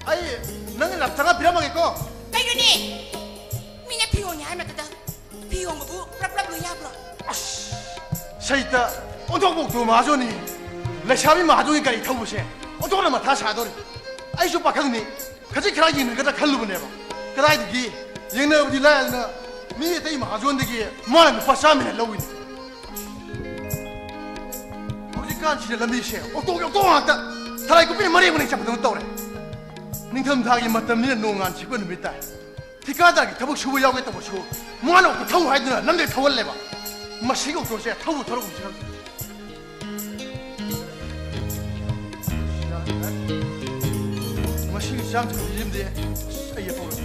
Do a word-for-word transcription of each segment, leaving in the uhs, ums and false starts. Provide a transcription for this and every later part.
ꯑꯩ ꯅꯪꯒꯤ ꯂꯥꯛ ꯇꯔꯥ ꯄꯤꯔꯝꯃꯒꯦꯀꯣ꯫ ꯀꯩꯅꯣꯅꯦ? ꯃꯤꯅ ꯐꯤ ꯍꯣꯡꯉꯦ ꯍꯥꯏ ꯃꯇꯝꯗ ꯐꯤ ꯍꯣꯡꯕꯕꯨ ꯄ꯭ꯔꯞ ꯄ꯭ꯔꯞ ꯂꯣꯏ ꯌꯥꯕ꯭ꯔꯣ? ꯑꯁ, ꯁꯩꯇ ꯑꯣꯟꯊꯣꯛꯄ ꯑꯣꯛꯇꯣ ꯃꯍꯥꯖꯣꯟꯅꯤ꯫ ꯂꯩꯁꯥꯕꯤ ꯃꯍꯥꯖꯣꯟꯒꯤ ꯒꯥꯔꯤ ꯊꯧꯕꯁꯦ ꯑꯣꯟꯊꯣꯛꯅ ꯃꯊꯥ ꯁꯥꯗꯧꯔꯤ꯫ ꯑꯩꯁꯨ ꯄꯥꯈꯪꯅꯤ, ꯈꯖꯤꯛ ꯈꯔ ꯌꯦꯡꯅꯒꯗ꯭ꯔꯥ ꯈꯜꯂꯨꯕꯅꯦꯕ꯫ ꯀꯗꯥꯏꯗꯒꯤ ꯌꯦꯡꯅꯕꯗꯤ ꯂꯥꯏꯗꯅ, ꯃꯤ ꯑꯇꯩ ꯃꯍꯥꯖꯣꯟꯗꯒꯤ ꯃꯥꯅ ꯂꯨꯄꯥ ꯆꯥꯝꯃ ꯍꯦꯟꯅ ꯂꯧꯏꯅꯦ꯫ ꯍꯧꯖꯤꯛꯀꯥꯟꯁꯤꯗ ꯂꯝꯕꯤꯁꯦ ꯑꯣꯇꯣꯒꯤ ꯑꯣꯇꯣ ꯉꯥꯛꯇ, ꯊꯔꯥꯏ ꯀꯨꯞꯄꯤꯅ ꯃꯔꯦꯡ ꯃꯔꯦꯡ ꯆꯠꯄꯗꯧꯅ ꯇꯧꯔꯦ꯫ ꯅꯤꯡꯊꯝꯊꯥꯒꯤ ꯃꯇꯝꯅꯤꯅ ꯅꯣꯡꯉꯥꯟ ꯁꯤꯠꯄ ꯅꯨꯃꯤꯠ ꯇꯥꯏ꯫ ꯊꯤꯀꯥꯗꯥꯔꯒꯤ ꯊꯕꯛ ꯁꯨꯕ ꯌꯥꯎꯒꯦ ꯇꯧꯕꯁꯨ ꯃꯥꯅ ꯑꯣꯇꯣ ꯊꯧ ꯍꯥꯏꯗꯨꯅ ꯅꯝꯗꯅ ꯊꯧꯍꯜꯂꯦꯕ꯫ ꯃꯁꯤꯒꯤ ꯑꯣꯇꯣꯁꯦ ꯊꯧꯕꯨ ꯊꯧꯔꯒꯨꯝꯁꯤ ꯈꯪꯗꯦ꯫ ꯃꯁꯤꯒꯤ ꯆꯥꯝ ꯆꯠꯄ ꯌꯨꯝꯗꯤ ꯑꯩ ꯍꯧꯔꯒꯦ꯫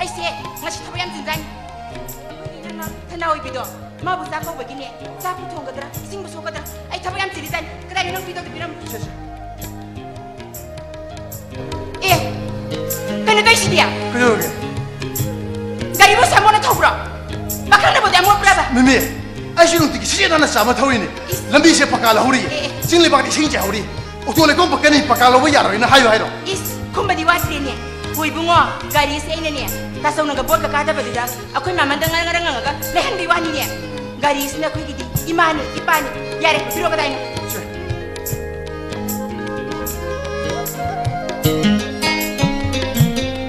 ꯑꯩꯁꯦ ꯉꯁꯤ ꯊꯕꯛ ꯌꯥꯝ ꯆꯤꯟꯖꯥꯅꯤ꯫ ꯊꯅꯥ ꯑꯣꯏꯕꯤꯗꯣ, ꯃꯥꯕꯨ ꯆꯥꯛ ꯀꯧꯕꯒꯤꯅꯦ꯫ ꯆꯥꯛꯄꯨ ꯊꯣꯡꯒꯗ꯭ꯔꯥ, ꯏꯁꯤꯡꯕꯨ ꯁꯣꯛꯀꯗ꯭ꯔꯥ? ꯑꯩ ꯊꯕꯛ ꯌꯥꯝ ꯆꯤꯜꯂꯤꯖꯥꯠꯅꯤ꯫ ꯀꯗꯥꯏꯗ ꯅꯪ ꯄꯤꯗꯧꯗꯣ ꯄꯤꯔꯝꯃꯨ꯫ ꯁꯦ, ꯁꯦ꯫ ꯑꯦ, ꯀꯩꯅꯣ ꯇꯧꯏꯁꯤꯗꯤ? ꯀꯩꯗꯧꯔꯒꯦ? ꯒꯥꯔꯤꯕꯨ ꯁꯥꯃꯣꯠꯅ ꯊꯧꯕ꯭ꯔꯣ? ꯄꯥꯈꯪꯅꯕꯨꯗꯤ ꯑꯃꯣꯠꯄ꯭ꯔꯕ? ꯃꯤꯃꯤ, ꯑꯩꯁꯨ ꯅꯨꯡꯇꯤꯒꯤ ꯁꯤꯖꯤꯟꯅ ꯅꯥꯟꯅ ꯆꯥꯝꯃ ꯊꯧꯔꯤꯅꯤ꯫ ꯏꯁ꯫ ꯂꯝꯕꯤꯁꯦ ꯄꯀꯥ ꯂꯧꯍꯧꯔꯤ꯫ ꯑꯦ, ꯑꯦ꯫ ꯆꯤꯡ ꯂꯩꯕꯥꯛꯇ ꯏꯁꯤꯡ ꯆꯥꯏꯍꯧꯔꯤ꯫ ꯑꯣꯇꯣ ꯂꯩꯈꯣꯝ ꯄꯛꯀꯅꯤ, ꯄꯀꯥ ꯂꯧꯕ ꯌꯥꯔꯣꯏꯅ ꯍꯥꯏꯌꯨ ꯍꯥꯏꯔꯣ? ꯏꯁ, ꯈꯨꯝꯕꯗꯤ ꯋꯥꯠꯇ꯭ꯔꯦꯅꯦ꯫ ꯍꯣ ꯏꯕꯨꯡꯉꯣ, ꯒꯥꯔꯤꯁꯦ ꯑꯩꯅꯅꯦ, ꯇꯥꯆꯧꯅꯒ ꯕꯣꯠꯀ ꯀꯥꯗꯕꯗꯨꯗ ꯑꯩꯈꯣꯏ ꯃꯃꯟꯗ ꯉꯔꯪ ꯉꯔꯪ ꯉꯪꯉꯒ ꯂꯩꯍꯟꯕꯩ ꯋꯥꯅꯤꯅꯦ꯫ ꯒꯥꯔꯤꯁꯤꯅ ꯑꯩꯈꯣꯏꯒꯤꯗꯤ ꯏꯃꯥꯅꯤ, ꯏꯄꯥꯅꯤ꯫ ꯌꯥꯔꯦ, ꯄꯤꯔꯣ ꯀꯗꯥꯏꯅꯣ? ꯁꯦ꯫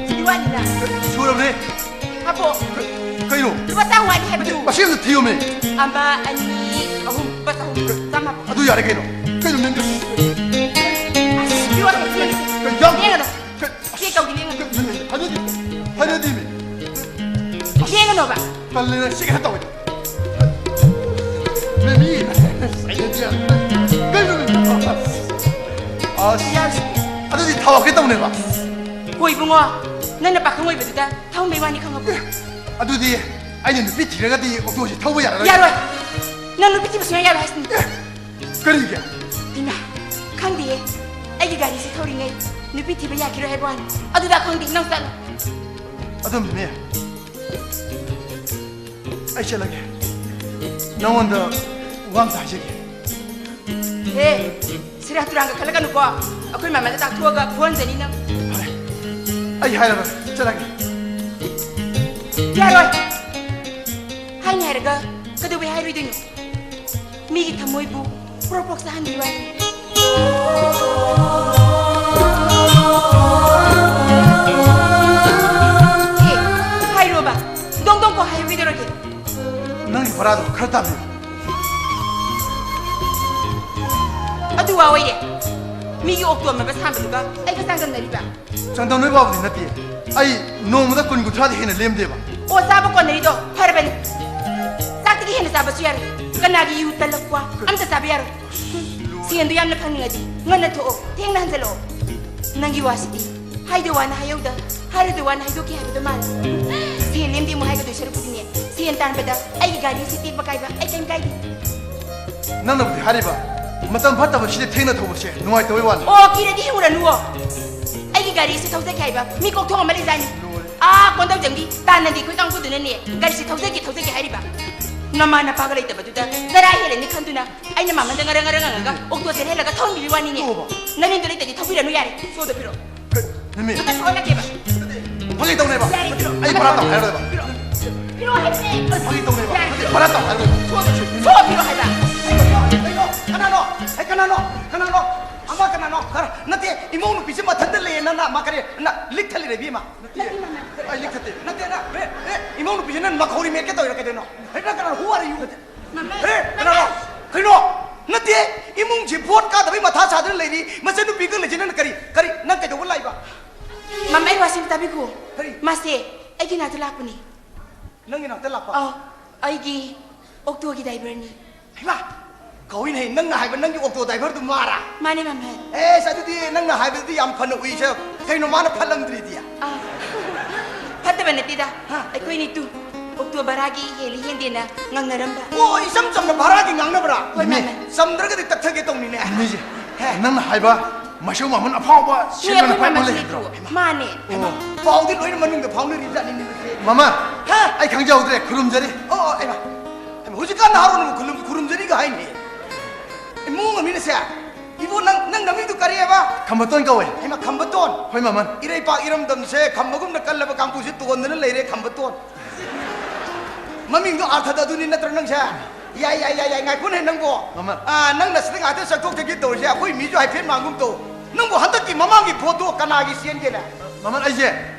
ꯁꯤꯗꯤ ꯋꯥꯠꯂꯤꯅ꯫ ꯁꯨꯔꯕꯅꯦ꯫ ꯍꯥꯞꯄꯣ꯫ ꯀꯩꯅꯣ? ꯂꯨꯄꯥ ꯆꯥꯝꯃ ꯋꯥꯠꯂꯤ ꯍꯥꯏꯕꯗꯨ꯫ ꯃꯁꯤ ꯑꯝꯇ ꯊꯤꯌꯣꯃꯦ꯫ ꯑꯃ, ꯑꯅꯤ, ꯑꯍꯨꯝ, ꯂꯨꯄꯥ ꯆꯍꯨꯝ꯫ ꯆꯥꯝꯃ ꯍꯥꯞꯄꯣ꯫ ꯑꯗꯨ ꯌꯥꯔꯦ ꯀꯩꯅꯣ? ꯀꯩꯅꯣ ꯅꯪ? ꯑꯁ, ꯄꯤꯔꯣ, ꯄꯤꯔꯣ꯫ ꯀꯩ ꯌꯥꯎ-, ꯂꯦꯡꯒꯅꯨ꯫ ꯀꯩ-, ꯆꯦꯛ ꯇꯧꯗꯤ ꯂꯦꯡꯒꯅꯨ꯫ ꯀꯩ-, ꯍꯥꯏꯅꯗꯦ, ꯍꯥꯏꯅꯗꯦꯃꯤ꯫ ꯂꯦꯡꯒꯅꯣꯕ꯫ ꯇꯜꯂꯦ, ꯅꯪ ꯁꯤ ꯀꯩꯅꯣ ꯇꯧꯋꯦ꯫ ꯃꯤꯃꯤ, ꯍꯥꯏꯅꯗꯦ꯫ ꯀꯩꯅꯣ? ꯑꯁ, ꯑꯗꯨꯗꯤ ꯊꯥꯎ ꯍꯥꯞꯀꯦ ꯇꯧꯅꯦꯕ꯫ ꯍꯣꯏ ꯏꯕꯨꯡꯉꯣ, ꯅꯪꯅ ꯄꯥꯈꯪ ꯑꯣꯏꯕꯗꯨꯗ ꯊꯧꯕꯩ ꯋꯥꯅꯤ ꯈꯪꯉꯕꯣ? ꯑꯗꯨꯗꯤ ꯑꯩꯅ ꯅꯨꯄꯤ ꯊꯤꯔꯒꯗꯤ ꯑꯣꯇꯣꯁꯦ ꯊꯧꯕ ꯌꯥꯔꯔꯣꯏ? ꯌꯥꯔꯣꯏ꯫ ꯅꯪ ꯅꯨꯄꯤ ꯊꯤꯕ ꯁꯨꯡꯌꯥ ꯌꯥꯔꯣꯏ ꯍꯥꯏꯁꯤꯅꯤ꯫ ꯀꯔꯤꯒꯤ? ꯏꯃꯥ, ꯈꯪꯗꯦꯍꯦ꯫ ꯑꯩꯒꯤ ꯒꯥꯔꯤꯁꯤ ꯊꯧꯔꯤꯉꯩ ꯅꯨꯄꯤ ꯊꯤꯕ ꯌꯥꯈꯤꯔꯣꯏ ꯍꯥꯏꯕ ꯋꯥꯅꯤ꯫ ꯑꯗꯨꯗ ꯈꯪꯗꯦ, ꯅꯪ ꯆꯠꯂꯣ꯫ ꯑꯗꯨꯝ ꯃꯦ, ꯑꯩ ꯆꯠꯂꯒꯦ꯫ ꯅꯉꯣꯟꯗ ꯋꯥ ꯑꯝꯇ ꯍꯥꯏꯖꯒꯦ꯫ ꯍꯦ, ꯁꯤꯔꯥꯟ ꯇꯨꯔꯥꯟꯒ ꯈꯜꯂꯛꯀꯅꯨꯀꯣ꯫ ꯑꯩꯈꯣꯏ ꯃꯃꯥꯗ ꯇꯥꯛꯊꯣꯛꯑꯒ ꯐꯨꯍꯟꯖꯅꯤ ꯅꯪ꯫ ꯐꯔꯦ, ꯑꯩ ꯍꯥꯏꯔꯔꯣꯏ, ꯆꯠꯂꯒꯦ꯫ ꯌꯥꯔꯣꯏ꯫ ꯍꯥꯏꯅꯤ ꯍꯥꯏꯔꯒ ꯀꯩꯗꯧꯕꯩ ꯍꯥꯏꯔꯣꯏꯗꯣꯏꯅꯣ? ꯃꯤꯒꯤ ꯊꯃꯣꯏꯕꯨ ꯄ꯭ꯔꯣꯛ ꯄ꯭ꯔꯣꯛ ꯆꯥꯍꯟꯕꯤꯕ ꯍꯥꯏꯕꯅꯤ꯫ ꯑꯦ, ꯍꯥꯏꯔꯣꯕ꯫ ꯗꯣꯡ ꯗꯣꯡ ꯀꯣ ꯍꯥꯏꯌꯨ, ꯀꯩꯗꯧꯔꯒꯦ? ꯅꯪꯒꯤ ꯚꯔꯥꯗꯣ ꯈꯔ ꯇꯥꯕꯤꯌꯨ꯫ ꯑꯗꯨ ꯋꯥ ꯑꯣꯏꯔꯦ꯫ ꯃꯤꯒꯤ ꯑꯣꯛꯇꯣ ꯑꯃ ꯁꯥꯟꯕꯗꯨꯒ ꯑꯩꯒ ꯆꯥꯡꯗꯝꯅꯔꯤꯕ? ꯆꯥꯡꯗꯝꯅꯕ ꯋꯥꯕꯨꯗꯤ ꯅꯠꯇꯦ꯫ ꯑꯩ ꯅꯣꯡꯃꯗ ꯀꯨꯟ ꯀꯨꯟꯊ꯭ꯔꯥꯗꯤ ꯍꯦꯟꯅ ꯂꯦꯝꯗꯦꯕ꯫ ꯑꯣ, ꯆꯥꯕ ꯀꯣꯟꯅꯔꯤꯗꯣ ꯐꯔꯕꯅꯤ꯫ ꯆꯥꯛꯇꯒꯤ ꯍꯦꯟꯅ ꯆꯥꯕꯁꯨ ꯌꯥꯔꯣꯏ꯫ ꯀꯅꯥꯒꯤ ꯌꯨ ꯇꯂꯛꯄ ꯑꯝꯇ ꯆꯥꯕ ꯌꯥꯔꯣꯏ꯫ ꯁꯦꯟꯗꯣ ꯌꯥꯝꯅ ꯐꯪꯅꯤꯡꯉꯗꯤ ꯉꯟꯅ ꯊꯣꯛꯑꯣ, ꯊꯦꯡꯅ ꯍꯟꯖꯜꯂꯛꯑꯣ꯫ ꯅꯪꯒꯤ ꯋꯥꯁꯤꯗꯤ ꯍꯥꯏꯗ ꯋꯥꯅ ꯍꯥꯏꯍꯧꯗ, ꯍꯥꯏꯔꯣꯏꯗ ꯋꯥꯅ ꯍꯥꯏꯗꯣꯛꯈꯤ ꯍꯥꯏꯕꯗꯣ ꯃꯥꯜꯂꯦ꯫ ꯁꯦꯟ ꯂꯦꯝꯗꯦ ꯑꯃꯨꯛ ꯍꯥꯏꯒꯗꯣꯏ ꯁꯔꯨꯛꯄꯨꯗꯤꯅꯦ, ꯁꯦꯟ ꯇꯥꯟꯕꯗ ꯑꯩꯒꯤ ꯒꯥꯔꯤ ꯑꯁꯤ ꯇꯦꯛꯄ ꯀꯥꯏꯕ ꯑꯩ ꯀꯩꯝ ꯀꯥꯏꯗꯦ꯫ ꯅꯪꯅꯕꯨꯗꯤ ꯍꯥꯏꯔꯤꯕ, ꯃꯇꯝ ꯐꯠꯇꯕꯁꯤꯗ ꯊꯦꯡꯅ ꯊꯧꯕꯁꯦ ꯅꯨꯡꯉꯥꯏꯇꯕꯩ ꯋꯥꯅꯤ꯫ ꯑꯣ, ꯀꯤꯔꯗꯤ ꯍꯤꯡꯉꯨꯔꯅꯨꯋꯣ꯫ ꯑꯩꯒꯤ ꯒꯥꯔꯤ ꯑꯁꯤ ꯊꯧꯖꯒꯦ ꯍꯥꯏꯕ ꯃꯤ ꯀꯣꯛꯊꯣꯡ ꯑꯃ ꯂꯩꯖꯥꯠꯅꯤ꯫ ꯂꯣꯏꯔꯦ꯫ ꯑꯥ, ꯀꯣꯟꯗꯧꯖꯝꯒꯤ ꯇꯥꯟꯅꯗꯤ ꯑꯩꯈꯣꯏ ꯀꯥꯡꯕꯨꯗꯨꯅꯅꯦ ꯒꯥꯔꯤꯁꯤ ꯊꯧꯖꯒꯦ, ꯊꯧꯖꯒꯦ ꯍꯥꯏꯔꯤꯕ꯫ ꯅꯃꯥ ꯅꯄꯥꯒ ꯂꯩꯇꯕꯗꯨꯗ ꯆꯔꯥ ꯍꯦꯜꯂꯅꯤ ꯈꯟꯗꯨꯅ ꯑꯩꯅ ꯃꯃꯟꯗ ꯉꯔꯪ ꯉꯔꯪ ꯉꯪꯉꯒ ꯑꯣꯛꯇꯣ ꯆꯦꯜꯍꯜꯂꯒ ꯊꯧꯍꯟꯕꯤꯕꯩ ꯋꯥꯅꯤꯅꯦ꯫ ꯇꯣꯛꯑꯣꯕ꯫ ꯅꯃꯤꯡꯗꯣ ꯂꯩꯇꯗꯤ ꯊꯧꯕꯤꯔꯅꯨ ꯌꯥꯔꯦ꯫ ꯁꯣꯗ ꯄꯤꯔꯛꯑꯣ꯫ ꯀꯩ, ꯅꯃꯤ? ꯑꯝꯇ ꯊꯧꯍꯜꯂꯛꯀꯦꯕ꯫ ꯐꯥꯒꯤ ꯇꯧꯅꯦꯕ꯫ ꯌꯥꯔꯦ, ꯅꯠꯇꯦ, ꯄꯤꯔꯛꯑꯣ꯫ ꯑꯩ ꯚꯔꯥ ꯇꯧ ꯍꯥꯏꯔꯣꯏꯕ꯫ ꯄꯤꯔꯛꯑꯣ ꯍꯥꯏꯕꯅꯦ꯫ ꯑꯩ ꯐꯥꯒꯤ ꯇꯧꯅꯦꯕ꯫ ꯌꯥꯔꯦ, ꯅꯠꯇꯦ, ꯄꯤꯔꯛꯑꯣ꯫ ꯚꯔꯥ ꯇꯧ ꯍꯥꯏꯔꯣꯏꯕ꯫ ꯁꯣꯗ ꯄꯤꯔꯛꯑꯣ꯫ ꯁꯣ ꯄꯤꯔꯛꯑꯣ ꯍꯥꯏꯕ꯫ ꯀꯩꯅꯣ, ꯀꯩꯅꯣ, ꯀꯅꯥꯅꯣ? ꯑꯩ ꯀꯅꯥꯅꯣ? ꯀꯅꯥꯅꯣ? ꯑꯃ ꯀꯅꯥꯅꯣ? ꯈꯔ, ꯅꯠꯇꯦ, ꯏꯃꯧ ꯅꯨꯄꯤꯁꯦ ꯃꯊꯟꯇ ꯂꯩꯌꯦ, ꯅꯪ, ꯅꯪ, ꯃꯥ ꯀꯔꯤ, ꯅꯪ ꯂꯤꯛ ꯊꯜꯂꯤꯔ, ꯏꯕꯦꯝꯃ? ꯅꯠꯇꯦ, ꯅꯠꯇꯦ, ꯃꯥꯃ꯫ ꯑꯩ ꯂꯤꯛ ꯊꯠꯇꯦ꯫ ꯅꯠꯇꯦ, ꯅꯪ, ꯑꯦ, ꯑꯦ, ꯏꯃꯧ ꯅꯨꯄꯤꯁꯦ ꯅꯪ ꯃꯈꯧꯔꯤ ꯃꯦꯠꯀꯦ ꯇꯧꯔꯤꯔ ꯀꯩꯗꯧꯅꯣ? ꯑꯩ, ꯅꯪ ꯀꯅꯥꯅꯣ? Who are you? ꯃꯥꯃ, ꯑꯦ, ꯀꯅꯥꯅꯣ? ꯃꯥꯃ꯫ ꯀꯩꯅꯣ? ꯅꯠꯇꯦ, ꯏꯃꯨꯡꯁꯤ ꯚꯣꯠ ꯀꯥꯗꯕꯩ ꯃꯊꯥ ꯁꯥꯗꯨꯅ ꯂꯩꯔꯤ, ꯃꯆꯟꯅꯨꯄꯤꯒ ꯂꯩꯁꯦ ꯅꯪ ꯀꯔꯤ, ꯀꯔꯤ, ꯅꯪ ꯀꯩꯗꯧꯕ ꯂꯥꯛꯏꯕ? ꯃꯥꯃ, ꯑꯩ ꯋꯥꯁꯤ ꯑꯝꯇ ꯇꯥꯕꯤꯈꯣ꯫ ꯀꯔꯤ? ꯃꯥꯁꯦ ꯑꯩꯒꯤ ꯅꯥꯛꯇ ꯂꯥꯛꯄꯅꯤ꯫ ꯅꯪꯒꯤ ꯅꯥꯛꯇ ꯂꯥꯛꯄ? ꯑꯧ, ꯑꯩꯒꯤ ꯑꯣꯛꯇꯣꯒꯤ ꯗ꯭ꯔꯥꯏꯚꯔꯅꯤ꯫ ꯍꯩꯃꯥ! ꯀꯧꯏꯅꯦ, ꯅꯪꯅ ꯍꯥꯏꯕ ꯅꯪꯒꯤ ꯑꯣꯛꯇꯣ ꯗ꯭ꯔꯥꯏꯚꯔꯗꯨ ꯃꯥꯔꯥ? ꯃꯥꯅꯦ, ꯃꯥꯃ꯫ ꯑꯦꯁ, ꯑꯗꯨꯗꯤ ꯅꯪꯅ ꯍꯥꯏꯕꯗꯨꯗꯤ ꯌꯥꯝ ꯐꯅ ꯎꯏꯁꯦ꯫ ꯀꯩꯅꯣ ꯃꯥꯅ ꯐꯠꯂꯝꯗ꯭ꯔꯤꯗꯤ? ꯑꯥ, ꯐꯠꯇꯕ ꯅꯠꯇꯦꯗ꯫ ꯍꯥ? ꯑꯩꯈꯣꯏꯅꯤꯇꯨ ꯑꯣꯛꯇꯣ ꯚꯔꯥꯒꯤ ꯍꯦꯜꯂꯤ ꯍꯦꯟꯗꯦꯅ ꯉꯪꯅꯔꯝꯕ꯫ ꯑꯣ, ꯏꯆꯝ ꯆꯝꯅ ꯚꯔꯥꯒꯤ ꯉꯥꯡꯅꯕ꯭ꯔꯥ? ꯍꯣꯏ, ꯏꯃꯦ꯫ ꯃꯥꯃ꯫ ꯆꯝꯗ꯭ꯔꯒꯗꯤ ꯇꯛꯊꯒꯦ ꯇꯧꯅꯤꯅꯦ꯫ ꯏꯃꯦꯁꯦ, ꯍꯦ꯫ ꯅꯪꯅ ꯍꯥꯏꯕ ꯃꯥꯏꯁꯧ ꯃꯥꯃꯟ ꯑꯐꯥꯎꯕ ꯁꯤꯟꯕꯅ ꯑꯩꯈꯣꯏ ꯄꯥꯏꯕ ꯃꯥꯃꯟ ꯂꯩ ꯂꯩꯇ꯭ꯔꯣ? ꯍꯥꯏꯕ꯭ꯔꯣ? ꯃꯥꯅꯦ꯫ ꯑꯣ꯫ ꯄꯥꯎꯗꯤ ꯂꯣꯏꯅ ꯃꯅꯨꯡꯗ ꯐꯥꯎꯅꯔꯤꯖꯥꯠꯅꯤꯅꯦ ꯃꯁꯦ꯫ ꯃꯃꯥ, ꯍꯥ? ꯑꯩ ꯈꯪꯖꯍꯧꯗ꯭ꯔꯦ, ꯈꯨꯔꯨꯝꯖꯔꯤ꯫ ꯑꯣ, ꯑꯣ, ꯑꯩꯃ꯫ ꯑꯩꯃ, ꯍꯧꯖꯤꯛꯀꯥꯟ ꯅꯍꯥꯔꯣꯟ ꯑꯃꯨꯛ ꯈꯨꯔꯨꯝ-, ꯈꯨꯔꯨꯝꯖꯔꯤꯒ ꯍꯥꯏꯅꯦ꯫ ꯏꯃꯨꯡ ꯑꯃꯤꯅꯁꯦ, ꯏꯕꯨ, ꯅꯪ, ꯅꯪ ꯅꯃꯤꯡꯗꯨ ꯀꯔꯤ ꯍꯥꯏꯕ? ꯈꯝꯕꯇꯣꯟ ꯀꯧꯋꯦ꯫ ꯍꯩꯃ, ꯈꯝꯕꯇꯣꯟ꯫ ꯍꯣꯏ, ꯃꯃꯟ꯫ ꯏꯔꯩꯄꯥꯛ ꯏꯔꯝꯗꯝꯁꯦ ꯈꯝꯕꯒꯨꯝꯅ ꯀꯜꯂꯕ ꯀꯥꯡꯕꯨꯁꯦ ꯇꯣꯟꯗꯅ ꯂꯩꯔꯦ, ꯈꯝꯕꯇꯣꯟ꯫ ꯃꯃꯤꯡꯗꯣ ꯑꯥꯔꯊꯗ ꯑꯗꯨꯅꯤ ꯅꯠꯇ꯭ꯔ ꯅꯪꯁꯦ? ꯌꯥꯏ, ꯌꯥꯏ, ꯌꯥꯏ, ꯌꯥꯏ, ꯉꯥꯏꯈꯣꯅꯦ ꯅꯪꯕꯣ꯫ ꯃꯃꯟ꯫ ꯑꯥ, ꯅꯪꯅ ꯁꯤꯗ ꯉꯥꯛꯇ ꯆꯠꯊꯣꯛ ꯆꯠꯀꯦ ꯇꯧꯔꯤꯁꯦ, ꯑꯩꯈꯣꯏ ꯃꯤꯁꯨ ꯍꯥꯏꯐꯦꯠ ꯃꯥꯡꯒꯨꯝ ꯇꯧ꯫ ꯅꯪꯕꯨ ꯍꯟꯗꯛꯀꯤ ꯃꯃꯥꯡꯒꯤ ꯚꯣꯠꯇꯣ ꯀꯅꯥꯒꯤ ꯆꯦꯟꯒꯦꯅꯦ? ꯃꯃꯟ, ꯑꯩꯁꯦ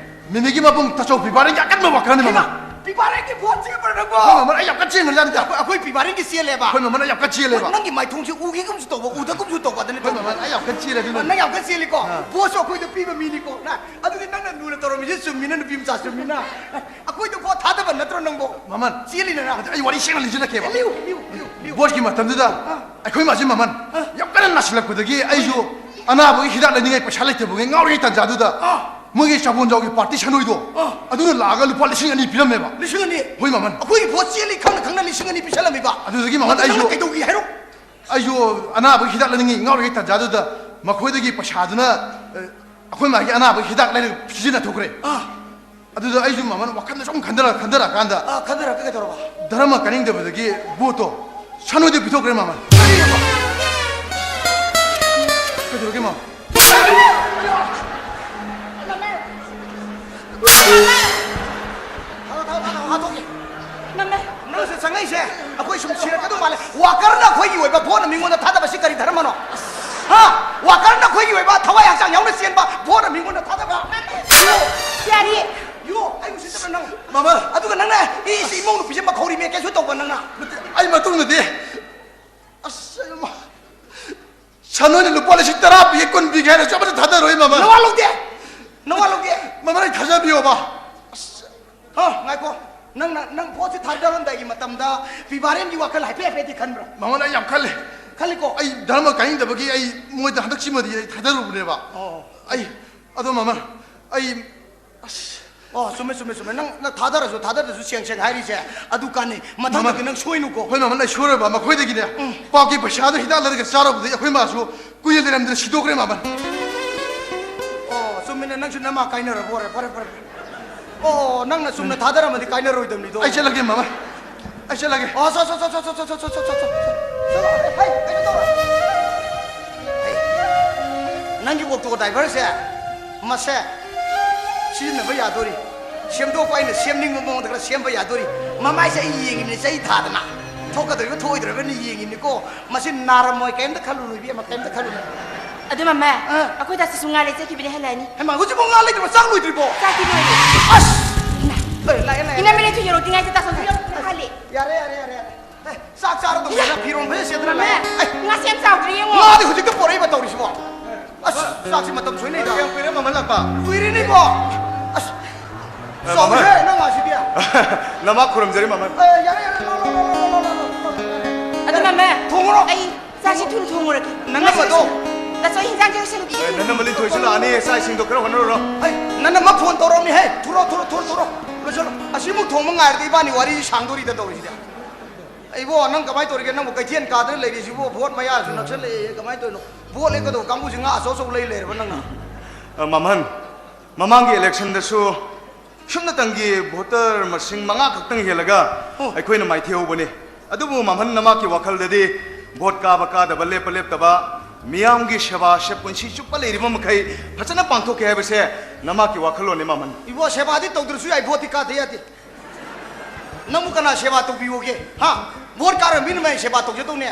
ꯃꯤꯃꯤꯒꯤ ꯃꯕꯨꯡ ꯇꯥꯆꯧ ꯄꯤꯕꯥꯔꯦꯟꯒꯤ ꯑꯀꯟꯕ ꯋꯥꯀꯔꯅꯤ, ꯍꯩꯃꯥ, ꯃꯃꯟ꯫ ꯄꯤꯕꯥꯔꯦꯟꯒꯤ ꯚꯣꯠ ꯆꯦꯟꯕ꯭ꯔꯥ ꯅꯪꯕꯣ? ꯍꯣꯏ, ꯃꯃꯟ, ꯑꯩ ꯌꯥꯝ ꯀꯟꯅ ꯆꯦꯟꯈ꯭ꯔꯖꯥꯠꯅꯤꯗ꯫ ꯑꯩꯈꯣꯏ, ꯑꯩꯈꯣꯏ ꯄꯤꯕꯥꯔꯦꯟꯒꯤ ꯆꯦꯜꯂꯦꯕ? ꯍꯣꯏ, ꯃꯃꯟ, ꯑꯩ ꯌꯥꯝ ꯀꯟꯅ ꯆꯦꯜꯂꯦꯕ꯫ ꯍꯣꯏ, ꯅꯪꯒꯤ ꯃꯥꯏꯊꯣꯡꯁꯦ ꯎꯒꯤꯒꯨꯝꯁꯨ ꯇꯧꯕ, ꯎꯗꯒꯨꯝꯁꯨ ꯇꯧꯕ, ꯑꯗꯨꯅ ꯍꯣꯏ, ꯇꯧꯕ꯫ ꯃꯃꯟ, ꯑꯩ ꯌꯥꯝ ꯀꯟꯅ ꯆꯦꯜꯂꯦ ꯑꯗꯨꯅ꯫ ꯅꯪ ꯌꯥꯝ ꯀꯟꯅ ꯆꯦꯜꯂꯤꯀꯣ? ꯑꯥ꯫ ꯚꯣꯠꯁꯨ ꯑꯩꯈꯣꯏꯗ ꯄꯤꯕ ꯃꯤꯅꯤꯀꯣ꯫ ꯅ, ꯑꯗꯨꯗꯤ ꯅꯪꯅ ꯂꯨꯅ ꯇꯧꯔꯝꯃꯤꯁꯦ ꯆꯨꯝꯃꯤꯅ, ꯅꯨꯄꯤ ꯃꯆꯥ ꯆꯨꯝꯃꯤꯅ꯫ ꯑꯩꯈꯣꯏꯗ ꯚꯣꯠ ꯊꯥꯗꯕ ꯅꯠꯇ꯭ꯔꯣ ꯅꯪꯕꯣ? ꯃꯃꯟ꯫ ꯆꯦꯜꯂꯤꯅ ꯅꯪ꯫ ꯑꯗꯨ ꯑꯩ ꯋꯥꯔꯤ ꯁꯦꯡꯅ ꯂꯤꯖꯔꯛꯀꯦꯕ꯫ ꯂꯤꯌꯨ, ꯂꯤꯌꯨ, ꯂꯤꯌꯨ, ꯂꯤꯌꯨ꯫ ꯚꯣꯠꯀꯤ ꯃꯇꯝꯗꯨꯗ ꯑꯥ꯫ ꯑꯩꯈꯣꯏ ꯃꯥꯁꯤ ꯃꯃꯟ ꯑꯥ꯫ ꯌꯥꯝ ꯀꯟꯅ ꯅꯥꯁꯤꯜꯂꯛꯄꯗꯒꯤ ꯑꯩꯁꯨ ꯑꯅꯥꯕꯒꯤ ꯍꯤꯗꯥꯛ ꯂꯩꯅꯤꯡꯉꯥꯏ ꯄꯩꯁꯥ ꯂꯩꯇꯕꯒꯤ ꯉꯥꯎꯔꯤꯉꯩ ꯇꯥꯟꯖꯥꯗꯨꯗ ꯑꯥ꯫ ꯃꯣꯏꯒꯤ ꯆꯥꯕꯣꯟꯖꯥꯎꯒꯤ ꯄꯥꯔꯇꯤ ꯁꯥꯅꯣꯏꯗꯣ ꯑꯥ꯫ ꯑꯗꯨꯅ ꯂꯥꯛꯑꯒ ꯂꯨꯄꯥ ꯂꯤꯁꯤꯡ ꯑꯅꯤ ꯄꯤꯔꯝꯃꯦꯕ꯫ ꯂꯤꯁꯤꯡ ꯑꯅꯤ? ꯍꯣꯏ, ꯃꯃꯟ꯫ ꯑꯩꯈꯣꯏꯒꯤ ꯚꯣꯠ ꯆꯦꯜꯂꯤ ꯈꯪꯅ ꯈꯪꯅ ꯂꯤꯁꯤꯡ ꯑꯅꯤ ꯄꯤꯁꯜꯂꯝꯃꯤꯕ? ꯑꯗꯨꯗꯒꯤ ꯃꯃꯟ ꯑꯗꯨ ꯅꯪꯅ ꯑꯩꯁꯨ ꯀꯩꯗꯧꯏ ꯍꯥꯏꯔꯣ? ꯑꯩꯁꯨ ꯑꯅꯥꯕꯒꯤ ꯍꯤꯗꯥꯛ ꯂꯩꯅꯤꯡꯉꯤ ꯉꯥꯎꯔꯤꯉꯩ ꯇꯥꯟꯖꯥꯗꯨꯗ ꯃꯈꯣꯏꯗꯒꯤ ꯄꯩꯁꯥꯗꯨꯅ, ꯑ, ꯑꯩꯈꯣꯏ ꯃꯥꯒꯤ ꯑꯅꯥꯕꯒꯤ ꯍꯤꯗꯥꯛ ꯂꯩꯔꯒ ꯁꯤꯖꯤꯟꯅꯊꯣꯛꯈ꯭ꯔꯦ꯫ ꯑꯥ꯫ ꯑꯗꯨꯗ ꯑꯩꯁꯨ ꯃꯃꯟ ꯋꯥꯈꯜꯗ ꯁꯨꯝ ꯈꯟꯊꯔ-, ꯈꯟꯊꯔꯛꯑꯀꯥꯟꯗ ꯑꯥ, ꯈꯟꯊꯔꯛꯑꯒ ꯀꯩꯗꯧꯔꯕ? ꯙꯔꯃ ꯀꯥꯅꯤꯡꯗꯕꯗꯒꯤ ꯚꯣꯠꯇꯣ ꯁꯥꯅꯣꯏꯗ ꯄꯤꯊꯣꯛꯈ꯭ꯔꯦ, ꯃꯃꯟ꯫ ꯀꯔꯤꯅꯣ? ꯀꯩꯗꯧꯔꯒꯦ, ꯃꯃꯟ? ꯊꯥꯗꯣꯛ, ꯊꯥꯗꯣꯛ, ꯊꯥꯗꯣꯛ, ꯊꯥꯗꯣꯛꯀꯦ꯫ ꯅꯪꯁꯦ ꯆꯪꯉꯛꯏꯁꯦ ꯑꯩꯈꯣꯏ ꯁꯨꯝ ꯁꯤꯔꯛꯀꯗꯧ ꯃꯥꯜꯂꯦ꯫ ꯋꯥꯀꯔꯅ ꯑꯩꯈꯣꯏꯒꯤ ꯑꯣꯏꯕ ꯚꯣꯠꯅ ꯃꯤꯉꯣꯟꯗ ꯊꯥꯗꯕꯁꯤ ꯀꯔꯤ ꯙꯔꯃꯅꯣ? ꯍꯥ? ꯋꯥꯀꯔꯅ ꯑꯩꯈꯣꯏꯒꯤ ꯑꯣꯏꯕ ꯊꯋꯥꯏ ꯍꯛꯆꯥꯡ ꯌꯥꯎꯅ ꯆꯦꯟꯕ ꯚꯣꯠꯅ ꯃꯤꯉꯣꯟꯗ ꯊꯥꯗꯕ? ꯌꯥꯔꯤ꯫ ꯌꯣ, ꯑꯩ ꯎꯁꯤꯠꯇꯕ꯭ꯔꯥ ꯅꯪ? ꯃꯃꯥ꯫ ꯑꯗꯨꯒ ꯅꯪꯅ ꯏꯁꯤ ꯏꯃꯧ ꯅꯨꯄꯤꯁꯦ ꯃꯈꯧꯔꯤ ꯃꯦꯠꯀꯦꯁꯨ ꯇꯧꯕ ꯅꯪꯅ꯫ ꯅꯠꯇꯦ, ꯑꯩ ꯃꯇꯨꯡꯗꯗꯤ꯫ ꯑꯁ, ꯑꯩ ꯃ-, ꯁꯥꯅꯣꯏꯅ ꯂꯨꯄꯥ ꯂꯤꯁꯤꯡ ꯇꯔꯥ ꯄꯤꯒꯦ, ꯀꯨꯟ ꯄꯤꯒꯦ ꯍꯥꯏꯔꯁꯨ ꯑꯃꯠꯇ ꯊꯥꯗꯔꯣꯏ, ꯃꯃꯥ꯫ ꯅꯋꯥ ꯂꯧꯗꯦ꯫ ꯅꯋꯥ ꯂꯧꯗꯦ꯫ ꯃꯃꯥ, ꯑꯩ ꯊꯥꯖꯕꯤꯌꯣꯕ꯫ ꯑꯁ꯫ ꯍ, ꯉꯥꯏꯈꯣ꯫ ꯅꯪꯅ, ꯅꯪ ꯚꯣꯠꯁꯦ ꯊꯥꯗꯔꯝꯗꯥꯏꯒꯤ ꯃꯇꯝꯗ ꯄꯤꯕꯥꯔꯦꯟꯒꯤ ꯋꯥꯈꯜ ꯍꯥꯏꯐꯦꯠ ꯍꯥꯏꯐꯦꯠꯇꯤ ꯈꯟꯕ꯭ꯔꯥ? ꯃꯃꯥ, ꯑꯩ ꯌꯥꯝ ꯈꯜꯂꯦ꯫ ꯈꯜꯂꯤꯀꯣ? ꯑꯩ ꯙꯔꯃ ꯀꯥꯅꯤꯡꯗꯕꯒꯤ ꯑꯩ ꯃꯣꯏꯗ ꯍꯟꯗꯛꯁꯤꯃꯗꯤ ꯑꯩ ꯊꯥꯗꯔꯨꯕꯅꯦꯕ꯫ ꯑꯣ꯫ ꯑꯩ, ꯑꯗꯣ ꯃꯃꯥ, ꯑꯩ, ꯑꯁ, ꯑꯣ, ꯆꯨꯝꯃꯦ, ꯆꯨꯝꯃꯦ, ꯆꯨꯝꯃꯦ꯫ ꯅꯪ, ꯅꯪ ꯊꯥꯗꯔꯁꯨ, ꯊꯥꯗꯔꯁꯨ ꯁꯦꯡ ꯁꯦꯡ ꯍꯥꯏꯔꯤꯁꯦ ꯑꯗꯨ ꯀꯥꯟꯅꯩ꯫ ꯃꯊꯪꯗꯗꯤ ꯃꯃꯥ, ꯅꯪ ꯁꯣꯏꯅꯨꯀꯣ꯫ ꯍꯣꯏ, ꯃꯃꯥ, ꯑꯩ ꯁꯣꯏꯔꯣꯏꯕ꯫ ꯃꯈꯣꯏꯗꯒꯤꯅꯦ, ꯎꯝ꯫ ꯄꯥꯛꯀꯤ ꯄꯩꯁꯥꯗꯣ ꯍꯤꯗꯥꯛ ꯂꯩꯔꯒ ꯆꯥꯔꯨꯕꯗꯒꯤ ꯑꯩꯈꯣꯏ ꯃꯥꯁꯨ ꯀꯨꯏꯅ ꯂꯩꯔꯝꯗꯅ ꯁꯤꯗꯣꯛꯈ꯭ꯔꯦ, ꯃꯃꯥ꯫ ꯑꯣ, ꯆꯨꯝꯃꯤꯅꯦ, ꯅꯪꯁꯨ ꯅꯃꯥ ꯀꯥꯏꯅꯔꯕ ꯑꯣꯏꯔꯦ꯫ ꯐꯔꯦ, ꯐꯔꯦ, ꯐꯔꯦ꯫ ꯑꯣ, ꯅꯪꯅ ꯆꯨꯝꯅ ꯊꯥꯗꯔꯝꯃꯗꯤ ꯀꯥꯏꯅꯔꯣꯏꯗꯕꯅꯤꯗꯣ꯫ ꯑꯩ ꯆꯠꯂꯒꯦ, ꯃꯃꯥ꯫ ꯑꯩ ꯆꯠꯂꯒꯦ꯫ ꯑꯣ, ꯆꯣ, ꯆꯣ, ꯆꯣ꯫ ꯆꯠꯂꯣ, ꯍꯩ, ꯍꯩ, ꯀꯩꯅꯣ ꯇꯧꯔꯣ꯫ ꯍꯩ, ꯅꯪꯒꯤ ꯑꯣꯛꯇꯣ ꯗ꯭ꯔꯥꯏꯚꯔꯁꯦ, ꯃꯁꯦ ꯁꯤꯖꯤꯟꯅꯕ ꯌꯥꯗꯣꯔꯤ꯫ ꯁꯦꯝꯗꯣꯛꯄ ꯑꯩꯅ ꯁꯦꯝꯅꯤꯡꯕ ꯃꯑꯣꯡꯗ ꯈꯔ ꯁꯦꯝꯕ ꯌꯥꯗꯣꯔꯤ꯫ ꯃꯃꯥꯏꯁꯦ ꯑꯩ ꯌꯦꯡꯉꯤꯕꯅꯤ, ꯆꯩ ꯊꯥꯗꯅ꯫ ꯊꯣꯛꯀꯗꯣꯏꯕ ꯊꯣꯛꯑꯣꯏꯗ꯭ꯔꯕꯅ ꯌꯦꯡꯉꯤꯕꯅꯤꯀꯣ꯫ ꯃꯁꯤ ꯅꯥꯔꯝꯃꯣꯏ, ꯀꯩꯝꯇ ꯈꯜꯂꯨꯅꯨ ꯏꯕꯦꯝꯃ, ꯀꯩꯝꯇ ꯈꯜꯂꯨꯅꯨ꯫ ꯑꯗꯨ ꯃꯃꯥ, ꯑ꯫ ꯑꯩꯈꯣꯏ ꯗꯥꯁꯤꯁꯨ ꯉꯥ ꯂꯩ ꯆꯠꯈꯤꯕꯅꯤ, ꯍꯜꯂꯛꯑꯅꯤ꯫ ꯍꯩꯃꯥ, ꯍꯧꯖꯤꯛꯐꯥꯎ ꯉꯥ ꯂꯩꯇ꯭ꯔꯤꯕꯣ? ꯆꯥꯛ ꯂꯣꯏꯗ꯭ꯔꯤꯕꯣ? ꯆꯥꯛꯇꯤ ꯂꯣꯏꯔꯦ꯫ ꯑꯁ! ꯏꯃꯥ! ꯑꯦ, ꯂꯥꯛꯑꯦ, ꯂꯥꯛꯑꯦ, ꯏꯃꯥ, ꯂꯥꯛꯑꯦ꯫ ꯃꯤꯅꯤꯠ ꯌꯧꯔꯛꯇ꯭ꯔꯤꯉꯩꯗ ꯗꯥꯁꯣꯟꯁꯨ ꯌꯧꯔꯛꯇ꯭ꯔꯤ ꯃꯥꯜꯂꯦ꯫ ꯌꯥꯔꯦ, ꯌꯥꯔꯦ, ꯌꯥꯔꯦ, ꯌꯥꯔꯦ꯫ ꯑꯦ, ꯆꯥꯛ ꯆꯥꯔꯗꯧꯅꯦꯅ ꯐꯤꯔꯣꯟ ꯐꯖꯅ ꯁꯦꯠꯇꯅ ꯂꯥꯛꯑꯦ꯫ ꯃꯃꯥ, ꯑꯦ, ꯉꯥ ꯁꯦꯝ ꯆꯥꯎꯗ꯭ꯔꯤ ꯌꯦꯡꯉꯣ꯫ ꯉꯥꯗꯤ ꯍꯧꯖꯤꯛꯇ ꯄꯣꯔꯛꯏꯕ ꯇꯧꯔꯤꯁꯤꯕꯣ꯫ ꯑꯁ, ꯆꯥꯛꯁꯤ ꯃꯇꯝ ꯁꯣꯏꯅꯩꯗ꯫ ꯌꯥꯝ ꯀꯨꯏꯔꯦ ꯃꯃꯜ ꯂꯥꯛꯄ꯫ ꯀꯨꯏꯔꯦꯅꯦꯀꯣ꯫ ꯑꯁ, ꯑ, ꯆꯥꯎꯔꯦꯍꯦ, ꯃꯃꯜ꯫ ꯅꯪ ꯉꯥꯁꯤꯗꯤ꯫ ꯅꯃꯥ ꯈꯨꯔꯨꯝꯖꯔꯤ, ꯃꯃꯜ꯫ ꯑꯦ, ꯌꯥꯔꯦ, ꯌꯥꯔꯦ, ꯂꯥꯎ, ꯂꯥꯎ, ꯂꯥꯎ꯫ ꯑꯗꯨ ꯃꯃꯥ, ꯊꯣꯡꯉꯨꯔꯣ꯫ ꯑꯩ ꯆꯥꯛꯁꯤ ꯊꯨꯅ ꯊꯣꯡꯉꯨꯔꯒꯦ꯫ ꯅꯪ ꯉꯁꯤ ꯑꯃꯗꯣ꯫ ꯗꯥꯁꯣ, ꯑꯩ ꯍꯤꯟꯖꯥꯡꯁꯦ ꯂꯣꯏꯁꯤꯜꯂꯨꯈꯤꯒꯦ꯫ ꯑꯦ, ꯅꯅꯝꯃ ꯂꯤꯟꯊꯣꯏꯁꯨ ꯂꯥꯛꯑꯅꯤ, ꯆꯥꯛ ꯏꯁꯤꯡꯗꯣ ꯈꯔ ꯍꯣꯠꯅꯔꯨꯔꯣ꯫ ꯍꯩ, ꯅꯅꯝꯃ ꯐꯣꯟ ꯇꯧꯔꯛꯑꯝꯅꯤ, ꯍꯩ, ꯊꯨꯔꯣ, ꯊꯨꯔꯣ, ꯊꯨꯔꯣ, ꯊꯨꯔꯣ꯫ ꯂꯣꯏꯁꯤꯜꯂꯣ꯫ ꯑꯁꯤꯃꯨꯛ ꯊꯣꯡꯕ ꯉꯥꯏꯔꯗꯤ ꯏꯕꯥꯅꯤ ꯋꯥꯔꯤꯁꯤ ꯁꯥꯡꯗꯣꯔꯤꯗ ꯇꯧꯔꯤꯁꯤꯗꯤ꯫ ꯏꯕꯣ, ꯅꯪ ꯀꯃꯥꯏꯅ ꯇꯧꯔꯤꯒꯦ? ꯅꯪꯕꯨ ꯀꯩꯊꯦꯜ ꯀꯥꯗꯅ ꯂꯩꯔꯤꯁꯤꯕꯨ? ꯚꯣꯠ ꯃꯌꯥꯁꯨ ꯅꯛꯁꯜꯂꯛꯑꯦ, ꯀꯃꯥꯏꯅ ꯇꯧꯔꯤꯅꯣ? ꯚꯣꯠ ꯂꯦꯞꯀꯗꯧꯕ ꯀꯥꯡꯕꯨꯁꯤ ꯉꯥ ꯑꯆꯧ ꯑꯆꯧꯕ ꯂꯩ ꯂꯩꯔꯕ ꯅꯪꯅ? ꯑ, ꯃꯃꯟ, ꯃꯃꯥꯡꯒꯤ ꯏꯂꯦꯛꯁꯟꯗꯁꯨ ꯁꯨꯞꯅꯇꯪꯒꯤ ꯚꯣꯇꯔ ꯃꯁꯤꯡ ꯃꯉꯥ ꯈꯛꯇꯪ ꯍꯦꯜꯂꯒ ꯑꯣ꯫ ꯑꯩꯈꯣꯏꯅ ꯃꯥꯏꯊꯤꯍꯧꯕꯅꯤ꯫ ꯑꯗꯨꯕꯨ ꯃꯃꯟ, ꯅꯃꯥꯛꯀꯤ ꯋꯥꯈꯜꯗꯗꯤ ꯚꯣꯠ ꯀꯥꯕ ꯀꯥꯗꯕ, ꯂꯦꯞꯄ ꯂꯦꯞꯇꯕ, ꯃꯤꯌꯥꯝꯒꯤ ꯁꯦꯕꯥꯁꯦ ꯄꯨꯟꯁꯤ ꯆꯨꯞꯄ ꯂꯩꯔꯤꯕ ꯃꯈꯩ ꯐꯖꯅ ꯄꯥꯡꯊꯣꯛꯀꯦ ꯍꯥꯏꯕꯁꯦ ꯅꯃꯥꯛꯀꯤ ꯋꯥꯈꯜꯂꯣꯟꯅꯤ, ꯃꯃꯟ꯫ ꯏꯕꯣ, ꯁꯦꯕꯥꯗꯤ ꯇꯧꯗ꯭ꯔꯁꯨ ꯌꯥꯏ, ꯚꯣꯠꯇꯤ ꯀꯥꯗ ꯌꯥꯗꯦ꯫ ꯅꯪꯕꯨ ꯀꯅꯥ ꯁꯦꯕꯥ ꯇꯧꯕꯤꯌꯣꯒꯦ? ꯍꯥ? ꯚꯣꯠ ꯀꯥꯔ ꯃꯤꯅ ꯃꯥꯏ ꯁꯦꯕꯥ ꯇꯧꯖꯗꯧꯅꯦ꯫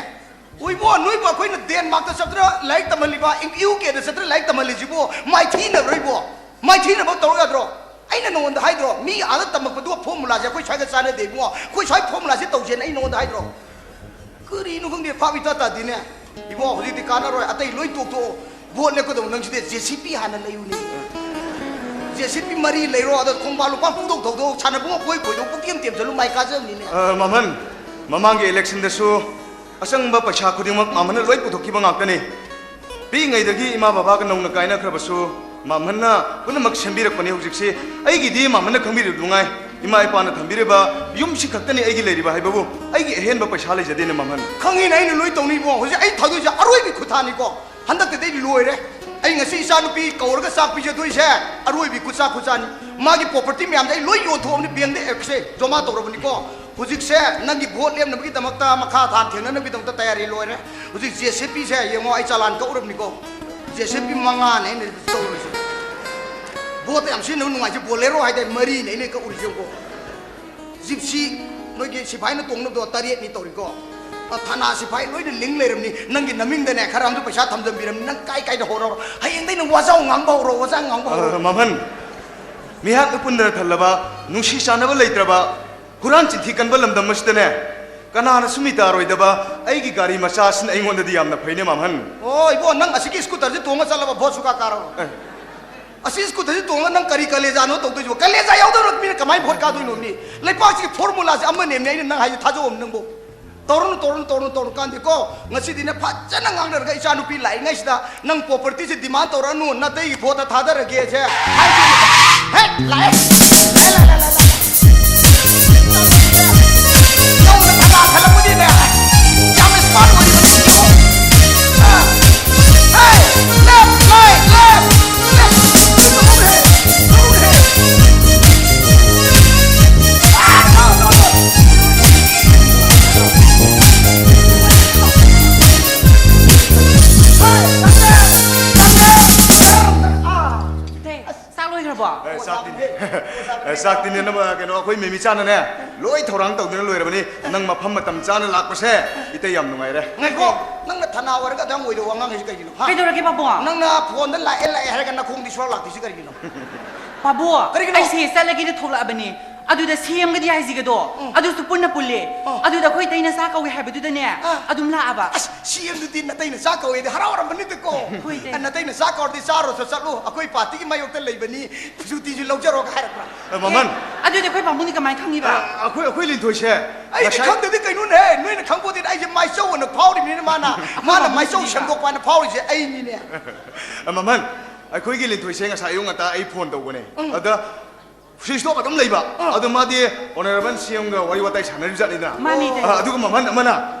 ꯎꯏꯕꯣ, ꯅꯣꯏꯕꯨ ꯑꯩꯈꯣꯏꯅ ꯗꯦꯟꯃꯥꯔꯛꯇ ꯆꯠꯇꯅ ꯂꯥꯏꯔꯤꯛ ꯇꯝꯍꯜꯂꯤꯕ, ꯌꯨ ꯀꯦꯗ ꯆꯠꯇꯅ ꯂꯥꯏꯔꯤꯛ ꯇꯝꯍꯜꯂꯤꯁꯤꯕꯨ ꯃꯥꯏꯊꯤꯅꯕ꯭ꯔꯣ ꯏꯕꯣ? ꯃꯥꯏꯊꯤꯅꯕ ꯇꯧꯔ ꯌꯥꯗ꯭ꯔꯣ? ꯑꯩꯅ ꯅꯉꯣꯟꯗ ꯍꯥꯏꯗ꯭ꯔꯣ? ꯃꯤ ꯑꯥꯗ ꯇꯝꯃꯛꯄꯗꯨꯒ ꯐꯣꯔꯃꯨꯂꯥꯁꯦ ꯑꯩꯈꯣꯏ ꯁ꯭ꯋꯥꯏꯒ ꯆꯥꯟꯅꯗꯦ ꯏꯕꯨꯡꯉꯣ꯫ ꯑꯩꯈꯣꯏ ꯁ꯭ꯋꯥꯏ ꯐꯣꯔꯃꯨꯂꯥꯁꯦ ꯇꯧꯁꯦꯅ ꯑꯩ ꯅꯉꯣꯟꯗ ꯍꯥꯏꯗ꯭ꯔꯣ? ꯀꯔꯤꯅꯣ ꯈꯪꯗꯦ, ꯚꯥꯞ ꯏꯇꯥ ꯇꯥꯗꯦꯅꯦ꯫ ꯏꯕꯣ, ꯍꯧꯖꯤꯛꯇꯤ ꯀꯥꯟꯅꯔꯣꯏ, ꯑꯇꯩ ꯂꯣꯏ ꯇꯣꯛꯊꯣꯛꯑꯣ꯫ ꯚꯣꯠ ꯂꯦꯞꯀꯗꯧꯕ ꯅꯪꯁꯤꯗꯤ ꯖꯦ ꯁꯤ ꯄꯤ ꯍꯥꯟꯅ ꯂꯩꯌꯨꯅꯦ꯫ ꯖꯦ ꯁꯤ ꯄꯤ ꯃꯔꯤ ꯂꯩꯔꯣ, ꯑꯗꯣ ꯈꯣꯡꯕꯥꯟ ꯂꯨꯄꯥ ꯄꯨꯡꯊꯧ ꯊꯧꯗꯣꯛ, ꯁꯥꯟꯅꯕꯨꯡ ꯑꯩꯈꯣꯏ ꯈꯣꯏꯗꯣꯛ ꯄꯨꯡꯇꯦꯝ ꯇꯦꯝꯁꯤꯜꯂꯨ, ꯃꯥꯏ ꯀꯥꯖꯕꯅꯤꯅꯦ꯫ ꯑ, ꯃꯃꯟ, ꯃꯃꯥꯡꯒꯤ ꯏꯂꯦꯛꯁꯟꯗꯁꯨ ꯑꯆꯪꯕ ꯄꯩꯁꯥ ꯈꯨꯗꯤꯡꯃꯛ ꯃꯃꯟꯅ ꯂꯣꯏ ꯄꯨꯊꯣꯛꯈꯤꯕ ꯉꯥꯛꯇꯅꯤ꯫ ꯄꯤꯛꯏꯉꯩꯗꯒꯤ ꯏꯃꯥ ꯕꯕꯥꯒ ꯅꯧꯅ ꯀꯥꯏꯅꯈ꯭ꯔꯕꯁꯨ, ꯃꯥꯝꯍꯟꯅ ꯄꯨꯝꯅꯃꯛ ꯁꯦꯝꯕꯤꯔꯛꯄꯅꯤ꯫ ꯍꯧꯖꯤꯛꯁꯤ ꯑꯩꯒꯤꯗꯤ ꯃꯥꯝꯍꯟꯅ ꯈꯪꯕꯤꯔꯤꯕ ꯅꯨꯡꯉꯥꯏ, ꯏꯃꯥ ꯏꯄꯥꯅ ꯊꯝꯕꯤꯔꯤꯕ ꯌꯨꯝꯁꯤ ꯈꯛꯇꯅꯤ ꯑꯩꯒꯤ ꯂꯩꯔꯤꯕ ꯍꯥꯏꯕꯕꯨ꯫ ꯑꯩꯒꯤ ꯑꯍꯦꯟꯕ ꯄꯩꯁꯥ ꯂꯩꯖꯗꯦꯅꯦ ꯃꯥꯝꯍꯟ꯫ ꯈꯪꯉꯤꯅꯦ, ꯑꯩꯅ ꯂꯣꯏ ꯇꯧꯅꯤ ꯏꯕꯨꯡꯉꯣ꯫ ꯍꯧꯖꯤꯛ ꯑꯩ ꯊꯥꯗꯣꯏꯁꯦ ꯑꯔꯣꯏꯕꯤ ꯈꯨꯊꯥꯅꯤꯀꯣ꯫ ꯍꯟꯗꯛꯇꯗꯤ ꯑꯩ ꯂꯣꯏꯔꯦ꯫ ꯑꯩ ꯉꯁꯤ ꯏꯆꯥ ꯅꯨꯄꯤ ꯀꯧꯔꯒ ꯆꯥꯛ ꯄꯤꯖꯗꯣꯏꯁꯦ ꯑꯔꯣꯏꯕꯤ ꯈꯨꯠꯆꯥ ꯈꯨꯠꯆꯥꯅꯤ꯫ ꯃꯥꯒꯤ ꯄ꯭ꯔꯣꯄꯔꯇꯤ ꯃꯌꯥꯝꯁꯦ ꯑꯩ ꯂꯣꯏ ꯌꯣꯟꯊꯣꯛꯑꯕꯅꯤ, ꯕꯦꯡꯗ ꯑꯦꯛꯁꯦ ꯖꯃꯥ ꯇꯧꯔꯕꯅꯤꯀꯣ꯫ ꯍꯧꯖꯤꯛꯁꯦ ꯅꯪꯒꯤ ꯚꯣꯠ ꯂꯦꯞꯅꯕꯒꯤꯗꯃꯛꯇ, ꯃꯈꯥ ꯊꯥꯅ ꯊꯦꯡꯅꯅꯕꯒꯤꯗꯃꯛꯇ ꯇꯌꯥꯔꯤ ꯂꯣꯏꯔꯦ꯫ ꯍꯧꯖꯤꯛ ꯖꯦ ꯁꯤ ꯄꯤꯁꯦ ꯌꯦꯡꯉꯣ, ꯑꯩ ꯆꯂꯥꯟ ꯀꯛꯎꯔꯕꯅꯤꯀꯣ꯫ ꯖꯦ ꯁꯤ ꯄꯤ ꯃꯉꯥꯅꯦ ꯑꯩꯅ ꯇꯧꯔꯤꯁꯦ꯫ ꯚꯣꯠꯇ ꯌꯥꯝ ꯁꯤꯖꯤꯟꯅꯕ ꯅꯨꯡꯉꯥꯏꯁꯦ ꯕꯣꯂꯦꯔꯣ ꯍꯥꯏꯗꯥꯏ, ꯃꯔꯤꯅꯦ ꯑꯩꯅ ꯀꯛꯎꯔꯤꯁꯦ ꯌꯦꯡꯉꯣ꯫ ꯖꯤꯞꯁꯤ ꯅꯣꯏꯒꯤ ꯁꯤꯐꯥꯏꯅ ꯇꯣꯡꯅꯕꯗꯣ ꯇꯔꯦꯠꯅꯤ ꯇꯧꯔꯤꯀꯣ꯫ ꯑ, ꯊꯅꯥ ꯁꯤꯐꯥꯏ ꯂꯣꯏꯅ ꯂꯤꯡ ꯂꯩꯔꯝꯅꯤ꯫ ꯅꯪꯒꯤ ꯅꯃꯤꯡꯗꯅꯦ ꯈꯔ ꯑꯃꯁꯨ ꯄꯩꯁꯥ ꯊꯝꯖꯟꯕꯤꯔꯝꯅꯤ꯫ ꯅꯪ ꯀꯥꯏ ꯀꯥꯏꯗ ꯍꯧꯔꯣ? ꯍꯌꯦꯡꯗꯩ ꯅꯪ ꯋꯥꯖꯥꯎ ꯉꯥꯡꯕ ꯍꯧꯔꯣ, ꯋꯥꯖꯥꯎ ꯉꯥꯡꯕ ꯍꯧꯔꯣ꯫ ꯑ, ꯃꯃꯟ, ꯃꯤꯍꯥꯠ ꯃꯤꯄꯨꯟꯗꯅ ꯊꯜꯂꯕ, ꯅꯨꯡꯁꯤ ꯆꯥꯟꯅꯕ ꯂꯩꯇ꯭ꯔꯕ, ꯍꯨꯔꯥꯟ ꯆꯤꯟꯊꯤ ꯀꯟꯕ ꯂꯝꯗꯝ ꯑꯁꯤꯗꯅꯦ, ꯀꯅꯥꯅꯁꯨ ꯃꯤ ꯇꯥꯔꯣꯏꯗꯕ ꯑꯩꯒꯤ ꯒꯥꯔꯤ ꯃꯆꯥ ꯑꯁꯤꯅ ꯑꯩꯉꯣꯟꯗꯗꯤ ꯌꯥꯝꯅ ꯐꯩꯅꯦ, ꯃꯥꯝꯍꯟ꯫ ꯑꯣ, ꯏꯕꯣ, ꯅꯪ ꯑꯁꯤꯒꯤ ꯁ꯭ꯀꯨꯇꯔꯁꯦ ꯇꯣꯡꯉ ꯆꯠꯂꯕ ꯚꯣꯠ ꯁꯨꯀꯥ ꯀꯥꯔꯣ? ꯑꯦ꯫ ꯑꯁꯤ ꯁ꯭ꯀꯨꯇꯔꯁꯦ ꯇꯣꯡꯉ ꯅꯪ ꯀꯔꯤ ꯀꯂꯦꯖꯥꯅꯣ ꯇꯧꯗꯣꯏꯁꯤꯕꯣ? ꯀꯂꯦꯖꯥ ꯌꯥꯎꯗꯕ ꯃꯤꯅ ꯀꯃꯥꯏꯅ ꯚꯣꯠ ꯀꯥꯗꯣꯏꯅꯣ ꯃꯤ? ꯂꯩꯄꯥꯛꯁꯤꯒꯤ ꯐꯣꯔꯃꯨꯂꯥꯁꯦ ꯑꯃꯅꯦꯃꯤ, ꯑꯩꯅ ꯅꯪ ꯍꯥꯏꯁꯦ ꯊꯥꯖꯧ ꯅꯪꯕꯣ꯫ ꯇꯧꯔꯨꯅꯨ, ꯇꯧꯔꯨꯅꯨ, ꯇꯧꯔꯨꯅꯨ, ꯇꯧꯔꯨꯅꯨ ꯀꯥꯟꯗꯦꯀꯣ꯫ ꯉꯁꯤꯗꯤꯅꯦ ꯐꯖꯅ ꯉꯥꯡꯅꯔꯒ ꯏꯆꯥ ꯅꯨꯄꯤ ꯂꯥꯛꯏꯉꯩꯁꯤꯗ ꯅꯪ ꯄ꯭ꯔꯣꯄꯔꯇꯤꯁꯦ ꯗꯤꯃꯥꯟ ꯇꯧꯔꯛꯑꯅꯨ, ꯅꯥꯇꯩꯒꯤ ꯚꯣꯠꯇ ꯊꯥꯗꯔꯒꯦꯁꯦ ꯍꯥꯏꯗꯣꯏꯅꯦ꯫ ꯍꯦꯛ ꯂꯥꯛꯑꯦ꯫ ꯂꯥꯛꯑꯦ, ꯂꯥꯛꯑꯦ, ꯂꯥꯛꯑꯦ, ꯂꯥꯛꯑꯦ꯫ ꯅꯧꯅ ꯊꯪꯒꯥ ꯊꯜꯂꯛꯄꯅꯤꯅꯦ꯫ ꯌꯥꯝꯅ smart ꯑꯣꯏꯔꯤꯕꯅꯤ꯫ ꯑꯥ꯫ Hey, left, right, left, left. ꯇꯧꯔꯦ, ꯇꯧꯔꯦ꯫ ꯑꯥ, no, no, no. ꯆꯥꯛ ꯂꯣꯏꯈ꯭ꯔꯕꯣ? ꯑꯦ, ꯆꯥꯛꯇꯤꯅꯦ꯫ ꯑꯦ, ꯆꯥꯛꯇꯤꯅꯦ, ꯅꯪ, ꯀꯩꯅꯣ, ꯑꯩꯈꯣꯏ ꯃꯦꯃꯤꯆꯥꯅꯅꯦ, ꯂꯣꯏ ꯊꯧꯔꯥꯡ ꯇꯧꯗꯨꯅ ꯂꯣꯏꯔꯕꯅꯤ꯫ ꯅꯪ ꯃꯐꯝ ꯃꯇꯝ ꯆꯥꯅ ꯂꯥꯛꯄꯁꯦ ꯏꯇꯩ ꯌꯥꯝ ꯅꯨꯡꯉꯥꯏꯔꯦ꯫ ꯉꯥꯏꯈꯣ, ꯅꯪꯅ ꯊꯅꯥ ꯑꯣꯏꯔꯒ ꯑꯗꯨꯌꯥꯝ ꯑꯣꯏꯗꯕ ꯋꯥ ꯉꯥꯡꯉꯤꯁꯤ ꯀꯩꯒꯤꯅꯣ, ꯍꯥ? ꯀꯩꯗꯧꯔꯒꯦ, ꯄꯥꯕꯨꯡ? ꯅꯪꯅ ꯐꯣꯟꯗ ꯂꯥꯛꯑꯦ, ꯂꯥꯛꯑꯦ ꯍꯥꯏꯔꯒ ꯅꯈꯣꯡꯗꯤ ꯁꯨꯡꯂꯥꯛ ꯂꯥꯛꯇ꯭ꯔꯤꯁꯤ ꯀꯔꯤꯒꯤꯅꯣ? ꯄꯥꯕꯨꯡ, ꯀꯔꯤꯒꯤꯅꯣ? ꯑꯩꯁꯦ ꯆꯠꯂꯒꯦꯅ ꯊꯣꯛꯂꯛꯑꯕꯅꯤ꯫ ꯑꯗꯨꯗ ꯁꯤ ꯑꯦꯝꯒꯗꯤ ꯍꯥꯏꯁꯤꯒꯗꯣ, ꯎꯝ꯫ ꯑꯗꯨꯁꯨ ꯄꯨꯟꯅ ꯄꯨꯜꯂꯦ꯫ ꯑꯥ꯫ ꯑꯗꯨꯗ ꯑꯩꯈꯣꯏ ꯏꯇꯩꯅ ꯆꯥꯛ ꯀꯧꯏ ꯍꯥꯏꯕꯗꯨꯗꯅꯦ, ꯑꯥ꯫ ꯑꯗꯨꯝ ꯂꯥꯛꯑꯕ꯫ ꯑꯁ, ꯁꯤ ꯑꯦꯝꯗꯨꯗꯤ ꯅꯇꯩꯅ ꯆꯥꯛ ꯀꯧꯏꯗꯤ ꯍꯔꯥꯎꯔꯝꯕꯅꯤꯗꯀꯣ꯫ ꯍꯣꯏ, ꯏꯇꯩ꯫ ꯅꯇꯩꯅ ꯆꯥꯛ ꯀꯧꯔꯗꯤ ꯆꯥꯔꯣꯁꯨ ꯆꯠꯂꯨ, ꯑꯩꯈꯣꯏ ꯄꯥꯔꯇꯤꯒꯤ ꯃꯥꯌꯣꯛꯇ ꯂꯩꯕꯅꯤ, ꯁꯨꯇꯤꯁꯨ ꯂꯧꯖꯔꯣꯒ ꯍꯥꯏꯔꯛꯄ꯭ꯔꯥ? ꯑ, ꯃꯃꯟ꯫ ꯑꯦ, ꯑꯗꯨꯗꯤ ꯑꯩꯈꯣꯏ ꯄꯥꯕꯨꯡꯗꯤ ꯀꯃꯥꯏꯅ ꯈꯪꯉꯤꯕ? ꯑ, ꯑꯩꯈꯣꯏ, ꯑꯩꯈꯣꯏ ꯂꯤꯟꯊꯣꯏꯁꯦ ꯑꯩꯗꯤ ꯉꯁꯥꯏ ꯈꯪꯗꯗꯤ ꯀꯩꯅꯣꯅꯦ, ꯅꯣꯏꯅ ꯈꯪꯄꯣꯠꯇꯦ꯫ ꯑꯩꯁꯦ ꯃꯥꯏꯆꯧ ꯑꯅ ꯐꯥꯎꯔꯤꯕꯅꯤꯅ ꯃꯥꯅ, ꯑꯩꯈꯣꯏ ꯃꯥꯅ ꯄꯥꯕꯨꯡꯗꯤ ꯃꯥꯏꯆꯧ ꯈꯪꯉꯤꯕ? ꯁꯦꯝꯗꯣꯛꯄ ꯍꯥꯏꯅ ꯐꯥꯎꯔꯤꯁꯦ ꯑꯩꯅꯤꯅꯦ꯫ ꯑ, ꯃꯃꯟ, ꯑꯩꯈꯣꯏꯒꯤ ꯂꯤꯟꯊꯣꯏꯁꯦ ꯉꯁꯥꯏ ꯑꯌꯨꯛ ꯉꯟꯇꯥ ꯑꯩ ꯐꯣꯟ ꯇꯧꯕꯅꯦ꯫ ꯎꯝ꯫ ꯑꯗ ꯁ꯭ꯋꯤꯆ ꯑꯣꯐ ꯑꯗꯨꯝ ꯂꯩꯕ꯫ ꯑꯥ꯫ ꯑꯗꯨ ꯃꯥꯗꯤ ꯑꯣꯅꯔꯦꯕꯜ ꯁꯤ ꯑꯦꯝꯒ ꯋꯥꯔꯤ ꯋꯥꯇꯥꯏ ꯁꯥꯟꯅꯔꯤꯕꯖꯥꯠꯅꯤꯗꯅ꯫ ꯃꯥꯅꯤꯗ꯫ ꯑꯥ, ꯑꯗꯨꯒ ꯃꯃꯟ ꯑꯃꯅ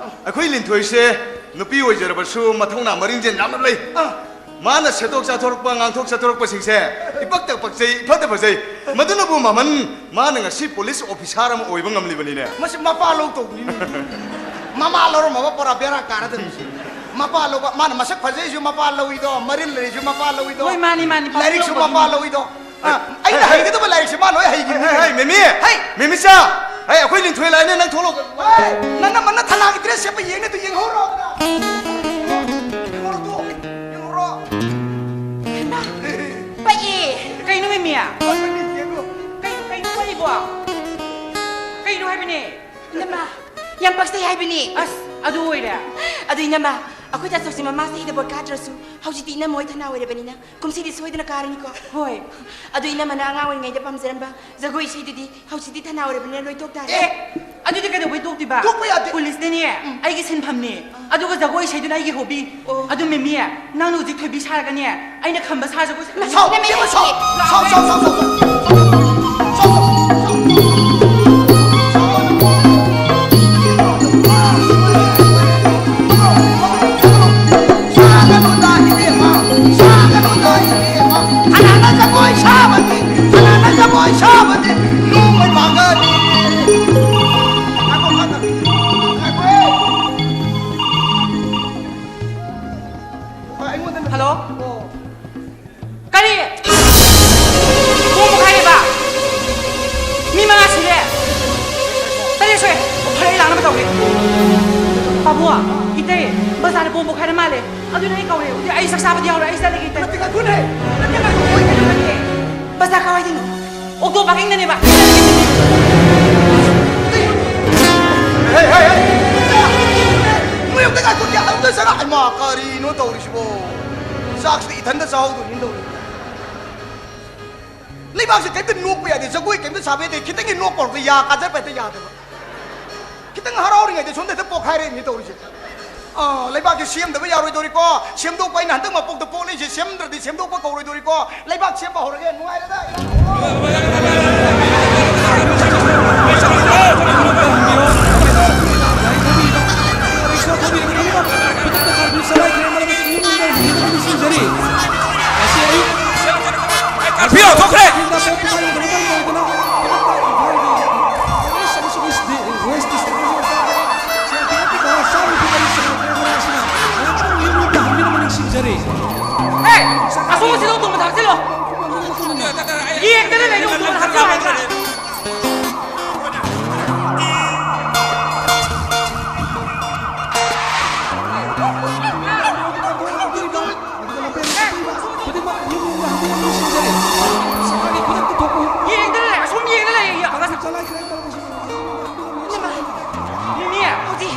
ꯑꯩꯈꯣꯏ ꯂꯤꯟꯊꯣꯏꯁꯦ ꯅꯨꯄꯤ ꯑꯣꯏꯖꯔꯕꯁꯨ ꯃꯊꯧꯅꯥ ꯃꯔꯤꯟꯖꯦꯟ ꯌꯥꯝꯅ ꯂꯩ꯫ ꯑꯥ꯫ ꯃꯥꯅ ꯁꯦꯠꯇꯣꯛ ꯆꯥꯊꯣꯔꯛꯄ, ꯉꯥꯡꯊꯣꯛ ꯆꯠꯊꯣꯔꯛꯄꯁꯤꯡꯁꯦ ꯏꯄꯛꯇ ꯄꯛꯆꯩ, ꯏꯐꯗ ꯐꯖꯩ꯫ ꯃꯗꯨꯅꯕꯨ ꯃꯃꯟ ꯃꯥꯅ ꯉꯁꯤ ꯄꯨꯂꯤꯁ ꯑꯣꯐꯤꯁꯥꯔ ꯑꯃ ꯑꯣꯏꯕ ꯉꯝꯂꯤꯕꯅꯤꯅꯦ꯫ ꯃꯁꯤ ꯃꯄꯥ ꯂꯧ ꯇꯧꯕꯅꯤꯅꯦ꯫ ꯃꯃꯥ ꯂꯧꯔꯝꯃꯕ ꯄꯨꯔꯥ ꯕꯦꯔꯥ ꯀꯥꯔꯗꯕꯅꯤ꯫ ꯃꯄꯥ ꯂꯧꯕ, ꯃꯥꯅ ꯃꯁꯛ ꯐꯖꯩꯁꯨ ꯃꯄꯥ ꯂꯧꯏꯗꯣ, ꯃꯔꯤꯜ ꯂꯩꯁꯨ ꯃꯄꯥ ꯂꯧꯏꯗꯣ꯫ ꯍꯣꯏ, ꯃꯥꯅꯤ, ꯃꯥꯅꯤ, ꯄꯥꯕꯨꯡ ꯂꯥꯏꯔꯤꯛꯁꯨ ꯂꯧꯕꯒꯤꯅꯤ꯫ ꯃꯄꯥ ꯂꯧꯏꯗꯣ꯫ ꯑ, ꯑꯩꯅ ꯍꯩꯒꯗꯕ ꯂꯥꯏꯔꯤꯛꯁꯦ ꯃꯥ ꯂꯣꯏ ꯍꯩꯈꯤꯕꯅꯤ꯫ ꯍꯩ, ꯍꯩ, ꯃꯦꯃꯤ! ꯍꯩ! ꯃꯦꯃꯤꯆꯥ! ꯍꯩ, ꯑꯩꯈꯣꯏ ꯂꯤꯟꯊꯣꯏ ꯂꯥꯛꯑꯦꯅꯦ, ꯅꯪ ꯊꯣꯛꯂꯛꯑꯣ꯫ ꯍꯩ! ꯅꯪ ꯅꯃꯟꯅ ꯊꯅꯥꯒꯤ ꯗ꯭ꯔꯦꯁ ꯁꯦꯠꯄ ꯌꯦꯡꯅꯦ, ꯑꯗꯨ ꯌꯦꯡꯍꯧꯔꯣ ꯑꯗꯨꯅ꯫ ꯌꯦꯡꯍꯧꯔꯣ ꯑꯗꯨ, ꯌꯦꯡꯍꯧꯔꯣ꯫ ꯍꯩꯃꯥ! ꯄꯛꯑꯦ! ꯀꯩꯅꯣ ꯃꯦꯃꯤ? ꯄꯛꯄꯅꯤ, ꯌꯦꯡꯉꯣ꯫ ꯀꯩꯅꯣ, ꯀꯩꯅꯣ ꯄꯛꯏꯕꯣ? ꯀꯩꯅꯣ ꯍꯥꯏꯕꯅꯦ? ꯏꯅꯝꯃ, ꯌꯥꯝ ꯄꯛꯆꯩ ꯍꯥꯏꯕꯅꯤ꯫ ꯑꯁ, ꯑꯗꯨ ꯑꯣꯏꯔꯦ꯫ ꯑꯗꯨ ꯏꯅꯝꯃ, ꯑꯩꯈꯣꯏ ꯇꯥꯆꯧꯁꯤ ꯃꯃꯥ ꯆꯍꯤꯗ ꯕꯣꯠ ꯀꯥꯗ꯭ꯔꯁꯨ ꯍꯧꯖꯤꯛꯇꯤ ꯏꯅꯝꯃ ꯍꯣꯏ ꯊꯅꯥ ꯑꯣꯏꯔꯕꯅꯤꯅ ꯀꯨꯝꯁꯤꯗꯤ ꯁꯣꯏꯗꯅ ꯀꯥꯔꯅꯤꯀꯣ꯫ ꯍꯣꯏ꯫ ꯑꯗꯨ ꯏꯅꯝꯃꯅ ꯑꯉꯥꯡ ꯑꯣꯏꯔꯤꯉꯩꯗ ꯄꯥꯝꯖꯔꯝꯕ ꯖꯒꯣꯏ ꯏꯁꯩꯗꯨꯗꯤ ꯍꯧꯖꯤꯛꯇꯤ ꯊꯅꯥ ꯑꯣꯏꯔꯕꯅꯤꯅ ꯂꯣꯏ ꯇꯣꯛ ꯇꯥꯔꯦ꯫ ꯑꯦ! ꯑꯗꯨꯗꯤ ꯀꯩꯗꯧꯕꯩ ꯇꯣꯛꯇꯣꯏꯕ? ꯇꯣꯛꯄ ꯌꯥꯗꯦ꯫ ꯄꯨꯂꯤꯁꯅꯅꯦ, ꯎꯝ꯫ ꯑꯩꯒꯤ ꯁꯤꯟꯐꯝꯅꯦ꯫ ꯑꯥ꯫ ꯑꯗꯨꯒ ꯖꯒꯣꯏ ꯏꯁꯩꯗꯨꯅ ꯑꯩꯒꯤ ꯍꯣꯕꯤ꯫ ꯑꯣ꯫ ꯑꯗꯨ ꯃꯦꯃꯤ, ꯅꯪꯅ ꯍꯧꯖꯤꯛ ꯊꯣꯏꯕꯤ ꯁꯥꯔꯒꯅꯦ, ꯑꯩꯅ ꯈꯝꯕ ꯁꯥꯔ ꯖꯒꯣꯏ ꯁꯥ- ꯁꯥꯎ, ꯏꯕꯦꯝꯃ, ꯁꯥꯎ, ꯁꯥꯎ, ꯁꯥꯎ, ꯁꯥꯎ, ꯁꯥꯎ꯫ ꯍꯜꯂꯣ? ꯀꯔꯤ? ꯕꯣꯝ ꯄꯣꯈꯥꯏꯔꯤꯕ? ꯃꯤ ꯃꯉꯥ ꯁꯤꯔꯦ? ꯇꯔꯦꯠ ꯁꯣꯛꯑꯦ꯫ ꯑꯣ, ꯐꯔꯦ, ꯑꯩ ꯂꯥꯛꯅꯕ ꯇꯧꯒꯦ꯫ ꯄꯥꯕꯨꯡ, ꯏꯇꯩ, ꯕꯖꯥꯔꯗ ꯕꯣꯝ ꯄꯣꯈꯥꯏꯔ ꯃꯥꯜꯂꯦ꯫ ꯑꯗꯨꯅ ꯑꯩ ꯀꯧꯔꯦ꯫ ꯑꯗꯨꯗꯤ ꯑꯩ ꯆꯥꯛ ꯆꯥꯕꯗꯤ ꯌꯥꯎꯔꯣꯏ, ꯑꯩ ꯆꯠꯂꯒꯦ, ꯏꯇꯩ꯫ ꯅꯠꯇꯦ, ꯉꯥꯏꯈꯣꯅꯦ꯫ ꯅꯠꯇꯦ, ꯉꯥꯏꯈꯣ, ꯃꯣꯏ ꯀꯩꯅꯣ ꯅꯠꯇꯦ꯫ ꯕꯖꯥꯔ ꯀꯥꯏꯋꯥꯏꯗꯅꯣ? ꯑꯣꯛꯇꯣ ꯄꯥꯔꯀꯤꯡꯗꯅꯦꯕ꯫ ꯍꯦ, ꯍꯦ, ꯍꯦ꯫ ꯅꯣꯏ ꯑꯝꯇ ꯉꯥꯏꯈꯣ, ꯑꯝꯇ ꯆꯪꯉꯛ-, ꯍꯩꯃꯥ, ꯀꯔꯤꯅꯣ ꯇꯧꯔꯤꯁꯤꯕꯣ? ꯆꯥꯛꯁꯤꯗꯤ ꯏꯊꯟꯗ ꯆꯥꯍꯧꯗꯣꯏꯅꯤ ꯇꯧꯔꯤꯁꯦ꯫ ꯂꯩꯕꯥꯛꯁꯦ ꯀꯩꯝꯇ ꯅꯣꯛꯄ ꯌꯥꯗꯦ, ꯖꯒꯣꯏ ꯀꯩꯝꯇ ꯁꯥꯕ ꯌꯥꯗꯦ, ꯈꯤꯇꯪꯒꯤ ꯅꯣꯛꯄ ꯍꯧꯔꯛꯄꯗ ꯌꯥ ꯀꯥꯖꯔꯛꯄ ꯍꯦꯛꯇ ꯌꯥꯗꯕ꯫ ꯈꯤꯇꯪ ꯍꯔꯥꯎꯔꯤꯉꯩꯗ ꯁꯣꯝꯗ ꯍꯦꯛꯇ ꯄꯣꯛꯈꯥꯏꯔꯛꯏꯅꯤ ꯇꯧꯔꯤꯁꯦ꯫ ꯑꯥ, ꯂꯩꯕꯥꯛꯁꯦ ꯁꯦꯝꯗꯕ ꯌꯥꯔꯣꯏꯗꯧꯔꯤꯀꯣ꯫ ꯁꯦꯝꯗꯣꯛꯄ ꯑꯩꯅ ꯍꯟꯗꯛ ꯃꯄꯣꯛꯇ ꯄꯣꯛꯂꯛꯏꯁꯦ, ꯁꯦꯝꯗ꯭ꯔꯗꯤ ꯁꯦꯝꯗꯣꯛꯄ ꯀꯧꯔꯣꯏꯗꯧꯔꯤꯀꯣ꯫ ꯂꯩꯕꯥꯛ ꯁꯦꯝꯕ ꯍꯧꯔꯒꯦ, ꯅꯨꯡꯉꯥꯏꯔꯦꯗ꯫ ꯀꯥꯔꯐ꯭ꯌꯨ ꯌꯧꯊꯣꯛꯈ꯭ꯔꯦ꯫ ꯍꯦ! ꯑꯁꯣꯝ ꯁꯤꯗ ꯎꯇꯣꯡ ꯃꯊꯛ ꯍꯥꯞꯆꯤꯜꯂꯣ꯫ ꯌꯦꯡꯗꯅ ꯂꯩꯔꯦ ꯎꯇꯣꯡ ꯃꯊꯛ ꯍꯥꯞꯆꯤꯜꯂꯣ ꯍꯥꯏꯕ꯫ ꯌꯦꯡꯗꯅ ꯂꯩ, ꯑꯁꯣꯝ ꯌꯦꯡꯗꯅ ꯂꯩ꯫ ꯏꯃꯥ, ꯃꯤꯃꯤ! ꯍꯧꯖꯤꯛ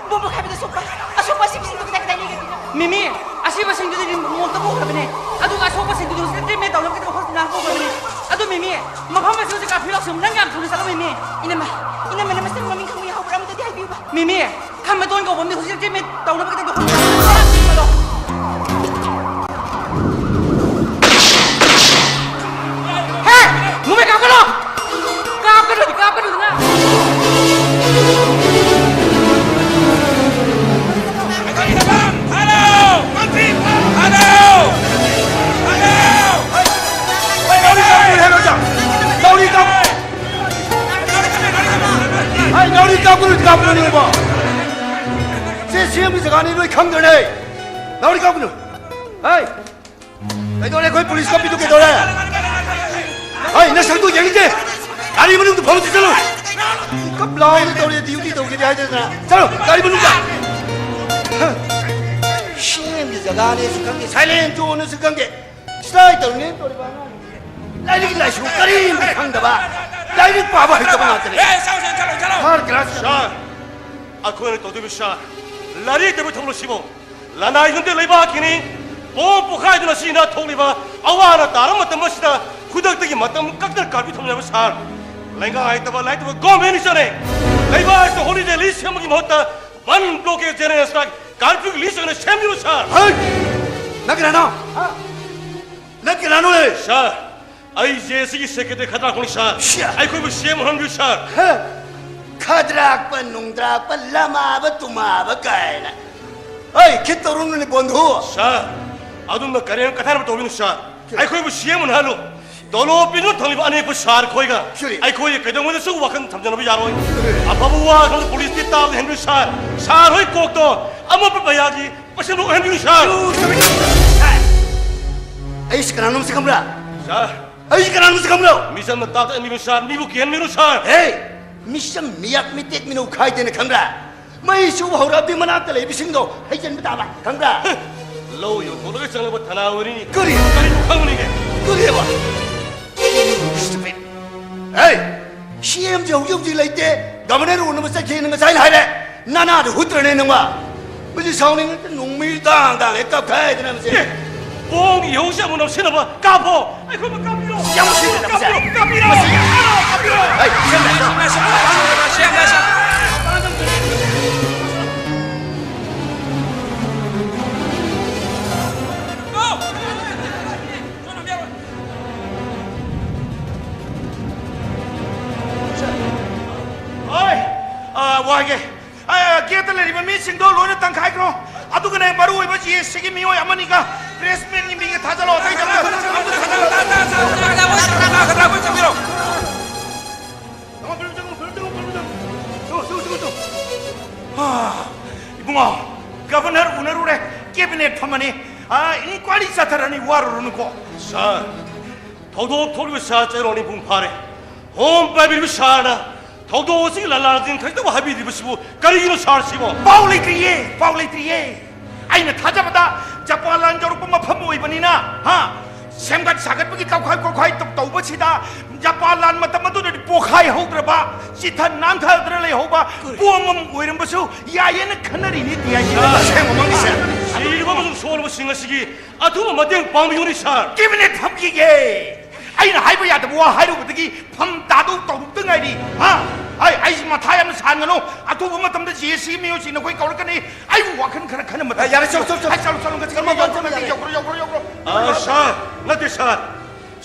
ꯕꯣꯝꯕ ꯈꯥꯏꯕꯗ ꯁꯣꯛꯄ, ꯑꯁꯣꯛꯄ ꯑꯁꯤꯕꯁꯤꯡꯗꯨ ꯀꯗꯥꯏ ꯀꯗꯥꯏ ꯂꯩꯒꯦ? ꯃꯤꯃꯤ, ꯑꯁꯤꯕꯁꯤꯡꯗꯨꯗꯤ ꯃꯣꯔꯒꯇ ꯄꯨꯈ꯭ꯔꯕꯅꯦ꯫ ꯑꯗꯨꯒ ꯑꯁꯣꯛꯄꯁꯤꯡꯗꯨꯗꯤ ꯍꯧꯖꯤꯛ ꯇ꯭ꯔꯤꯠꯃꯦꯟ ꯇꯧꯅꯕꯒꯤꯗꯃꯛ ꯍꯣꯁꯄꯤꯇꯥꯜ ꯄꯨꯈ꯭ꯔꯕꯅꯦ꯫ ꯑꯗꯨ ꯃꯤꯃꯤ, ꯃꯐꯝ ꯑꯁꯤ ꯍꯧꯖꯤꯛ ꯀꯥꯔꯐ꯭ꯌꯨ ꯂꯥꯎꯁꯤꯜꯂꯝ-, ꯅꯪ ꯌꯥꯝ ꯊꯨꯅ ꯆꯠꯂꯣ ꯃꯤꯃꯤ꯫ ꯏꯅꯝꯃ, ꯏꯅꯝꯃꯅ ꯃꯁꯛ ꯃꯃꯤꯡ ꯈꯪꯕ ꯌꯥꯎꯕ꯭ꯔꯥ? ꯑꯝꯇꯗꯤ ꯍꯥꯏꯕꯤꯌꯨꯕ꯫ ꯃꯤꯃꯤ, ꯈꯝꯕꯇꯣꯟ ꯀꯧꯕ ꯃꯤ ꯍꯧꯖꯤꯛ ꯇ꯭ꯔꯤꯠꯃꯦꯟ ꯇꯧꯅꯕꯒꯤꯗꯃꯛ ꯍꯣꯁꯄꯤꯇꯥꯜ ꯄꯨꯈ꯭ꯔꯕꯅꯦ꯫ ꯍꯦ! ꯅꯣꯡꯃꯩ ꯀꯥꯞꯀꯅꯨ! ꯀꯥꯞꯀꯅꯨꯗꯤ ꯀꯥꯞꯀꯅꯨꯗꯅ! ꯍꯥꯠꯂꯣ! ꯍꯥꯠꯂꯣ! ꯍꯥꯠꯂꯣ! ꯍꯦ, ꯅꯥꯎꯔꯤ ꯀꯥꯞꯀꯅꯨ, ꯍꯦ, ꯅꯥꯎꯔꯤ ꯀꯥꯞ-, ꯍꯦ, ꯅꯥꯎꯔꯤ ꯀꯥꯞꯀꯅꯨ, ꯀꯥꯞꯀꯅꯨ ꯅꯣꯏꯕꯣ! ꯁꯤ ꯁꯤ ꯑꯦꯝꯒꯤ ꯖꯒꯥꯅꯤ, ꯅꯣꯏ ꯈꯪꯗ꯭ꯔꯅꯦ? ꯅꯥꯎꯔꯤ ꯀꯥꯞꯀꯅꯨ! ꯍꯦ! ꯀꯩꯗꯧꯔꯦ? ꯑꯩꯈꯣꯏ ꯄꯨꯂꯤꯁ ꯀꯞꯄꯤꯗꯨ ꯀꯩꯗꯧꯔꯦ? ꯍꯩ, ꯅꯁꯛꯇꯨ ꯌꯦꯡꯅꯤꯡꯗꯦ꯫ ꯒꯥꯔꯤ ꯃꯅꯨꯡꯗ ꯐꯝꯃ ꯆꯠꯂꯨ꯫ ꯀꯞ ꯂꯥꯎꯅ ꯇꯧꯔꯦ, ꯗ꯭ꯌꯨꯇꯤ ꯇꯧꯒꯦꯗꯤ ꯍꯥꯏꯗꯅ꯫ ꯆꯠꯂꯨ, ꯒꯥꯔꯤ ꯃꯅꯨꯡꯗ꯫ ꯁꯤ ꯑꯦꯝꯒꯤ ꯖꯒꯥꯅꯦꯁꯨ ꯈꯪꯗꯦ, ꯁꯥꯏꯂꯦꯟ ꯖꯣꯟꯅꯦꯁꯨ ꯈꯪꯗꯦ꯫ ꯁ꯭ꯇꯥꯏꯜ ꯇꯧꯔꯤꯅꯦꯅ ꯇꯧꯔꯤꯕ ꯑꯉꯥꯡꯁꯤꯡꯁꯦ꯫ ꯂꯥꯏꯔꯤꯛ ꯂꯥꯏꯁꯨ ꯀꯔꯤꯝꯇ ꯈꯪꯗꯕ, ꯂꯥꯏꯔꯤꯛ ꯄꯥꯕ ꯍꯩꯇꯕ ꯉꯥꯛꯇꯅꯦ꯫ ꯑꯦ, ꯆꯠꯂꯣ, ꯆꯠꯂꯣ, ꯆꯠꯂꯣ, ꯆꯠꯂꯣ꯫ ꯊꯥꯔꯠ ꯀ꯭ꯂꯥꯁ꯫ ꯁꯥꯔ, ꯑꯩꯈꯣꯏꯅ ꯇꯧꯗꯣꯏꯕ, ꯁꯥꯔ, ꯂꯥꯏꯔꯤꯛ ꯇꯝꯕꯒꯤ ꯊꯕꯛ ꯑꯁꯤꯕꯨ ꯂꯅꯥꯏ ꯅꯠꯇꯦ, ꯂꯩꯕꯥꯛꯀꯤꯅꯤ꯫ ꯕꯣꯝ ꯄꯣꯈꯥꯏꯗꯨꯅ ꯁꯤꯅ ꯊꯣꯛꯂꯤꯕ ꯑꯋꯥ ꯑꯅꯥ ꯇꯥꯔꯕ ꯃꯇꯝ ꯑꯁꯤꯗ ꯈꯨꯗꯛꯇꯒꯤ ꯃꯇꯝ ꯀꯛꯇꯅ ꯀꯥꯔꯐ꯭ꯌꯨ ꯊꯝꯖꯕ ꯁꯥꯔ, ꯂꯩꯉꯥꯛ ꯍꯩꯇꯕ ꯂꯥꯏꯇꯕ ꯒꯣꯔꯃꯦꯟ ꯁꯤꯅꯅꯦ ꯂꯩꯕꯥꯛ ꯑꯁꯤꯗ ꯍꯣꯂꯤꯗꯦ ꯂꯤꯁ ꯁꯦꯝꯕꯒꯤ ꯃꯍꯨꯠꯇ ꯕꯟ ꯕ꯭ꯂꯣꯀꯦꯗ ꯖꯦꯅꯦꯔꯦꯜ ꯁ꯭ꯇ꯭ꯔꯥꯏꯛ ꯀꯥꯔꯐ꯭ꯌꯨꯒꯤ ꯂꯤꯁ ꯑꯣꯏꯅ ꯁꯦꯝꯕꯤꯔꯣ, ꯁꯥꯔ꯫ ꯍꯩ! ꯅꯪ ꯀꯅꯥꯅꯣ? ꯍꯥ? ꯅꯪ ꯀꯅꯥꯅꯣ? ꯁꯥꯔ, ꯑꯩ ꯖꯦ ꯑꯦ ꯁꯤꯒꯤ ꯁꯦꯀ꯭ꯔꯦꯇꯔꯤ ꯈꯗ꯭ꯔꯥꯛ ꯈꯣꯡꯅꯤ, ꯁꯥꯔ꯫ ꯁꯤꯌꯥ! ꯑꯩꯈꯣꯏꯕꯨ ꯁꯤ ꯑꯦꯝ ꯑꯣꯏꯍꯟꯕꯤꯌꯨ, ꯁꯥꯔ꯫ ꯍꯦ! ꯈꯗ꯭ꯔꯥꯛꯄ ꯅꯨꯡꯗ꯭ꯔꯥꯛꯄ ꯂꯃꯥꯕ ꯇꯨꯃꯥꯕ ꯀꯥꯏꯅ꯫ ꯑꯩ ꯈꯤꯠ ꯇꯧꯔꯨꯅꯨꯅꯦ, ꯕꯣꯟꯙꯨ꯫ ꯁꯥꯔ, ꯑꯗꯨꯝꯅ ꯀꯔꯦꯝ ꯀꯊꯥꯅꯕ ꯇꯧꯕꯤꯅꯨ, ꯁꯥꯔ꯫ ꯀꯔꯤ? ꯑꯩꯈꯣꯏꯕꯨ ꯁꯤ ꯑꯦꯝ ꯑꯣꯏꯍꯜꯂꯨ꯫ ꯇꯣꯂꯣꯞ ꯄꯤꯗꯨꯅ ꯊꯝꯂꯤꯕ ꯑꯅꯦꯛꯄ ꯁꯥꯔ ꯈꯣꯏꯒ ꯀꯔꯤ? ꯑꯩꯈꯣꯏ ꯀꯩꯗꯧꯉꯩꯗꯁꯨ ꯋꯥꯈꯜ ꯊꯝꯖꯅꯕ ꯌꯥꯔꯣꯏ꯫ ꯀꯔꯤ? ꯑꯐꯕ ꯋꯥ ꯈꯪꯗ ꯄꯨꯂꯤꯁꯇꯤ ꯇꯥꯕꯗ ꯍꯦꯟꯕꯤꯌꯨ, ꯁꯥꯔ꯫ ꯁꯥꯔ ꯍꯣꯏ ꯀꯣꯛꯇꯣ ꯑꯃꯣꯠꯄ ꯃꯌꯥꯒꯤ ꯄꯩꯁꯥ ꯑꯣꯏꯍꯟꯕꯤꯌꯨ, ꯁꯥꯔ꯫ ꯑꯩꯁꯤ ꯀꯅꯥꯅꯣ ꯃꯁꯤ ꯈꯪꯕ꯭ꯔꯥ? ꯁꯥꯔ꯫ ꯑꯩꯁꯤ ꯀꯅꯥꯅꯣ ꯃꯁꯤ ꯈꯪꯕ꯭ꯔꯣ? ꯃꯤꯆꯝꯅ ꯇꯥꯛꯇ ꯍꯟꯕꯤꯌꯨ, ꯁꯥꯔ꯫ ꯃꯤꯕꯨ ꯀꯤꯍꯟꯕꯤꯌꯨ, ꯁꯥꯔ꯫ ꯍꯦ! ꯃꯤꯆꯝ ꯃꯤꯌꯥꯛ ꯃꯤꯇꯦꯛ ꯃꯤꯅꯧ ꯈꯥꯏꯗꯦꯅ ꯈꯪꯕ꯭ꯔꯥ? ꯃꯩ ꯆꯨꯕ ꯍꯧꯔꯛꯑꯗꯤ ꯃꯅꯥꯛꯇ ꯂꯩꯕꯁꯤꯡꯗꯣ ꯍꯩꯖꯤꯟꯕ ꯇꯥꯕ, ꯈꯪꯕ꯭ꯔꯥ? ꯂꯧ ꯌꯣꯟꯊꯣꯛꯂꯒ ꯆꯪꯂꯕ ꯊꯅꯥ ꯑꯣꯏꯔꯤꯅꯤ꯫ ꯀꯔꯤ? ꯀꯔꯤꯅꯣ ꯈꯪꯕꯅꯤꯅꯦ? ꯀꯔꯤꯕ? Stupid. ꯍꯦ! ꯁꯤ ꯑꯦꯝꯁꯦ ꯍꯧꯖꯤꯛ ꯍꯧꯖꯤꯛ ꯂꯩꯇꯦ, ꯒꯕꯔꯅꯔ ꯎꯅꯕ ꯆꯠꯈꯤꯅ ꯉꯁꯥꯏꯅ ꯍꯥꯏꯔꯦ꯫ ꯅꯅꯥꯗꯣ ꯍꯨꯠꯇ꯭ꯔꯅꯦ ꯅꯪꯕ? ꯃꯁꯤ ꯁꯥꯎꯅꯤꯡꯉꯛꯇ ꯅꯣꯡꯃꯩ ꯇꯥꯡ ꯇꯥꯡ ꯍꯦꯛ ꯀꯥꯞꯈꯥꯏꯗꯅ ꯃꯁꯤ꯫ ꯑꯦ, ꯄꯣꯡ ꯏꯍꯧꯁꯦ ꯑꯃꯨꯛ ꯅꯝꯁꯤꯟꯅꯕ ꯀꯥꯞꯄꯣ꯫ ꯑꯩꯈꯣꯏꯕꯨ ꯀꯥꯞꯄꯤꯔꯣ꯫ ꯌꯥꯝ ꯎꯁꯤꯠꯇꯦꯗ ꯃꯁꯤ꯫ ꯀꯥꯞꯄꯤꯔꯣ, ꯀꯥꯞꯄꯤꯔꯣ꯫ ꯃꯁꯤ꯫ ꯑꯥ, ꯀꯥꯞꯄꯤꯔꯣ꯫ ꯍꯩ, ꯁꯦꯝ ꯂꯩ꯫ ꯍꯣꯏ, ꯑꯥ, ꯋꯥꯒꯦ꯫ ꯑꯥ, ꯒꯦꯠꯇ ꯂꯩꯔꯤꯕ ꯃꯤꯁꯤꯡꯗꯣ ꯂꯣꯏꯅ ꯇꯪꯈꯥꯏꯈ꯭ꯔꯣ꯫ ꯑꯗꯨꯒꯅꯦ, ꯃꯔꯨ ꯑꯣꯏꯕ ꯖꯤ ꯑꯦꯁ ꯁꯤꯒꯤ ꯃꯤꯑꯣꯏ ꯑꯃꯅꯤꯒ ꯄ꯭ꯔꯦꯁꯃꯦꯟꯒꯤ ꯃꯤꯒ ꯊꯥꯖꯜꯂꯣ꯫ ꯑꯇꯩ ꯆꯪꯕꯤꯔꯣ꯫ ꯆꯪꯉꯣ, ꯆꯪꯉꯣ, ꯆꯪꯉꯣ, ꯆꯪꯉꯣ, ꯆꯪꯉꯣ꯫ ꯆꯪꯉꯣ, ꯆꯪꯉꯣ, ꯆꯪꯉꯣ, ꯆꯪꯉꯣ꯫ ꯑꯥ, ꯏꯕꯨꯡꯉꯣ, ꯒꯚꯔꯅꯔ ꯎꯅꯔꯨꯔꯦ, ꯀꯦꯕꯤꯅꯦꯠ ꯐꯝꯃꯅꯤ꯫ ꯑꯥ, ꯏꯟꯀ꯭ꯋꯥꯏꯔꯤ ꯆꯠꯊꯔꯅꯤ, ꯋꯥꯔꯨꯔꯅꯨꯀꯣ꯫ ꯁꯥꯔ, ꯊꯧꯗꯣꯛ ꯊꯣꯛꯂꯤꯕ ꯁꯥꯔ ꯆꯩꯔꯣꯡ ꯅꯤꯐꯨ ꯐꯥꯔꯦ꯫ ꯍꯣꯝ ꯄꯥꯏꯕꯤꯔꯤꯕ ꯁꯥꯔꯅ ꯊꯧꯗꯣꯛ ꯑꯁꯤꯒꯤ ꯂꯥꯂꯥꯁꯤꯡ ꯈꯖꯤꯛꯇꯕꯨ ꯍꯥꯏꯕꯤꯗ꯭ꯔꯤꯕꯁꯤꯕꯨ ꯀꯔꯤꯒꯤꯅꯣ ꯁꯥꯔꯁꯤꯕꯣ? ꯄꯥꯎ ꯂꯩꯇ꯭ꯔꯤꯌꯦ, ꯄꯥꯎ ꯂꯩꯇ꯭ꯔꯤꯌꯦ꯫ ꯑꯩꯅ ꯊꯥꯖꯕꯗ ꯖꯄꯥꯟ ꯂꯥꯟ ꯌꯧꯔꯛꯄ ꯃꯐꯝ ꯑꯣꯏꯕꯅꯤꯅ, ꯍꯥ, ꯁꯦꯝꯒꯠ ꯁꯥꯒꯠꯄꯒꯤ ꯇꯧꯈꯥꯏ ꯈꯣꯠꯈꯥꯏ ꯇꯧ-, ꯇꯧꯕꯁꯤꯗ ꯖꯄꯥꯟ ꯂꯥꯟ ꯃꯇꯝ ꯑꯗꯨꯗꯗꯤ ꯄꯣꯈꯥꯏ ꯍꯧꯗ꯭ꯔꯕ, ꯆꯤꯊ ꯅꯥꯟꯊꯗꯅ ꯂꯩꯍꯧꯕ ꯀꯔꯤ? ꯄꯣꯝ ꯑꯃ ꯑꯣꯏꯔꯝꯕꯁꯨ ꯌꯥꯏꯌꯦꯅ ꯈꯟꯅꯔꯤꯅꯤ, ꯗꯤ ꯑꯥꯏ ꯖꯤ꯫ ꯑꯁꯦꯡꯕꯃꯛꯅꯤ, ꯁꯥꯔ꯫ ꯁꯤꯔꯤꯕ ꯑꯃꯁꯨꯡ ꯁꯣꯛꯂꯕꯁꯤꯡ ꯑꯁꯤꯒꯤ ꯑꯊꯨꯕ ꯃꯇꯦꯡ ꯄꯥꯡꯕꯤꯌꯨꯅꯤ, ꯁꯥꯔ꯫ ꯀꯦꯕꯤꯅꯦꯠ ꯐꯝꯈꯤꯒꯦ꯫ ꯑꯩꯅ ꯍꯥꯏꯕ ꯌꯥꯗꯕ ꯋꯥ ꯍꯥꯏꯔꯨꯕꯗꯒꯤ ꯐꯝ ꯇꯥꯗꯧ ꯇꯧꯔꯨꯕꯗ ꯉꯥꯏꯔꯤ꯫ ꯍꯥ? ꯑꯩ, ꯑꯩꯁꯤ ꯃꯊꯥ ꯌꯥꯝꯅ ꯁꯥꯍꯟꯒꯅꯨ꯫ ꯑꯊꯨꯕ ꯃꯇꯝꯗ ꯖꯦ ꯑꯦꯁ ꯁꯤ ꯃꯤꯑꯣꯏꯁꯤꯡ ꯅꯈꯣꯏ ꯀꯧꯔꯛꯀꯅꯤ꯫ ꯑꯩꯕꯨ ꯋꯥꯈꯜ ꯈꯔ ꯈꯟꯅ ꯃꯇꯝ ꯑꯦ, ꯌꯥꯔꯦ, ꯆꯠꯂꯣ, ꯆꯠꯂꯣ, ꯆꯠꯂꯣ꯫ ꯑꯩ, ꯆꯠꯂꯣ, ꯆꯠꯂꯣ, ꯉꯁꯤ ꯆꯠꯂꯣ, ꯃꯤꯑꯣꯏ ꯆꯠꯂꯣ, ꯆꯠꯂꯣ, ꯌꯥꯔꯦ꯫ ꯌꯧꯈ꯭ꯔꯣ, ꯌꯧꯈ꯭ꯔꯣ, ꯌꯧꯈ꯭ꯔꯣ꯫ ꯑ, ꯁꯥꯔ, ꯅꯠꯇꯦ, ꯁꯥꯔ꯫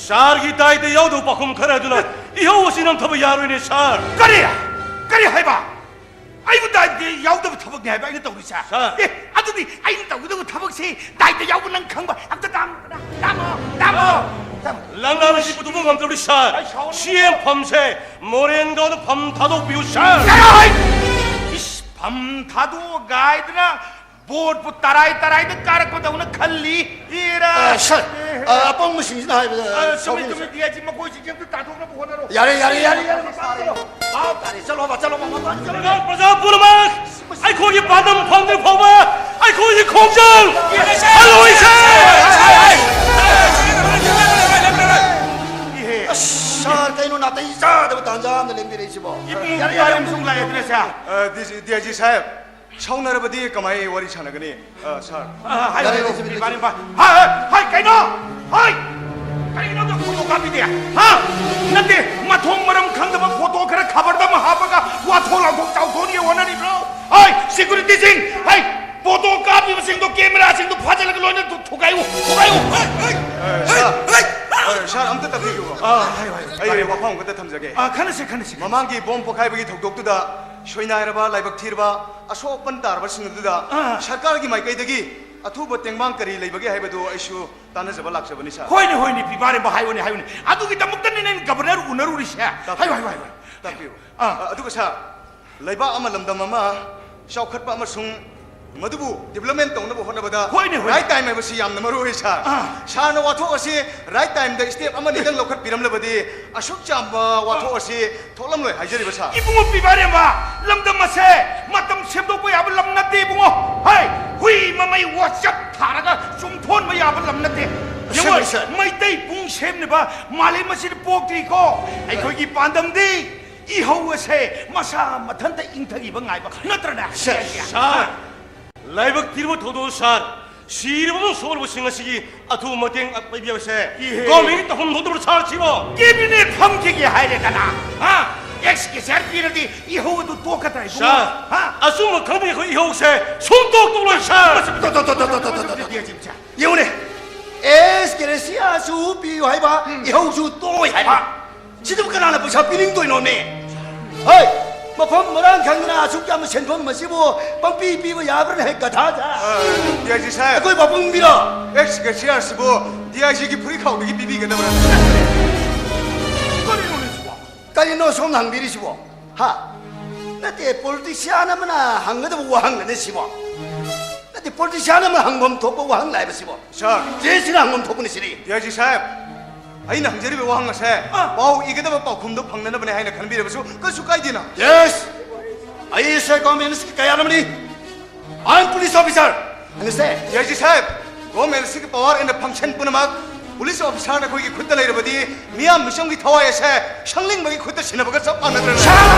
ꯁꯥꯔꯒꯤ ꯗꯥꯏꯇ ꯌꯥꯎꯗꯕ ꯄꯥꯎꯈꯨꯝ ꯈꯔ ꯑꯗꯨꯅ ꯏꯍꯧ ꯑꯁꯤ ꯅꯝꯊꯕ ꯌꯥꯔꯣꯏꯅꯦ, ꯁꯥꯔ꯫ ꯀꯔꯤ? ꯀꯔꯤ ꯍꯥꯏꯕ? ꯑꯩꯕꯨ ꯗꯥꯏꯇ ꯌꯥꯎꯗꯕ ꯊꯕꯛꯅꯤ ꯍꯥꯏꯕ ꯑꯩꯅ ꯇꯧꯔꯤꯁꯦ? ꯁꯥꯔ꯫ ꯑꯦ, ꯑꯗꯨꯗꯤ ꯑꯩꯅ ꯇꯧꯒꯗꯕ ꯊꯕꯛꯁꯤ ꯗꯥꯏꯇ ꯌꯥꯎꯕ ꯅꯪ ꯈꯪꯕ? ꯑꯝꯇ ꯇꯥꯡꯉꯨꯗꯅ꯫ ꯇꯥꯡꯉꯣ, ꯇꯥꯡꯉꯣ, ꯇꯥꯡꯉꯣ꯫ ꯂꯪꯂꯥꯟ ꯑꯁꯤ ꯄꯨꯊꯣꯛꯄ ꯉꯝꯗꯕꯅꯤ, ꯁꯥꯔ꯫ ꯑꯩ ꯁꯥꯎꯔꯅꯨ꯫ ꯁꯤ ꯑꯦꯝ ꯐꯝꯁꯦ ꯃꯣꯔꯦꯟꯒꯥꯎꯗ ꯐꯝ ꯊꯥꯗꯣꯛꯄꯤꯌꯨ, ꯁꯥꯔ꯫ ꯆꯠꯂꯣ ꯍꯩ! ꯏꯁ, ꯐꯝ ꯊꯥꯗꯣꯛꯑꯒ ꯍꯥꯏꯗꯅ ꯕꯣꯠꯄꯨ ꯇꯔꯥꯏ ꯇꯔꯥꯏꯗ ꯀꯥꯔꯛꯄꯗꯧꯅ ꯈꯜꯂꯤ꯫ ꯏꯔꯥ꯫ ꯑ, ꯁꯥꯔ, ꯑ, ꯑꯄꯪꯕꯁꯤꯡꯁꯤꯅ ꯍꯥꯏꯕꯗ, ꯑ, ꯆꯨꯝꯃꯤ, ꯁꯥꯎꯕꯤꯒꯅꯨ꯫ ꯆꯨꯝꯃꯤ, ꯗꯤ ꯑꯥꯏ ꯖꯤ ꯃꯈꯣꯏꯁꯤꯡꯁꯦ ꯑꯝꯇ ꯇꯥꯟꯊꯣꯛꯅꯕ ꯍꯣꯠꯅꯔꯣ꯫ ꯌꯥꯔꯦ, ꯌꯥꯔꯦ, ꯌꯥꯔꯦ, ꯌꯥꯔꯦ, ꯃꯄꯥꯟ ꯆꯠꯂꯣ꯫ ꯃꯄꯥꯟ ꯆꯠꯂꯣ꯫ ꯄ꯭ꯔꯖꯥ ꯄꯨꯝꯅꯃꯛ ꯑꯩꯈꯣꯏꯒꯤ ꯄꯥꯟꯗꯝ ꯐꯪꯗ꯭ꯔꯤ ꯐꯥꯎꯕ ꯑꯩꯈꯣꯏꯒꯤ ꯈꯣꯡꯖꯪ ꯍꯜꯂꯣꯏꯁꯦ! ꯏꯍꯦ꯫ ꯑꯁ, ꯁꯥꯔ, ꯀꯩꯅꯣ ꯅꯥꯇꯩ ꯆꯥꯗꯕ ꯇꯥꯟꯖꯥ ꯑꯃꯗ ꯂꯦꯡꯕꯤꯔꯛꯏꯁꯤꯕꯣ? ꯏꯕꯨꯡ ꯌꯥꯔꯦ, ꯌꯥꯔꯦ, ꯄꯤꯕꯥꯔꯤꯝ ꯁꯨꯝ ꯂꯥꯛꯑꯦꯗꯅ, ꯁꯥꯔ꯫ ꯑ, ꯗꯤ ꯁꯤ, ꯗꯤ ꯑꯥꯏ ꯖꯤ ꯁꯥꯍꯦꯕ, ꯁꯥꯎꯅꯔꯕꯗꯤ ꯀꯃꯥꯏ ꯋꯥꯔꯤ ꯁꯥꯟꯅꯒꯅꯤ? ꯑ, ꯁꯥꯔ꯫ ꯑ, ꯍꯥꯏ, ꯌꯥꯔꯦ, ꯍꯥꯏ, ꯌꯥꯔꯦ, ꯄꯤꯕꯥꯔꯤꯝ ꯄꯥ-, ꯍꯥꯏ, ꯍꯥꯏ, ꯍꯥꯏ, ꯀꯩꯅꯣ? ꯍꯥꯏ! ꯀꯔꯤꯒꯤꯅꯣ ꯅꯪ ꯐꯣꯇꯣ ꯀꯥꯞꯄꯤꯗꯦ? ꯍꯥ? ꯅꯠꯇꯦ, ꯃꯊꯣꯡ ꯃꯔꯝ ꯈꯪꯗꯕ ꯐꯣꯇꯣ ꯈꯔ ꯈꯕꯔꯗ ꯑꯃ ꯍꯥꯞꯄꯒ ꯋꯥꯊꯣꯛ ꯂꯥꯎꯊꯣꯛ ꯆꯥꯎꯊꯣꯛꯅꯤꯡꯉꯦ ꯍꯣꯠꯅꯔꯤꯕ꯭ꯔꯣ? ꯍꯥꯏ, ꯁꯦꯀ꯭ꯌꯨꯔꯤꯇꯤꯁꯤꯡ! ꯍꯥꯏ, ꯐꯣꯇꯣ ꯀꯥꯞꯄꯤꯕꯁꯤꯡꯗꯣ, ꯀꯦꯃꯦꯔꯥꯁꯤꯡꯗꯣ ꯐꯥꯖꯤꯜꯂꯒ ꯂꯣꯏꯅ ꯊꯨ-, ꯊꯨꯒꯥꯏꯌꯨ, ꯊꯨꯒꯥꯏꯌꯨ! ꯑ, ꯁꯥꯔ, ꯑ, ꯁꯥꯔ, ꯑꯝꯇ ꯇꯥꯕꯤꯌꯨꯕ꯫ ꯑ, ꯍꯥꯏꯌꯨ, ꯍꯥꯏꯌꯨ, ꯑꯩ ꯇꯥꯕꯤꯌꯨ꯫ ꯋꯥꯐꯝ ꯑꯃꯈꯛꯇ ꯊꯝꯖꯒꯦ꯫ ꯑ, ꯈꯟꯅꯁꯤ, ꯈꯟꯅꯁꯤ, ꯈꯟꯅꯁꯤ꯫ ꯃꯃꯥꯡꯒꯤ ꯕꯣꯝ ꯄꯣꯈꯥꯏꯕꯒꯤ ꯊꯧꯗꯣꯛꯇꯨꯗ ꯁꯣꯏꯅꯥꯏꯔꯕ, ꯂꯥꯏꯕꯛ ꯊꯤꯔꯕ, ꯑꯁꯣꯛ ꯑꯄꯟ ꯇꯥꯔꯕꯁꯤꯡ ꯑꯗꯨꯗ ꯑ꯫ ꯁꯔꯀꯥꯔꯒꯤ ꯃꯥꯏꯀꯩꯗꯒꯤ ꯑꯊꯨꯕ ꯇꯦꯡꯕꯥꯡ ꯀꯔꯤ ꯂꯩꯕꯒꯦ ꯍꯥꯏꯕꯗꯨ ꯑꯩꯁꯨ ꯇꯥꯟꯅꯖꯕ ꯂꯥꯛꯆꯕꯅꯤ, ꯁꯥꯔ꯫ ꯍꯣꯏꯅꯦ, ꯍꯣꯏꯅꯦ, ꯄꯤꯕꯥꯔꯦꯝꯕ, ꯍꯥꯏꯌꯨꯅꯦ, ꯍꯥꯏꯌꯨꯅꯦ꯫ ꯑꯗꯨꯒꯤꯗꯃꯛꯇꯅꯤꯅꯦ ꯑꯩꯅ ꯒꯕꯔꯅꯔ ꯎꯅꯔꯨꯔꯤꯁꯦ꯫ ꯇꯥꯛꯄꯤꯌꯨ꯫ ꯍꯥꯏꯌꯨ, ꯍꯥꯏꯌꯨ, ꯍꯥꯏꯌꯨ꯫ ꯇꯥꯛꯄꯤꯌꯨ꯫ ꯑꯥ꯫ ꯑ, ꯑꯗꯨꯒ, ꯁꯥꯔ, ꯂꯩꯕꯥꯛ ꯑꯃ, ꯂꯝꯗꯝ ꯑꯃ ꯆꯥꯎꯈꯠꯄ ꯑꯃꯁꯨꯡ ꯃꯗꯨꯕꯨ ꯗꯤꯕ꯭ꯂꯞꯃꯦꯟ ꯇꯧꯅꯕ ꯍꯣꯠꯅꯕꯗ ꯍꯣꯏꯅꯦ, ꯍꯣꯏꯅꯦ꯫ ꯔꯥꯏꯠ ꯇꯥꯏꯝ ꯍꯥꯏꯕꯁꯤ ꯌꯥꯝꯅ ꯃꯔꯨ ꯑꯣꯏ, ꯁꯥꯔ꯫ ꯑꯥ꯫ ꯁꯥꯔꯅ ꯋꯥꯊꯣꯛ ꯑꯁꯤ ꯔꯥꯏꯠ ꯇꯥꯏꯝꯗ ꯁ꯭ꯇꯦꯞ ꯑꯃꯅꯤꯗꯪ ꯂꯧꯈꯠꯄꯤꯔꯝꯂꯕꯗꯤ ꯑꯁꯨꯛ ꯆꯥꯎꯕ ꯋꯥꯊꯣꯛ ꯑꯁꯤ ꯊꯣꯛꯂꯝꯂꯣꯏ ꯍꯥꯏꯖꯔꯤꯕ, ꯁꯥꯔ꯫ ꯏꯕꯨꯡꯉꯣ ꯄꯤꯕꯥꯔꯦꯝꯕ, ꯂꯝꯗꯝ ꯑꯁꯦ ꯃꯇꯝ ꯁꯦꯝꯗꯣꯛꯄ ꯌꯥꯕ ꯂꯝ ꯅꯠꯇꯦ, ꯏꯕꯨꯡꯉꯣ꯫ ꯍꯩ, ꯍꯨꯏ ꯃꯃꯩ ꯋꯥꯆꯞ ꯊꯥꯔꯒ ꯆꯨꯝꯊꯣꯟꯕ ꯌꯥꯕ ꯂꯝ ꯅꯠꯇꯦ꯫ ꯌꯦꯡꯉꯣ, ꯑꯁꯦꯡꯕꯅꯤ, ꯁꯥꯔ꯫ ꯃꯩꯇꯩ ꯄꯨꯡ ꯁꯦꯝꯅꯕ ꯃꯥꯂꯦꯝ ꯑꯁꯤꯗ ꯄꯣꯛꯇ꯭ꯔꯤꯀꯣ꯫ ꯑꯩꯈꯣꯏꯒꯤ ꯄꯥꯟꯗꯝꯗꯤ ꯏꯍꯧ ꯑꯁꯦ ꯃꯁꯥ ꯃꯊꯟꯇ ꯏꯪꯊꯈꯤꯕ ꯉꯥꯏꯕ ꯅꯠꯇ꯭ꯔꯅꯦ? ꯁꯥꯔ, ꯁꯥꯔ, ꯂꯥꯏꯕꯛ ꯊꯤꯔꯕ ꯊꯧꯗꯣꯛ, ꯁꯥꯔ꯫ ꯁꯤꯔꯕ ꯑꯃꯁꯨꯡ ꯁꯣꯛꯂꯕꯁꯤꯡ ꯑꯁꯤꯒꯤ ꯑꯊꯨꯕ ꯃꯇꯦꯡ ꯄꯤꯕꯤꯕꯁꯦ ꯏꯍꯦ꯫ ꯒꯣꯔꯃꯦꯟꯒꯤ ꯇꯧꯐꯝ ꯊꯣꯛꯇꯕ, ꯁꯥꯔ, ꯁꯤꯕꯣ? ꯀꯦꯕꯤꯅꯦꯠ ꯐꯝꯈꯤꯒꯦ ꯍꯥꯏꯔꯦꯗꯅ, ꯍꯥ? ꯑꯦꯛꯁ ꯀꯦꯁꯤꯌꯥꯔ ꯄꯤꯔꯗꯤ ꯏꯍꯧ ꯑꯗꯨ ꯇꯣꯛꯀꯗ꯭ꯔꯥ, ꯏꯕꯨꯡꯉꯣ? ꯁꯥꯔ, ꯍꯥ? ꯑꯆꯨꯝꯕ ꯈꯪꯗꯦ, ꯑꯩꯈꯣꯏ ꯏꯍꯧꯁꯦ ꯁꯨꯡꯇꯣꯛ ꯇꯣꯛꯂꯣꯏ, ꯁꯥꯔ꯫ ꯇꯣ, ꯇꯣ, ꯇꯣ, ꯇꯣ, ꯇꯣ, ꯇꯣ, ꯇꯣ, ꯇꯣ, ꯇꯣ, ꯇꯣ, ꯇꯣ, ꯌꯦꯡꯉꯨꯅꯦ, ꯑꯦꯁ ꯀꯦꯔꯦꯁꯤꯌꯥꯁꯨ ꯄꯤꯌꯨ ꯍꯥꯏꯕ, ꯎꯝ꯫ ꯏꯍꯧꯁꯨ ꯇꯣꯛꯑꯣꯏ ꯍꯥꯏꯕ꯫ ꯁꯤꯗꯕꯨ ꯀꯅꯥꯅ ꯄꯩꯁꯥ ꯄꯤꯅꯤꯡꯗꯣꯏꯅꯣꯃꯤ? ꯍꯣꯏ, ꯃꯐꯝ ꯃꯔꯥꯡ ꯈꯪꯗꯅ ꯑꯁꯨꯛ ꯌꯥꯝꯕ ꯁꯦꯟꯐꯝ ꯑꯁꯤꯕꯨ ꯄꯪꯄꯤ ꯄꯤꯕ ꯌꯥꯕ꯭ꯔꯅꯦ, ꯒꯙꯥ? ꯑ, ꯗꯤ ꯑꯥꯏ ꯖꯤ ꯁꯥꯍꯦꯕ, ꯑꯩꯈꯣꯏ ꯄꯥꯕꯨꯡꯕꯤꯔꯣ? ꯑꯦꯛꯁ ꯀꯦꯁꯤꯌꯥꯔꯁꯤꯕꯨ ꯗꯤ ꯑꯥꯏ ꯖꯤꯒꯤ ꯐꯨꯔꯤꯠ ꯈꯥꯎꯗꯒꯤ ꯄꯤꯕꯤꯒꯗꯕ꯭ꯔꯥ? ꯀꯔꯤꯅꯣꯅꯦ ꯁꯤꯕꯣ? ꯀꯔꯤꯅꯣ ꯁꯣꯝꯅ ꯍꯪꯕꯤꯔꯤꯁꯤꯕꯣ? ꯍꯥ? ꯅꯠꯇꯦ, ꯄꯣꯂꯤꯇꯤꯁꯤꯌꯥꯟ ꯑꯃꯅ ꯍꯪꯒꯗꯕ ꯋꯥꯍꯪꯅꯅꯦ ꯁꯤꯕꯣ? ꯅꯠꯇꯦ, ꯄꯣꯂꯤꯇꯤꯁꯤꯌꯥꯟ ꯑꯃꯅ ꯍꯪꯐꯝ ꯊꯣꯛꯄ ꯋꯥꯍꯪ ꯂꯥꯛꯑꯦꯕ ꯁꯤꯕꯣ? ꯁꯥꯔ꯫ ꯖꯦꯁꯤꯅ ꯍꯪꯐꯝ ꯊꯣꯛꯄꯅꯤ ꯁꯤꯗꯤ꯫ ꯗꯤ ꯑꯥꯏ ꯖꯤ ꯁꯥꯍꯦꯕ, ꯑꯩꯅ ꯍꯪꯖꯔꯤꯕ ꯋꯥꯍꯪ ꯑꯁꯦ ꯑꯥ꯫ ꯄꯥꯎ ꯏꯒꯗꯕ ꯄꯥꯎꯈꯨꯝꯗꯣ ꯐꯪꯅꯅꯕꯅꯦ ꯍꯥꯏꯅ ꯈꯟꯕꯤꯔꯕꯁꯨ ꯀꯩꯁꯨ ꯀꯥꯏꯗꯦꯅ꯫ ꯌꯦꯁ, ꯑꯩ ꯑꯦꯁ ꯑꯥꯏ ꯒꯣꯔꯃꯦꯟꯁꯀꯤ ꯀꯌꯥꯠ ꯑꯃꯅꯤ꯫ I am police officer. Understand? D I G sahib, ꯒꯣꯔꯃꯦꯟꯁꯤꯒꯤ ꯄꯋꯥꯔ ꯑꯦꯟ ꯐꯪꯁꯟ ꯄꯨꯝꯅꯃꯛ ꯄꯨꯂꯤꯁ ꯑꯣꯐꯤꯁꯥꯔ ꯅꯈꯣꯏꯒꯤ ꯈꯨꯠꯇ ꯂꯩꯔꯕꯗꯤ ꯃꯤꯌꯥꯝ ꯃꯤꯆꯝꯒꯤ ꯊꯋꯥꯏ ꯑꯁꯦ ꯁꯪꯂꯤꯡꯕꯒꯤ ꯈꯨꯠꯇ ꯁꯤꯟꯅꯕꯒ ꯆꯞ ꯃꯥꯟꯅꯗ꯭ꯔꯅꯦ? ꯁꯥꯔ!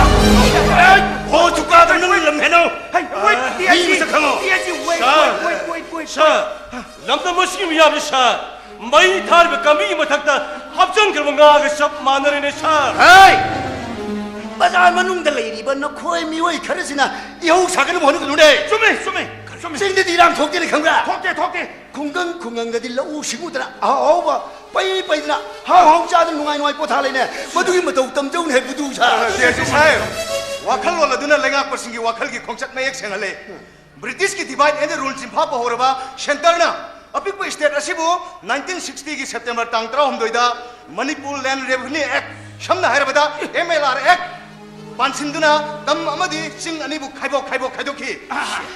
ꯑꯦ, ꯍꯣ ꯆꯨꯀꯥꯗ ꯅꯪ ꯂꯝ ꯍꯦꯟꯅꯧ! ꯍꯩ, weight, ah, D I G, ꯃꯤ ꯃꯁꯛ ꯈꯪꯉꯣ꯫ D I G, wait, sir! Wait, wait, wait, wait. Sir! ꯂꯝꯗꯝ ꯑꯁꯤꯒꯤ ꯃꯤꯌꯥꯝꯁꯦ, ꯁꯥꯔ, ꯃꯩ ꯊꯥꯔꯤꯕ ꯀꯥꯡꯕꯤꯒꯤ ꯃꯊꯛꯇ ꯍꯥꯞꯆꯟꯈ꯭ꯔꯕ ꯉꯥꯒ ꯆꯞ ꯃꯥꯟꯅꯔꯦꯅꯦ, ꯁꯥꯔ꯫ ꯍꯩ! ꯕꯖꯥꯔ ꯃꯅꯨꯡꯗ ꯂꯩꯔꯤꯕ ꯅꯈꯣꯏ ꯃꯤꯑꯣꯏ ꯈꯔꯁꯤꯅ ꯏꯍꯧ ꯁꯥꯒꯠꯅꯕ ꯍꯣꯠꯅꯒꯅꯨꯅꯦ꯫ ꯆꯨꯝꯃꯦ, ꯆꯨꯝꯃꯦ, ꯆꯨꯝꯃꯦ꯫ ꯆꯤꯡꯗꯗꯤ ꯏꯔꯥꯡ ꯊꯣꯛꯇꯦꯅꯦ, ꯈꯪꯕ꯭ꯔꯥ? ꯊꯣꯛꯇꯦ, ꯊꯣꯛꯇꯦ꯫ ꯈꯨꯡꯒꯪ ꯈꯨꯡꯒꯪꯗꯗꯤ ꯂꯧꯎ ꯁꯤꯡꯎꯗꯅ ꯑꯍꯥꯎ ꯑꯍꯥꯎꯕ ꯄꯩ ꯄꯩꯗꯅ ꯍꯥꯎ ꯍꯥꯎ ꯆꯥꯗꯅ ꯅꯨꯡꯉꯥꯏ ꯅꯨꯡꯉꯥꯏ ꯄꯣꯊꯥ ꯂꯩꯅꯦ꯫ ꯃꯗꯨꯒꯤ ꯃꯇꯧ ꯇꯝꯖꯧꯅꯦ ꯍꯦ, ꯕꯨꯗꯨ ꯁꯥ꯫ ꯑ, ꯗꯤ ꯑꯥꯏ ꯖꯤ ꯁꯥꯍꯦꯕ, ꯋꯥꯈꯜꯂꯣꯟ ꯑꯗꯨꯅ ꯂꯩꯉꯥꯛꯄꯁꯤꯡꯒꯤ ꯋꯥꯈꯜꯒꯤ ꯈꯣꯡꯆꯠ ꯃꯌꯦꯛ ꯁꯦꯡꯍꯜꯂꯦ꯫ ꯕ꯭ꯔꯤꯇꯤꯁꯀꯤ divide and rule ꯆꯤꯟꯐꯥ ꯄꯨꯍꯧꯔꯕ ꯁꯦꯟꯇꯔꯅ ꯑꯄꯤꯛꯄ ꯁ꯭ꯇꯦꯠ ꯑꯁꯤꯕꯨ ꯅꯥꯏꯟꯇꯤꯟ ꯁꯤꯛꯁꯇꯤꯒꯤ ꯁꯦꯞꯇꯦꯝꯕꯔ ꯇꯥꯡ ꯇꯔꯥꯍꯨꯝꯗꯣꯏꯗ ꯃꯅꯤꯄꯨꯔ ꯂꯦꯟ ꯔꯦꯚꯤꯅ꯭ꯌꯨ ꯑꯦꯛ, ꯁꯝꯅ ꯍꯥꯏꯔꯕꯗ ꯑꯦꯝ ꯑꯦꯜ ꯑꯥꯔ ꯑꯦꯛ, ꯄꯥꯟꯁꯤꯟꯗꯨꯅ ꯇꯝ ꯑꯃꯗꯤ ꯆꯤꯡ ꯑꯅꯤꯕꯨ ꯈꯥꯏꯗꯣꯛ ꯈꯥꯏꯗꯣꯛ ꯈꯥꯏꯗꯣꯛꯈꯤ꯫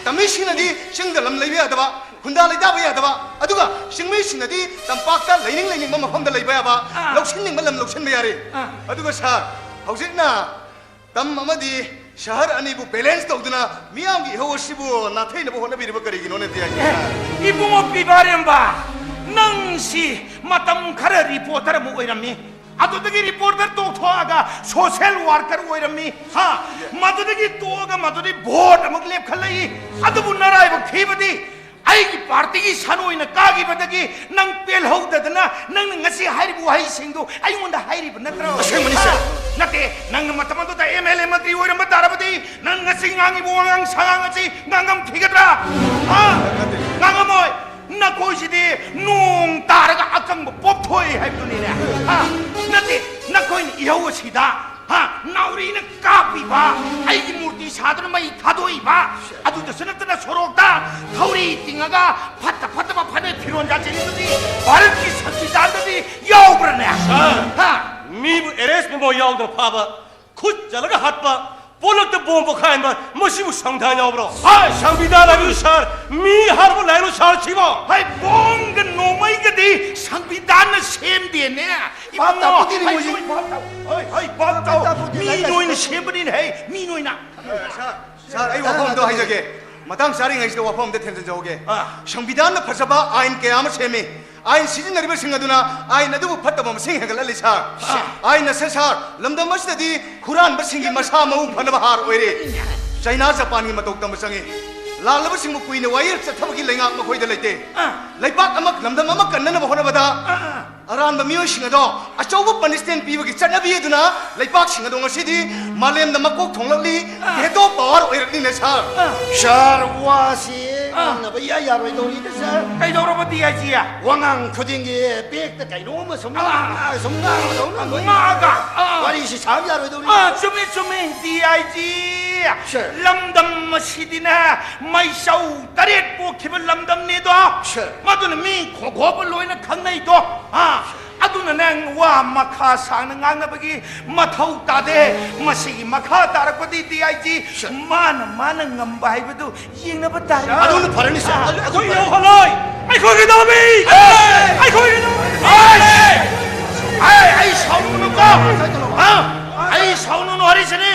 ꯇꯝꯃꯤꯁꯤꯡꯅꯗꯤ ꯆꯤꯡꯗ ꯂꯝ ꯂꯩꯕ ꯌꯥꯗꯕ, ꯈꯨꯟꯗꯥ ꯂꯩꯇꯥꯕ ꯌꯥꯗꯕ, ꯑꯗꯨꯒ ꯆꯤꯡꯃꯤꯁꯤꯡꯅꯗꯤ ꯇꯝꯄꯥꯛꯇ ꯂꯩꯅꯤꯡ ꯂꯩꯅꯤꯡꯕ ꯃꯐꯝꯗ ꯂꯩꯕ ꯌꯥꯕ, ꯑꯥ꯫ ꯂꯧꯁꯤꯟꯅꯤꯡꯕ ꯂꯝ ꯂꯧꯁꯤꯟꯕ ꯌꯥꯔꯦ꯫ ꯑꯥ꯫ ꯑꯗꯨꯒ ꯁꯥꯔ, ꯍꯧꯖꯤꯛꯅ ꯇꯝ ꯑꯃꯗꯤ ꯁꯍꯔ ꯑꯅꯤꯕꯨ ꯕꯦꯂꯦꯟꯁ ꯇꯧꯗꯨꯅ ꯃꯤꯌꯥꯝꯒꯤ ꯏꯍꯧ ꯑꯁꯤꯕꯨ ꯅꯥꯊꯩꯅꯕ ꯍꯣꯠꯅꯕꯤꯔꯤꯕ ꯀꯔꯤꯒꯤꯅꯣꯅꯦ, ꯗꯤ ꯑꯥꯏ ꯖꯤ ꯁꯥꯔ? ꯏꯕꯨꯡꯉꯣ ꯄꯤꯕꯥꯔꯦꯝꯕ, ꯅꯪꯁꯤ ꯃꯇꯝ ꯈꯔ ꯔꯤꯄꯣꯔꯇꯔ ꯑꯃ ꯑꯣꯏꯔꯝꯃꯤ, ꯑꯗꯨꯗꯒꯤ ꯔꯤꯄꯣꯔꯇꯔ ꯇꯣꯛꯊꯣꯛꯑꯒ ꯁꯣꯁꯦꯜ ꯋꯥꯔꯀꯔ ꯑꯣꯏꯔꯝꯃꯤ, ꯍꯥ? ꯃꯗꯨꯗꯒꯤ ꯇꯣꯛꯑꯒ ꯃꯗꯨꯗꯤ ꯚꯣꯠ ꯑꯃꯨꯛ ꯂꯦꯞꯈꯠꯂꯛꯏ꯫ ꯑꯗꯨꯕꯨ ꯅꯔꯥꯏꯕꯛ ꯊꯤꯕꯗꯤ ꯑꯩꯒꯤ ꯄꯥꯔꯇꯤꯒꯤ ꯁꯟ ꯑꯣꯏꯅ ꯀꯥꯈꯤꯕꯗꯒꯤ ꯅꯪ ꯄꯦꯜꯍꯧꯗꯗꯅ ꯅꯪꯅ ꯉꯁꯤ ꯍꯥꯏꯔꯤꯕ ꯋꯥꯍꯩꯁꯤꯡꯗꯨ ꯑꯩꯉꯣꯟꯗ ꯍꯥꯏꯔꯤꯕ ꯅꯠꯇ꯭ꯔꯣ? ꯑꯁꯦꯡꯕꯅꯤ, ꯁꯥꯔ꯫ ꯍꯥ? ꯅꯠꯇꯦ, ꯅꯪꯅ ꯃꯇꯝ ꯑꯗꯨꯗ ꯑꯦꯝ ꯑꯦꯜ ꯑꯦ ꯃꯟꯇ꯭ꯔꯤ ꯑꯣꯏꯔꯝꯕ ꯇꯥꯔꯕꯗꯤ, ꯅꯪ ꯉꯁꯤ ꯉꯥꯡꯉꯤꯕ ꯋꯥꯉꯥꯡ ꯁꯉꯥꯡ ꯑꯁꯤ ꯉꯥꯡꯉꯝꯈꯤꯒꯗ꯭ꯔꯥ? ꯍꯥ? ꯅꯠꯇꯦ꯫ ꯉꯥꯡꯉꯝꯃꯣꯏ꯫ ꯅꯈꯣꯏꯁꯤꯗꯤ ꯅꯣꯡ ꯇꯥꯔꯒ ꯑꯀꯪꯕ ꯄꯣꯞꯊꯣꯛꯏ ꯍꯥꯏꯕꯗꯨꯅꯤꯅꯦ꯫ ꯍꯥ? ꯅꯠꯇꯦ, ꯅꯈꯣꯏꯅ ꯏꯍꯧ ꯑꯁꯤꯗ, ꯍꯥ, ꯅꯥꯎꯔꯤꯅ ꯀꯥꯞꯄꯤꯕ, ꯑꯩꯒꯤ ꯃꯨꯔꯇꯤ ꯁꯥꯗꯨꯅ ꯃꯩ ꯊꯥꯗꯣꯛꯏꯕ, ꯑꯗꯨꯗꯁꯨ ꯅꯠꯇꯅ ꯁꯣꯔꯣꯛꯇ ꯊꯧꯔꯤ ꯇꯤꯡꯉꯒ ꯐꯠꯇ ꯐꯠꯇꯕ ꯐꯅꯦꯛ ꯐꯤꯔꯣꯟ ꯌꯥꯟꯁꯤꯜꯂꯤꯗꯨꯗꯤ ꯚꯥꯔꯠꯀꯤ ꯁꯪꯕꯤꯙꯥꯟꯗꯗꯤ ꯌꯥꯎꯕ꯭ꯔꯅꯦ? ꯁꯥꯔ, ꯍꯥ? ꯃꯤꯕꯨ ꯑꯦꯔꯦꯁ ꯃꯦꯃꯣ ꯌꯥꯎꯗꯅ ꯐꯥꯕ, ꯈꯨꯠ ꯆꯠꯂꯒ ꯍꯥꯠꯄ, ꯄꯣꯂꯛꯇ ꯕꯣꯝ ꯄꯣꯈꯥꯏꯍꯟꯕ, ꯃꯁꯤꯕꯨ ꯁꯪꯕꯤꯙꯥꯟ ꯌꯥꯎꯕ꯭ꯔꯣ? ꯍꯣꯏ꯫ ꯁꯪꯕꯤꯙꯥꯟ ꯍꯥꯏꯕꯗꯨ ꯁꯥꯔ, ꯃꯤ ꯍꯥꯠꯄ ꯂꯥꯏꯔꯣ ꯁꯥꯔ ꯁꯤꯕꯣ? ꯍꯣꯏ, ꯕꯣꯝꯒ ꯅꯣꯡꯃꯩꯒꯗꯤ ꯁꯪꯕꯤꯙꯥꯟꯅ ꯁꯦꯝꯗꯦꯅꯦ꯫ ꯚꯥꯞ ꯏꯕꯨꯡꯉꯣ, ꯇꯥꯄꯣꯠꯇꯦꯅꯦ ꯍꯣꯏ, ꯃꯣꯏꯁꯦ꯫ ꯍꯣꯏ, ꯚꯥꯞ ꯇꯥꯎ-, ꯍꯣꯏ, ꯍꯣꯏ, ꯚꯥꯞ ꯇꯥꯎ꯫ ꯚꯥꯞ ꯇꯥꯄꯣꯠꯇꯦ, ꯃꯤ ꯂꯥꯏꯔꯤꯛ ꯅꯣꯏꯅ ꯂꯥꯏꯁꯨ ꯁꯦꯝꯕꯅꯤꯅꯦ, ꯍꯩ, ꯃꯤ ꯅꯣꯏꯅ꯫ ꯁꯥꯔ, ꯁꯥꯔ, ꯑꯩ ꯋꯥꯐꯝ ꯑꯝꯇ ꯍꯥꯏꯖꯒꯦ꯫ ꯃꯇꯥꯡ ꯆꯥꯔꯤꯉꯩꯁꯤꯗ ꯋꯥꯐꯝ ꯑꯝꯇ ꯊꯦꯝꯖꯤꯟꯖꯍꯧꯒꯦ꯫ ꯑꯥ꯫ ꯁꯪꯕꯤꯙꯥꯟꯅ ꯐꯖꯕ ꯑꯥꯏꯟ ꯀꯌꯥ ꯑꯃ ꯁꯦꯝꯃꯤ꯫ ꯑꯥꯏꯟ ꯁꯤꯖꯤꯟꯅꯔꯤꯕꯁꯤꯡ ꯑꯗꯨꯅ ꯑꯥꯏꯟ ꯑꯗꯨꯕꯨ ꯐꯠꯇꯕ ꯃꯁꯤꯡ ꯍꯦꯟꯒꯠꯍꯜꯂꯤ, ꯁꯥꯔ꯫ ꯑꯥ꯫ ꯑꯥꯏꯟ ꯑꯁꯦ, ꯁꯥꯔ, ꯂꯝꯗꯝ ꯑꯁꯤꯗꯗꯤ ꯍꯨꯔꯥꯟꯕꯁꯤꯡꯒꯤ ꯃꯁꯥ ꯃꯎ ꯐꯅꯕ ꯍꯥꯔ ꯑꯣꯏꯔꯦ꯫ ꯆꯩꯅꯥ, ꯖꯄꯥꯟꯒꯤ ꯃꯇꯧ ꯇꯝꯕ ꯆꯪꯉꯤ꯫ ꯂꯥꯜꯂꯕꯁꯤꯡꯕꯨ ꯀꯨꯏꯅ ꯋꯥꯌꯦꯜ ꯆꯠꯊꯕꯒꯤ ꯂꯩꯉꯥꯛ ꯃꯈꯣꯏꯗ ꯂꯩꯇꯦ꯫ ꯑꯥ꯫ ꯂꯩꯄꯥꯛ ꯑꯃ, ꯂꯝꯗꯝ ꯑꯃ ꯀꯟꯅꯅꯕ ꯍꯣꯠꯅꯕꯗ ꯑꯥ, ꯑꯥ꯫ ꯑꯔꯥꯟꯕ ꯃꯤꯑꯣꯏꯁꯤꯡ ꯑꯗꯣ ꯑꯆꯧꯕ ꯄꯅꯤꯁꯃꯦꯟ ꯄꯤꯕꯒꯤ ꯆꯠꯅꯕꯤ ꯑꯗꯨꯅ ꯂꯩꯄꯥꯛꯁꯤꯡ ꯑꯗꯣ ꯉꯁꯤꯗꯤ ꯃꯥꯂꯦꯝꯗ ꯃꯀꯣꯛ ꯊꯣꯡꯂꯛꯂꯤ, ꯑꯥ꯫ ꯚꯦꯇꯣ ꯄꯋꯥꯔ ꯑꯣꯏꯔꯛꯂꯤꯅꯦ, ꯁꯥꯔ꯫ ꯑꯥ꯫ ꯁꯥꯔ, ꯋꯥꯁꯤ ꯑꯥ꯫ ꯉꯥꯡꯅꯕ ꯏꯌꯥ ꯌꯥꯔꯣꯏꯗꯧꯔꯤꯗ, ꯁꯥꯔ꯫ ꯀꯩꯗꯧꯔꯕ, ꯗꯤ ꯑꯥꯏ ꯖꯤ? ꯋꯥꯉꯥꯡ ꯈꯨꯗꯤꯡꯒꯤ ꯕꯦꯛꯇ ꯀꯩꯅꯣꯝꯃ ꯁꯨꯝ ꯑꯥ꯫ ꯉꯥꯡ-, ꯁꯨꯝ ꯉꯥꯡꯕꯗꯧꯅ ꯂꯣꯏ ꯉꯥꯡꯉꯒ, ꯑꯥ꯫ ꯋꯥꯔꯤꯁꯤ ꯁꯥꯕ ꯌꯥꯔꯣꯏꯗꯧꯔꯤ꯫ ꯑꯥ, ꯆꯨꯝꯃꯤ, ꯆꯨꯝꯃꯤ, ꯗꯤ ꯑꯥꯏ ꯖꯤ꯫ ꯁꯥꯔ꯫ ꯂꯝꯗꯝ ꯑꯁꯤꯗꯤꯅꯦ, ꯃꯩꯆꯧ ꯇꯔꯦꯠ ꯄꯣꯛꯈꯤꯕ ꯂꯝꯗꯝꯅꯤꯗꯣ꯫ ꯁꯥꯔ꯫ ꯃꯗꯨꯅ ꯃꯤ ꯈꯣꯡꯒꯣꯞ ꯂꯣꯏꯅ ꯈꯪꯅꯩꯗꯣ꯫ ꯑꯥ, ꯑꯗꯨꯅꯅꯦ, ꯋꯥ ꯃꯈꯥ ꯁꯥꯡꯅ ꯉꯥꯡꯅꯕꯒꯤ ꯃꯊꯧ ꯇꯥꯗꯦ꯫ ꯃꯁꯤꯒꯤ ꯃꯈꯥ ꯇꯥꯔꯛꯄꯗꯤ ꯗꯤ ꯑꯥꯏ ꯖꯤ, ꯁꯥꯔ꯫ ꯃꯥꯅ, ꯃꯥꯅ ꯉꯝꯕ ꯍꯥꯏꯕꯗꯨ ꯌꯦꯡꯅꯕ ꯇꯥꯔꯦ꯫ ꯁꯥꯔ꯫ ꯑꯗꯨꯅ ꯐꯔꯅꯤ, ꯁꯥꯔ꯫ ꯑꯥ, ꯑꯗꯨ ꯑꯩꯈꯣꯏ ꯐꯔꯅꯤ꯫ ꯌꯧꯍꯜꯂꯣꯏ! ꯑꯩꯈꯣꯏꯒꯤ ꯂꯧꯃꯤ! ꯑꯦ! ꯑꯩꯈꯣꯏꯒꯤ ꯂꯧꯃꯤ! ꯑꯦ! ꯑꯩ ꯁꯥꯎꯅꯨꯀꯣ! ꯑꯥ? ꯑꯩ ꯁꯥꯎꯅꯨꯅꯨ ꯍꯥꯏꯔꯤꯁꯤꯅꯤ꯫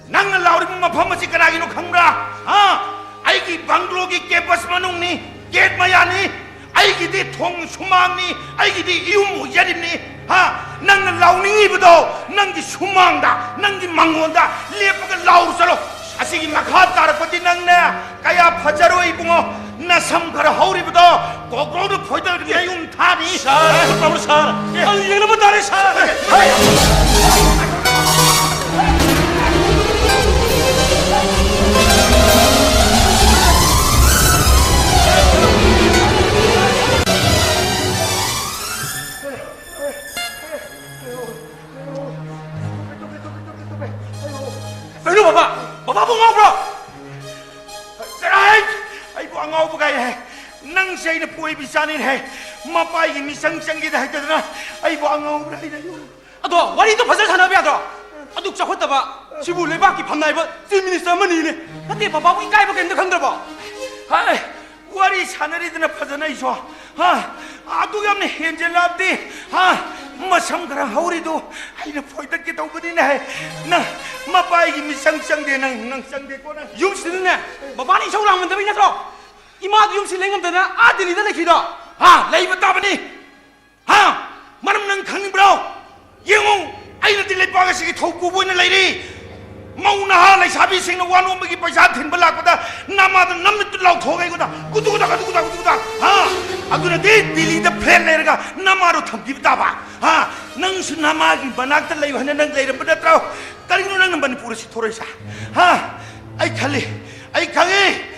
ꯅꯪꯅ ꯂꯥꯎꯔꯤꯕ ꯃꯐꯝ ꯑꯁꯤ ꯀꯅꯥꯒꯤꯅꯣ ꯈꯪꯕ꯭ꯔꯥ? ꯍꯥ? ꯑꯩꯒꯤ ꯕꯪꯒ꯭ꯂꯣꯒꯤ ꯀꯦꯝꯄꯁ ꯃꯅꯨꯡꯅꯤ, ꯒꯦꯠ ꯃꯌꯥꯅꯤ, ꯑꯩꯒꯤꯗꯤ ꯊꯣꯡ ꯁꯨꯃꯥꯡꯅꯤ, ꯑꯩꯒꯤꯗꯤ ꯏꯌꯨꯝ ꯑꯣꯏꯖꯔꯤꯕꯅꯤ꯫ ꯍꯥ? ꯅꯪꯅ ꯂꯥꯎꯅꯤꯡꯉꯤꯕꯗꯣ ꯅꯪꯒꯤ ꯁꯨꯃꯥꯡꯗ, ꯅꯪꯒꯤ ꯃꯥꯡꯒꯣꯟꯗ ꯂꯦꯞꯄꯒ ꯂꯥꯎꯔꯨ ꯆꯠꯂꯣ꯫ ꯑꯁꯤꯒꯤ ꯃꯈꯥ ꯇꯥꯔꯛꯄꯗꯤ ꯅꯪꯅꯦ ꯀꯌꯥ ꯐꯖꯔꯣꯏ ꯏꯕꯨꯡꯉꯣ꯫ ꯅꯁꯝ ꯈꯔ ꯍꯧꯔꯤꯕꯗꯣ ꯀꯣꯀ꯭ꯔꯣꯛꯅ ꯐꯣꯏꯗꯠꯂꯒ ꯅꯌꯨꯝ ꯊꯥꯅꯤ꯫ ꯁꯥꯔ, ꯈꯨꯠ ꯄꯥꯝꯕ꯭ꯔꯣ, ꯁꯥꯔ? ꯑꯦ꯫ ꯑꯗꯨ ꯌꯦꯡꯅꯕ ꯇꯥꯔꯦ, ꯁꯥꯔ꯫ ꯍꯩ! ꯀꯩꯅꯣ ꯕꯕꯥ? ꯕꯕꯥꯕꯨ ꯉꯥꯎꯕ꯭ꯔꯣ? ꯆꯠꯂꯣꯍꯦ! ꯑꯩꯕꯨ ꯑꯉꯥꯎꯕ ꯀꯥꯏ ꯍꯥꯏ꯫ ꯅꯪꯁꯦ ꯑꯩꯅ ꯄꯣꯏꯕꯤ ꯆꯥꯅꯤꯅꯦ ꯍꯦ꯫ ꯃꯄꯥꯏꯒꯤ ꯃꯤꯆꯪ ꯆꯪꯒꯦꯗ ꯍꯥꯏꯗꯗꯅ ꯑꯩꯕꯨ ꯑꯉꯥꯎꯕ꯭ꯔꯥ ꯍꯥꯏꯅ꯫ ꯑꯗꯣ ꯋꯥꯔꯤꯗꯣ ꯐꯖꯅ ꯁꯥꯟꯅꯕ ꯌꯥꯗ꯭ꯔꯣ? ꯑꯗꯨꯛ ꯆꯥꯎꯈꯠꯇꯕ ꯁꯤꯕꯨ ꯂꯩꯕꯥꯛꯀꯤ ꯐꯝꯅꯥꯏꯕ ꯆꯤꯐ ꯃꯤꯅꯤꯁꯇꯔ ꯑꯃꯅꯤꯅꯦ꯫ ꯅꯠꯇꯦ, ꯕꯕꯥꯕꯨ ꯏꯀꯥꯏꯕ ꯀꯩꯝꯇ ꯈꯪꯗ꯭ꯔꯕꯣ? ꯍꯥꯏ, ꯋꯥꯔꯤ ꯁꯥꯟꯅꯔꯤꯗꯅ ꯐꯖꯅ ꯑꯩꯁꯨ꯫ ꯍꯥ? ꯑꯗꯨ ꯌꯥꯝꯅ ꯍꯦꯟꯖꯜꯂꯛꯑꯕꯗꯤ, ꯍꯥ? ꯃꯁꯝ ꯈꯔ ꯍꯧꯔꯤꯗꯨ ꯑꯩꯅ ꯐꯣꯏꯗꯠꯀꯦ ꯇꯧꯕꯅꯤꯅꯦ꯫ ꯅꯪ ꯃꯄꯥꯏꯒꯤ ꯃꯤꯆꯪ ꯆꯪꯗꯦ, ꯅꯪ, ꯅꯪ ꯆꯪꯗꯦꯀꯣ ꯅꯪ꯫ ꯌꯨꯝꯁꯤꯗꯅꯦ, ꯕꯕꯥꯅ ꯏꯁꯧ ꯂꯥꯡꯃꯟꯗꯕꯩ ꯅꯠꯇ꯭ꯔꯣ? ꯏꯃꯥꯗꯨ ꯌꯨꯝꯁꯤ ꯂꯩꯉꯝꯗꯅ ꯑꯥ ꯗꯤꯜꯂꯤꯗ ꯂꯩꯈꯤꯗꯣ꯫ ꯍꯥ? ꯂꯩꯕ ꯇꯥꯕꯅꯤ꯫ ꯍꯥ? ꯃꯔꯝ ꯅꯪ ꯈꯪꯅꯤꯡꯕ꯭ꯔꯣ? ꯌꯦꯡꯉꯨ, ꯑꯩꯅꯗꯤ ꯂꯩꯄꯥꯛ ꯑꯁꯤꯒꯤ ꯊꯧ ꯄꯨꯕ ꯑꯣꯏꯅ ꯂꯩꯔꯤ꯫ ꯃꯧ ꯅꯍꯥ ꯂꯩꯁꯥꯕꯤꯁꯤꯡꯅ ꯋꯥ ꯅꯣꯝꯕꯒꯤ ꯄꯩꯁꯥ ꯊꯤꯟꯕ ꯂꯥꯛꯄꯗ ꯅꯃꯥꯗ ꯅꯝꯅ ꯂꯥꯎꯊꯣꯛꯑꯒ ꯑꯩꯉꯣꯟꯗ ꯒꯨꯗꯨ ꯒꯨꯗꯥ, ꯒꯨꯗꯨ ꯒꯨꯗꯥ, ꯒꯨꯗꯨ ꯒꯨꯗꯥ, ꯍꯥ? ꯑꯗꯨꯅꯗꯤ ꯗꯤꯜꯂꯤꯗ ꯐ꯭ꯂꯦꯠ ꯂꯩꯔꯒ ꯅꯃꯥꯗꯣ ꯊꯝꯕꯤꯕ ꯇꯥꯕ, ꯍꯥ? ꯅꯪꯁꯨ ꯅꯃꯥꯒꯤ ꯃꯅꯥꯛꯇ ꯂꯩꯌꯨ ꯍꯥꯏꯅ ꯅꯪ ꯂꯩꯔꯝꯕ ꯅꯠꯇ꯭ꯔꯣ? ꯀꯔꯤꯒꯤꯅꯣ ꯅꯪꯅ ꯃꯅꯤꯄꯨꯔ ꯑꯁꯤ ꯊꯣꯔꯛꯏꯁꯦ? ꯍꯥ? ꯑꯩ ꯈꯜꯂꯤ, ꯑꯩ ꯈꯪꯉꯤ꯫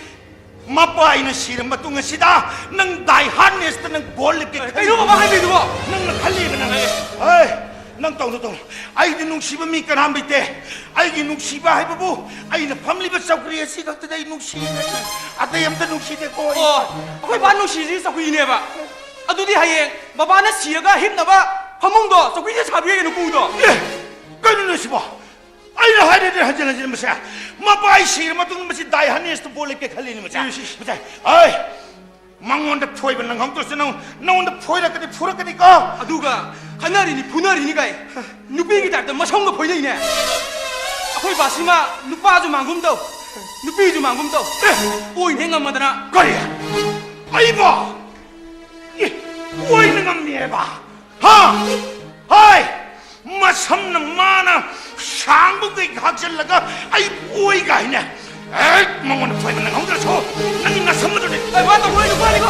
ꯃꯄꯥ ꯑꯩꯅ ꯁꯤꯔ ꯃꯇꯨꯡ ꯑꯁꯤꯗ ꯅꯪ ꯗꯥꯏ ꯍꯥꯔꯗꯅꯦꯁꯇ ꯅꯪ ꯕꯣꯜ ꯂꯦꯞꯀꯦ ꯈꯜꯂꯤ꯫ ꯀꯩꯅꯣ ꯕꯕꯥ ꯍꯥꯏꯕꯤꯗꯨꯕꯣ? ꯅꯪꯅ ꯈꯜꯂꯤꯕ ꯅꯪ꯫ ꯑꯦ꯫ ꯍꯦ, ꯅꯪ ꯇꯧꯅꯨ, ꯇꯧꯅꯨ꯫ ꯑꯩꯗꯤ ꯅꯨꯡꯁꯤꯕ ꯃꯤ ꯀꯅꯥꯝ ꯂꯩꯇꯦ꯫ ꯑꯩꯒꯤ ꯅꯨꯡꯁꯤꯕ ꯍꯥꯏꯕꯕꯨ ꯑꯩꯅ ꯐꯝꯂꯤꯕ ꯆꯧꯀ꯭ꯔꯤ ꯑꯁꯤ ꯈꯛꯇꯗ ꯑꯩ ꯅꯨꯡꯁꯤꯔꯦ꯫ ꯑꯇꯩ ꯑꯝꯇ ꯅꯨꯡꯁꯤꯗꯦꯀꯣ ꯑꯩ꯫ ꯑꯣ, ꯑꯩꯈꯣꯏ ꯕꯥ ꯅꯨꯡꯁꯤꯔꯤꯁꯤ ꯆꯧꯀ꯭ꯔꯤꯅꯦꯕ꯫ ꯑꯗꯨꯗꯤ ꯍꯌꯦꯡ ꯕꯕꯥꯅ ꯁꯤꯔꯒ ꯍꯤꯞꯅꯕ ꯐꯃꯨꯡꯗꯣ ꯆꯧꯀ꯭ꯔꯤꯗ ꯁꯥꯕꯤꯔꯒꯦ ꯅꯨꯄꯨꯗꯣ꯫ ꯑꯦ, ꯀꯩꯅꯣꯅꯦ ꯁꯤꯕꯣ? ꯑꯩꯅ ꯍꯥꯏꯔꯗꯤ ꯍꯟꯖꯤꯟ ꯍꯟꯖꯤꯟ ꯃꯁꯦ꯫ ꯃꯄꯥ ꯑꯩ ꯁꯤꯔ ꯃꯇꯨꯡꯗ ꯃꯁꯤ ꯗꯥꯏ ꯍꯥꯔꯗꯅꯦꯁꯇ ꯕꯣꯜ ꯂꯦꯞꯀꯦ ꯈꯜꯂꯤꯅꯦ ꯃꯁꯦ꯫ ꯏꯁ, ꯏꯁ꯫ ꯃꯁꯦ꯫ ꯑꯩ ꯃꯉꯣꯟꯗ ꯐꯣꯏꯕ ꯅꯪꯍꯧꯗ꯭ꯔꯁꯨ ꯅꯪ-, ꯅꯪꯉꯣꯟꯗ ꯐꯣꯏꯔꯛꯀꯅꯤ, ꯐꯨꯔꯛꯀꯅꯤꯀꯣ꯫ ꯑꯗꯨꯒ ꯈꯠꯅꯔꯤꯅꯤ, ꯐꯨꯅꯔꯤꯅꯤ ꯀꯥꯏ꯫ ꯅꯨꯄꯤꯒꯤ ꯇꯥꯏꯞꯇ ꯃꯁꯝꯒ ꯐꯣꯏꯅꯩꯅꯦ꯫ ꯑꯩꯈꯣꯏ ꯕꯥꯁꯤꯃ ꯅꯨꯄꯥꯁꯨ ꯃꯥꯡꯒꯨꯝ ꯇꯧ, ꯅꯨꯄꯤꯁꯨ ꯃꯥꯡꯒꯨꯝ ꯇꯧ꯫ ꯑꯦ! ꯑꯣꯏꯅ ꯍꯦꯛ ꯉꯝꯃꯗꯅ꯫ ꯀꯔꯤ? ꯑꯩꯕꯣ? ꯑꯦ, ꯑꯣꯏꯅ ꯉꯝꯃꯦꯕ? ꯍꯥ? ꯍꯥꯏ! ꯃꯁꯝꯅ ꯃꯥꯅ ꯁꯥꯡꯕꯈꯩ ꯍꯥꯞꯆꯤꯜꯂꯒ ꯑꯩ ꯑꯣꯏ ꯀꯥꯏꯅ꯫ ꯍꯦꯛ ꯃꯉꯣꯟꯗ ꯐꯣꯏꯕ ꯅꯪꯍꯧꯗ꯭ꯔꯁꯨ ꯅꯪꯒꯤ ꯅꯁꯝ ꯑꯗꯨꯅ ꯑꯩ ꯋꯥ ꯇꯧꯔꯣꯏ, ꯅꯨꯄꯥꯅꯤꯀꯣ꯫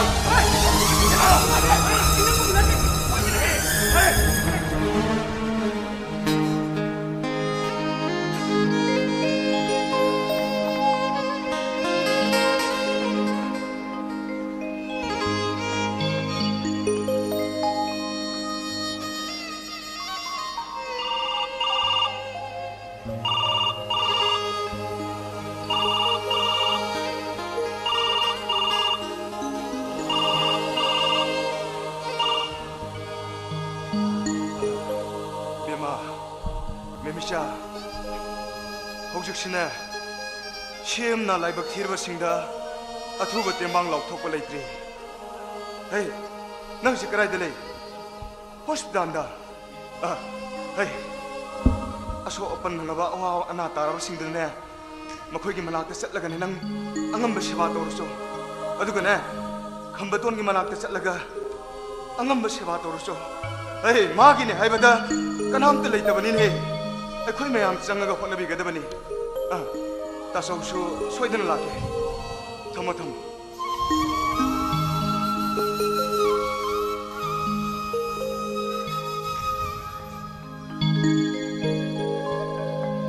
ꯕꯦꯝꯃ, ꯃꯦꯃꯤꯆꯥ, ꯍꯧꯖꯤꯛꯁꯤꯅꯦ, ꯁꯦꯝꯅ ꯂꯥꯏꯕꯛ ꯊꯤꯔꯕꯁꯤꯡꯗ ꯑꯊꯨꯕ ꯇꯦꯡꯕꯥꯡ ꯂꯥꯎꯊꯣꯛꯄ ꯂꯩꯇ꯭ꯔꯤ꯫ ꯍꯦ, ꯅꯪꯁꯤ ꯀꯗꯥꯏꯗ ꯂꯩ? ꯍꯣꯁꯄꯤꯇꯥꯜꯗ꯫ ꯑ, ꯍꯩ, ꯑꯁꯣꯛ ꯑꯄꯟ ꯅꯪꯂꯕ ꯑꯋꯥ ꯑꯅꯥ ꯇꯥꯔꯕꯁꯤꯡꯗꯨꯅꯦ, ꯃꯈꯣꯏꯒꯤ ꯃꯅꯥꯛꯇ ꯆꯠꯂꯒꯅꯦ ꯅꯪ ꯑꯉꯝꯕ ꯁꯦꯕꯥ ꯇꯧꯔꯨꯆꯣ꯫ ꯑꯗꯨꯒꯅꯦ, ꯈꯝꯕꯇꯣꯟꯒꯤ ꯃꯅꯥꯛꯇ ꯆꯠꯂꯒ ꯑꯉꯝꯕ ꯁꯦꯕꯥ ꯇꯧꯔꯨꯆꯣ꯫ ꯍꯩ, ꯃꯥꯒꯤꯅꯦ ꯍꯥꯏꯕꯗ ꯀꯅꯥꯝꯇ ꯂꯩꯇꯕꯅꯤꯅꯦ꯫ ꯑꯩꯈꯣꯏ ꯃꯌꯥꯝ ꯆꯪꯉꯒ ꯍꯣꯠꯅꯕꯤꯒꯗꯕꯅꯤ꯫ ꯑ, ꯇꯥꯆꯧꯁꯨ ꯁꯣꯏꯗꯅ ꯂꯥꯛꯀꯦ꯫ ꯊꯝꯃꯣ, ꯊꯝꯃꯣ꯫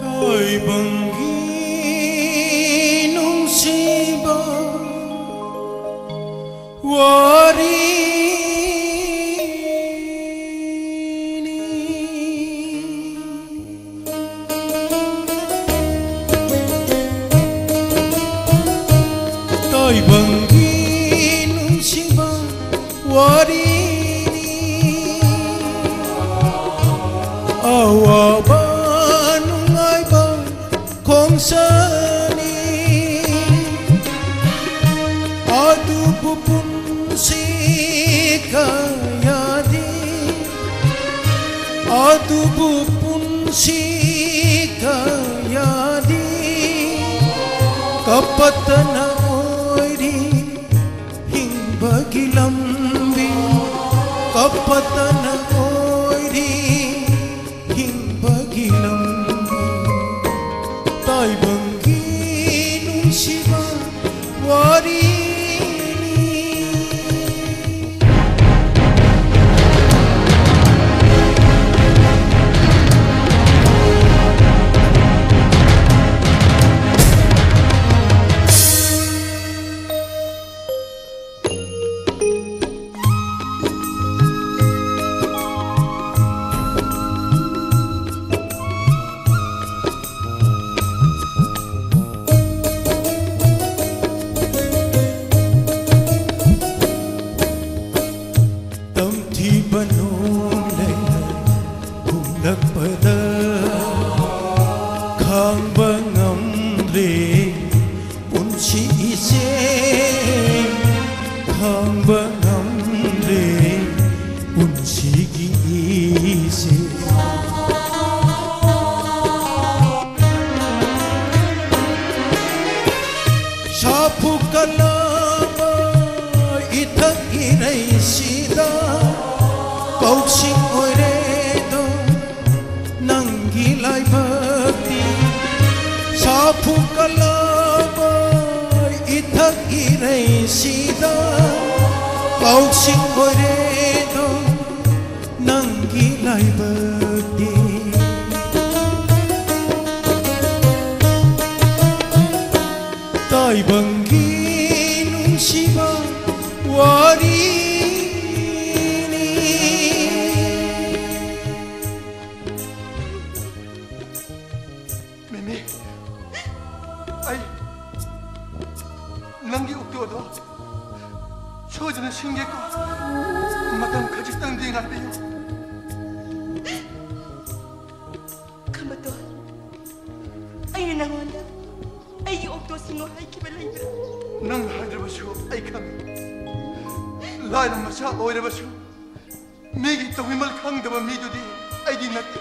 ꯇꯥꯏꯕꯪꯒꯤ ꯅꯨꯡꯁꯤꯕ ꯋꯥꯔꯤꯅꯤ꯫ ꯇꯥꯏꯕꯪꯒꯤ ꯅꯨꯡꯁꯤꯕ ꯋꯥꯔꯤꯅꯤ꯫ ꯑꯋꯥꯕ ꯅꯨꯡꯉꯥꯏꯕ ꯈꯣꯡꯁꯥꯅꯤ꯫ ꯑꯗꯨꯕꯨ ꯄꯨꯟꯁꯤ ꯀꯌꯥꯗꯤ, ꯑꯗꯨꯕꯨ ꯄꯨꯟꯁꯤ ꯀꯌꯥꯗꯤ ꯀꯞꯄꯇꯅ ꯑꯣꯏꯔꯤ ꯍꯤꯡꯕꯒꯤ ꯂꯝꯕꯤ, ꯀꯞꯄꯇꯅ ꯑꯣꯏꯔꯤ ꯍꯤꯡꯕꯒꯤ ꯂꯝꯕꯤ꯫ ꯇꯥꯏꯕꯪꯒꯤ ꯅꯨꯡꯁꯤꯕ ꯋꯥꯔꯤ ꯈꯥꯡꯕ ꯉꯝꯗ꯭ꯔꯦ ꯄꯨꯟꯁꯤꯁꯦ, ꯈꯥꯡꯕ ꯉꯝꯗ꯭ꯔꯦ ꯄꯨꯟꯁꯤꯒꯤ ꯏꯁꯤꯡ꯫ ꯁꯥꯐꯨ ꯀꯜꯂꯕ ꯏꯊꯛ ꯏꯔꯩꯁꯤꯗ ꯀꯧꯁꯤꯡ ꯑꯣꯏꯔꯦꯗꯣ ꯅꯪꯒꯤ ꯂꯥꯏꯕꯛꯇꯤ꯫ ꯁꯥꯐꯨ ꯀꯜꯂꯕ ꯏꯊꯛ ꯏꯔꯩꯁꯤꯗ ꯀꯧꯁꯤꯡ ꯑꯣꯏꯔꯦꯗꯣ ꯅꯪꯒꯤ ꯂꯥꯏꯕꯛꯇꯤ꯫ ꯇꯥꯏꯕꯪꯒꯤ ꯅꯨꯡꯁꯤꯕ ꯋꯥꯔꯤꯅꯤ꯫ ꯃꯤꯃꯤ, ꯑꯩ ꯅꯪꯒꯤ ꯑꯣꯛꯇꯣꯗꯣ ꯁꯣꯏꯗꯅ ꯁꯤꯟꯒꯦꯀꯣ꯫ ꯃꯇꯝ ꯈꯖꯤꯛꯇꯪꯗꯤ ꯉꯥꯏꯕꯤꯌꯨ꯫ ꯈꯝꯕꯇꯣꯟ, ꯑꯩꯅ ꯅꯉꯣꯟꯗ ꯑꯩꯒꯤ ꯑꯣꯛꯇꯣ ꯁꯤꯡꯉꯨ ꯍꯥꯏꯈꯤꯕ ꯂꯩꯕ꯭ꯔꯥ? ꯅꯪꯅ ꯍꯥꯏꯗ꯭ꯔꯕꯁꯨ ꯑꯩ ꯈꯪꯏ꯫ ꯂꯥꯏꯔ ꯃꯆꯥ ꯑꯣꯏꯔꯕꯁꯨ ꯃꯤꯒꯤ ꯇꯧꯕꯤꯃꯜ ꯈꯪꯗꯕ ꯃꯤꯗꯨꯗꯤ ꯑꯩꯗꯤ ꯅꯠꯇꯦ꯫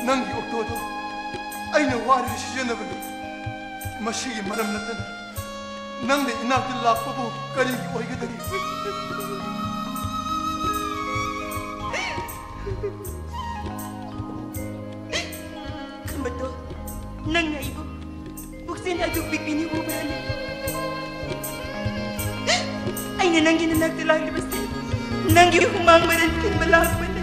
ꯅꯪꯒꯤ ꯑꯣꯛꯇꯣꯗꯣ ꯑꯩꯅ ꯋꯥꯔꯒ ꯁꯤꯖꯤꯟꯅꯕꯅꯤ꯫ ꯃꯁꯤꯒꯤ ꯃꯔꯝ ꯅꯠꯇꯅ ꯅꯪꯅ ꯏꯅꯥꯛꯇ ꯂꯥꯛꯄꯕꯨ ꯀꯔꯤꯒꯤ ꯑꯣꯏꯒꯗꯒꯦ? ꯈꯝꯕꯇꯣꯟ, ꯅꯪꯅ ꯑꯩꯕꯨ ꯄꯨꯛꯆꯦꯜ ꯑꯗꯨꯛ ꯄꯤꯛꯄꯤꯅꯤ ꯎꯕ꯭ꯔꯅꯦ? ꯑꯩꯅ ꯅꯪꯒꯤ ꯅꯅꯥꯛꯇ ꯂꯥꯛꯂꯤꯕꯁꯦ ꯅꯪꯒꯤ ꯍꯨꯃꯥꯡ ꯃꯔꯟ ꯈꯟꯕ ꯂꯥꯛꯄꯅꯦ꯫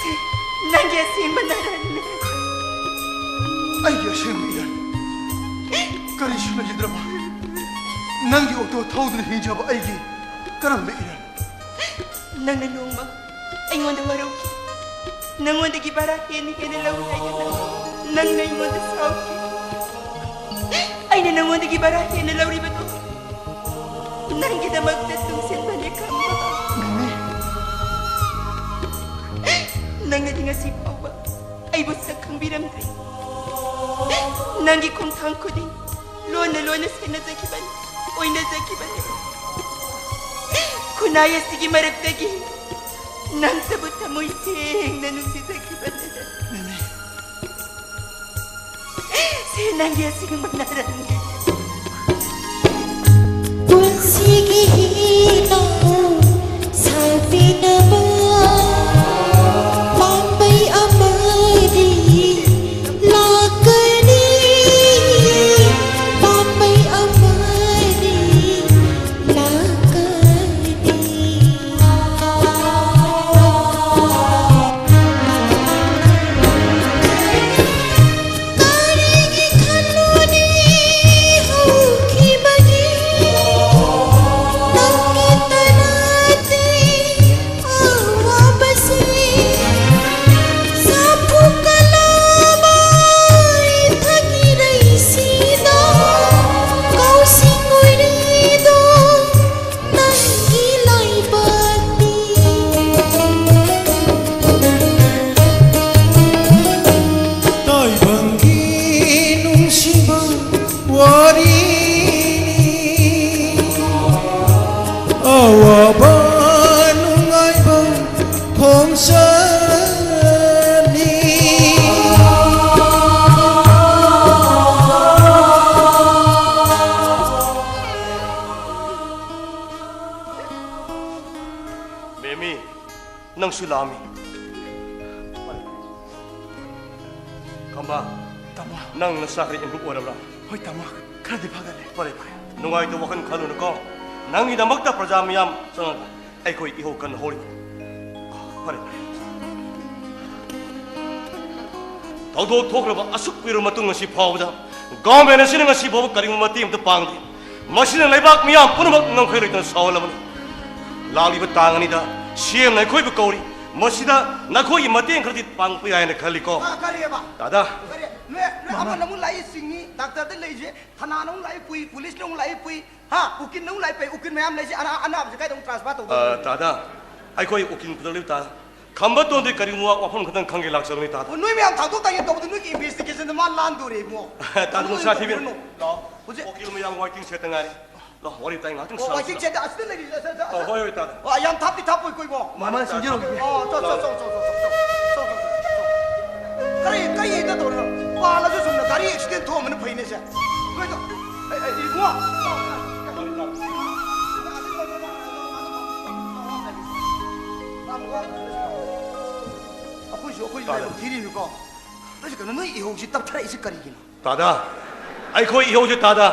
ꯁꯤ ꯅꯪꯒꯤ ꯑꯁꯦꯡꯕ ꯅꯔꯟꯅꯦ꯫ ꯑꯩꯒꯤ ꯑꯁꯦꯡꯕ ꯏꯔꯟ ꯀꯔꯤꯁꯨ ꯂꯩꯖꯗ꯭ꯔꯕ ꯅꯪꯒꯤ ꯑꯣꯛꯇꯣ ꯊꯧꯗꯨꯅ ꯍꯤꯡꯖꯕ ꯑꯩꯒꯤ ꯀꯔꯝꯕ ꯏꯔꯟ? ꯅꯪꯅ ꯅꯣꯡꯃ ꯑꯩꯉꯣꯟꯗ ꯋꯥꯔꯧꯈꯤ꯫ ꯅꯪꯉꯣꯟꯗꯒꯤ ꯚꯥꯔꯥ ꯍꯦꯟꯅ ꯍꯦꯟꯅ ꯂꯧꯏ ꯍꯥꯏꯗꯨꯅ ꯅꯪꯅ ꯑꯩꯉꯣꯟꯗ ꯁꯥꯎꯈꯤ꯫ ꯑꯩꯅ ꯅꯉꯣꯟꯗꯒꯤ ꯚꯔꯥ ꯍꯦꯟꯅ ꯂꯧꯔꯤꯕꯗꯨ ꯅꯪꯒꯤꯗꯃꯛꯇ ꯇꯨꯡꯁꯤꯟꯕꯅꯦ ꯈꯪꯕ꯫ ꯅꯪꯅꯗꯤ ꯉꯁꯤ ꯐꯥꯎꯕ ꯑꯩꯕꯨ ꯁꯛ ꯈꯪꯕꯤꯔꯝꯗ꯭ꯔꯤ꯫ ꯅꯪꯒꯤ ꯈꯣꯡꯊꯥꯡ ꯈꯨꯗꯤꯡ ꯂꯣꯟꯅ ꯂꯣꯟꯅ ꯁꯦꯟꯅꯖꯈꯤꯕꯅꯤ, ꯑꯣꯏꯅꯖꯈꯤꯕꯅꯤ꯫ ꯈꯨꯟꯅꯥꯏ ꯑꯁꯤꯒꯤ ꯃꯔꯛꯇꯒꯤ ꯅꯪꯇꯕꯨ ꯊꯃꯣꯏ ꯁꯦꯡꯅ ꯅꯨꯡꯁꯤꯖꯈꯤꯕꯅꯤ꯫ ꯁꯦ, ꯅꯪꯒꯤ ꯑꯁꯤꯒꯨꯝꯕ ꯅꯔꯟꯒꯤ ꯄꯨꯟꯁꯤꯒꯤ ꯍꯤꯅ ꯁꯥꯟꯕꯤꯅꯕ ꯄꯥꯝꯕꯩ ꯑꯃꯗꯤ ꯂꯥꯛꯀꯅꯤ, ꯄꯥꯝꯕꯩ ꯑꯃꯗꯤ ꯂꯥꯛꯀꯅꯤ꯫ ꯀꯔꯤꯒꯤ ꯈꯜꯂꯨꯅꯤ ꯍꯧꯈꯤꯕꯒꯤ ꯅꯪꯒꯤ ꯇꯔꯥꯗꯤ ꯑꯋꯥꯕꯁꯤ ꯁꯥꯐꯨ ꯀꯜꯂꯕ ꯏꯊꯛꯀꯤ ꯂꯩꯁꯤꯗ ꯀꯧꯁꯤꯡ ꯑꯣꯏꯔꯤꯗꯣ ꯅꯪꯒꯤ ꯂꯥꯏꯕꯛꯅꯤ꯫ ꯇꯥꯏꯕꯪꯒꯤ ꯅꯨꯡꯁꯤꯕ ꯋꯥꯔꯤꯅꯤ꯫ ꯑꯋꯥꯕ ꯅꯨꯡꯉꯥꯏꯕ ꯈꯣꯡꯆꯠꯅꯤ꯫ ꯃꯦꯃꯤ, ꯅꯪꯁꯨ ꯂꯥꯛꯑꯝꯃꯤ꯫ ꯈꯝꯕ, ꯇꯥꯃꯣ꯫ ꯅꯪ ꯅꯁꯥ ꯈꯔ improve ꯑꯣꯏꯔꯕ꯭ꯔꯥ? ꯍꯣꯏ, ꯇꯥꯃꯣ, ꯈꯔꯗꯤ ꯐꯒꯠꯂꯦ꯫ ꯐꯔꯦ, ꯐꯔꯦ꯫ ꯅꯨꯡꯉꯥꯏꯇꯕ ꯋꯥꯈꯜ ꯈꯜꯂꯨꯅꯨꯀꯣ꯫ ꯅꯪꯒꯤꯗꯃꯛꯇ ꯄ꯭ꯔꯖꯥ ꯃꯤꯌꯥꯝ ꯆꯪꯉꯒ ꯑꯩꯈꯣꯏ ꯏꯍꯧ ꯀꯟꯅ ꯍꯧꯔꯤ꯫ ꯐꯔꯦ, ꯐꯔꯦ꯫ ꯊꯧꯗꯣꯛ ꯊꯣꯛꯈ꯭ꯔꯕ ꯑꯁꯨꯛ ꯀꯨꯏꯔꯕ ꯃꯇꯨꯡ ꯉꯁꯤ ꯐꯥꯎꯕꯗ government ꯑꯁꯤꯅ ꯉꯁꯤ ꯐꯥꯎꯕ ꯀꯔꯤꯒꯨꯝꯕ ꯃꯇꯦꯡ ꯑꯃꯠꯇ ꯄꯥꯡꯗꯦ꯫ ꯃꯁꯤꯅ ꯂꯩꯕꯥꯛ ꯃꯤꯌꯥꯝ ꯄꯨꯝꯅꯃꯛ ꯉꯝꯈꯩ ꯂꯩꯇꯅ ꯁꯥꯎꯍꯜꯂꯕꯅꯤ꯫ ꯂꯥꯛꯂꯤꯕ ꯇꯥꯡ ꯑꯅꯤꯗ CM ꯅ ꯑꯩꯈꯣꯏꯕꯨ ꯀꯧꯔꯤ꯫ ꯃꯁꯤꯗ ꯅꯈꯣꯏꯒꯤ ꯃꯇꯦꯡ ꯈꯔꯗꯤ ꯄꯥꯡꯕ ꯌꯥꯏꯅ ꯈꯜꯂꯤꯀꯣ꯫ ꯑꯥ, ꯀꯔꯤꯑꯕ? ꯇꯥꯗ꯫ ꯀꯔꯤ? ꯅꯣꯏ, ꯅꯣꯏ ꯑꯃꯅ ꯑꯃꯨꯛ ꯂꯥꯛꯏ ꯁꯤꯡꯉꯤ, ꯗꯥꯛꯇꯔꯗ ꯂꯩꯁꯦ, ꯊꯅꯥꯅ ꯑꯃꯨꯛ ꯂꯥꯛꯏ ꯄꯨꯏ, ꯄꯨꯂꯤꯁꯅ ꯑꯃꯨꯛ ꯂꯥꯛꯏ ꯄꯨꯏ, ꯍꯥ? ꯎꯀꯤꯜꯅ ꯑꯃꯨꯛ ꯂꯥꯛꯏ ꯄꯨꯏ, ꯎꯀꯤꯜ ꯃꯌꯥꯝ ꯂꯩꯁꯦ, ꯑꯅꯥ-, ꯑꯅꯥꯕꯁꯦ ꯀꯥꯏꯗ ꯑꯃꯨꯛ transfer ꯇꯧꯗꯣꯏꯅꯣ? ꯑ, ꯇꯥꯗ, ꯑꯩꯈꯣꯏ ꯎꯀꯤꯜ ꯄꯨꯊꯣꯛꯂꯤꯕ ꯇꯥꯗ꯫ ꯈꯝꯕ ꯇꯣꯟꯗꯤ ꯀꯔꯤꯒꯨꯝꯕ ꯋꯥꯐꯝ ꯈꯛꯇꯪ ꯈꯪꯒꯦ ꯂꯥꯛꯆꯕꯅꯤ ꯇꯥꯗ꯫ ꯑꯣ, ꯅꯣꯏ ꯃꯌꯥꯝ ꯊꯥꯡꯗꯣꯛ ꯊꯥꯡꯖꯤꯟ ꯇꯧꯕꯗ ꯅꯣꯏꯒꯤ investigationꯗ ꯃꯥ ꯂꯥꯟꯗꯣꯔꯦ ꯏꯕꯨꯡꯉꯣ꯫ ꯇꯥꯗ, ꯑꯗꯨ ꯅꯨꯡꯁꯥ ꯊꯤꯕꯤꯔꯣ꯫ ꯇꯧꯕꯤꯔꯨꯅꯨ꯫ ꯂꯥꯛꯑꯣ꯫ ꯍꯧꯖꯤꯛ ꯎꯀꯤꯜ ꯃꯌꯥꯝ waiting shed ꯇ ꯉꯥꯏꯔꯤ꯫ ꯂꯥꯛꯑꯣ, ꯋꯥꯔꯤ ꯋꯥꯇꯥꯏ ꯉꯥꯛꯇꯪ ꯑꯣ, ꯁꯥꯔꯁꯤ꯫ Waiting shed ꯇ ꯑꯁꯤꯗ ꯂꯩꯔꯤ, ꯁꯦ, ꯁꯦ, ꯁꯦ, ꯑꯣ, ꯍꯣꯏ, ꯍꯣꯏ, ꯇꯥꯗ꯫ ꯑꯣ, ꯌꯥꯝ ꯊꯥꯞꯇꯤ ꯊꯥꯞꯄꯣꯏꯀꯣ ꯏꯕꯣ꯫ ꯃꯃꯥ ꯁꯤꯡꯖꯔꯣꯏꯒꯦ꯫ ꯑꯣ, ꯆꯣ, ꯆꯣ, ꯆꯣ꯫ ꯀꯔꯤ, ꯀꯔꯤꯗ ꯇꯧꯔꯤꯅꯣ? ꯄꯥꯜꯂꯁꯨ ꯆꯨꯝꯅ ꯒꯥꯔꯤ accident ꯊꯣꯛꯑꯝꯕꯅ ꯐꯩꯅꯦꯁꯦ꯫ ꯅꯣꯏꯗꯣ, ꯑꯩ, ꯑꯩ, ꯏꯕꯨꯡꯉꯣ꯫ ꯑꯩꯈꯣꯏꯁꯨ ꯑꯩꯈꯣꯏꯁꯨ ꯂꯥꯏꯕꯛ ꯊꯤꯔꯤꯅꯤꯀꯣ꯫ ꯅꯣꯏꯁꯦ ꯀꯩꯅꯣ, ꯅꯣꯏ ꯏꯍꯧꯁꯤ ꯇꯞꯊꯔꯛꯏꯁꯤ ꯀꯔꯤꯒꯤꯅꯣ? ꯇꯥꯗ, ꯑꯩꯈꯣꯏ ꯏꯍꯧꯁꯦ ꯇꯥꯗ,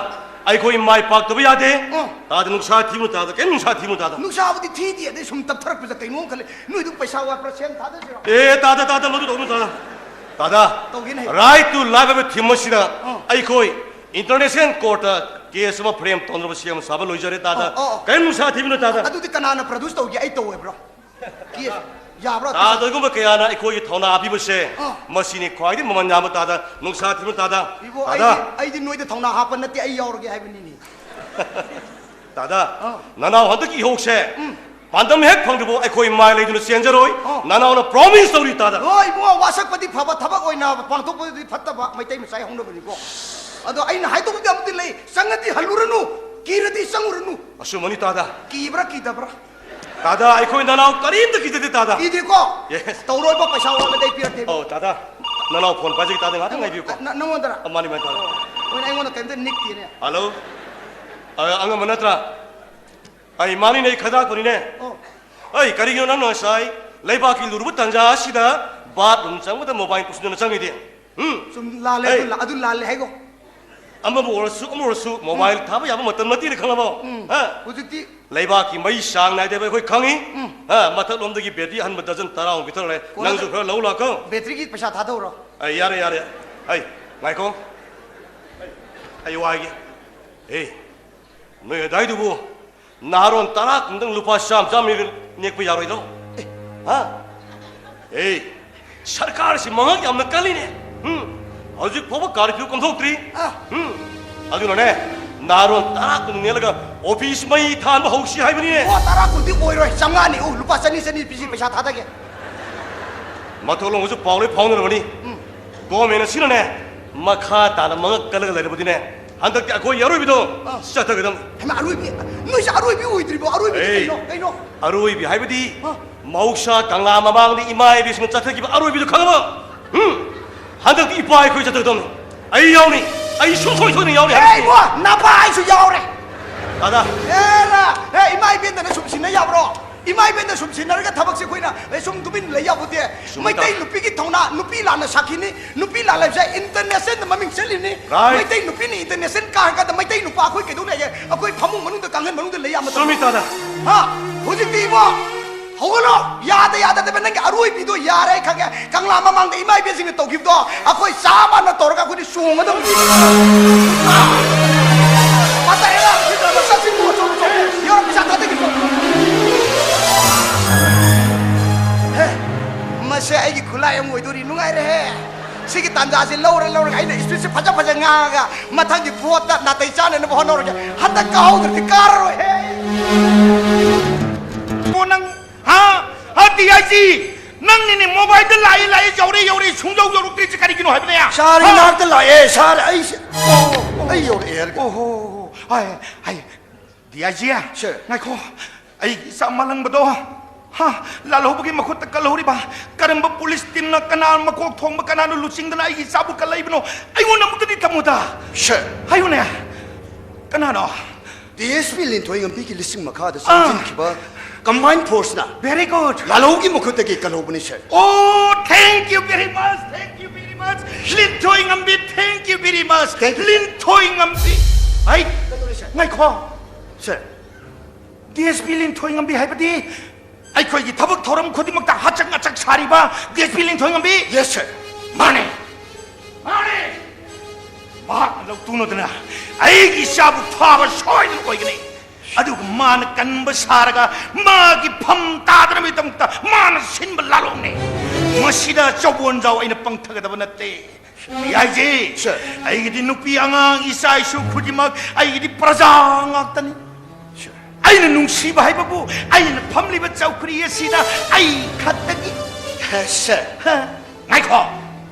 ꯑꯩꯈꯣꯏ ꯃꯥꯏ ꯄꯥꯛꯇꯕ ꯌꯥꯗꯦ꯫ ꯑ꯫ ꯇꯥꯗ, ꯅꯨꯡꯁꯥ ꯊꯤꯕꯅ ꯇꯥꯗ, ꯀꯩꯝ ꯅꯨꯡꯁꯥ ꯊꯤꯕꯅ ꯇꯥꯗ꯫ ꯅꯨꯡꯁꯥꯕꯨꯗꯤ ꯊꯤꯗꯦ, ꯑꯗꯩ ꯁꯨꯝ ꯇꯞꯊꯔꯛꯄꯁꯤꯗ ꯀꯩꯅꯣꯝ ꯈꯜꯂꯦ꯫ ꯅꯣꯏꯗꯨ ꯄꯩꯁꯥ ꯋꯥꯠꯄ꯭ꯔꯥ, ꯁꯦꯝ ꯊꯥꯗꯁꯤꯔꯣ? ꯑꯦ, ꯇꯥꯗ, ꯇꯥꯗ, ꯃꯗꯨ ꯇꯧꯅꯨ, ꯇꯥꯗ꯫ ꯇꯥꯗ, ꯇꯧꯒꯦꯅꯦ꯫ Right to life ꯍꯥꯏꯕ theme ꯑꯁꯤꯗ ꯑ꯫ ꯑꯩꯈꯣꯏ international court ꯇ case ꯑꯃ frame ꯇꯧꯅꯕ ꯁꯦꯝ ꯁꯥꯕ ꯂꯣꯏꯖꯔꯦ, ꯇꯥꯗ꯫ ꯑ, ꯑ, ꯑ꯫ ꯀꯩꯝ ꯅꯨꯡꯁꯥ ꯊꯤꯕꯅ ꯇꯥꯗ꯫ ꯑꯗꯨꯗꯤ ꯀꯅꯥꯅ produce ꯇꯧꯒꯦ? ꯑꯩ ꯇꯧꯋꯦꯕ꯭ꯔꯣ? Case ꯌꯥꯕ꯭ꯔꯣ? ꯇꯥꯗ, ꯑꯗꯨꯒꯨꯝꯕ ꯀꯌꯥꯅ ꯑꯩꯈꯣꯏꯒꯤ ꯊꯧꯅꯥ ꯄꯤꯕꯁꯦ, ꯑ꯫ ꯃꯁꯤꯅꯤ ꯈ꯭ꯋꯥꯏꯗꯒꯤ ꯃꯃꯜ ꯌꯥꯝꯕ ꯇꯥꯗ, ꯅꯨꯡꯁꯥ ꯊꯤꯕꯅ ꯇꯥꯗ꯫ ꯏꯕꯣ, ꯇꯥꯗ꯫ ꯑꯩꯗꯤ, ꯑꯩꯗꯤ ꯅꯣꯏꯗ ꯊꯧꯅꯥ ꯍꯥꯞꯄ ꯅꯠꯇꯦ, ꯑꯩ ꯌꯥꯎꯔꯒꯦ ꯍꯥꯏꯕꯅꯤꯅꯦ꯫ ꯇꯥꯗ, ꯑꯥ꯫ ꯅꯅꯥꯎ ꯍꯟꯗꯛꯀꯤ ꯏꯍꯧꯁꯦ ꯎꯝ꯫ ꯄꯥꯟꯗꯝ ꯍꯦꯛ ꯐꯪꯗ꯭ꯔꯤꯕꯣ ꯑꯩꯈꯣꯏ ꯃꯥꯏ ꯂꯩꯗꯨꯅ ꯆꯦꯟꯖꯔꯣꯏ꯫ ꯑꯥ꯫ ꯅꯅꯥꯎꯅ promise ꯇꯧꯔꯤ ꯇꯥꯗ꯫ ꯍꯣꯏ ꯏꯕꯨꯡꯉꯣ, ꯋꯥꯁꯛꯄꯗꯤ ꯐꯕ, ꯊꯕꯛ ꯑꯣꯏꯅ ꯄꯥꯡꯊꯣꯛꯄꯗꯤ ꯐꯠꯇꯕ, ꯃꯩꯇꯩ ꯃꯆꯥꯒꯤ ꯍꯧꯅꯕꯅꯤꯀꯣ꯫ ꯑꯗꯣ ꯑꯩꯅ ꯍꯥꯏꯗꯧꯕꯗꯤ ꯑꯃꯗꯤ ꯂꯩ, ꯆꯪꯉꯗꯤ ꯍꯜꯂꯨꯔꯅꯨ, ꯀꯤꯔꯗꯤ ꯆꯪꯉꯨꯔꯅꯨ꯫ ꯑꯆꯨꯝꯕꯅꯤ ꯇꯥꯗ꯫ ꯀꯤꯕ꯭ꯔꯥ ꯀꯤꯗꯕ꯭ꯔꯥ? ꯇꯥꯗ, ꯑꯩꯈꯣꯏ ꯅꯅꯥꯎ ꯀꯔꯤꯝꯇ ꯀꯤꯖꯗꯦ ꯇꯥꯗ꯫ ꯀꯤꯗꯦꯀꯣ? Yes꯫ ꯇꯧꯔꯣꯏꯕ, ꯄꯩꯁꯥ ꯋꯥꯠꯂꯗꯤ ꯑꯩ ꯄꯤꯔꯛꯀꯦꯕ꯫ ꯑꯧ, ꯇꯥꯗ, ꯅꯅꯥꯎ phone ꯄꯥꯏꯖꯒꯦ ꯇꯥꯗ, ꯉꯥꯛꯇꯪ ꯉꯥꯏꯕꯤꯌꯨꯀꯣ꯫ ꯅ-, ꯅꯉꯣꯟꯗꯔꯥ? ꯑ, ꯃꯥꯅꯤ, ꯃꯥꯅꯤ, ꯇꯥꯗ꯫ ꯍꯣꯏꯅꯦ, ꯑꯩꯉꯣꯟꯗ ꯀꯩꯝꯇ ꯅꯤꯛꯇꯦꯅꯦ꯫ Hello? ꯑ, ꯑꯉꯝꯕ ꯅꯠꯇ꯭ꯔꯥ? ꯑꯩ ꯃꯥꯅꯤꯅꯦ, ꯑꯩ ꯈꯗꯥꯛꯄꯅꯤꯅꯦ꯫ ꯑꯣ꯫ ꯑꯩ ꯀꯔꯤꯒꯤꯅꯣ ꯅꯪꯅ ꯉꯁꯥꯏ ꯂꯩꯕꯥꯛꯀꯤ ꯂꯨꯔꯨꯕ ꯇꯥꯟꯖꯥ ꯑꯁꯤꯗ bathroom ꯆꯪꯕꯗ mobile ꯄꯨꯁꯤꯟꯗꯨꯅ ꯆꯪꯉꯤꯗꯤ? ꯎꯝ? ꯆꯨꯝ, ꯂꯥꯜꯂꯦ, ꯑꯗꯨ ꯍꯩ꯫ ꯂꯥ-, ꯑꯗꯨ ꯂꯥꯜꯂꯦ ꯍꯥꯏꯒꯣ꯫ ꯑꯃꯕꯨ ꯑꯣꯏꯔꯁꯨ, ꯑꯃꯕꯨ ꯑꯣꯏꯔꯁꯨ, mobile ꯎꯝ꯫ ꯊꯥꯕ ꯌꯥꯕ ꯃꯇꯝ ꯅꯠꯇꯦꯅ ꯈꯪꯉꯕꯣ? ꯎꯝ꯫ ꯍꯥ? ꯍꯧꯖꯤꯛꯇꯤ ꯂꯩꯕꯥꯛꯀꯤ ꯃꯩ ꯆꯥꯡ ꯅꯥꯏꯗꯦ ꯍꯥꯏꯕ ꯑꯩꯈꯣꯏ ꯈꯪꯉꯤ꯫ ꯎꯝ꯫ ꯍꯥ? ꯃꯊꯛꯂꯣꯝꯗꯒꯤ battery ꯑꯍꯟꯕ dozen ꯇꯔꯥꯃꯨꯛ ꯄꯤꯊꯔꯛꯂꯦ꯫ ꯀꯣꯟꯅ ꯅꯪꯁꯨ ꯈꯔ ꯂꯧ ꯂꯥꯛꯀꯣ꯫ Batteryꯒꯤ ꯄꯩꯁꯥ ꯊꯥꯗꯧꯔꯣ? ꯑꯩ ꯌꯥꯔꯦ, ꯌꯥꯔꯦ꯫ ꯑꯩ, ꯉꯥꯏꯈꯣ꯫ ꯑꯩ ꯋꯥꯏꯒꯦ꯫ ꯑꯦ, ꯅꯣꯏ ꯑꯗꯥꯏꯗꯨꯕꯨ ꯅꯍꯥꯔꯣꯟ ꯇꯔꯥ ꯀꯨꯟꯗꯪ ꯂꯨꯄꯥ ꯆꯥꯝ ꯆꯥꯝ ꯅꯦꯛꯄ ꯌꯥꯔꯣꯏꯗ꯭ꯔꯣ? ꯑꯦ, ꯍꯥ? ꯑꯦ, ꯁꯔꯀꯥꯔꯁꯤ ꯃꯉꯛ ꯌꯥꯝꯅ ꯀꯜꯂꯤꯅꯦ꯫ ꯎꯝ, ꯍꯧꯖꯤꯛ ꯐꯥꯎꯕ ꯀꯥꯔꯐ꯭ꯌꯨ ꯀꯣꯝꯊꯣꯛꯇ꯭ꯔꯤ꯫ ꯑꯥ꯫ ꯎꯝ, ꯑꯗꯨꯅꯅꯦ, ꯅꯍꯥꯔꯣꯟ ꯇꯔꯥ ꯀꯨꯟ ꯅꯦꯛꯂꯒ ꯑꯣꯐꯤꯁ ꯃꯩ ꯊꯥꯟꯕ ꯍꯧꯁꯤ ꯍꯥꯏꯕꯅꯤꯅꯦ꯫ ꯑꯣ, ꯇꯔꯥ ꯀꯨꯟꯗꯤ ꯑꯣꯏꯔꯣꯏ, ꯆꯥꯝꯃꯉꯥꯅꯤ꯫ ꯑꯣ, ꯂꯨꯄꯥ ꯆꯅꯤ, ꯆꯅꯤ ꯄꯤꯁꯤ, ꯄꯩꯁꯥ ꯊꯥꯗꯒꯦ꯫ ꯃꯊꯣꯟꯂꯣꯝꯒꯁꯨ ꯄꯥꯎ ꯂꯣꯏ ꯐꯥꯎꯅꯔꯕꯅꯤ꯫ ꯎꯝ꯫ ꯒꯣꯔꯃꯦꯟ ꯑꯁꯤꯅꯅꯦ, ꯃꯈꯥ ꯇꯥꯅ ꯃꯉꯛ ꯀꯜꯂꯒ ꯂꯩꯔꯕꯗꯤꯅꯦ, ꯍꯟꯗꯛꯇꯤ ꯑꯩꯈꯣꯏ ꯑꯔꯣꯏꯕꯤꯗꯣ ꯑꯥ꯫ ꯆꯠꯊꯒꯗꯕꯅꯤ꯫ ꯍꯩꯃꯥ, ꯑꯔꯣꯏꯕꯤ? ꯅꯣꯏꯁꯦ ꯑꯔꯣꯏꯕꯤ ꯑꯣꯏꯗ꯭ꯔꯤꯕꯣ? ꯑꯔꯣꯏꯕꯤꯗꯤ ꯑꯦ, ꯀꯩꯅꯣ? ꯀꯩꯅꯣ? ꯑꯔꯣꯏꯕꯤ ꯍꯥꯏꯕꯗꯤ ꯑꯥ꯫ ꯃꯍꯧꯁꯥ ꯀꯪꯂꯥ ꯃꯃꯥꯡꯗ ꯏꯃꯥ ꯏꯕꯦꯟꯁꯤꯡꯅ ꯆꯠꯊꯈꯤꯕ ꯑꯔꯣꯏꯕꯤꯗꯣ ꯈꯪꯉꯕ? ꯎꯝ? ꯍꯟꯗꯛꯇꯤ ꯏꯄꯥ ꯑꯩꯈꯣꯏ ꯆꯠꯊꯒꯗꯕꯅꯤ꯫ ꯑꯩ ꯌꯥꯎꯅꯤ꯫ ꯑꯩ ꯁꯨꯡꯁꯣꯏ ꯁꯣꯏꯗꯅ ꯌꯥꯎꯅꯤ ꯑꯦ, ꯍꯥꯏꯕꯁꯤꯅꯤ꯫ ꯏꯕꯣ, ꯅꯄꯥ ꯑꯩꯁꯨ ꯌꯥꯎꯔꯦ꯫ ꯗꯥꯗꯥ꯫ ꯑꯦꯔꯥ, ꯑꯦ, ꯏꯃꯥ ꯏꯕꯦꯟꯗꯅ ꯁꯨꯝ ꯁꯤꯟꯅ ꯌꯥꯕ꯭ꯔꯣ? ꯏꯃꯥ ꯏꯕꯦꯟꯗ ꯁꯨꯝ ꯁꯤꯟꯅꯔꯒ ꯊꯕꯛꯁꯦ ꯑꯩꯈꯣꯏꯅ, ꯑꯦ, ꯁꯨꯝ ꯇꯨꯃꯤꯟ ꯂꯩ ꯌꯥꯄꯣꯠꯇꯦ꯫ ꯆꯨꯝꯃꯤ, ꯃꯩꯇꯩ ꯇꯥ꯫ ꯅꯨꯄꯤꯒꯤ ꯊꯧꯅꯥ, ꯅꯨꯄꯤ ꯂꯥꯟꯅ ꯁꯥꯈꯤꯅꯤ, ꯅꯨꯄꯤ ꯂꯥꯟ ꯍꯥꯏꯕꯁꯦ international ꯗ ꯃꯃꯤꯡ ꯆꯠꯂꯤꯕꯅꯤ꯫ Right. ꯃꯩꯇꯩ ꯅꯨꯄꯤꯅ international ꯀꯥꯔꯀꯥꯟꯗ ꯃꯩꯇꯩ ꯅꯨꯄꯥ ꯑꯩꯈꯣꯏ ꯀꯩꯗꯧ ꯂꯩꯒꯦ? ꯑꯩꯈꯣꯏ ꯐꯃꯨꯡ ꯃꯅꯨꯡꯗ, ꯀꯥꯡꯈꯟ ꯃꯅꯨꯡꯗ ꯂꯩ ꯌꯥꯕ ꯃꯇꯝ꯫ ꯆꯨꯝꯃꯤ, ꯇꯥꯗ꯫ ꯍꯥ? ꯍꯧꯖꯤꯛꯇꯤ ꯏꯕꯣ, ꯍꯧꯒꯠꯂꯣ꯫ ꯌꯥꯗ ꯌꯥꯗꯗꯕ ꯅꯪꯒꯤ ꯑꯔꯣꯏꯕꯤꯗꯣ ꯌꯥꯔꯦ, ꯑꯩ ꯈꯪꯉꯦ꯫ ꯀꯪꯂꯥ ꯃꯃꯥꯡꯗ ꯏꯃꯥ ꯏꯕꯦꯟꯁꯤꯡꯅ ꯇꯧꯈꯤꯕꯗꯣ ꯑꯩꯈꯣꯏ ꯆꯥꯕꯅ ꯇꯧꯔꯒ ꯑꯩꯈꯣꯏꯗꯤ ꯆꯣꯡꯒꯗꯕꯅꯤ꯫ ꯃꯇꯝ ꯍꯦꯜꯂꯦ꯫ ꯆꯠꯁꯤ, ꯆꯠꯁꯤ, ꯆꯠꯁꯤ꯫ ꯌꯧꯔꯣ, ꯄꯩꯁꯥ ꯊꯥꯗꯒꯦ꯫ ꯍꯦ, ꯃꯁꯦ ꯑꯩꯒꯤ ꯈꯨꯠꯂꯥꯏ ꯑꯃ ꯑꯣꯏꯗꯣꯔꯤ꯫ ꯅꯨꯡꯉꯥꯏꯔꯦꯍꯦ꯫ ꯁꯤꯒꯤ ꯇꯥꯟꯖꯥꯁꯦ ꯂꯧꯔ ꯂꯧꯔꯒ ꯑꯩꯅ ꯏꯁꯄꯤꯠꯁꯦ ꯐꯖ ꯐꯖ ꯉꯥꯡꯉꯒ ꯃꯊꯪꯒꯤ ꯚꯣꯠꯇ ꯅꯥꯇꯩ ꯆꯥꯅꯅꯕ ꯍꯣꯠꯅꯔꯒꯦ꯫ ꯍꯟꯗꯛ ꯀꯥꯍꯧꯗ꯭ꯔꯗꯤ ꯀꯥꯔꯔꯣꯏꯍꯦ꯫ ꯀꯣ ꯅꯪ, ꯍꯥ? ꯍꯥ, ꯗꯤ ꯑꯥꯏ ꯖꯤ? ꯅꯪꯅꯤꯅꯦ ꯃꯣꯕꯥꯏꯜꯗ ꯂꯥꯛꯏ ꯂꯥꯛꯏ, ꯌꯧꯔꯦ ꯌꯧꯔꯦ, ꯁꯨꯡꯌꯧ ꯌꯧꯔꯛꯇ꯭ꯔꯤꯁꯦ ꯀꯔꯤꯒꯤꯅꯣ ꯍꯥꯏꯕꯅꯦ? ꯁꯥꯔ, ꯍꯥ? ꯏꯅꯥꯛꯇ ꯂꯥꯛꯑꯦ, ꯁꯥꯔ, ꯑꯩꯁꯦ, ꯑꯣ, ꯑꯣ, ꯑꯩ ꯌꯧꯔꯛꯑꯦ ꯍꯥꯏꯔꯒ꯫ ꯑꯣ ꯍꯣ ꯍꯣ ꯍꯣ꯫ ꯍꯥꯏ, ꯍꯥꯏ, ꯗꯤ ꯑꯥꯏ ꯖꯤ? ꯁꯥꯔ꯫ ꯉꯥꯏꯈꯣ, ꯑꯩꯒꯤ ꯏꯆꯥ ꯃꯥꯂꯪꯕꯗꯣ, ꯍꯥ, ꯂꯥꯜꯍꯧꯕꯒꯤ ꯃꯈꯨꯠꯇ ꯀꯜꯍꯧꯔꯤꯕ ꯀꯔꯝꯕ ꯄꯨꯂꯤꯁ ꯇꯤꯝꯅ, ꯀꯅꯥ ꯃꯀꯣꯛ ꯊꯣꯡꯕ, ꯀꯅꯥꯅ ꯂꯨꯆꯤꯡꯗꯅ ꯑꯩꯒꯤ ꯏꯆꯥꯕꯨ ꯀꯜꯂꯛꯏꯕꯅꯣ? ꯑꯩꯉꯣꯟꯗ ꯑꯃꯨꯛꯇꯗꯤ ꯊꯝꯃꯨꯗ꯫ ꯁꯥꯔ꯫ ꯍꯥꯏꯌꯨꯅꯦ, ꯀꯅꯥꯅꯣ? ꯗꯤ ꯑꯦꯁ ꯄꯤ ꯂꯤꯟꯊꯣꯏ ꯉꯝꯕꯤꯒꯤ ꯂꯤꯁꯤꯡ ꯃꯈꯥꯗ ꯑꯥ꯫ ꯆꯪꯁꯤꯟꯈꯤꯕ ꯀꯝꯕꯥꯏꯟ ꯐꯣꯔꯁꯅ Very good. ꯂꯥꯜꯍꯧꯕꯒꯤ ꯃꯈꯨꯠꯇꯒꯤ ꯀꯜꯍꯧꯕꯅꯤ, sir. Oh, thank you very much, thank you very much. ꯂꯤꯟꯊꯣꯏ ꯉꯝꯕꯤ, thank you very much. Thank you. ꯂꯤꯟꯊꯣꯏ ꯉꯝꯕꯤ꯫ ꯍꯩ, ꯀꯩꯗꯧꯔꯦ, ꯁꯥꯔ? ꯉꯥꯏꯈꯣ꯫ ꯁꯥꯔ꯫ ꯗꯤ ꯑꯦꯁ ꯄꯤ ꯂꯤꯟꯊꯣꯏ ꯉꯝꯕꯤ ꯍꯥꯏꯕꯗꯤ ꯑꯩꯈꯣꯏꯒꯤ ꯊꯕꯛ ꯊꯧꯔꯝ ꯈꯨꯗꯤꯡꯃꯛꯇ ꯍꯆꯛ ꯉꯆꯛ ꯁꯥꯔꯤꯕ ꯗꯤ ꯑꯦꯁ ꯄꯤ ꯂꯤꯟꯊꯣꯏ ꯉꯝꯕꯤ? Yes, sir. ꯃꯥꯅꯦ, ꯃꯥꯅꯦ꯫ ꯃꯍꯥꯛꯅ ꯂꯧ ꯇꯨꯅꯗꯅ ꯑꯩꯒꯤ ꯏꯆꯥꯕꯨ ꯐꯥꯕ ꯁꯣꯏꯗꯅ ꯑꯣꯏꯒꯅꯤ꯫ ꯑꯗꯨꯒ ꯃꯥꯅ ꯀꯟꯕ ꯁꯥꯔꯒ ꯃꯥꯒꯤ ꯐꯝ ꯇꯥꯗꯅꯕꯒꯤꯗꯃꯛꯇ ꯃꯥꯅ ꯁꯤꯟꯕ ꯂꯥꯂꯣꯡꯅꯦ꯫ ꯃꯁꯤꯗ ꯆꯧꯕꯣꯟꯖꯥꯎ ꯑꯩꯅ ꯄꯪꯊꯒꯗꯕ ꯅꯠꯇꯦ꯫ ꯌꯥꯏꯖꯦ꯫ Sir꯫ ꯑꯩꯒꯤꯗꯤ ꯅꯨꯄꯤ ꯑꯉꯥꯡ, ꯏꯆꯥ ꯏꯁꯨ ꯈꯨꯗꯤꯡꯃꯛ ꯑꯩꯒꯤꯗꯤ ꯄ꯭ꯔꯖꯥ ꯉꯥꯛꯇꯅꯤ꯫ Sir꯫ ꯑꯩꯅ ꯅꯨꯡꯁꯤꯕ ꯍꯥꯏꯕꯕꯨ ꯑꯩꯅ ꯐꯝꯂꯤꯕ ꯆꯧꯀ꯭ꯔꯤ ꯑꯁꯤꯗ ꯑꯩ ꯈꯛꯇꯒꯤ꯫ Sir꯫ ꯍ? ꯉꯥꯏꯈꯣ꯫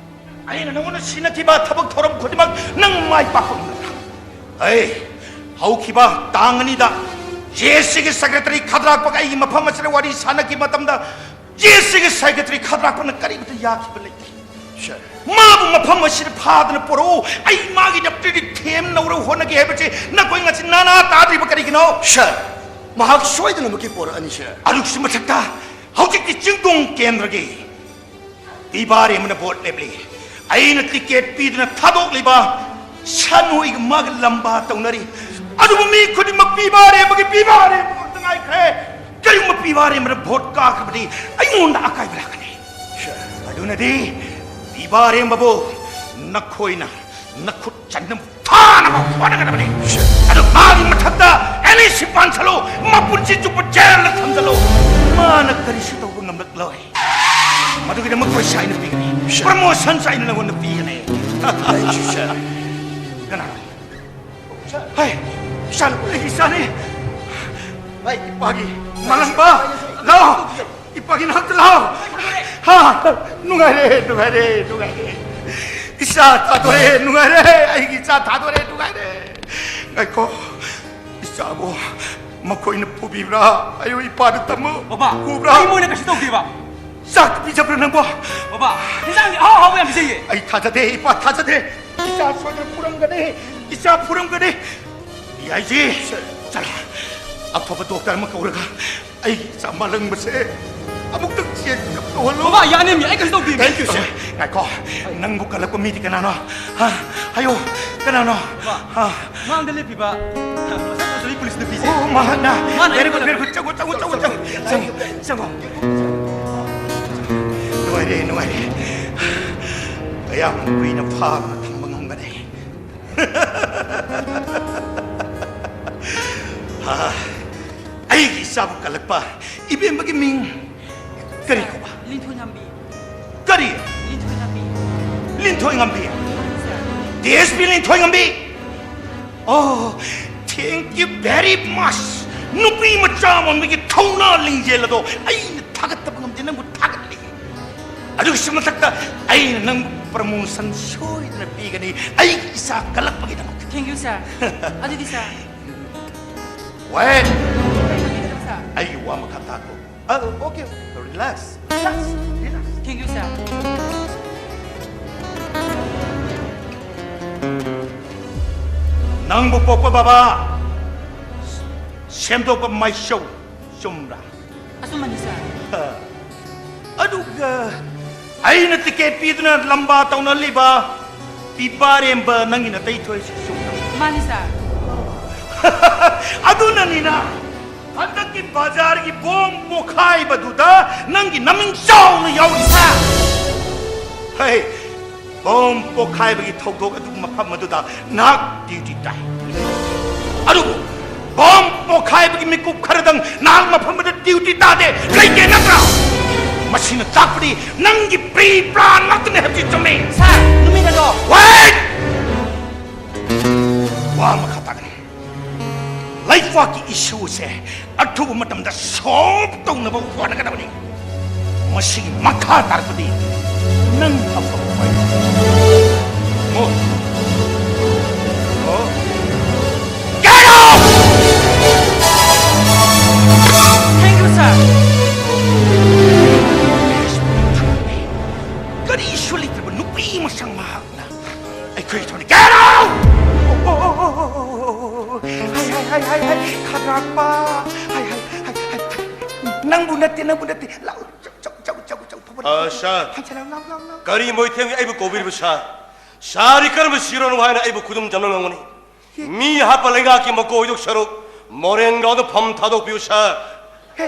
ꯑꯩꯅ ꯅꯉꯣꯟꯗ ꯁꯤꯟꯅꯈꯤꯕ ꯊꯕꯛ ꯊꯧꯔꯝ ꯈꯨꯗꯤꯡꯃꯛ ꯅꯪ ꯃꯥꯏ ꯄꯥꯛꯄ ꯉꯝꯒꯗ꯭ꯔꯥ? ꯑꯩ ꯍꯧꯈꯤꯕ ꯇꯥꯡ ꯑꯅꯤꯗ JACꯒꯤ secretary ꯈꯗ꯭ꯔꯥꯛꯄꯒ ꯑꯩꯒꯤ ꯃꯐꯝ ꯑꯁꯤꯗ ꯋꯥꯔꯤ ꯁꯥꯟꯅꯈꯤꯕ ꯃꯇꯝꯗ JACꯒꯤ secretary ꯈꯗ꯭ꯔꯥꯛꯄꯅ ꯀꯔꯤꯃꯇ ꯌꯥꯈꯤꯕ ꯂꯩꯇꯦ꯫ Sir꯫ ꯃꯥꯕꯨ ꯃꯐꯝ ꯑꯁꯤꯗ ꯐꯥꯗꯅ ꯄꯨꯔꯛꯎ, ꯑꯩ ꯃꯥꯒꯤꯗꯃꯛꯇꯗꯤ ꯊꯦꯝꯅꯧꯔ ꯍꯣꯠꯅꯒꯦ ꯍꯥꯏꯕꯁꯤ ꯅꯈꯣꯏ ꯉꯁꯤ ꯅꯥꯅꯥ ꯇꯥꯗ꯭ꯔꯤꯕ ꯀꯔꯤꯒꯤꯅꯣ? Sir, ꯃꯍꯥꯛ ꯁꯣꯏꯗꯅꯃꯛꯀꯤ ꯄꯣꯔꯛꯑꯅꯤ, sir꯫ ꯑꯗꯨꯒꯤꯁꯨ ꯃꯊꯛꯇ ꯍꯧꯖꯤꯛꯇꯤ ꯆꯤꯡꯗꯣꯡ ꯀꯦꯟꯗ꯭ꯔꯒꯤ ꯄꯤꯕꯥꯔꯦꯝꯕꯅ ꯚꯣꯠ ꯂꯦꯞꯂꯤ꯫ ꯑꯩꯅ ꯇꯤꯀꯦꯠ ꯄꯤꯗꯨꯅ ꯊꯥꯗꯣꯛꯂꯤꯕ ꯁꯟ ꯍꯨꯏꯒ ꯃꯥꯒ ꯂꯝꯕꯥ ꯇꯧꯅꯔꯤ꯫ ꯑꯗꯨꯕꯨ ꯃꯤ ꯈꯨꯗꯤꯡꯃꯛ ꯄꯤꯕꯥꯔꯦꯝꯕꯒꯤ ꯄꯤꯕꯥꯔꯦꯝꯕ ꯉꯥꯛꯇ ꯉꯥꯏꯈ꯭ꯔꯦ꯫ ꯀꯔꯤꯒꯨꯝꯕ ꯄꯤꯕꯥꯔꯦꯝꯕꯅ ꯚꯣꯠ ꯀꯥꯈ꯭ꯔꯕꯗꯤ ꯑꯩꯉꯣꯟꯗ ꯑꯀꯥꯏꯕ ꯂꯥꯛꯀꯅꯤ꯫ ꯑꯗꯨꯅꯗꯤ ꯄꯤꯕꯥꯔꯦꯝꯕꯕꯨ ꯅꯈꯣꯏꯅ ꯅꯈꯨꯠ ꯆꯟꯅꯕ ꯐꯥꯅꯕ ꯍꯣꯠꯅꯒꯗꯕꯅꯤ꯫ ꯑꯗꯨ ꯃꯥꯒꯤ ꯃꯊꯛꯇ ꯑꯦꯂꯤꯁꯤ ꯄꯥꯟꯁꯜꯂꯨ, ꯃꯄꯨꯟꯁꯤ ꯆꯨꯞꯄ ꯖꯦꯜꯗ ꯊꯝꯖꯜꯂꯨ꯫ ꯃꯥꯅ ꯀꯔꯤꯁꯨ ꯇꯧꯕ ꯉꯝꯂꯛꯂꯣꯏ꯫ ꯃꯗꯨꯒꯤꯗꯃꯛ ꯄꯩꯁꯥ ꯑꯩꯅ ꯄꯤꯒꯅꯤ꯫ Promotion ꯑꯩꯅ ꯅꯉꯣꯟꯗ ꯄꯤꯒꯅꯤ꯫ ꯀꯅꯥꯅꯣ? ꯍꯩ, ꯏꯆꯥꯅꯨꯄꯤ, ꯏꯆꯥꯅꯤ꯫ ꯏꯄꯥꯒꯤ ꯃꯥꯂꯪꯕ, ꯂꯥꯛꯑꯣ꯫ ꯏꯄꯥꯒꯤ ꯅꯥꯛꯇ ꯂꯥꯛꯑꯣ꯫ ꯍꯥ, ꯅꯨꯡꯉꯥꯏꯔꯦ, ꯅꯨꯡꯉꯥꯏꯔꯦ, ꯅꯨꯡꯉꯥꯏꯔꯦ꯫ ꯏꯆꯥ ꯊꯥꯗꯣꯔꯦ, ꯅꯨꯡꯉꯥꯏꯔꯦ꯫ ꯑꯩꯒꯤ ꯏꯆꯥ ꯊꯥꯗꯣꯔꯦ, ꯅꯨꯡꯉꯥꯏꯔꯦ꯫ ꯉꯥꯏꯈꯣ, ꯏꯆꯥꯕꯨ ꯃꯈꯣꯏꯅ ꯐꯨꯕꯤꯕ꯭ꯔꯥ? ꯑꯌꯨ ꯏꯄꯥꯗ ꯇꯝꯃꯨ꯫ ꯕꯕꯥ, ꯐꯨꯕ꯭ꯔꯥ? ꯑꯩ ꯃꯣꯏꯅ ꯀꯩꯁꯨ ꯇꯧꯗꯦꯕ꯫ ꯆꯥꯛ ꯄꯤꯖꯕ꯭ꯔꯥ ꯅꯪꯕꯣ? ꯕꯕꯥ, ꯏꯟꯖꯥꯡꯗꯤ ꯑꯍꯥꯎ ꯑꯍꯥꯎꯕ ꯌꯥꯝ ꯄꯤꯖꯩꯌꯦ꯫ ꯑꯩ ꯊꯥꯖꯗꯦ, ꯏꯄꯥ ꯊꯥꯖꯗꯦ꯫ ꯏꯆꯥ ꯁꯣꯏꯗꯅ ꯐꯨꯔꯝꯒꯅꯤ, ꯏꯆꯥ ꯐꯨꯔꯝꯒꯅꯤ꯫ ꯌꯥꯏꯖꯤ, ꯆꯠꯂꯣ꯫ ꯑꯐꯕ ꯗꯣꯛꯇꯔ ꯑꯃ ꯀꯧꯔꯒ ꯑꯩꯒꯤ ꯏꯆꯥ ꯃꯥꯂꯪꯕꯁꯦ ꯑꯃꯨꯛꯇꯪ ꯆꯦꯛ ꯇꯧꯍꯜꯂꯣ꯫ ꯕꯕꯥ, ꯌꯥꯅꯤꯃꯤ, ꯑꯩ ꯀꯩꯁꯨ ꯇꯧꯗꯦꯃꯤ꯫ Thank you, sir. ꯉꯥꯏꯈꯣ, ꯅꯪꯕꯨ ꯀꯜꯂꯛꯄ ꯃꯤꯗꯤ ꯀꯅꯥꯅꯣ? ꯍꯥ? ꯍꯥꯏꯌꯣ, ꯀꯅꯥꯅꯣ? ꯕꯕꯥ, ꯍꯥ? ꯃꯥꯡꯗ ꯂꯦꯞꯄꯤꯕ ꯃꯁꯛ ꯐꯖꯕꯤ ꯄꯨꯂꯤꯁ ꯅꯨꯄꯤꯁꯦ꯫ ꯑꯣ, ꯃꯍꯥꯛꯅ꯫ ꯃꯥꯅ very good, ꯑꯩꯉꯣꯟꯗ very good. ꯆꯪꯉꯣ, ꯆꯪꯉꯣ, ꯆꯪꯉꯣ, ꯆꯪꯉꯣ, ꯆꯪꯉꯣ꯫ ꯅꯨꯡꯉꯥꯏꯔꯦ, ꯅꯨꯡꯉꯥꯏꯔꯦ꯫ ꯀꯌꯥꯝ ꯀꯨꯏꯅ ꯐꯥꯗꯅ ꯊꯝꯕ ꯉꯝꯒꯅꯤ? ꯍꯥ, ꯑꯩꯒꯤ ꯏꯆꯥꯕꯨ ꯀꯜꯂꯛꯄ ꯏꯕꯦꯝꯃꯒꯤ ꯃꯤꯡ ꯀꯔꯤ ꯀꯧꯕ? ꯂꯤꯟꯊꯣꯏ ꯉꯝꯕꯤ꯫ ꯀꯔꯤ? ꯂꯤꯟꯊꯣꯏ ꯉꯝꯕꯤ꯫ ꯂꯤꯟꯊꯣꯏ ꯉꯝꯕꯤ? ꯁꯥꯔ꯫ D S P Linthoi ꯉꯝꯕꯤ? Oh, thank you very much. ꯅꯨꯄꯤ ꯃꯆꯥ ꯑꯃ ꯑꯣꯏꯕꯒꯤ ꯊꯧꯅꯥ ꯂꯤꯡꯖꯦꯜ ꯑꯗꯣ ꯑꯩꯅ ꯊꯥꯒꯠꯇꯕ ꯉꯝꯗꯦ, ꯅꯪꯕꯨ ꯊꯥꯒꯠꯂꯤ꯫ ꯑꯗꯨꯒꯤꯁꯨ ꯃꯊꯛꯇ ꯑꯩꯅ ꯅꯪꯕꯨ ꯄ꯭ꯔꯃꯣꯁꯟ ꯁꯣꯏꯗꯅ ꯄꯤꯒꯅꯤ, ꯑꯩꯒꯤ ꯏꯆꯥ ꯀꯜꯂꯛꯄꯒꯤꯗꯃꯛꯇ꯫ Thank you, ꯁꯥꯔ꯫ ꯑꯗꯨꯗꯤ, ꯁꯥꯔ꯫ Wait! ꯀꯩꯗꯧꯕ, ꯁꯥꯔ? ꯑꯩꯒꯤ ꯋꯥ ꯃꯈꯥ ꯇꯥꯈꯣ꯫ ꯑ, okay, relax, relax, relax. Thank you, ꯁꯥꯔ꯫ ꯅꯪꯕꯨ ꯄꯣꯛꯄ ꯕꯕꯥ, ꯁꯦꯝꯗꯣꯛꯄ ꯃꯥꯏꯁꯧ, ꯆꯨꯝꯕ꯭ꯔꯥ? ꯑꯆꯨꯝꯕꯅꯤ, ꯁꯥꯔ꯫ ꯑꯗꯨꯒ ꯑꯩꯅ ꯇꯤꯀꯦꯠ ꯄꯤꯗꯨꯅ ꯂꯝꯕꯥ ꯇꯧꯅꯍꯜꯂꯤꯕ ꯄꯤꯕꯥꯔꯦꯝꯕ ꯅꯪꯒꯤ ꯅꯇꯩ ꯊꯣꯏꯁꯤ, ꯆꯨꯝꯕ꯭ꯔꯥ? ꯃꯥꯅꯤ, ꯁꯥꯔ꯫ ꯑꯗꯨꯅꯅꯤꯅ ꯍꯟꯗꯛꯀꯤ ꯕꯖꯥꯔꯒꯤ ꯕꯣꯝ ꯄꯣꯈꯥꯏꯕꯗꯨꯗ ꯅꯪꯒꯤ ꯅꯃꯤꯡ ꯆꯥꯎꯅ ꯌꯥꯎꯔꯤꯁꯦ꯫ ꯍꯦ, ꯕꯣꯝ ꯄꯣꯈꯥꯏꯕꯒꯤ ꯊꯧꯗꯣꯛ ꯑꯗꯨ ꯃꯐꯝ ꯑꯗꯨꯗ ꯅꯍꯥꯛ ꯗ꯭ꯌꯨꯇꯤ ꯇꯥꯏ꯫ ꯑꯗꯨꯕꯨ ꯕꯣꯝ ꯄꯣꯈꯥꯏꯕꯒꯤ ꯃꯤꯀꯨꯞ ꯈꯔꯗꯪ ꯅꯍꯥꯛ ꯃꯐꯝ ꯑꯗꯨꯗ ꯗ꯭ꯌꯨꯇꯤ ꯇꯥꯗꯦ, ꯂꯩꯇꯦ ꯅꯠꯇ꯭ꯔꯥ? ꯃꯁꯤꯅ ꯇꯥꯛꯄꯗꯤ ꯅꯪꯒꯤ ꯄ꯭ꯔꯤ ꯄ꯭ꯂꯥꯟ ꯉꯥꯛꯇꯅꯦ ꯍꯥꯏꯕꯁꯤ ꯆꯨꯝꯃꯤ꯫ ꯁꯥꯔ, ꯅꯨꯃꯤꯠ ꯑꯗꯣ Wait! ꯋꯥ ꯃꯈꯥ ꯇꯥꯒꯅꯤ꯫ ꯂꯩꯕꯥꯛꯀꯤ ꯏꯁꯨꯁꯦ ꯑꯊꯨꯕ ꯃꯇꯝꯗ ꯁꯣꯜꯕ ꯇꯧꯅꯕ ꯍꯣꯠꯅꯒꯗꯕꯅꯤ꯫ ꯃꯁꯤꯒꯤ ꯃꯈꯥ ꯇꯥꯔꯛꯄꯗꯤ ꯅꯪ ꯑꯐꯕ ꯑꯣꯏ꯫ Move. Go. Get out! Thank you, ꯁꯥꯔ꯫ ꯀꯔꯤꯁꯨ ꯂꯩꯇ꯭ꯔꯕ ꯅꯨꯄꯤ ꯃꯁꯛ ꯃꯍꯥꯛꯅ ꯑꯩꯈꯣꯏ ꯊꯣꯡꯗ, Get out! ꯍꯥꯏ, ꯍꯥꯏ, ꯍꯥꯏ, ꯍꯥꯏ, ꯍꯥꯏ, ꯈꯗ꯭ꯔꯥꯛꯄ꯫ ꯍꯥꯏ, ꯍꯥꯏ, ꯍꯥꯏ, ꯍꯥꯏ, ꯍꯥꯏ꯫ ꯅꯪꯕꯨ ꯅꯠꯇꯦ, ꯅꯪꯕꯨ ꯅꯠꯇꯦ꯫ ꯂꯥꯛꯑꯣ, ꯆꯧ, ꯆꯧ, ꯆꯧ, ꯆꯧ, ꯆꯧ, ꯐꯕ ꯑ, ꯁꯥꯔ꯫ ꯍꯟꯖꯤꯜꯂꯛꯑꯣ, ꯂꯥꯛꯑꯣ, ꯂꯥꯛꯑꯣ, ꯂꯥꯛꯑꯣ꯫ ꯀꯔꯤ ꯃꯣꯏꯊꯦꯝꯒꯤ ꯑꯩꯕꯨ ꯀꯧꯕꯤꯔꯤꯕ, ꯁꯥꯔ? ꯁꯥꯔꯗꯤ ꯀꯔꯝꯕ ꯁꯤꯔꯣꯅꯣ ꯍꯥꯏꯅ ꯑꯩꯕꯨ ꯈꯨꯗꯨꯝ ꯆꯟꯕ ꯉꯝꯒꯅꯤ? ꯃꯤ ꯍꯥꯠꯄ ꯂꯩꯉꯥꯛꯀꯤ ꯃꯀꯣꯛ ꯑꯣꯏꯗꯧ ꯁꯔꯨꯛ ꯃꯣꯔꯦꯟ ꯒ꯭ꯔꯥꯎꯟꯗ ꯐꯝ ꯊꯥꯗꯣꯛꯄꯤꯌꯨ, ꯁꯥꯔ꯫ ꯍꯦ,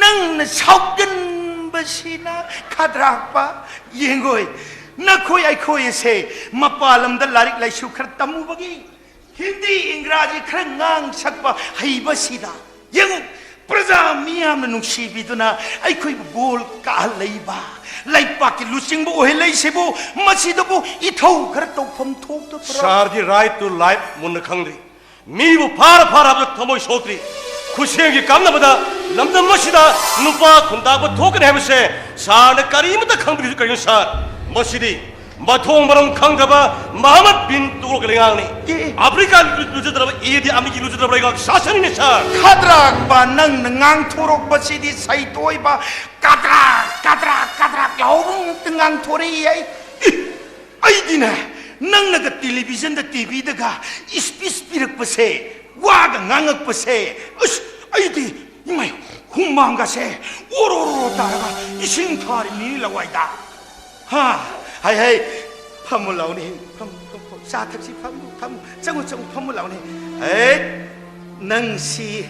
ꯅꯪꯅ ꯁꯥꯎꯒꯟꯕꯁꯤꯅ ꯈꯗ꯭ꯔꯥꯛꯄ꯫ ꯌꯦꯡꯉꯣꯏ, ꯅꯈꯣꯏ ꯑꯩꯈꯣꯏ ꯑꯁꯦ ꯃꯄꯥꯟ ꯂꯝꯗ ꯂꯥꯏꯔꯤꯛ ꯂꯥꯏꯁꯨ ꯈꯔ ꯇꯝꯃꯨꯕꯒꯤ ꯍꯤꯟꯗꯤ ꯏꯪꯒ꯭ꯔꯥꯖꯤ ꯈꯔ ꯉꯥꯡ ꯁꯛꯄ ꯍꯩꯕꯁꯤꯗ꯫ ꯌꯦꯡꯉꯨ, ꯄ꯭ꯔꯖꯥ ꯃꯤꯌꯥꯝꯅ ꯅꯨꯡꯁꯤꯕꯤꯗꯨꯅ ꯑꯩꯈꯣꯏꯕꯨ ꯒꯣꯜ ꯀꯥꯍꯜꯂꯛꯏꯕ, ꯂꯩꯄꯥꯛꯀꯤ ꯂꯨꯆꯤꯡꯕ ꯑꯣꯏꯍꯜꯂꯛꯏꯁꯤꯕꯨ, ꯃꯁꯤꯗꯕꯨ ꯏꯊꯧ ꯈꯔ ꯇꯧꯐꯝ ꯊꯣꯛꯇꯕ꯭ꯔꯥ? Sir, the right to life ꯃꯨꯟꯅ ꯈꯪꯗ꯭ꯔꯤ꯫ ꯃꯤꯕꯨ ꯐꯥꯔ ꯐꯥꯔ ꯍꯥꯞꯄꯗ ꯊꯃꯣꯏ ꯁꯣꯛꯇ꯭ꯔꯤ꯫ ꯈꯨꯠꯁꯦꯝꯒꯤ ꯀꯥꯟꯅꯕꯗ ꯂꯝꯗꯝ ꯑꯁꯤꯗ ꯅꯨꯄꯥ ꯈꯨꯟꯇꯥꯛꯄ ꯊꯣꯛꯀꯅꯤ ꯍꯥꯏꯕꯁꯦ ꯁꯥꯔꯅ ꯀꯔꯤꯃꯇ ꯈꯪꯕꯤꯔꯤꯁꯤ ꯀꯔꯤꯒꯤꯅꯣ ꯁꯥꯔ? ꯃꯁꯤꯗꯤ ꯃꯊꯣꯡ ꯃꯔꯝ ꯈꯪꯗ꯭ꯔꯕ ꯃꯍꯃꯗ ꯕꯤꯟ ꯇꯨꯒꯂꯛꯀꯤ ꯂꯩꯉꯥꯛꯅꯤ꯫ ꯑꯦ꯫ ꯑꯐ꯭ꯔꯤꯀꯥ ꯂꯨꯖꯗ꯭ꯔꯕ ꯏꯗꯤ ꯑꯃꯤꯟꯒꯤ ꯂꯨꯖꯗ꯭ꯔꯕ ꯂꯩꯉꯥꯛ ꯁꯥꯁꯟꯅꯤꯅꯦ ꯁꯥꯔ꯫ ꯈꯗ꯭ꯔꯥꯛꯄ, ꯅꯪꯅ ꯉꯥꯡꯊꯣꯔꯛꯄꯁꯤꯗꯤ ꯁꯩꯇꯣꯏꯕ ꯀꯗ꯭ꯔꯥꯛ ꯀꯗ꯭ꯔꯥꯛ ꯀꯗ꯭ꯔꯥꯛ ꯌꯥꯎꯕ ꯉꯥꯛꯇ ꯉꯥꯡꯊꯣꯔꯛꯏ꯫ ꯑꯩ ꯑꯩꯗꯤꯅꯦ, ꯅꯪꯅꯒ ꯇꯦꯂꯤꯚꯤꯖꯟꯗ, ꯇꯤꯚꯤꯗꯒ ꯏꯁꯄꯤꯆ ꯄꯤꯔꯛꯄꯁꯦ, ꯋꯥꯒ ꯉꯥꯡꯉꯛꯄꯁꯦ, ꯑꯁ, ꯑꯩꯗꯤ ꯏꯃꯥꯏ, ꯍꯨꯃꯥꯡꯒꯁꯦ ꯑꯣꯔꯣ ꯑꯣꯔꯣ ꯇꯥꯔꯒ ꯏꯁꯤꯡ ꯊꯥꯔꯤꯅꯤ ꯂꯋꯥꯏꯗ꯫ ꯍꯥ, ꯍꯩ ꯍꯩ, ꯐꯝꯃꯨ ꯂꯥꯎꯅꯦ, ꯐꯝꯃꯨ, ꯐꯝꯃꯨ, ꯐꯝꯃꯨ, ꯆꯥ ꯊꯛꯁꯤ, ꯐꯝꯃꯨ, ꯐꯝꯃꯨ, ꯆꯪꯉꯨ, ꯆꯪꯉꯨ, ꯐꯝꯃꯨ ꯂꯥꯎꯅꯦ꯫ ꯍꯦ, ꯅꯪꯁꯤ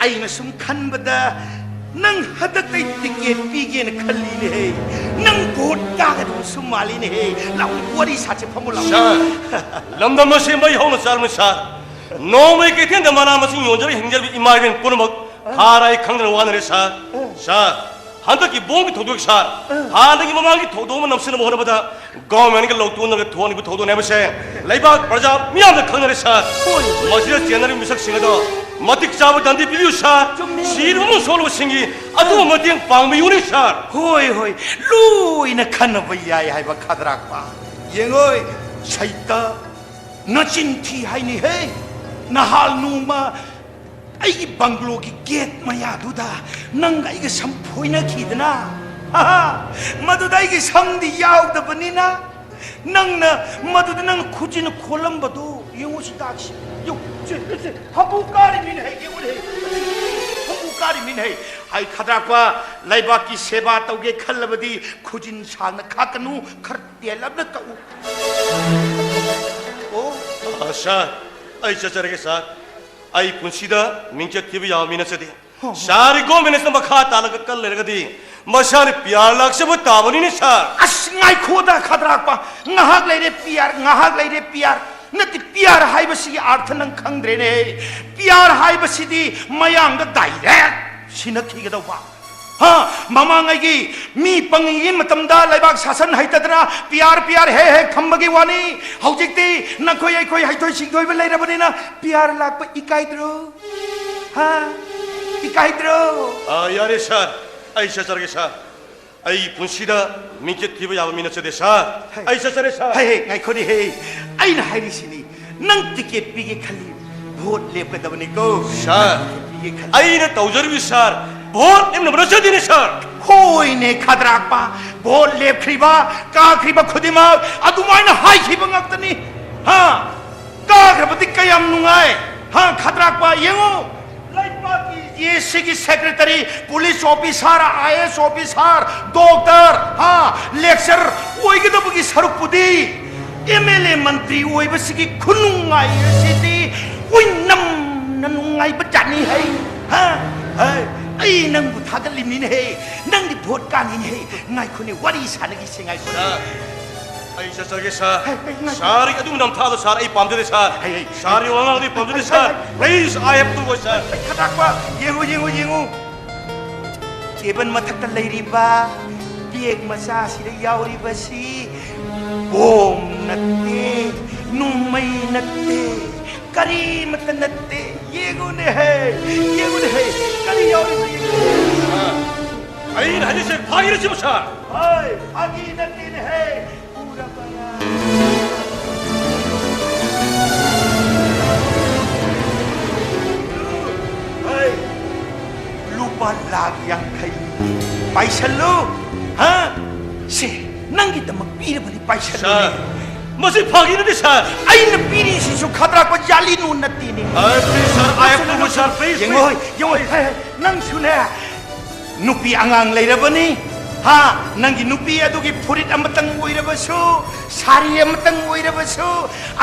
ꯑꯩꯅ ꯁꯨꯝ ꯈꯟꯕꯗ ꯅꯪ ꯍꯟꯗꯛꯇꯩ ꯇꯤꯀꯦꯠ ꯄꯤꯒꯦꯅ ꯈꯜꯂꯤꯅꯦꯍꯦ꯫ ꯅꯪ ꯚꯣꯠ ꯀꯥꯒꯗꯕꯁꯨ ꯃꯥꯜꯂꯤꯅꯦꯍꯦ꯫ ꯂꯥꯎ, ꯋꯥꯔꯤ ꯁꯥꯁꯦ, ꯐꯝꯃꯨ ꯂꯥꯎ꯫ ꯁꯥꯔ, ꯂꯝꯗꯝ ꯑꯁꯤ ꯃꯩ ꯍꯧꯅ ꯆꯥꯔꯝꯃꯤ ꯁꯥꯔ꯫ ꯅꯣꯡꯃꯒꯤ ꯀꯩꯊꯦꯜꯗ ꯃꯅꯥ ꯃꯁꯤꯡ ꯌꯣꯟꯖꯔꯤ ꯍꯤꯡꯖꯔꯤꯕ ꯏꯃꯥ ꯏꯕꯦꯟ ꯄꯨꯝꯅꯃꯛ ꯈꯥꯔ ꯑꯩ ꯈꯪꯗꯅ ꯋꯥꯅꯔꯦ ꯁꯥꯔ꯫ ꯁꯥꯔ, ꯍꯟꯗꯛꯀꯤ ꯕꯣꯝꯒꯤ ꯊꯧꯗꯣꯛ ꯁꯥꯔ, ꯍꯥꯟꯅꯒꯤ ꯃꯃꯥꯡꯒꯤ ꯊꯧꯗꯣꯛ ꯑꯃ ꯅꯝꯁꯤꯟꯅꯕ ꯍꯣꯠꯅꯕꯗ ꯒꯣꯔꯃꯦꯟꯒ ꯂꯧꯊꯣꯛꯅꯔꯒ ꯊꯣꯛꯍꯟꯈꯤꯕ ꯊꯧꯗꯣꯛꯅꯦ ꯍꯥꯏꯕꯁꯦ ꯂꯩꯕꯥꯛ ꯄ꯭ꯔꯖꯥ ꯃꯤꯌꯥꯝꯅ ꯈꯪꯅꯔꯦ ꯁꯥꯔ꯫ ꯍꯣꯏ꯫ ꯃꯁꯤꯗ ꯆꯦꯟꯅꯔꯤꯕ ꯃꯤꯁꯛꯁꯤꯡ ꯑꯗꯣ ꯃꯇꯤꯛ ꯆꯥꯕ ꯗꯟꯗꯤ ꯄꯤꯕꯤꯌꯨ ꯁꯥꯔ꯫ ꯆꯨꯝꯃꯤ꯫ ꯁꯤꯔꯕ ꯑꯃꯁꯨꯡ ꯁꯣꯛꯂꯕꯁꯤꯡꯒꯤ ꯑꯊꯨꯕ ꯃꯇꯦꯡ ꯄꯥꯡꯕꯤꯌꯨꯅꯦ ꯁꯥꯔ꯫ ꯍꯣꯏ, ꯍꯣꯏ, ꯂꯣꯏꯅ ꯈꯟꯅꯕ ꯌꯥꯏ ꯍꯥꯏꯕ ꯈꯗ꯭ꯔꯥꯛꯄ꯫ ꯌꯦꯡꯉꯣꯏ, ꯁꯩꯇ, ꯅꯆꯤꯟ ꯊꯤ ꯍꯥꯏꯅꯤꯍꯦ꯫ ꯅꯍꯥꯜ ꯅꯣꯡꯃ ꯑꯩꯒꯤ ꯕꯪꯒ꯭ꯂꯣꯒꯤ ꯒꯦꯠ ꯃꯌꯥꯗꯨꯗ ꯅꯪꯒ ꯑꯩꯒ ꯁꯝ ꯐꯣꯏꯅꯈꯤꯗꯅ, ꯍꯥ, ꯃꯗꯨꯗ ꯑꯩꯒꯤ ꯁꯝꯗꯤ ꯌꯥꯎꯗꯕꯅꯤꯅ, ꯅꯪꯅ ꯃꯗꯨꯗ ꯅꯪ ꯈꯨꯖꯤꯟ ꯈꯣꯜꯂꯝꯕꯗꯨ ꯌꯦꯡꯉꯨ, ꯁꯤ ꯗꯥꯛꯁꯤ꯫ ꯌꯦꯡꯉꯨ, ꯁꯤ, ꯁꯤ, ꯍꯝꯄꯨ ꯀꯥꯔꯤ ꯃꯤꯅ ꯍꯩ, ꯌꯦꯡꯉꯨꯅꯦ, ꯍꯝꯄꯨ ꯀꯥꯔꯤ ꯃꯤꯅ ꯍꯩ꯫ ꯍꯥꯏ ꯈꯗ꯭ꯔꯥꯛꯄ, ꯂꯩꯕꯥꯛꯀꯤ ꯁꯦꯕꯥ ꯇꯧꯒꯦ ꯈꯜꯂꯕꯗꯤ ꯈꯨꯖꯤꯟ ꯁꯥꯡꯅ ꯈꯥꯛꯀꯅꯨ, ꯈꯔ ꯇꯦꯜꯂꯞꯅ ꯀꯛꯎ꯫ ꯑꯣ꯫ ꯑ, ꯁꯥꯔ, ꯑꯩ ꯆꯠꯆꯔꯒꯦ, ꯁꯥꯔ꯫ ꯑꯩ ꯄꯨꯟꯁꯤꯗ ꯃꯤꯡꯆꯠ ꯊꯤꯕ ꯌꯥꯕ ꯃꯤ ꯅꯠꯆꯗꯦ꯫ ꯍꯣ, ꯍꯣ꯫ ꯁꯥꯔꯒꯤ ꯒꯣꯔꯃꯦꯟ ꯑꯁꯤꯅ ꯃꯈꯥ ꯇꯥꯅ ꯀꯜ ꯂꯩꯔꯒꯗꯤ ꯃꯁꯥꯅ ꯄꯤ ꯑꯥꯔ ꯂꯥꯛꯆꯕ ꯇꯥꯕꯅꯤꯅꯦ, ꯁꯥꯔ꯫ ꯑꯁ, ꯉꯥꯏꯈꯣꯗ, ꯈꯗ꯭ꯔꯥꯛꯄ꯫ ꯉꯥꯏꯍꯥꯛ ꯂꯩꯔꯦ ꯄꯤ ꯑꯥꯔ, ꯉꯥꯏꯍꯥꯛ ꯂꯩꯔꯦ ꯄꯤ ꯑꯥꯔ꯫ ꯅꯠꯇꯦ, ꯄꯤꯌꯥꯔ ꯍꯥꯏꯕꯁꯤꯒꯤ ꯑꯥꯔꯊ ꯅꯪ ꯈꯪꯗ꯭ꯔꯦꯅꯦ꯫ ꯄꯤꯌꯥꯔ ꯍꯥꯏꯕꯁꯤꯗꯤ ꯃꯌꯥꯡꯗ ꯗꯥꯏꯔꯦꯛ ꯁꯤꯟꯅꯈꯤꯒꯗꯧꯕ꯫ ꯍꯥ, ꯃꯃꯥꯡꯉꯩꯒꯤ ꯃꯤ ꯄꯪꯉꯤꯉꯩ ꯃꯇꯝꯗ ꯂꯩꯕꯥꯛ ꯁꯥꯁꯟ ꯍꯩꯇꯗꯅ ꯄꯤꯌꯥꯔ ꯄꯤꯌꯥꯔ ꯍꯦꯛ ꯍꯦꯛ ꯊꯝꯕꯒꯤ ꯋꯥꯅꯤ꯫ ꯍꯧꯖꯤꯛꯇꯤ ꯅꯈꯣꯏ ꯑꯩꯈꯣꯏ ꯍꯩꯊꯣꯏ ꯁꯤꯡꯊꯣꯏꯕ ꯂꯩꯔꯕꯅꯤꯅ ꯄꯤꯌꯥꯔ ꯂꯥꯛꯄ ꯏꯀꯥꯏꯗ꯭ꯔꯣ? ꯍꯥ? ꯏꯀꯥꯏꯗ꯭ꯔꯣ? ꯑ, ꯌꯥꯔꯦ ꯁꯥꯔ, ꯑꯩ ꯆꯠꯆꯔꯒꯦ ꯁꯥꯔ꯫ ꯑꯩ ꯄꯨꯟꯁꯤꯗ ꯃꯤꯡꯆꯠ ꯊꯤꯕ ꯌꯥꯕ ꯃꯤ ꯅꯠꯆꯗꯦ ꯁꯥꯔ꯫ ꯍꯩ꯫ ꯑꯩ ꯆꯠꯆꯔꯦ ꯁꯥꯔ꯫ ꯍꯩ, ꯍꯩ, ꯉꯥꯏꯈꯣꯅꯦ ꯍꯦ꯫ ꯑꯩꯅ ꯍꯥꯏꯔꯤꯁꯤꯅꯤ, ꯅꯪ ꯇꯤꯀꯦꯠ ꯄꯤꯒꯦ ꯈꯜꯂꯤ, ꯚꯣꯠ ꯂꯦꯞꯀꯗꯕꯅꯤꯀꯣ꯫ ꯁꯥꯔ, ꯅꯪ ꯇꯤꯀꯦꯠ ꯄꯤꯒꯦ ꯈꯜꯂꯤ꯫ ꯑꯩꯅ ꯇꯧꯖꯔꯤꯕꯁꯤ ꯁꯥꯔ, ꯚꯣꯠ ꯂꯦꯞꯅꯕ ꯅꯠꯆꯗꯦꯅꯦ ꯁꯥꯔ꯫ ꯍꯣꯏꯅꯦ ꯈꯗ꯭ꯔꯥꯛꯄ, ꯚꯣꯠ ꯂꯦꯞꯈ꯭ꯔꯤꯕ, ꯀꯥꯈ꯭ꯔꯤꯕ ꯈꯨꯗꯤꯡꯃꯛ ꯑꯗꯨꯃꯥꯏꯅ ꯍꯥꯏꯈꯤꯕ ꯉꯥꯛꯇꯅꯤ꯫ ꯍꯥ? ꯀꯥꯈ꯭ꯔꯕꯗꯤ ꯀꯌꯥꯝ ꯅꯨꯡꯉꯥꯏ꯫ ꯍꯥ, ꯈꯗ꯭ꯔꯥꯛꯄ, ꯌꯦꯡꯉꯨ꯫ ꯂꯩꯕꯥꯛꯀꯤ ꯑꯦ ꯁꯤꯒꯤ ꯁꯦꯀ꯭ꯔꯦꯇꯔꯤ, ꯄꯨꯂꯤꯁ ꯑꯣꯐꯤꯁꯥꯔ, ꯑꯥꯏ ꯑꯦꯁ ꯑꯣꯐꯤꯁꯥꯔ, ꯗꯣꯛꯇꯔ, ꯍꯥ, ꯂꯦꯛꯆꯔ ꯑꯣꯏꯒꯗꯕꯒꯤ ꯁꯔꯨꯛꯄꯨꯗꯤ ꯑꯦꯝ ꯑꯦꯜ ꯑꯦ ꯃꯟꯇ꯭ꯔꯤ ꯑꯣꯏꯕꯁꯤꯒꯤ ꯈꯨꯅꯨꯡꯉꯥꯏ ꯑꯁꯤꯗꯤ ꯑꯣꯏꯅꯝꯅ ꯅꯨꯡꯉꯥꯏꯕ ꯖꯥꯠꯅꯤ ꯍꯩ꯫ ꯍꯥ? ꯍꯩ, ꯑꯩ ꯅꯪꯕꯨ ꯊꯥꯒꯠꯂꯤꯃꯤꯅꯦ ꯍꯦ꯫ ꯅꯪꯗꯤ ꯚꯣꯠ ꯀꯥꯅꯤꯅꯦ ꯍꯦ꯫ ꯉꯥꯏꯈꯣꯅꯦ, ꯋꯥꯔꯤ ꯁꯥꯟꯅꯈꯤꯁꯦ, ꯉꯥꯏꯈꯣꯅꯦ꯫ ꯁꯥꯔ, ꯑꯩ ꯆꯠꯆꯒꯦ ꯁꯥꯔ꯫ ꯍꯩ, ꯍꯩ, ꯉꯥꯏꯈꯣ꯫ ꯁꯥꯔꯒꯤ ꯑꯗꯨꯒꯤ ꯅꯝꯊꯥꯗꯣ ꯁꯥꯔ ꯑꯩ ꯄꯥꯝꯖꯗꯦ ꯁꯥꯔ꯫ ꯍꯩ, ꯍꯩ, ꯁꯥꯔꯒꯤ ꯍꯩ꯫ ꯋꯥꯉꯥꯡꯗꯤ ꯄꯥꯝꯖꯗꯦ ꯍꯩ, ꯁꯥꯔ꯫ ꯍꯩ, ꯍꯩ꯫ Please, I have to go ꯁꯥꯔ꯫ ꯈꯗ꯭ꯔꯥꯛꯄ, ꯌꯦꯡꯉꯨ, ꯌꯦꯡꯉꯨ, ꯌꯦꯡꯉꯨ꯫ ꯇꯦꯕꯜ ꯃꯊꯛꯇ ꯂꯩꯔꯤꯕ ꯕꯦꯒ ꯃꯆꯥꯁꯤꯗ ꯌꯥꯎꯔꯤꯕꯁꯤ ꯕꯣꯝ ꯅꯠꯇꯦ, ꯅꯣꯡꯃꯩ ꯅꯠꯇꯦ, ꯀꯔꯤꯃꯠꯇ ꯅꯠꯇꯦ꯫ ꯌꯦꯡꯉꯨꯅꯦ ꯍꯦ, ꯌꯦꯡꯉꯨꯅꯦ ꯍꯦ, ꯀꯔꯤ ꯌꯥꯎꯔꯤꯕ ꯌꯦꯡꯉꯨ꯫ ꯁꯥꯔ, ꯑꯩꯅ ꯍꯥꯏꯔꯤꯁꯦ ꯐꯥꯒꯤꯔꯁꯤꯕꯨ ꯁꯥꯔ? ꯍꯣꯏ, ꯐꯥꯒꯤ ꯅꯠꯇꯦꯅꯦ ꯍꯦ꯫ ꯎꯔꯕꯔꯥ? ꯍꯩ, ꯂꯨꯄꯥ ꯂꯥꯈ ꯌꯥꯡꯈꯩ ꯄꯥꯏꯁꯜꯂꯨ꯫ ꯍꯥ? ꯁꯦ, ꯅꯪꯒꯤꯗꯃꯛ ꯄꯤꯔꯕꯅꯤ, ꯄꯥꯏꯁꯜꯂꯨꯅꯦ꯫ ꯁꯥꯔ, ꯃꯁꯤ ꯐꯥꯒꯤ ꯅꯠꯇꯦ, ꯁꯥꯔ꯫ ꯑꯩꯅ ꯄꯤꯔꯤꯁꯤꯁꯨ ꯈꯗ꯭ꯔꯥꯛꯄ ꯖꯥꯂꯤ ꯅꯣꯠ ꯅꯠꯇꯦꯅꯦ꯫ ꯑ, please, sir, I have to go, sir, please, ꯌꯦꯡꯉꯣ, please, ꯌꯦꯡꯉꯣ, please꯫ ꯍꯦ, ꯍꯦ, ꯅꯪꯁꯨꯅꯦ, ꯅꯨꯄꯤ ꯑꯉꯥꯡ ꯂꯩꯔꯕꯅꯤ, ꯍꯥ? ꯅꯪꯒꯤ ꯅꯨꯄꯤ ꯑꯗꯨꯒꯤ ꯐꯨꯔꯤꯠ ꯑꯃꯇꯪ ꯑꯣꯏꯔꯕꯁꯨ, ꯁꯥꯔꯤ ꯑꯃꯇꯪ ꯑꯣꯏꯔꯕꯁꯨ,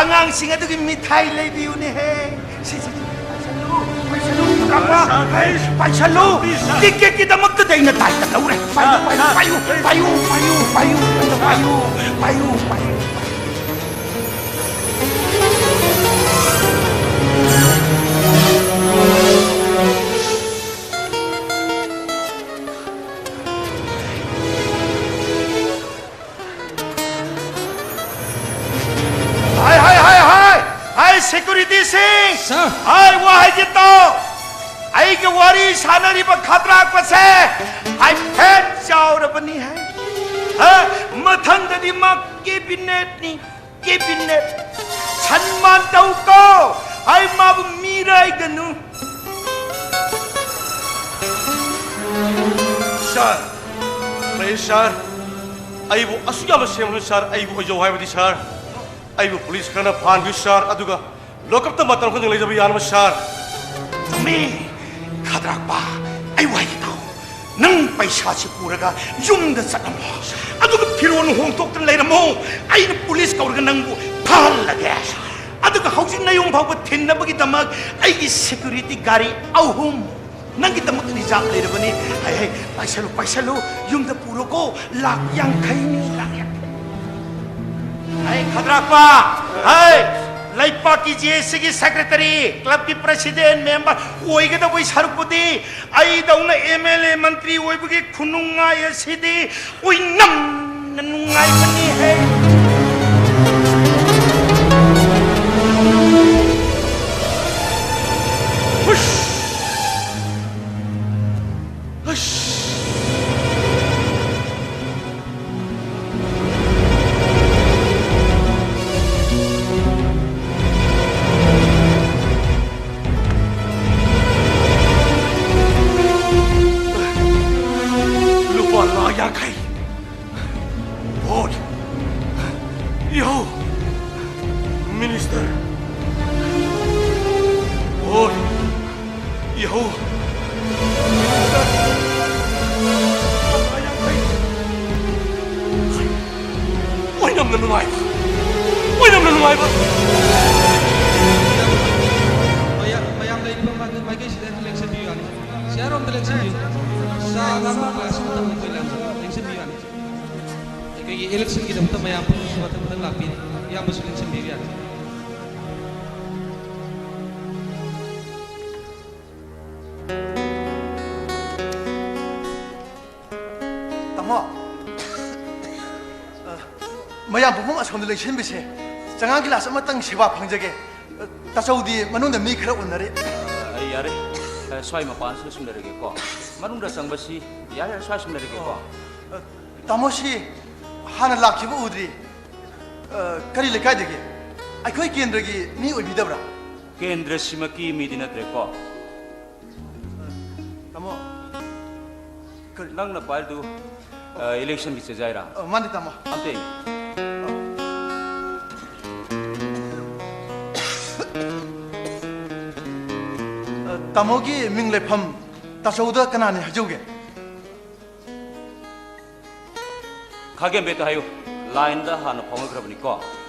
ꯑꯉꯥꯡꯁꯤꯡ ꯑꯗꯨꯒꯤ ꯃꯤꯊꯥꯏ ꯂꯩꯕꯤꯌꯨꯅꯦꯍꯦ꯫ ꯁꯤ, ꯁꯤ, ꯁꯤ, ꯄꯥꯏꯁꯜꯂꯨ, ꯄꯥꯏꯁꯜꯂꯨ, ꯄꯥꯏꯁꯜꯂꯨ꯫ ꯇꯤꯀꯦꯠꯀꯤꯗꯃꯛꯇꯗꯤ ꯑꯩꯅ ꯗꯥꯏꯇ ꯂꯧꯔꯦ꯫ ꯄꯥꯏꯌꯨ, ꯄꯥꯏꯌꯨ, ꯄꯥꯏꯌꯨ, ꯄꯥꯏꯌꯨ꯫ ꯄꯥꯏꯌꯨ, ꯄꯥꯏꯌꯨ, ꯄꯥꯏꯌꯨ, ꯄꯥꯏꯌꯨ, ꯄꯥꯏꯌꯨ꯫ ꯍꯥꯏ, ꯋꯥ ꯍꯥꯏꯒꯦ ꯇꯥꯎ꯫ ꯑꯩꯒ ꯋꯥꯔꯤ ꯁꯥꯟꯅꯔꯤꯕ ꯈꯗ꯭ꯔꯥꯛꯄꯁꯦ ꯍꯥꯏꯐꯦꯠ ꯆꯥꯎꯔꯕꯅꯤ ꯍꯥꯏ꯫ ꯍꯥ? ꯃꯊꯪꯗꯗꯤ ꯃꯥ ꯀꯦꯕꯤꯅꯦꯠꯅꯤ, ꯀꯦꯕꯤꯅꯦꯠ꯫ ꯁꯟꯃꯥꯟ ꯇꯧ ꯀꯣ꯫ ꯍꯥꯏ, ꯃꯥꯕꯨ ꯃꯤꯔꯥꯏꯒꯅꯨ꯫ ꯁꯥꯔ, ꯄ꯭ꯂꯤꯖ ꯁꯥꯔ, ꯑꯩꯕꯨ ꯑꯁꯨꯛ ꯌꯥꯝꯅ ꯁꯦꯝꯕꯅꯨ ꯁꯥꯔ, ꯑꯩꯕꯨ ꯑꯣꯏꯖꯧ ꯍꯥꯏꯕꯗꯤ ꯁꯥꯔ꯫ ꯑꯩꯕꯨ ꯄꯨꯂꯤꯁ ꯈꯔꯅ ꯐꯥꯍꯟꯕꯤꯌꯨ ꯁꯥꯔ, ꯑꯗꯨꯒ ꯂꯣꯀꯞꯇ ꯃꯇꯝ ꯈꯔꯗꯪ ꯂꯩꯖꯕ ꯌꯥꯅꯕ ꯁꯥꯔ꯫ ꯆꯨꯝꯃꯤ, ꯈꯗ꯭ꯔꯥꯛꯄ, ꯑꯩ ꯋꯥꯍꯩ ꯇꯥꯎ꯫ ꯅꯪ ꯄꯩꯁꯥꯁꯤ ꯄꯨꯔꯒ ꯌꯨꯝꯗ ꯆꯠꯂꯝꯃꯣ, ꯑꯗꯨꯒ ꯐꯤꯔꯣꯜ ꯍꯣꯡꯗꯣꯛꯇꯅ ꯂꯩꯔꯝꯃꯣ꯫ ꯑꯩꯅ ꯄꯨꯂꯤꯁ ꯀꯧꯔꯒ ꯅꯪꯕꯨ ꯐꯥꯍꯜꯂꯒꯦ꯫ ꯑꯗꯨꯒ ꯍꯧꯖꯤꯛ ꯅꯌꯨꯝ ꯐꯥꯎꯕ ꯊꯤꯟꯅꯕꯒꯤꯗꯃꯛ ꯑꯩꯒꯤ ꯁꯦꯀ꯭ꯌꯨꯔꯤꯇꯤ ꯒꯥꯔꯤ ꯑꯍꯨꯝ ꯅꯪꯒꯤꯗꯃꯛ ꯔꯤꯖꯥꯕ ꯂꯩꯔꯕꯅꯤ꯫ ꯍꯩ, ꯍꯩ, ꯄꯥꯏꯁꯜꯂꯨ, ꯄꯥꯏꯁꯜꯂꯨ, ꯌꯨꯝꯗ ꯄꯨꯔꯣꯀꯣ꯫ ꯂꯥꯛ ꯌꯥꯡꯈꯩꯅꯤ, ꯂꯥꯛ ꯌꯥꯡꯈꯩ꯫ ꯍꯩ, ꯈꯗ꯭ꯔꯥꯛꯄ, ꯍꯩ, ꯂꯩꯄꯥꯛꯀꯤ ꯖꯦ ꯑꯦꯁ ꯁꯤꯒꯤ ꯁꯦꯀ꯭ꯔꯦꯇꯔꯤ, ꯀ꯭ꯂꯕꯀꯤ ꯄ꯭ꯔꯦꯁꯤꯗꯦꯟ, ꯃꯦꯝꯕꯔ ꯑꯣꯏꯒꯗꯧꯕꯒꯤ ꯁꯔꯨꯛꯄꯨꯗꯤ ꯑꯩꯗꯧꯅ ꯑꯦꯝ ꯑꯦꯜ ꯑꯦ, ꯃꯟꯇ꯭ꯔꯤ ꯑꯣꯏꯕꯒꯤ ꯈꯨꯅꯨꯡꯉꯥꯏ ꯑꯁꯤꯗꯤ ꯑꯣꯏꯅꯝꯅ ꯅꯨꯡꯉꯥꯏꯕꯅꯤꯍꯦ꯫ ꯍꯨꯁ! ꯍꯨꯁ! ꯂꯨꯄꯥ ꯂꯥꯈ ꯌꯥꯡꯈꯩ꯫ ꯚꯣꯠ꯫ ꯌꯦꯍꯧ꯫ ꯃꯤꯅꯤꯁꯇꯔ꯫ ꯚꯣꯠ꯫ ꯌꯦꯍꯧ꯫ ꯃꯤꯅꯤꯁꯇꯔ꯫ ꯂꯨꯄꯥ ꯌꯥꯡꯈꯩ꯫ ꯑꯣꯏꯅꯝꯅ ꯅꯨꯡꯉꯥꯏꯕ꯫ ꯑꯣꯏꯅꯝꯅ ꯅꯨꯡꯉꯥꯏꯕ꯫ ꯃꯌꯥꯝ, ꯃꯌꯥꯝ ꯂꯩꯔꯤꯕ ꯃꯥꯏꯀꯩ-, ꯃꯥꯏꯀꯩꯁꯤꯗ ꯂꯦꯡꯁꯤꯟꯕꯤꯌꯨ ꯌꯥꯅꯤ꯫ ꯆꯤꯌꯔ ꯔꯣꯝꯗ ꯂꯦꯡꯁꯤꯟꯕꯤꯌꯨ꯫ ꯆꯥ ꯉꯥꯡꯕ ꯒ꯭ꯂꯥꯁ ꯑꯃꯇꯪ ꯑꯩꯈꯣꯏ ꯂꯦꯡꯁꯤꯟꯕꯤꯌꯨ ꯌꯥꯅꯤ꯫ ꯑꯩꯈꯣꯏꯒꯤ ꯏꯂꯦꯛꯁꯟꯒꯤꯗꯃꯛꯇ ꯃꯌꯥꯝ ꯄꯨꯝꯅꯃꯛꯁꯨ ꯃꯊꯪ ꯃꯊꯪ ꯂꯥꯛꯄꯤꯔꯤ꯫ ꯏꯌꯥꯝꯕꯁꯨ ꯂꯦꯡꯁꯤꯟꯕꯤꯕ ꯌꯥꯅꯤ꯫ ꯇꯥꯃꯣ, ꯑ, ꯃꯌꯥꯝ ꯄꯨꯝꯅꯃꯛ ꯑꯁꯣꯝꯗ ꯂꯦꯡꯁꯤꯟꯕꯤꯁꯦ꯫ ꯆꯉꯥꯡ ꯒꯤꯂꯥꯁ ꯑꯃꯇꯪ ꯁꯦꯕꯥ ꯐꯪꯖꯒꯦ꯫ ꯑ, ꯑꯆꯧꯗꯤ ꯃꯅꯨꯡꯗ ꯃꯤ ꯈꯔ ꯎꯅꯔꯤ꯫ ꯑꯩ ꯌꯥꯔꯦ꯫ ꯑ, ꯁ꯭ꯋꯥꯏ ꯃꯄꯥꯟꯁꯤꯗ ꯁꯨꯝ ꯂꯩꯔꯒꯦꯀꯣ꯫ ꯃꯅꯨꯡꯗ ꯆꯪꯕꯁꯤ ꯌꯥꯔꯦ, ꯁ꯭ꯋꯥꯏ ꯁꯨꯝ ꯂꯩꯔꯒꯦꯀꯣ꯫ ꯑ, ꯇꯥꯃꯣꯁꯤ ꯍꯥꯟꯅ ꯂꯥꯛꯈꯤꯕ ꯎꯗ꯭ꯔꯤ꯫ ꯑ, ꯀꯔꯤ ꯂꯩꯀꯥꯏꯗꯒꯤ? ꯑꯩꯈꯣꯏ ꯀꯦꯟꯗ꯭ꯔꯒꯤ ꯃꯤ ꯑꯣꯏꯕꯤꯗꯕ꯭ꯔꯥ? ꯀꯦꯟꯗ꯭ꯔꯁꯤꯃꯛꯀꯤ ꯃꯤꯗꯤ ꯅꯠꯇ꯭ꯔꯦꯀꯣ꯫ ꯇꯥꯃꯣ, ꯀꯔꯤ? ꯅꯪꯅ ꯄꯥꯏꯔꯤꯗꯨ, ꯑ, ꯏꯂꯦꯛꯁꯟꯒꯤ ꯆꯦꯖꯥꯏꯔꯥ? ꯑ, ꯃꯥꯅꯤ, ꯇꯥꯃꯣ꯫ ꯑꯝꯇ ꯌꯦꯡ꯫ ꯑ, ꯇꯥꯃꯣꯒꯤ ꯃꯤꯡ ꯂꯩꯐꯝ ꯇꯥꯆꯧꯗ ꯀꯅꯥꯅꯤ ꯍꯥꯏꯖꯧꯒꯦ? ꯈꯥꯒꯦꯝꯕꯦꯠꯇ ꯍꯥꯏꯌꯨ꯫ ꯂꯥꯏꯟꯗ ꯍꯥꯟꯅ ꯐꯥꯎꯅꯈ꯭ꯔꯕꯅꯤꯀꯣ꯫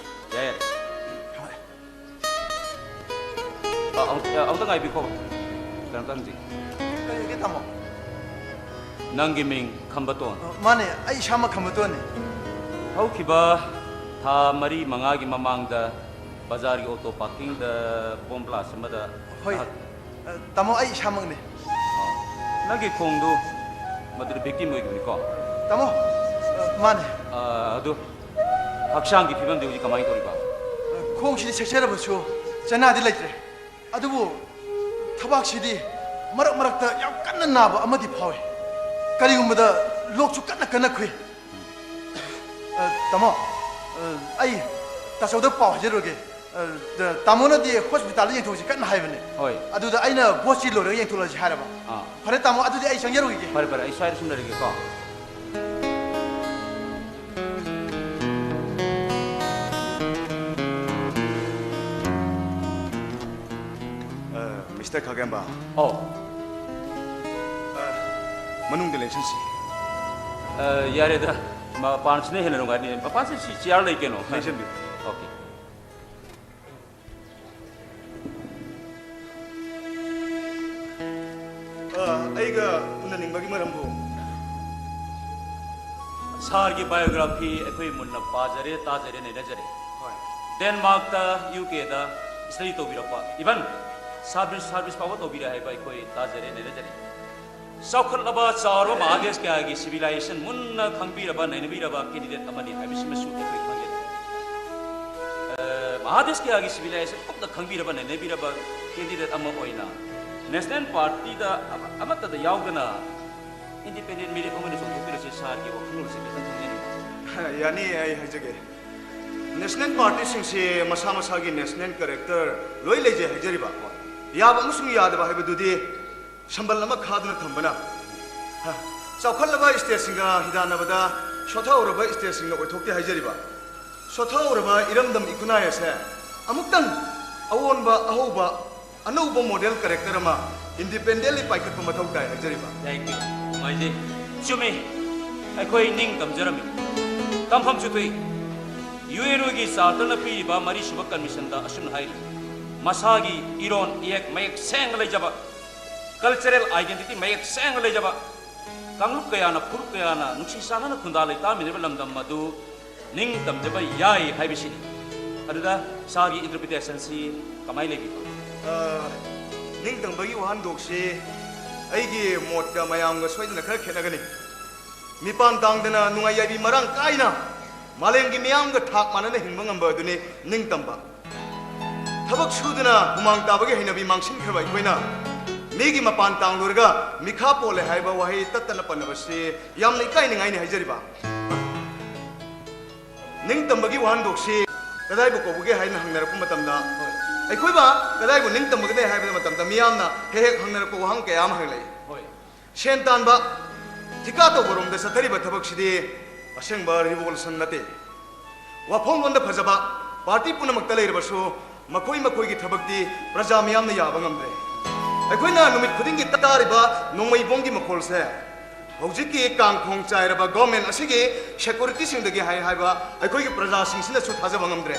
ꯌꯥꯏ, ꯌꯥꯏ꯫ ꯑ, ꯑꯃꯨꯛ-, ꯑ, ꯑꯃꯨꯛꯇ ꯉꯥꯏꯕꯤꯈꯣ꯫ ꯀꯩꯅꯣꯝꯇ ꯍꯪꯖꯒꯦ꯫ ꯀꯔꯤꯒꯤ, ꯇꯥꯃꯣ? ꯅꯪꯒꯤ ꯃꯤꯡ ꯈꯝꯕꯇꯣꯟ? ꯑ, ꯃꯥꯅꯦ, ꯑꯩ ꯏꯁꯥꯃꯛ ꯈꯝꯕꯇꯣꯟꯅꯤ꯫ ꯍꯧꯈꯤꯕ ꯊꯥ ꯃꯔꯤ ꯃꯉꯥꯒꯤ ꯃꯃꯥꯡꯗ ꯕꯖꯥꯔꯒꯤ ꯑꯣꯇꯣ ꯄꯥꯔꯀꯤꯡꯗ ꯕꯣꯝ ꯕ꯭ꯂꯥꯁ ꯑꯃꯗ ꯍꯣꯏ꯫ ꯅꯍꯥꯛ ꯑ, ꯇꯥꯃꯣ, ꯑꯩ ꯏꯁꯥꯃꯛꯅꯦ꯫ ꯑ, ꯅꯪꯒꯤ ꯈꯣꯡꯗꯨ ꯃꯗꯨꯗ ꯚꯤꯛꯇꯤꯝ ꯑꯣꯏꯈꯤꯕꯅꯤꯀꯣ? ꯇꯥꯃꯣ, ꯑ, ꯃꯥꯅꯦ꯫ ꯑ, ꯑꯗꯨ ꯍꯛꯆꯥꯡꯒꯤ ꯐꯤꯕꯝꯗꯤ ꯍꯧꯖꯤꯛ ꯀꯃꯥꯏꯅ ꯇꯧꯔꯤꯕ? ꯑ, ꯈꯣꯡꯁꯤꯗꯤ ꯁꯦꯛꯆꯔꯕꯁꯨ ꯆꯩꯅꯥꯗꯤ ꯂꯩꯇ꯭ꯔꯦ꯫ ꯑꯗꯨꯕꯨ ꯊꯕꯥꯛꯁꯤꯗꯤ ꯃꯔꯛ ꯃꯔꯛꯇ ꯌꯥꯝ ꯀꯟꯅ ꯅꯥꯕ ꯑꯃꯗꯤ ꯐꯥꯎꯏ꯫ ꯀꯔꯤꯒꯨꯝꯕꯗ ꯂꯣꯛꯁꯨ ꯀꯟꯅ ꯀꯟꯅ ꯈꯨꯏ꯫ ꯑ, ꯇꯥꯃꯣ, ꯑ, ꯑꯩ ꯇꯥꯆꯧꯗ ꯄꯥꯎ ꯍꯥꯏꯖꯔꯨꯔꯒꯦ꯫ ꯑ, ꯇ-, ꯇꯥꯃꯣꯅꯗꯤ ꯍꯣꯁꯄꯤꯇꯥꯜꯗ ꯌꯦꯡꯊꯣꯛꯁꯤ ꯀꯟꯅ ꯍꯥꯏꯕꯅꯦ꯫ ꯍꯣꯏ꯫ ꯑꯗꯨꯗ ꯑꯩꯅ ꯕꯣꯁꯁꯤ ꯂꯣꯏꯔꯒ ꯌꯦꯡꯊꯣꯛꯂꯁꯤ ꯍꯥꯏꯔꯕ꯫ ꯑꯥ꯫ ꯐꯔꯦ ꯇꯥꯃꯣ, ꯑꯗꯨꯗꯤ ꯑꯩ ꯆꯪꯖꯔꯨꯈꯤꯒꯦ꯫ ꯐꯔꯦ, ꯐꯔꯦ, ꯑꯩ ꯁ꯭ꯋꯥꯏꯗ ꯁꯨꯝ ꯂꯩꯔꯒꯦꯀꯣ꯫ ꯑ, ꯃꯤꯁꯇꯔ ꯈꯥꯒꯦꯝꯕ꯫ ꯑꯧ꯫ ꯑ, ꯃꯅꯨꯡꯗ ꯂꯦꯡꯁꯟꯁꯤ꯫ ꯑ, ꯌꯥꯔꯦꯗ, ꯃꯄꯥꯟꯁꯤꯅ ꯍꯦꯟꯅ ꯅꯨꯡꯉꯥꯏꯅꯤ꯫ ꯃꯄꯥꯟꯁꯤ ꯁꯤ ꯆꯤꯌꯥꯔ ꯂꯩ ꯀꯩꯅꯣ꯫ ꯂꯦꯡꯁꯟꯕꯤꯌꯨ꯫ ꯑꯣꯀꯦ꯫ ꯑ, ꯑꯩꯒ ꯎꯅꯅꯤꯡꯕꯒꯤ ꯃꯔꯝꯕꯨ? ꯁꯥꯔꯒꯤ ꯕꯥꯏꯑꯣꯒ꯭ꯔꯥꯐꯤ ꯑꯩꯈꯣꯏ ꯃꯨꯟꯅ ꯄꯥꯖꯔꯦ, ꯇꯥꯖꯔꯦ, ꯅꯩꯅꯖꯔꯦ꯫ ꯍꯣꯏ꯫ ꯗꯦꯟꯃꯥꯔꯛꯇ, ꯌꯨ ꯀꯦꯗ ꯁ꯭ꯇꯗꯤ ꯇꯧꯕꯤꯔꯛꯄ, ꯏꯚꯟ ꯁꯥꯔꯚꯤꯁ, ꯁꯥꯔꯚꯤꯁ ꯐꯥꯎꯕ ꯇꯧꯕꯤꯔꯦ ꯍꯥꯏꯕ ꯑꯩꯈꯣꯏ ꯇꯥꯖꯔꯦ, ꯅꯩꯅꯖꯔꯦ꯫ ꯆꯥꯎꯈꯠꯂꯕ ꯆꯥꯎꯔꯕ ꯃꯍꯥꯗꯦꯁ ꯀꯌꯥꯒꯤ ꯁꯤꯚꯤꯂꯥꯏꯖꯦꯁꯟ ꯃꯨꯟꯅ ꯈꯪꯕꯤꯔꯕ, ꯅꯩꯅꯕꯤꯔꯕ ꯀꯦꯟꯗꯤꯗꯦꯠ ꯑꯃꯅꯤ ꯍꯥꯏꯕꯁꯤꯃꯁꯨ ꯑꯩꯈꯣꯏ ꯈꯪꯖꯩ꯫ ꯑ, ꯑꯥ ꯗꯦꯁ ꯀꯌꯥꯒꯤ ꯁꯤꯚꯤꯂꯥꯏꯖꯦꯁꯟ ꯀꯨꯞꯅ ꯈꯪꯕꯤꯔꯕ, ꯅꯩꯅꯕꯤꯔꯕ ꯀꯦꯟꯗꯤꯗꯦꯠ ꯑꯃ ꯑꯣꯏꯅ ꯅꯦꯁꯅꯦꯜ ꯄꯥꯔꯇꯤꯗ ꯑꯃ-, ꯑꯃꯠꯇꯗ ꯌꯥꯎꯗꯅ ꯏꯟꯗꯤꯄꯦꯟꯗꯦꯟ ꯃꯤꯔꯦꯞ ꯑꯃ ꯑꯣꯏꯅ ꯆꯣꯡꯊꯣꯛꯄꯤꯔꯁꯦ꯫ ꯁꯥꯔꯒꯤ ꯋꯥꯈꯜꯂꯣꯟꯁꯦ ꯈꯤꯇꯪ ꯈꯪꯖꯅꯤꯡꯕ꯫ ꯌꯥꯅꯤ, ꯑꯩ ꯍꯥꯏꯖꯒꯦ꯫ ꯅꯦꯁꯅꯦꯜ ꯄꯥꯔꯇꯤꯁꯤꯡꯁꯦ ꯃꯁꯥ ꯃꯁꯥꯒꯤ ꯅꯦꯁꯅꯦꯜ ꯀꯦꯔꯦꯛꯇꯔ ꯂꯣꯏ ꯂꯩꯖꯩ ꯍꯥꯏꯖꯔꯤꯕ꯫ ꯌꯥꯕ ꯑꯃꯁꯨꯡ ꯌꯥꯗꯕ ꯍꯥꯏꯕꯗꯨꯗꯤ ꯁꯝꯕꯜ ꯑꯃ ꯈꯥꯗꯨꯅ ꯊꯝꯕꯅ, ꯍ, ꯆꯥꯎꯈꯠꯂꯕ ꯁ꯭ꯇꯦꯠꯁꯤꯡꯒ ꯍꯤꯗꯥꯟꯅꯕꯗ ꯁꯣꯊꯍꯧꯔꯕ ꯁ꯭ꯇꯦꯠꯁꯤꯡꯅ ꯑꯣꯏꯊꯣꯛꯇꯦ ꯍꯥꯏꯖꯔꯤꯕ꯫ ꯁꯣꯊꯍꯧꯔꯕ ꯏꯔꯝꯗꯝ ꯏꯈꯨꯟꯅꯥꯏ ꯑꯁꯦ ꯑꯃꯨꯛꯇꯪ ꯑꯑꯣꯟꯕ, ꯑꯍꯧꯕ, ꯑꯅꯧꯕ ꯃꯣꯗꯦꯜ ꯀꯦꯔꯦꯛꯇꯔ ꯑꯃ ꯏꯟꯗꯤꯄꯦꯟꯗꯦꯟꯂꯤ ꯄꯥꯏꯈꯠꯄ ꯃꯊꯧ ꯇꯥꯏ ꯍꯥꯏꯖꯔꯤꯕ꯫ Thank you. ꯅꯨꯡꯉꯥꯏꯖꯩ꯫ ꯆꯨꯝꯃꯤ, ꯑꯩꯈꯣꯏ ꯅꯤꯡ ꯇꯝꯖꯔꯝꯃꯤ, ꯇꯝꯐꯝꯁꯨ ꯊꯣꯛꯏ꯫ ꯌꯨ ꯑꯦꯟ ꯑꯣꯒꯤ ꯆꯥꯔꯇꯔꯅ ꯄꯤꯔꯤꯕ ꯃꯔꯤꯁꯨꯕ ꯀꯟꯚꯦꯟꯁꯟꯗ ꯑꯁꯨꯝꯅ ꯍꯥꯏꯔꯤ, ꯃꯁꯥꯒꯤ ꯏꯔꯣꯟ ꯏꯌꯦꯛ ꯃꯌꯦꯛ ꯁꯦꯡꯅ ꯂꯩꯖꯕ, ꯀꯜꯆꯔꯦꯜ ꯑꯥꯏꯗꯦꯟꯇꯤꯇꯤ ꯃꯌꯦꯛ ꯁꯦꯡꯅ ꯂꯩꯖꯕ, ꯀꯥꯡꯂꯨꯞ ꯀꯌꯥꯅ, ꯐꯨꯔꯨꯞ ꯀꯌꯥꯅ ꯅꯨꯡꯁꯤ ꯆꯥꯟꯅꯅ ꯈꯨꯟꯗꯥ ꯂꯩꯇꯥꯃꯤꯟꯅꯔꯤꯕ ꯂꯝꯗꯝ ꯑꯗꯨ ꯅꯤꯡ ꯇꯝꯖꯕ ꯌꯥꯏ ꯍꯥꯏꯕꯁꯤꯅꯤ꯫ ꯑꯗꯨꯗ ꯁꯥꯔꯒꯤ ꯏꯟꯇꯔꯄ꯭ꯔꯤꯇꯦꯁꯟꯁꯤ ꯀꯃꯥꯏꯅ ꯂꯩꯕꯤꯕ? ꯑ, ꯅꯤꯡꯇꯝꯕꯒꯤ ꯋꯥꯍꯟꯊꯣꯛꯁꯤ ꯑꯩꯒꯤ ꯃꯣꯠꯀ ꯃꯌꯥꯝꯒ ꯁꯣꯏꯗꯅ ꯈꯔ ꯈꯦꯠꯅꯒꯅꯤ꯫ ꯃꯤꯄꯥꯟ ꯇꯥꯡꯗꯅ ꯅꯨꯡꯉꯥꯏ ꯌꯥꯏꯕꯤ ꯃꯔꯥꯡ ꯀꯥꯏꯅ ꯃꯥꯂꯦꯝꯒꯤ ꯃꯤꯌꯥꯝꯒ ꯊꯥꯛ ꯃꯥꯟꯅꯅ ꯍꯤꯡꯕ ꯉꯝꯕ ꯑꯗꯨꯅꯤ ꯅꯤꯡꯇꯝꯕ꯫ ꯊꯕꯛ ꯁꯨꯗꯨꯅ ꯍꯨꯃꯥꯡ ꯇꯥꯕꯒꯤ ꯍꯩꯅꯕꯤ ꯃꯥꯡꯁꯤꯟꯈ꯭ꯔꯕ ꯑꯩꯈꯣꯏꯅ ꯃꯤꯒꯤ ꯃꯄꯥꯟ ꯇꯥꯡꯂꯨꯔꯒ ꯃꯤꯈꯥ ꯄꯣꯜꯂꯦ ꯍꯥꯏꯕ ꯋꯥꯍꯩ ꯇꯠꯇꯅ ꯄꯟꯅꯕꯁꯤ ꯌꯥꯝꯅ ꯏꯀꯥꯏꯅꯤꯡꯉꯥꯏꯅꯤ ꯍꯥꯏꯖꯔꯤꯕ꯫ ꯅꯤꯡꯇꯝꯕꯒꯤ ꯋꯥꯍꯟꯊꯣꯛꯁꯤ ꯀꯗꯥꯏꯕꯨ ꯀꯧꯕꯒꯦ ꯍꯥꯏꯅ ꯍꯪꯅꯔꯛꯄ ꯃꯇꯝꯗ, ꯑꯩꯈꯣꯏꯕ ꯀꯗꯥꯏꯕꯨ ꯅꯤꯡꯇꯝꯕꯒꯗꯦ ꯍꯥꯏꯕ ꯃꯇꯝꯗ ꯃꯤꯌꯥꯝꯅ ꯍꯦꯛ ꯍꯦꯛ ꯍꯪꯅꯔꯛꯄ ꯋꯥꯍꯪ ꯀꯌꯥ ꯑꯃ ꯍꯪꯂꯛꯏ꯫ ꯍꯣꯏ꯫ ꯁꯦꯟ ꯇꯥꯟꯕ, ꯊꯤꯀꯥ ꯇꯧꯕꯔꯣꯝꯗ ꯆꯠꯊꯔꯤꯕ ꯊꯕꯛꯁꯤꯗꯤ ꯑꯁꯦꯡꯕ ꯔꯤꯚꯣꯂꯨꯁꯟ ꯅꯠꯇꯦ꯫ ꯋꯥꯐꯝꯂꯣꯟꯗ ꯐꯖꯕ ꯄꯥꯔꯇꯤ ꯄꯨꯝꯅꯃꯛꯇ ꯂꯩꯔꯕꯁꯨ ꯃꯈꯣꯏ ꯃꯈꯣꯏꯒꯤ ꯊꯕꯛꯇꯤ ꯄ꯭ꯔꯖꯥ ꯃꯤꯌꯥꯝꯅ ꯌꯥꯕ ꯉꯝꯗ꯭ꯔꯦ꯫ ꯑꯩꯈꯣꯏꯅ ꯅꯨꯃꯤꯠ ꯈꯨꯗꯤꯡꯒꯤ ꯇꯥꯔꯤꯕ ꯅꯣꯡꯃꯩ ꯕꯣꯝꯒꯤ ꯃꯈꯣꯜꯁꯦ ꯍꯧꯖꯤꯛꯀꯤ ꯀꯥꯡꯈꯣꯡ ꯆꯥꯏꯔꯕ ꯒꯣꯔꯃꯦꯟ ꯑꯁꯤꯒꯤ ꯁꯦꯀꯨꯔꯤꯇꯤꯁꯤꯡꯗꯒꯤ ꯍꯥꯏ ꯍꯥꯏꯕ ꯑꯩꯈꯣꯏꯒꯤ ꯄ꯭ꯔꯖꯥꯁꯤꯡꯁꯤꯅꯁꯨ ꯊꯥꯖꯕ ꯉꯝꯗ꯭ꯔꯦ꯫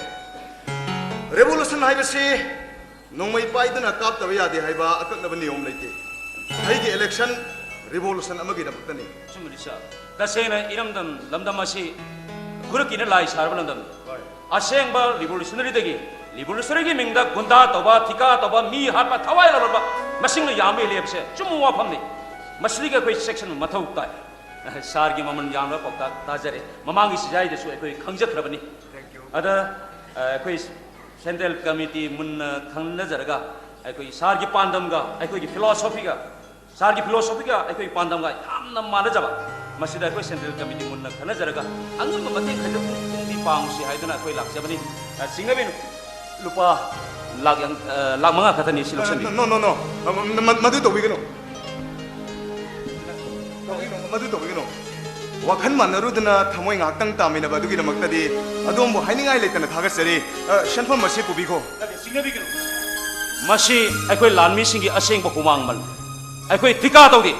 ꯔꯦꯚꯣꯂꯨꯁꯟ ꯍꯥꯏꯕꯁꯤ ꯅꯣꯡꯃꯩ ꯄꯥꯏꯗꯨꯅ ꯀꯥꯞꯇꯕ ꯌꯥꯗꯦ ꯍꯥꯏꯕ ꯑꯀꯛꯅꯕ ꯅꯤꯌꯣꯝ ꯂꯩꯇꯦ꯫ ꯑꯩꯒꯤ ꯏꯂꯦꯛꯁꯟ ꯔꯤꯚꯣꯂꯨꯁꯟ ꯑꯃꯒꯤꯗꯃꯛꯇꯅꯤ꯫ ꯑꯆꯨꯝꯕꯅꯤ ꯁꯥꯔ꯫ ꯇꯁꯦꯡꯅ ꯏꯔꯝꯗꯝ ꯂꯝꯗꯝ ꯑꯁꯤ ꯈꯨꯔꯛꯀꯤꯅ ꯂꯥꯏ ꯁꯥꯔꯕ ꯂꯝꯗꯝꯅꯤ꯫ ꯍꯣꯏ꯫ ꯑꯁꯦꯡꯕ ꯔꯤꯚꯣꯂꯨꯁꯅꯔꯤꯗꯒꯤ ꯔꯤꯚꯣꯂꯨꯁꯅꯔꯤꯒꯤ ꯃꯤꯡꯗ ꯒꯨꯟꯗꯥ ꯇꯧꯕ, ꯊꯤꯀꯥ ꯇꯧꯕ, ꯃꯤ ꯍꯥꯠꯄ, ꯊꯋꯥꯏ ꯂꯧꯔꯕ ꯃꯁꯤꯡꯅ ꯌꯥꯝꯃꯤ ꯂꯦꯞꯁꯦ ꯑꯆꯨꯝꯕ ꯋꯥꯐꯝꯅꯤ꯫ ꯃꯁꯤꯗꯒꯤ ꯑꯩꯈꯣꯏ ꯆꯦꯛꯁꯤꯟꯕ ꯃꯊꯧ ꯇꯥꯏ꯫ ꯁꯥꯔꯒꯤ ꯃꯃꯜ ꯌꯥꯝꯂꯕ ꯄꯥꯎꯇꯥꯛ ꯇꯥꯖꯔꯦ꯫ ꯃꯃꯥꯡꯒꯤ ꯁꯤꯖꯥꯏꯗꯁꯨ ꯑꯩꯈꯣꯏ ꯈꯪꯖꯈ꯭ꯔꯕꯅꯤ꯫ Thank you. ꯑꯗ, ꯑ, ꯑꯩꯈꯣꯏ ꯁꯦꯟꯇ꯭ꯔꯦꯜ ꯀꯃꯤꯇꯤ ꯃꯨꯟꯅ ꯈꯪꯅꯖꯔꯒ, ꯑꯩꯈꯣꯏ ꯁꯥꯔꯒꯤ ꯄꯥꯟꯗꯝꯒ ꯑꯩꯈꯣꯏꯒꯤ ꯐꯤꯂꯣꯁꯣꯐꯤꯒ, ꯁꯥꯔꯒꯤ ꯐꯤꯂꯣꯁꯣꯐꯤꯒ ꯑꯩꯈꯣꯏꯒꯤ ꯄꯥꯟꯗꯝꯒ ꯌꯥꯝꯅ ꯃꯥꯟꯅꯖꯕ, ꯃꯁꯤꯗ ꯑꯩꯈꯣꯏ ꯁꯦꯟꯇ꯭ꯔꯦꯜ ꯀꯃꯤꯇꯤ ꯃꯨꯟꯅ ꯈꯟꯅꯖꯔꯒ ꯑꯉꯝꯕ ꯃꯇꯦꯡ ꯈꯔ ꯄꯨꯡ, ꯄꯨꯡꯗꯤ ꯄꯥꯡꯁꯤ ꯍꯥꯏꯗꯨꯅ ꯑꯩꯈꯣꯏ ꯂꯥꯛꯆꯕꯅꯤ꯫ ꯑ, ꯆꯤꯡꯅꯕꯤꯅꯨ, ꯂꯨꯄꯥ ꯂꯥꯛ ꯌꯥꯡ-, ꯑ, ꯂꯥꯛ ꯃꯉꯥ ꯈꯛꯇꯅꯤ, ꯁꯤ ꯂꯧꯁꯤꯟꯕꯤꯌꯨ꯫ ꯅꯣ, ꯅꯣ, ꯅꯣ, ꯅꯣ꯫ ꯃ-, ꯃ-, ꯃꯗꯨ ꯇꯧꯕꯤꯒꯅꯨ꯫ ꯇꯧꯕꯤꯒꯅꯨ, ꯃꯗꯨ ꯇꯧꯕꯤꯒꯅꯨ꯫ ꯋꯥꯈꯜ ꯃꯥꯟꯅꯔꯨꯗꯅ ꯊꯃꯣꯏ ꯉꯥꯏꯍꯥꯛꯇꯪ ꯇꯥꯃꯤꯟꯅꯕ ꯑꯗꯨꯒꯤꯗꯃꯛꯇꯗꯤ ꯑꯗꯣꯝꯕꯨ ꯍꯥꯏꯅꯤꯡꯉꯥꯏ ꯂꯩꯇꯅ ꯊꯥꯒꯠꯆꯔꯤ꯫ ꯑ, ꯁꯦꯟꯐꯝ ꯑꯁꯤ ꯄꯨꯕꯤꯈꯣ꯫ ꯅꯠꯇꯦ, ꯆꯤꯡꯅꯕꯤꯒꯅꯨ꯫ ꯃꯁꯤ ꯑꯩꯈꯣꯏ ꯂꯥꯟꯃꯤꯁꯤꯡꯒꯤ ꯑꯁꯦꯡꯕ ꯍꯨꯃꯥꯡꯃꯜꯅꯤ꯫ ꯑꯩꯈꯣꯏ ꯊꯤꯀꯥ ꯇꯧꯗꯦ꯫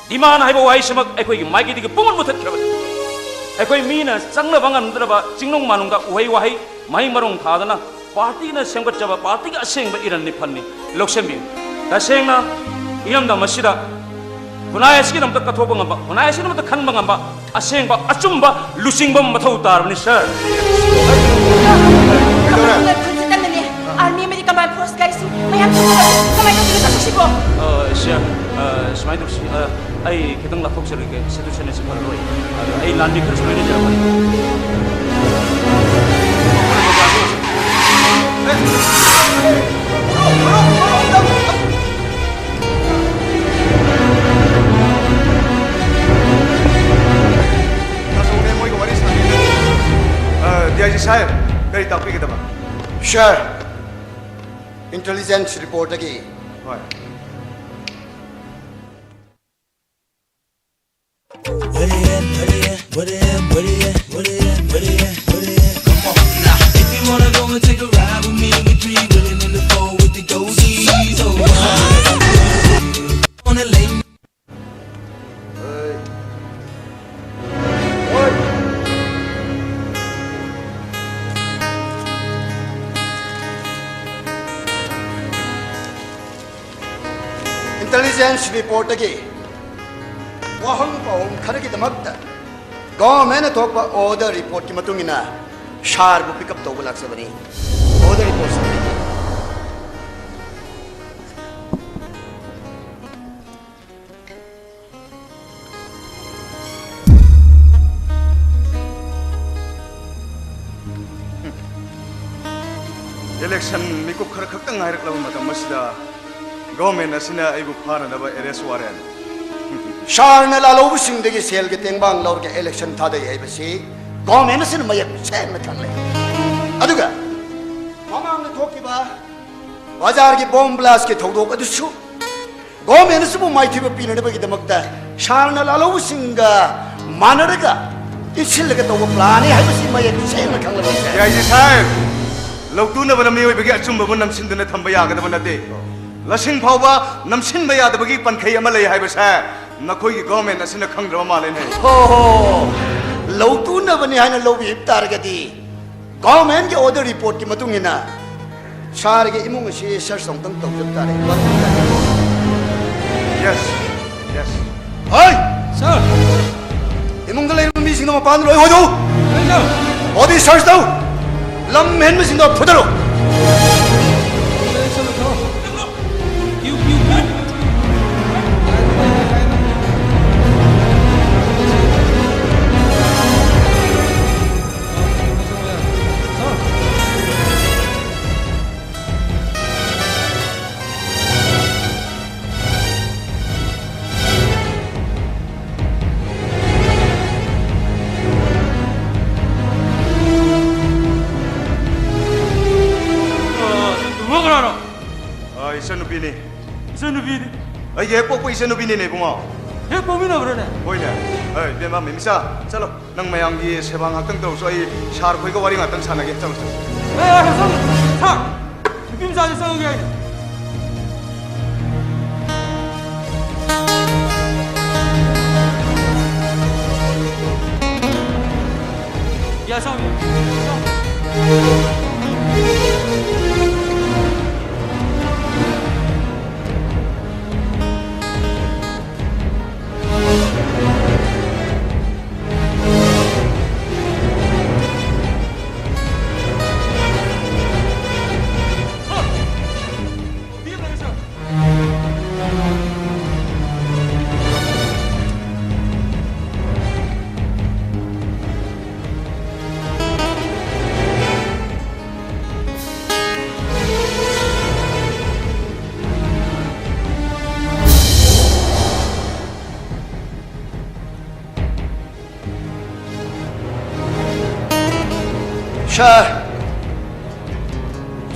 ꯗꯤꯃꯥꯟ ꯍꯥꯏꯕ ꯋꯥꯍꯩꯁꯤꯃꯛ ꯑꯩꯈꯣꯏꯒꯤ ꯃꯥꯏꯀꯩꯗꯒꯤ ꯄꯨꯡꯃꯨꯠ ꯃꯨꯠꯊꯠꯈ꯭ꯔꯕꯅꯤ꯫ ꯑꯩꯈꯣꯏ ꯃꯤꯅ ꯆꯪꯅꯕ ꯉꯝꯗ꯭ꯔꯕ ꯆꯤꯡꯅꯨꯡ ꯃꯥꯅꯨꯡꯗ ꯎꯍꯩ ꯋꯥꯍꯩ, ꯃꯍꯩ ꯃꯔꯣꯡ ꯊꯥꯗꯅ ꯄꯥꯔꯇꯤꯅ ꯁꯦꯝꯒꯠꯆꯕ ꯄꯥꯔꯇꯤꯒꯤ ꯑꯁꯦꯡꯕ ꯏꯔꯟꯅꯤ ꯐꯟꯅꯤ꯫ ꯂꯧꯁꯤꯟꯕꯤꯌꯨ꯫ ꯇꯁꯦꯡꯅ ꯏꯔꯝꯗꯝ ꯑꯁꯤꯗ ꯈꯨꯟꯅꯥꯏ ꯑꯁꯤꯒꯤꯗꯃꯛꯇ ꯀꯠꯊꯣꯛꯄ ꯉꯝꯕ, ꯈꯨꯟꯅꯥꯏ ꯑꯁꯤꯒꯤꯗꯃꯛꯇ ꯈꯟꯕ ꯉꯝꯕ ꯑꯁꯦꯡꯕ ꯑꯆꯨꯝꯕ ꯂꯨꯆꯤꯡꯕ ꯑꯃ ꯃꯊꯧ ꯇꯥꯔꯕꯅꯤ, ꯁꯥꯔ꯫ ꯀꯩꯗꯧꯔꯦ? ꯈꯨꯟꯁꯤ ꯀꯟꯅꯅꯦ꯫ ꯑꯥꯔꯃꯤ ꯑꯃꯗꯤ ꯀꯃꯥꯟ ꯐꯣꯔꯁ ꯒꯥꯔꯤꯁꯤꯡ ꯃꯌꯥꯝ ꯊꯣꯛꯂꯒ ꯀꯃꯥꯏꯅ ꯇꯧꯗꯣꯏꯅꯣ ꯆꯠꯊꯣꯛꯁꯤꯕꯣ? ꯑ, ꯁꯥꯔ, ꯑ, ꯁꯨꯃꯥꯏꯅ ꯇꯧꯁꯤ, ꯑ, ꯑꯩ ꯈꯤꯇꯪ ꯂꯥꯞꯊꯣꯛꯆꯔꯒꯦ, ꯁꯤꯇꯨꯋꯦꯁꯟ ꯑꯁꯤ ꯐꯔꯔꯣꯏ꯫ ꯑꯗꯣ ꯑꯩ ꯂꯥꯟꯃꯤ ꯈꯔꯁꯨ ꯂꯣꯏꯅꯖꯔꯛꯄꯅꯤ꯫ ꯇꯥꯆꯧꯅꯦ ꯃꯣꯏꯒ ꯋꯥꯔꯤ ꯁꯥꯟꯅꯔꯤ꯫ ꯑ, ꯗꯤ ꯑꯥꯏ ꯖꯤ ꯁꯥꯍꯦꯕ, ꯀꯔꯤ ꯇꯥꯛꯄꯤꯒꯗꯕ? ꯁꯥꯔ, ꯏꯟꯇꯦꯂꯤꯖꯦꯟꯁ ꯔꯤꯄꯣꯔꯠꯇꯒꯤ꯫ ꯍꯣꯏ꯫ ꯏꯟꯇꯦꯂꯤꯖꯦꯟꯁ ꯔꯤꯄꯣꯔꯠꯇꯒꯤ ꯋꯥꯍꯪ ꯄꯥꯎꯍꯪ ꯈꯔꯒꯤꯗꯃꯛꯇ ꯒꯣꯚꯔꯟꯃꯦꯟꯠꯅ ꯊꯣꯛꯄ ꯑꯣꯔꯗꯔ ꯔꯤꯄꯣꯔꯠꯀꯤ ꯃꯇꯨꯡ ꯏꯟꯅ ꯁꯥꯔꯕꯨ ꯄꯤꯛ ꯑꯞ ꯇꯧꯕ ꯂꯥꯛꯆꯕꯅꯤ꯫ ꯑꯣꯔꯗꯔ ꯔꯤꯄꯣꯔꯠ ꯁꯥꯔ꯫ ꯏꯂꯦꯛꯁꯟ ꯃꯤꯀꯨꯞ ꯈꯔ ꯈꯛꯇꯪ ꯉꯥꯏꯔꯛꯂꯕ ꯃꯇꯝ ꯑꯁꯤꯗ ꯒꯣꯔꯃꯦꯟ ꯑꯁꯤꯅ ꯑꯩꯕꯨ ꯐꯥꯅꯅꯕ ꯑꯦꯔꯦꯁ ꯋꯥꯔꯦꯟ꯫ ꯁꯥꯔꯅ ꯂꯥꯜꯍꯧꯕꯁꯤꯡꯗꯒꯤ ꯁꯦꯜꯒꯤ ꯇꯦꯡꯕꯥꯡ ꯂꯧꯔꯒ ꯏꯂꯦꯛꯁꯟ ꯊꯥꯗꯩ ꯍꯥꯏꯕꯁꯤ ꯒꯣꯔꯃꯦꯟ ꯑꯁꯤꯅ ꯃꯌꯦꯛ ꯁꯦꯡꯅ ꯈꯪꯂꯦ꯫ ꯑꯗꯨꯒ ꯃꯃꯥꯡꯗ ꯊꯣꯛꯈꯤꯕ ꯕꯖꯥꯔꯒꯤ ꯕꯣꯝ ꯕ꯭ꯂꯥꯁꯀꯤ ꯊꯧꯗꯣꯛ ꯑꯗꯨꯁꯨ ꯒꯣꯔꯃꯦꯟ ꯑꯁꯤꯕꯨ ꯃꯥꯏꯊꯤꯕ ꯄꯤꯅꯅꯕꯒꯤꯗꯃꯛꯇ ꯁꯥꯔꯅ ꯂꯥꯜꯍꯧꯕꯁꯤꯡꯒ ꯃꯥꯟꯅꯔꯒ ꯏꯟꯁꯤꯜꯂꯒ ꯇꯧꯕ ꯄ꯭ꯂꯥꯟꯅꯤ ꯍꯥꯏꯕꯁꯤ ꯃꯌꯦꯛ ꯁꯦꯡꯅ ꯈꯪꯂꯕ ꯁꯦ꯫ ꯌꯥꯏꯁꯦ ꯁꯥꯍꯦꯕ, ꯂꯧꯇꯨꯅꯕꯅ ꯃꯤꯑꯣꯏꯕꯒꯤ ꯑꯆꯨꯝꯕꯕꯨ ꯅꯝꯁꯤꯟꯗꯨꯅ ꯊꯝꯕ ꯌꯥꯒꯗꯕ ꯅꯠꯇꯦ꯫ ꯂꯁꯤꯡ ꯐꯥꯎꯕ ꯅꯝꯁꯤꯟꯕ ꯌꯥꯗꯕꯒꯤ ꯄꯟꯈꯩ ꯑꯃ ꯂꯩ ꯍꯥꯏꯕꯁꯦ ꯅꯈꯣꯏꯒꯤ ꯒꯣꯔꯃꯦꯟ ꯑꯁꯤꯅ ꯈꯪꯗ꯭ꯔꯕ ꯃꯥꯜꯂꯦꯅꯦ꯫ ꯍꯣ ꯍꯣ, ꯂꯧꯇꯨꯅꯕꯅꯤ ꯍꯥꯏꯅ ꯂꯧꯕꯤꯕ ꯇꯥꯔꯒꯗꯤ ꯒꯣꯔꯃꯦꯟꯒꯤ ꯑꯣꯗꯔ ꯔꯤꯄꯣꯔꯠꯀꯤ ꯃꯇꯨꯡ ꯏꯟꯅ ꯁꯥꯔꯒꯤ ꯏꯃꯨꯡ ꯑꯁꯤ ꯁꯔꯆ ꯑꯃꯨꯛꯇꯪ ꯇꯧꯖꯕ ꯇꯥꯔꯦ꯫ Yes, yes. ꯍꯣꯏ! ꯁꯥꯔ! ꯏꯃꯨꯡꯗ ꯂꯩꯔꯤꯕ ꯃꯤꯁꯤꯡꯗꯣ ꯃꯄꯥꯟꯗ ꯂꯣꯏ ꯍꯣꯏꯗꯣꯛꯎ! ꯁꯥꯔ! ꯕꯣꯗꯤ ꯁꯔꯆ ꯇꯧ! ꯂꯝ ꯍꯦꯟꯕꯁꯤꯡꯗꯣ ꯐꯨꯗꯠꯂꯨ! ꯑ, ꯏꯕꯨꯡꯉꯣ ꯀꯅꯥꯅꯣ? ꯑ, ꯏꯆꯟꯅꯨꯄꯤꯅꯤ꯫ ꯏꯆꯟꯅꯨꯄꯤꯅꯤ? ꯑꯩꯒꯤ ꯍꯦꯛ ꯄꯣꯛꯄ ꯏꯆꯟꯅꯨꯄꯤꯅꯤꯅꯦ, ꯏꯕꯨꯡꯉꯣ꯫ ꯍꯦꯛ ꯄꯣꯛꯃꯤꯟꯅꯕ꯭ꯔꯣꯅꯦ? ꯍꯣꯏꯅꯦ꯫ ꯑꯦ, ꯏꯕꯦꯝꯃ, ꯃꯤꯃꯤꯆꯥ, ꯆꯠꯂꯣ꯫ ꯅꯪ ꯃꯌꯥꯝꯒꯤ ꯁꯦꯕꯥ ꯉꯥꯛꯇꯪ ꯇꯧꯔꯁꯨ, ꯑꯩ ꯁꯥꯔ ꯈꯣꯏꯒ ꯋꯥꯔꯤ ꯉꯥꯛꯇꯪ ꯁꯥꯟꯅꯒꯦ꯫ ꯆꯠꯂꯣ, ꯆꯠꯂꯣ꯫ ꯑꯦ, ꯑꯦ, ꯆꯠꯂꯣ꯫ ꯁꯥꯔ! ꯅꯨꯄꯤ ꯃꯆꯥꯁꯦ ꯆꯪꯉꯒꯦ ꯍꯥꯏꯅꯦ꯫ ꯌꯥ, ꯆꯪꯉꯒꯦ꯫ ꯁꯥꯔ,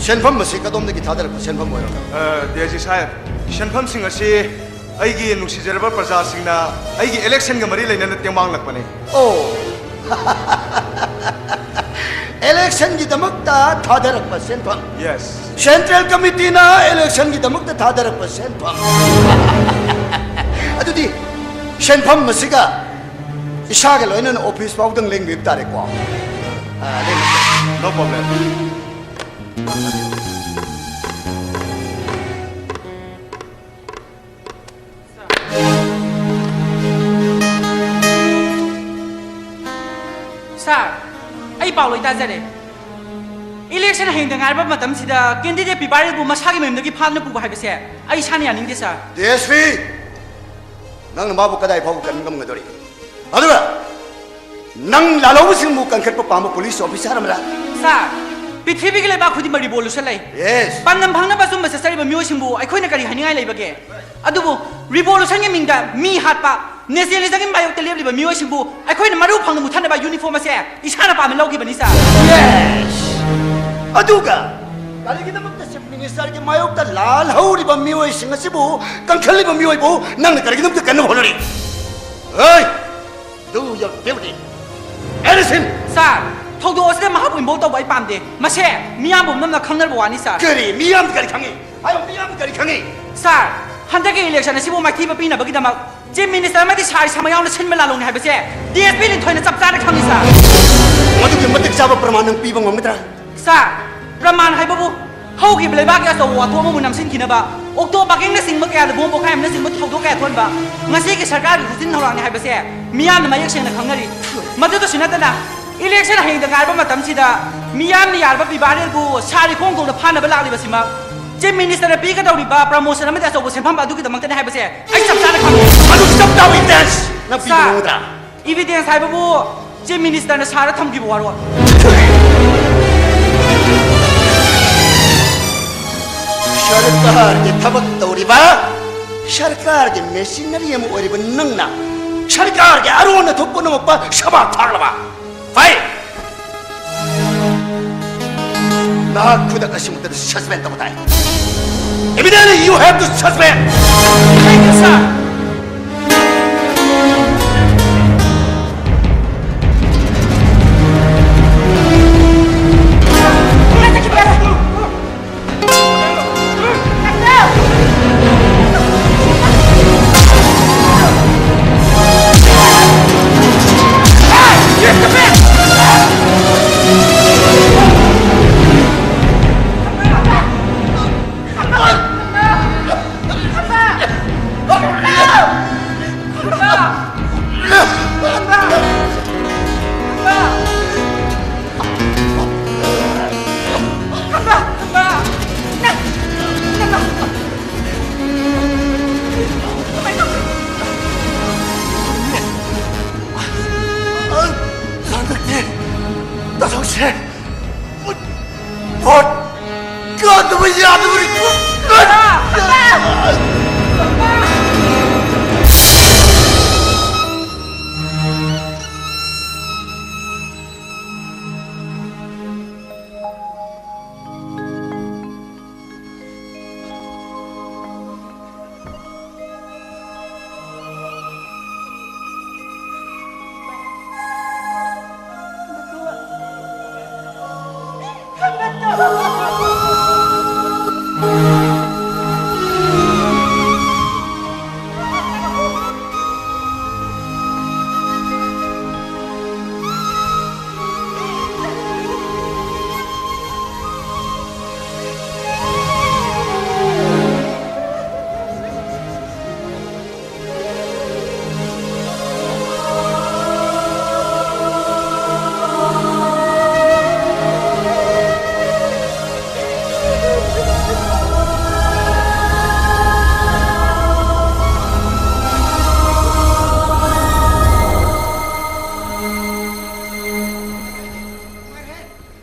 ꯁꯦꯟꯐꯝ ꯑꯁꯤ ꯀꯗꯣꯝꯗꯒꯤ ꯊꯥꯗꯔꯛꯄ ꯁꯦꯟꯐꯝ ꯑꯣꯏꯔꯕ꯭ꯔꯥ? ꯑ, ꯗꯤ ꯑꯥꯏ ꯖꯤ ꯁꯥꯍꯦꯕ, ꯁꯦꯟꯐꯝꯁꯤꯡ ꯑꯁꯤ ꯑꯩꯒꯤ ꯅꯨꯡꯁꯤꯖꯔꯕ ꯄ꯭ꯔꯖꯥꯁꯤꯡꯅ ꯑꯩꯒꯤ ꯏꯂꯦꯛꯁꯟꯒ ꯃꯔꯤ ꯂꯩꯅꯅ ꯇꯦꯡꯕꯥꯡꯂꯛꯄꯅꯤ꯫ ꯑꯣ, ꯏꯂꯦꯛꯁꯟꯒꯤꯗꯃꯛꯇ ꯊꯥꯗꯔꯛꯄ ꯁꯦꯟꯐꯝ? ꯌꯦꯁ꯫ ꯁꯦꯟꯇ꯭ꯔꯦꯜ ꯀꯃꯤꯇꯤꯅ ꯏꯂꯦꯛꯁꯟꯒꯤꯗꯃꯛꯇ ꯊꯥꯗꯔꯛꯄ ꯁꯦꯟꯐꯝ꯫ ꯑꯗꯨꯗꯤ ꯁꯦꯟꯐꯝ ꯑꯁꯤꯒ ꯏꯁꯥꯒ ꯂꯣꯏꯅꯅ ꯑꯣꯐꯤꯁ ꯐꯥꯎꯗꯪ ꯂꯦꯡꯕꯤꯕ ꯇꯥꯔꯦꯀꯣ꯫ ꯑꯥ, ꯂꯦꯡꯕꯤꯌꯨ꯫ No problem. ꯁꯥꯔ, ꯑꯩ ꯄꯥꯎ ꯂꯣꯏ ꯇꯥꯖꯔꯦ꯫ ꯏꯂꯦꯛꯁꯟ ꯍꯌꯦꯡꯗ ꯉꯥꯏꯔꯕ ꯃꯇꯝꯁꯤꯗ ꯀꯦꯟꯗꯤꯗꯦꯠ ꯄꯤꯕꯥꯔꯦꯜꯕꯨ ꯃꯁꯥꯒꯤ ꯃꯌꯨꯝꯗꯒꯤ ꯐꯥꯗꯨꯅ ꯄꯨꯕ ꯍꯥꯏꯕꯁꯦ ꯑꯩ ꯏꯁꯥꯅ ꯌꯥꯅꯤꯡꯗꯦ, ꯁꯥꯔ꯫ ꯗꯤ ꯑꯦꯁ ꯄꯤ, ꯅꯪꯅ ꯃꯥꯕꯨ ꯀꯗꯥꯏ ꯐꯥꯎꯕ ꯀꯟꯕ ꯉꯝꯒꯗꯧꯔꯤ? ꯑꯗꯨꯒ ꯅꯪ ꯂꯥꯜꯍꯧꯕꯁꯤꯡꯕꯨ ꯀꯟꯈꯠꯄ ꯄꯥꯝꯕ ꯄꯨꯂꯤꯁ ꯑꯣꯐꯤꯁꯥꯔ ꯑꯃꯔ? ꯁꯥꯔ, ꯄ꯭ꯔꯤꯊꯤꯕꯤꯒꯤ ꯂꯩꯕꯥꯛ ꯈꯨꯗꯤꯡꯃꯛ ꯔꯤꯚꯣꯂꯨꯁꯟ ꯂꯩ꯫ ꯌꯦꯁ꯫ ꯄꯥꯟꯗꯝ ꯐꯪꯅꯕ ꯑꯆꯨꯝꯕ ꯆꯠꯆꯔꯤꯕ ꯃꯤꯑꯣꯏꯁꯤꯡꯕꯨ ꯑꯩꯈꯣꯏꯅ ꯀꯔꯤ ꯍꯥꯏꯅꯤꯡꯉꯥꯏ ꯂꯩꯕꯒꯦ? ꯑꯗꯨꯕꯨ ꯔꯤꯚꯣꯂꯨꯁꯟꯒꯤ ꯃꯤꯡꯗ ꯃꯤ ꯍꯥꯠꯄ, ꯅꯦꯁꯅꯦꯂꯤꯖꯝꯒꯤ ꯃꯥꯌꯣꯛꯇ ꯂꯦꯞꯂꯤꯕ ꯃꯤꯑꯣꯏꯁꯤꯡꯕꯨ ꯑꯩꯈꯣꯏꯅ ꯃꯔꯨ ꯐꯪꯅ ꯃꯨꯊꯠꯅꯕ ꯌꯨꯅꯤꯐꯣꯔꯝ ꯑꯁꯦ ꯏꯁꯥꯅ ꯄꯥꯝꯅ ꯂꯧꯈꯤꯕꯅꯤ, ꯁꯥꯔ꯫ ꯌꯦꯁ꯫ ꯑꯗꯨꯒ ꯀꯔꯤꯒꯤꯗꯃꯛꯇ ꯆꯤꯐ ꯃꯤꯅꯤꯁꯇꯔꯒꯤ ꯃꯥꯌꯣꯛꯇ ꯂꯥꯜꯍꯧꯔꯤꯕ ꯃꯤꯑꯣꯏꯁꯤꯡ ꯑꯁꯤꯕꯨ ꯀꯟꯈꯠꯂꯤꯕ ꯃꯤꯑꯣꯏꯕꯨ ꯅꯪꯅ ꯀꯔꯤꯒꯤꯗꯃꯛꯇ ꯀꯟꯅꯕ ꯍꯣꯠꯅꯔꯤ? ꯍꯦ! Do your duty. ꯑꯦꯅꯤꯁꯤꯟ! ꯁꯥꯔ, ꯊꯧꯗꯣꯛ ꯑꯁꯤꯗ ꯃꯍꯥꯛꯄꯨ ꯏꯟꯚꯣꯜꯕ ꯇꯧꯕ ꯑꯩ ꯄꯥꯝꯗꯦ꯫ ꯃꯁꯦ ꯃꯤꯌꯥꯝ ꯄꯨꯝꯅꯃꯛꯅ ꯈꯪꯅꯔꯕ ꯋꯥꯅꯤ, ꯁꯥꯔ꯫ ꯀꯔꯤ? ꯃꯤꯌꯥꯝꯗ ꯀꯔꯤ ꯈꯪꯉꯤ? ꯍꯥꯏꯌꯣ, ꯃꯤꯌꯥꯝꯗ ꯀꯔꯤ ꯈꯪꯉꯤ? ꯁꯥꯔ, ꯍꯟꯗꯛꯀꯤ ꯏꯂꯦꯛꯁꯟ ꯑꯁꯤꯕꯨ ꯃꯥꯏꯊꯤꯕ ꯄꯤꯅꯕꯒꯤꯗꯃꯛ ꯆꯤꯐ ꯃꯤꯅꯤꯁꯇꯔ ꯑꯃꯗꯤ ꯁꯥꯔ ꯏꯁꯥꯃꯛ ꯌꯥꯎꯅ ꯁꯤꯟꯕ ꯂꯥꯜꯂꯣꯡꯅꯤ ꯍꯥꯏꯕꯁꯦ ꯗꯤ ꯑꯦꯁ ꯄꯤ ꯂꯤꯟꯊꯣꯏꯅ ꯆꯞ ꯆꯥꯅ ꯈꯪꯉꯤ, ꯁꯥꯔ꯫ ꯃꯗꯨꯒꯤ ꯃꯇꯤꯛ ꯆꯥꯕ ꯄ꯭ꯔꯃꯥꯟ ꯅꯪ ꯄꯤꯕ ꯉꯝꯒꯗ꯭ꯔꯥ? ꯁꯥꯔ, ꯄ꯭ꯔꯃꯥꯟ ꯍꯥꯏꯕꯕꯨ ꯍꯧꯈꯤꯕ ꯂꯩꯕꯥꯛꯀꯤ ꯑꯆꯧꯕ ꯋꯥꯊꯣꯛ ꯑꯃꯕꯨ ꯅꯝꯁꯤꯟꯈꯤꯅꯕ, ꯑꯣꯛꯇꯣ ꯄꯥꯔꯀꯤꯡꯅꯆꯤꯡꯕ ꯀꯌꯥꯗ ꯕꯣꯝ ꯄꯣꯈꯥꯏ ꯑꯃꯅꯆꯤꯡꯕ ꯊꯧꯗꯣꯛ ꯀꯌꯥ ꯊꯣꯛꯍꯟꯕ ꯉꯁꯤꯒꯤ ꯁꯔꯀꯥꯔꯒꯤ ꯈꯨꯖꯤꯟ ꯊꯧꯔꯥꯡꯅꯤ ꯍꯥꯏꯕꯁꯦ ꯃꯤꯌꯥꯝꯅ ꯃꯌꯦꯛ ꯁꯦꯡꯅ ꯈꯪꯅꯔꯤ꯫ ꯃꯗꯨꯗꯁꯨ ꯅꯠꯇꯅ ꯏꯂꯦꯛꯁꯟ ꯍꯌꯦꯡꯗ ꯉꯥꯏꯔꯕ ꯃꯇꯝꯁꯤꯗ ꯃꯤꯌꯥꯝꯅ ꯌꯥꯔꯕ ꯄꯤꯕꯥꯔꯦꯜꯕꯨ ꯁꯥꯔ ꯏꯈꯣꯡꯊꯣꯡꯗ ꯐꯥꯅꯕ ꯂꯥꯛꯂꯤꯕꯁꯤꯃꯛ ꯆꯤꯐ ꯃꯤꯅꯤꯁꯇꯔꯅ ꯄꯤꯒꯗꯧꯔꯤꯕ ꯄ꯭ꯔꯃꯣꯁꯟ ꯑꯃꯗꯤ ꯑꯆꯧꯕ ꯁꯦꯟꯐꯝ ꯑꯗꯨꯒꯤꯗꯃꯛꯇꯅꯤ ꯍꯥꯏꯕꯁꯦ ꯑꯩ ꯆꯞ ꯆꯥꯅ ꯈꯪꯉꯤ꯫ ꯑꯗꯨ ꯆꯞ ꯆꯥꯕ ꯏꯚꯤꯗꯦꯟꯁ ꯅꯪ ꯄꯤꯕ ꯁꯥꯔ, ꯉꯝꯒꯗ꯭ꯔꯥ? ꯏꯚꯤꯗꯦꯟꯁ ꯍꯥꯏꯕꯕꯨ ꯆꯤꯐ ꯃꯤꯅꯤꯁꯇꯔꯅ ꯁꯥꯔꯗ ꯊꯝꯈꯤꯕ ꯋꯥꯔꯣꯜ꯫ ꯁꯔꯀꯥꯔꯒꯤ ꯊꯕꯛ ꯇꯧꯔꯤꯕ, ꯁꯔꯀꯥꯔꯒꯤ ꯃꯦꯁꯤꯅꯔꯤ ꯑꯃ ꯑꯣꯏꯔꯤꯕ ꯅꯪꯅ ꯁꯔꯀꯥꯔꯒꯤ ꯑꯔꯣꯟ ꯑꯊꯨꯞ ꯄꯨꯝꯅꯃꯛꯄ ꯁꯕꯥ ꯊꯥꯛꯂꯕ? ꯐꯩ! ꯅꯍꯥꯛ ꯈꯨꯗꯛ ꯑꯁꯤꯃꯛꯇꯗ suspend ꯇꯧꯕ ꯇꯥꯏ꯫ Immediately you have to suspend! Thank you, sir. ꯍꯟꯗꯛꯇꯤ ꯇꯥꯊꯣꯛꯁꯦ꯫ ꯚꯣꯠ ꯀꯥꯗꯕ ꯌꯥꯗꯕꯅꯤ꯫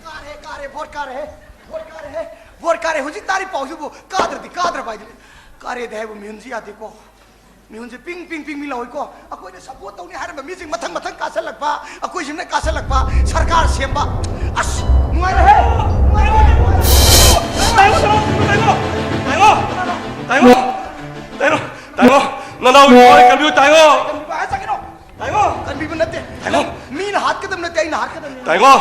ꯀꯥꯔꯦ, ꯀꯥꯔꯦ, ꯚꯣꯠ ꯀꯥꯔꯦ, ꯚꯣꯠ ꯀꯥꯔꯦ, ꯚꯣꯠ ꯀꯥꯔꯦ꯫ ꯍꯧꯖꯤꯛ ꯇꯥꯔꯤ ꯄꯥꯎꯁꯤꯕꯨ ꯀꯥꯗ꯭ꯔꯗꯤ ꯀꯥꯗ꯭ꯔꯕ ꯍꯥꯏꯗꯨꯅꯤ꯫ ꯀꯥꯔꯦꯗꯤ ꯍꯥꯏꯕ ꯃꯤꯍꯨꯟꯁꯤ ꯌꯥꯗꯦꯀꯣ꯫ ꯃꯤꯍꯨꯟꯁꯦ ꯄꯤꯡ, ꯄꯤꯡ, ꯄꯤꯡ, ꯄꯤꯡ ꯂꯥꯎꯏꯀꯣ꯫ ꯑꯩꯈꯣꯏꯅ support ꯇꯧꯅꯤ ꯍꯥꯏꯔꯝꯕ ꯃꯤꯁꯤꯡ ꯃꯊꯪ, ꯃꯊꯪ ꯀꯥꯁꯜꯂꯛꯄ, ꯑꯩꯈꯣꯏꯁꯤꯅ ꯀꯥꯁꯜꯂꯛꯄ, ꯁꯔꯀꯥꯔ ꯁꯦꯝꯕ꯫ ꯑꯁ, ꯅꯨꯡꯉꯥꯏꯔꯦꯍꯦ! ꯅꯨꯡꯉꯥꯏꯔꯦꯍꯦ! ꯇꯥꯏꯉꯣ, ꯇꯥꯏꯉꯣ, ꯇꯥꯏꯉꯣ, ꯇꯥꯏꯉꯣ, ꯇꯥꯏꯉꯣ, ꯇꯥꯏꯉꯣ, ꯅꯅꯥꯎ ꯊꯋꯥꯏ ꯀꯟꯕꯤꯌꯨ, ꯇꯥꯏꯉꯣ꯫ ꯀꯟꯕꯤꯕ ꯍꯥꯏ ꯆꯠꯀꯅꯣ꯫ ꯇꯥꯏꯉꯣ꯫ ꯀꯟꯕꯤꯕ ꯅꯠꯇꯦ꯫ ꯇꯥꯏꯉꯣ꯫ ꯃꯤꯅ ꯍꯥꯠꯀꯗꯕ ꯅꯠꯇꯦ, ꯑꯩꯅ ꯍꯥꯠꯀꯗꯕꯅꯤ꯫ ꯇꯥꯏꯉꯣ,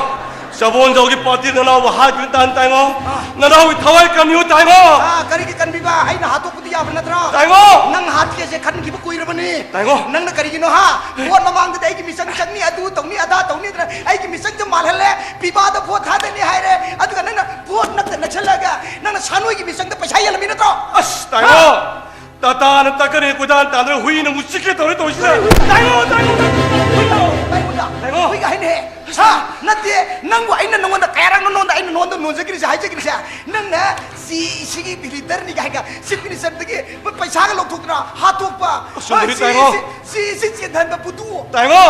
ꯆꯕꯣꯟꯖꯥꯎꯒꯤ ꯄꯥꯔꯇꯤ ꯅꯅꯥꯎꯕꯨ ꯍꯥꯠꯈꯤꯕ ꯇꯥꯟ ꯇꯥꯏꯉꯣ꯫ ꯑꯥ꯫ ꯅꯅꯥꯎꯒꯤ ꯊꯋꯥꯏ ꯀꯟꯕꯤꯌꯨ, ꯇꯥꯏꯉꯣ꯫ ꯑꯥ, ꯀꯔꯤꯒꯤ ꯀꯟꯕꯤꯕ? ꯑꯩꯅ ꯍꯥꯠꯇꯣꯛꯄꯗꯤ ꯌꯥꯕ ꯅꯠꯇ꯭ꯔꯣ? ꯇꯥꯏꯉꯣ꯫ ꯅꯪ ꯍꯥꯠꯀꯦꯁꯦ ꯈꯟꯈꯤꯕ ꯀꯨꯏꯔꯕꯅꯤ꯫ ꯇꯥꯏꯉꯣ꯫ ꯅꯪꯅ ꯀꯔꯤꯒꯤꯅꯣ, ꯍꯥ? ꯚꯣꯠ ꯃꯃꯥꯡꯗꯗꯤ ꯑꯩꯒꯤ ꯃꯤꯆꯪ ꯆꯪꯅꯤ, ꯑꯗꯨ ꯇꯧꯅꯤ, ꯑꯗꯥ ꯇꯧꯅꯤꯗꯅ ꯑꯩꯒꯤ ꯃꯤꯆꯪꯁꯦ ꯃꯥꯜꯍꯜꯂꯦ꯫ ꯄꯤꯕꯥꯗ ꯚꯣꯠ ꯊꯥꯗꯅꯤ ꯍꯥꯏꯔꯦ, ꯑꯗꯨꯒ ꯅꯪꯅ ꯚꯣꯠ ꯅꯛꯇ ꯅꯛꯁꯜꯂꯒ ꯅꯪꯅ ꯁꯥꯅꯣꯏꯒꯤ ꯃꯤꯆꯪꯗ ꯄꯩꯁꯥ ꯌꯦꯜꯂꯝꯃꯤ ꯅꯠꯇ꯭ꯔꯣ? ꯑꯁ, ꯇꯥꯏꯉꯣ꯫ ꯍꯥ? ꯇꯥꯇꯥꯅ ꯇꯛꯀꯅꯤ, ꯀꯣꯏꯇꯥꯟ ꯇꯥꯟꯗꯅ ꯍꯨꯏꯅ ꯑꯃꯨꯛ ꯆꯤꯛꯀꯦ ꯇꯧꯔꯦ ꯇꯧꯔꯤꯁꯤꯗ꯫ ꯇꯥꯏꯉꯣ, ꯇꯥꯏꯉꯣ, ꯇꯥꯏꯉꯣ, ꯇꯥꯏꯉꯣ꯫ ꯇꯥꯏꯉꯣ꯫ ꯍꯨꯏꯒ ꯍꯥꯏꯅꯦ꯫ ꯍꯥ? ꯅꯠꯇꯦ, ꯅꯪꯕꯨ ꯑꯩꯅ ꯅꯉꯣꯟꯗ ꯀꯌꯥꯔꯛꯅꯣ ꯅꯉꯣꯟꯗ ꯑꯩꯅ ꯅꯉꯣꯟꯗ ꯅꯣꯟꯖꯈꯤꯔꯤꯁꯦ, ꯍꯥꯏꯖꯈꯤꯔꯤꯁꯦ? ꯅꯪꯅ ꯁꯤ, ꯁꯤꯒꯤ ꯃꯤꯂꯤꯇꯔꯅꯤꯒ ꯍꯥꯏꯒ ꯆꯤꯐ ꯃꯤꯅꯤꯁꯇꯔꯗꯒꯤ ꯄꯩꯁꯥꯒ ꯂꯧꯊꯣꯛꯇꯅ ꯍꯥꯠꯇꯣꯛꯄ꯫ ꯑꯆꯨꯝꯕꯅꯤ, ꯁꯤ, ꯇꯥꯏꯉꯣ꯫ ꯁꯤ, ꯁꯤ, ꯁꯤ ꯆꯦꯟꯊꯍꯟꯕ ꯕꯨꯗꯨ꯫ ꯇꯥꯏꯉꯣ,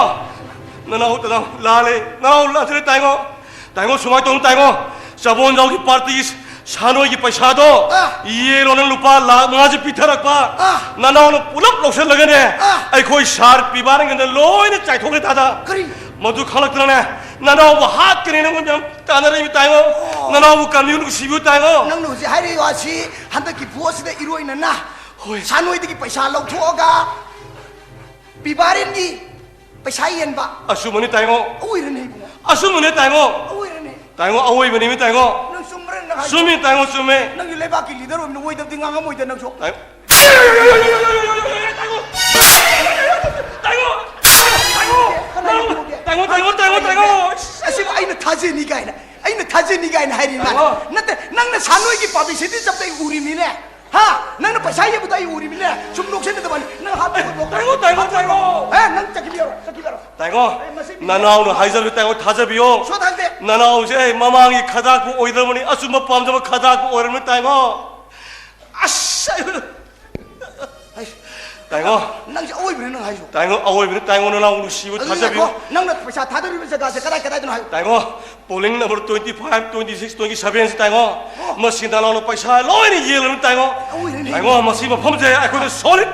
ꯅꯅꯥꯎ, ꯅꯅꯥꯎ, ꯂꯥꯜꯂꯦ, ꯅꯅꯥꯎ ꯂꯥꯟꯖꯔꯦ, ꯇꯥꯏꯉꯣ꯫ ꯇꯥꯏꯉꯣ, ꯁꯨꯃꯥꯏꯅ ꯇꯧꯅꯨ, ꯇꯥꯏꯉꯣ꯫ ꯆꯕꯣꯟꯖꯥꯎꯒꯤ ꯄꯥꯔꯇꯤꯒꯤ ꯁꯥꯅꯣꯏꯒꯤ ꯄꯩꯁꯥꯗꯣ ꯑꯥ꯫ ꯌꯦꯜꯂꯣ, ꯅꯪ ꯂꯨꯄꯥ ꯂꯥꯈ ꯃꯉꯥꯁꯦ ꯄꯤꯊꯔꯛꯄ꯫ ꯑꯥ꯫ ꯅꯅꯥꯎꯅ ꯄꯨꯂꯞ ꯂꯧꯁꯤꯜꯂꯒꯅꯦ, ꯑꯥ꯫ ꯑꯩꯈꯣꯏ ꯁꯥꯔ ꯄꯤꯕꯥꯔꯟꯒꯤꯗ ꯂꯣꯏꯅ ꯆꯥꯏꯊꯣꯛꯈ꯭ꯔꯦ, ꯇꯥꯗ꯫ ꯀꯔꯤ? ꯃꯗꯨ ꯈꯪꯂꯛꯇꯅꯅꯦ, ꯅꯅꯥꯎꯕꯨ ꯍꯥꯠꯀꯅꯤ, ꯅꯪ ꯃꯌꯥꯝ ꯇꯥꯟꯅꯔꯛꯏ, ꯇꯥꯏꯉꯣ꯫ ꯑꯣ꯫ ꯅꯅꯥꯎꯕꯨ ꯀꯟꯕꯤꯌꯨ, ꯅꯨꯡꯁꯤꯕꯤꯌꯨ, ꯇꯥꯏꯉꯣ꯫ ꯅꯪꯅ ꯍꯧꯖꯤꯛ ꯍꯥꯏꯔꯤꯕ ꯋꯥꯁꯤ ꯍꯟꯗꯛꯀꯤ ꯚꯣꯠꯁꯤꯗ ꯏꯔꯣꯏꯅꯅ ꯍꯣꯏ꯫ ꯁꯥꯅꯣꯏꯗꯒꯤ ꯄꯩꯁꯥ ꯂꯧꯊꯣꯛꯑꯒ ꯄꯤꯕꯥꯔꯦꯟꯒꯤ ꯄꯩꯁꯥ ꯌꯦꯟꯕ꯫ ꯑꯆꯨꯝꯕꯅꯤ, ꯇꯥꯏꯉꯣ꯫ ꯑꯣꯏꯔꯅꯤ ꯏꯕꯨꯡꯉꯣ꯫ ꯑꯆꯨꯝꯕꯅꯤ, ꯇꯥꯏꯉꯣ꯫ ꯑꯣꯏꯔꯅꯤ꯫ ꯇꯥꯏꯉꯣ, ꯑꯑꯣꯏꯕꯅꯤ, ꯇꯥꯏꯉꯣ꯫ ꯅꯪ ꯆꯨꯝꯕ꯭ꯔꯥ ꯅꯪ ꯍꯥꯏꯗꯣ? ꯆꯨꯝꯃꯤ, ꯇꯥꯏꯉꯣ, ꯆꯨꯝꯃꯤ꯫ ꯅꯪꯁꯨ ꯂꯩꯕꯥꯛꯀꯤ ꯂꯤꯗꯔ ꯑꯣꯏꯕꯅ ꯑꯣꯏꯗꯕꯗꯤ ꯉꯥꯡꯉꯝꯃꯣꯏꯗ ꯅꯪꯁꯨ꯫ ꯇꯥꯏꯉꯣ꯫ ꯇꯥꯏꯉꯣ, ꯇꯥꯏꯉꯣ, ꯇꯥꯏꯉꯣ, ꯀꯅꯥ ꯇꯥꯏꯉꯣ꯫ ꯌꯦꯡꯉꯨꯒꯦ? ꯇꯥꯏꯉꯣ, ꯇꯥꯏꯉꯣ, ꯇꯥꯏꯉꯣ, ꯇꯥꯏꯉꯣ꯫ ꯑꯁꯤꯕꯨ ꯑꯩꯅ ꯊꯥꯖꯅꯤ ꯀꯥꯏꯅ, ꯑꯩꯅ ꯊꯥꯖꯅꯤ ꯀꯥꯏꯅ ꯍꯥꯏꯔꯤ ꯃꯥꯅ꯫ ꯇꯥꯏꯉꯣ꯫ ꯅꯠꯇꯦ, ꯅꯪꯅ ꯁꯥꯅꯣꯏꯒꯤ publicity ꯆꯞꯇ ꯑꯩ ꯎꯔꯤꯃꯤꯅꯦ꯫ ꯍꯥ? ꯅꯪꯅ ꯄꯩꯁꯥ ꯌꯦꯟꯕꯗꯣ ꯑꯩ ꯎꯔꯤꯃꯤꯅꯦ꯫ ꯁꯨꯝ ꯅꯣꯛꯁꯤꯟꯅꯗꯕꯅꯤ꯫ ꯅꯪ ꯍꯥꯠꯄ ꯈꯣꯠꯄ ꯇꯥꯏꯉꯣ, ꯇꯥꯏꯉꯣ, ꯇꯥꯏꯉꯣ꯫ ꯑꯦ, ꯅꯪ ꯆꯠꯈꯤꯕ ꯌꯥꯔꯣꯏ, ꯆꯠꯈꯤꯕ ꯌꯥꯔꯣꯏ꯫ ꯇꯥꯏꯉꯣ, ꯑꯩ ꯃꯁꯤ ꯃꯤꯁꯦ ꯅꯅꯥꯎꯅ ꯍꯥꯏꯖꯕꯗꯨ ꯇꯥꯏꯉꯣ, ꯊꯥꯖꯕꯤꯌꯣ꯫ ꯁꯣ ꯊꯥꯖꯗꯦ꯫ ꯅꯅꯥꯎꯁꯦ ꯑꯩ ꯃꯃꯥꯡꯒꯤ ꯈꯗꯥꯛꯄꯨ ꯑꯣꯏꯗ꯭ꯔꯕꯅꯤ, ꯑꯆꯨꯝꯕ ꯄꯥꯝꯖꯕ ꯈꯗꯥꯛꯄꯨ ꯑꯣꯏꯔꯕꯅꯤ, ꯇꯥꯏꯉꯣ꯫ ꯑꯁ! ꯑꯩ ꯇꯥꯏꯉꯣ꯫ ꯅꯪꯁꯦ ꯑꯋꯣꯏꯕꯅꯦ ꯅꯪ ꯍꯥꯏꯁꯨ꯫ ꯇꯥꯏꯉꯣ, ꯑꯋꯣꯏꯕꯅꯦ, ꯇꯥꯏꯉꯣ, ꯅꯅꯥꯎ ꯅꯨꯡꯁꯤꯕ ꯑꯗꯨꯗꯤ ꯊꯥꯖꯕꯤꯌꯨ꯫ ꯉꯥꯏꯈꯣ, ꯅꯪꯅ ꯄꯩꯁꯥ ꯊꯥꯗꯔꯤꯕ ꯖꯒꯥꯁꯦ ꯀꯗꯥꯏ ꯀꯗꯥꯏꯗꯅꯣ ꯍꯥꯏꯌꯨ꯫ ꯇꯥꯏꯉꯣ, polling number twenty five, twenty six, twenty seven ꯁꯤ ꯇꯥꯏꯉꯣ꯫ ꯑꯣ꯫ ꯃꯁꯤ ꯅꯅꯥꯎꯅ ꯄꯩꯁꯥ ꯂꯣꯏꯅ ꯌꯦꯜꯂꯕꯅꯤ ꯇꯥꯏꯉꯣ꯫ ꯑꯋꯣꯏꯕꯅꯦ꯫ ꯇꯥꯏꯉꯣ, ꯃꯁꯤ ꯃꯐꯝꯁꯦ ꯑꯩꯈꯣꯏꯗ solid,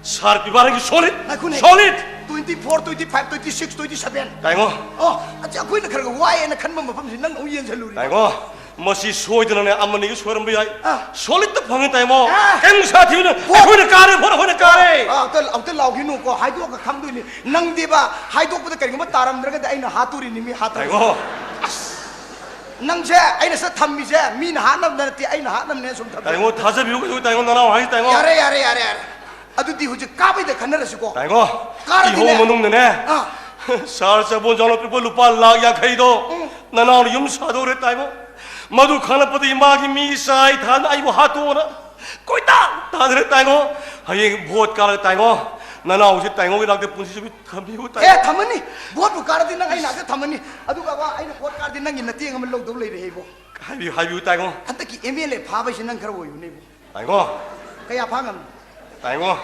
ꯁꯥꯔ ꯄꯤꯕꯥꯔꯟꯒꯤ solid, ꯉꯥꯏꯈꯣꯅꯦ꯫ Solid꯫ Twenty four, twenty five, twenty six, twenty seven꯫ ꯇꯥꯏꯉꯣ꯫ ꯑꯣ, ꯑꯁꯤ ꯑꯩꯈꯣꯏꯅ ꯈꯔ ꯈꯔ ꯋꯥꯏꯑꯦꯅ ꯈꯟꯕ ꯃꯐꯝꯁꯤ ꯅꯪꯅ ꯑꯃꯨꯛ ꯌꯦꯟꯁꯤꯜꯂꯨꯔꯤ꯫ ꯇꯥꯏꯉꯣ꯫ ꯃꯁꯤ ꯁꯣꯏꯗꯅꯅꯦ ꯑꯃꯅꯤꯒꯤ ꯁꯣꯏꯔꯝꯕ ꯌꯥꯏ꯫ ꯑꯥ꯫ ꯁꯣꯂꯤꯠꯇ ꯐꯪꯉꯤ ꯇꯥꯏꯃꯣ꯫ ꯑꯥ꯫ ꯀꯩꯝ ꯁꯥꯊꯤꯕꯅ ꯕꯣ-, ꯑꯩꯈꯣꯏꯅ ꯀꯥꯔꯦ, ꯚꯣꯠ ꯑꯩꯈꯣꯏꯅ ꯀꯥꯔꯦ꯫ ꯑꯥ, ꯑꯝꯇ, ꯑꯝꯇ ꯂꯥꯎꯈꯤꯅꯨꯀꯣ, ꯍꯥꯏꯗꯣꯛꯑꯒ ꯈꯪꯗꯣꯏꯅꯤ꯫ ꯅꯪꯗꯤꯕ ꯍꯥꯏꯗꯣꯛꯄꯗ ꯀꯔꯤꯒꯨꯝꯕ ꯇꯥꯔꯝꯗ꯭ꯔꯒꯗꯤ ꯑꯩꯅ ꯍꯥꯠꯇꯣꯔꯤꯅꯤ, ꯃꯤ ꯍꯥꯠꯇꯣꯔꯤꯅꯤ꯫ ꯇꯥꯏꯃꯣ꯫ ꯑꯁ, ꯅꯪꯁꯦ ꯑꯩꯅ ꯁꯠ ꯊꯝꯃꯤꯁꯦ ꯃꯤꯅ ꯍꯥꯠꯅꯕ ꯅꯠꯇꯦ, ꯑꯩꯅ ꯍꯥꯠꯅꯕꯅꯦ ꯁꯨꯝ ꯊꯝꯃꯤ꯫ ꯇꯥꯏꯃꯣ, ꯊꯥꯖꯕꯤꯌꯨ ꯀꯩꯗꯧ ꯇꯥꯏꯃꯣ, ꯅꯅꯥꯎ ꯍꯥꯏꯁꯤ ꯇꯥꯏꯃꯣ꯫ ꯌꯥꯔꯦ, ꯌꯥꯔꯦ, ꯌꯥꯔꯦ, ꯌꯥꯔꯦ꯫ ꯑꯗꯨꯗꯤ ꯍꯧꯖꯤꯛ ꯀꯥꯕꯩꯗ ꯈꯟꯅꯔꯁꯤꯀꯣ꯫ ꯇꯥꯏꯃꯣ, ꯀꯥꯔꯗꯤꯅꯦ꯫ ꯏꯍꯧ ꯃꯅꯨꯡꯗꯅꯦ꯫ ꯑꯥ꯫ ꯁꯥꯔ ꯆꯕꯣꯟꯖꯥꯎꯅ ꯄꯤꯔꯛꯄ ꯂꯨꯄꯥ ꯂꯥꯈ ꯌꯥꯡꯈꯩꯗꯣ ꯎꯝ꯫ ꯅꯅꯥꯎꯅ ꯌꯨꯝ ꯁꯥꯗꯧꯔꯦ ꯇꯥꯏꯃꯣ꯫ ꯃꯗꯨ ꯈꯪꯂꯛꯄꯗꯒꯤ ꯃꯥꯒꯤ ꯃꯤ ꯆꯥꯏ ꯊꯥꯅ ꯑꯩꯕꯨ ꯍꯥꯠꯇꯣꯛꯑꯣꯅ ꯀꯣꯏꯇꯥꯟ ꯇꯥꯟꯅꯔꯦ ꯇꯥꯏꯉꯣ꯫ ꯍꯌꯦꯡ ꯚꯣꯠ ꯀꯥꯔꯒ ꯇꯥꯏꯉꯣ, ꯅꯅꯥꯎꯁꯤ ꯇꯥꯏꯉꯣꯒꯤ ꯅꯥꯛꯇ ꯄꯨꯟꯁꯤ ꯆꯨꯞꯄꯤ ꯊꯝꯕꯤꯌꯨ ꯇꯥꯏꯉꯣ꯫ ꯑꯦ, ꯊꯝꯃꯅꯤ꯫ ꯚꯣꯠꯄꯨ ꯀꯥꯔꯗꯤ ꯅꯪ ꯑꯩ ꯅꯥꯛꯇ ꯊꯝꯃꯅꯤ꯫ ꯑꯗꯨꯒ ꯕꯥ, ꯑꯩꯅ ꯚꯣꯠ ꯀꯥꯔꯗꯤ ꯅꯪꯒꯤ ꯅꯇꯦꯡ ꯑꯃ ꯂꯧꯗꯧ ꯂꯩꯔꯦ ꯑꯩꯕꯣ꯫ ꯍꯥꯏꯕꯤꯌꯨ, ꯍꯥꯏꯕꯤꯌꯨ ꯇꯥꯏꯉꯣ꯫ ꯍꯟꯗꯛꯀꯤ ꯑꯦꯝ ꯑꯦꯜ ꯑꯦ ꯐꯥꯕꯩꯁꯤ ꯅꯪ ꯈꯔ ꯑꯣꯏꯌꯨꯅꯦ ꯏꯕꯣ꯫ ꯇꯥꯏꯉꯣ꯫ ꯀꯌꯥ ꯐꯥ ꯉꯝꯅꯤ? ꯇꯥꯏꯉꯣ,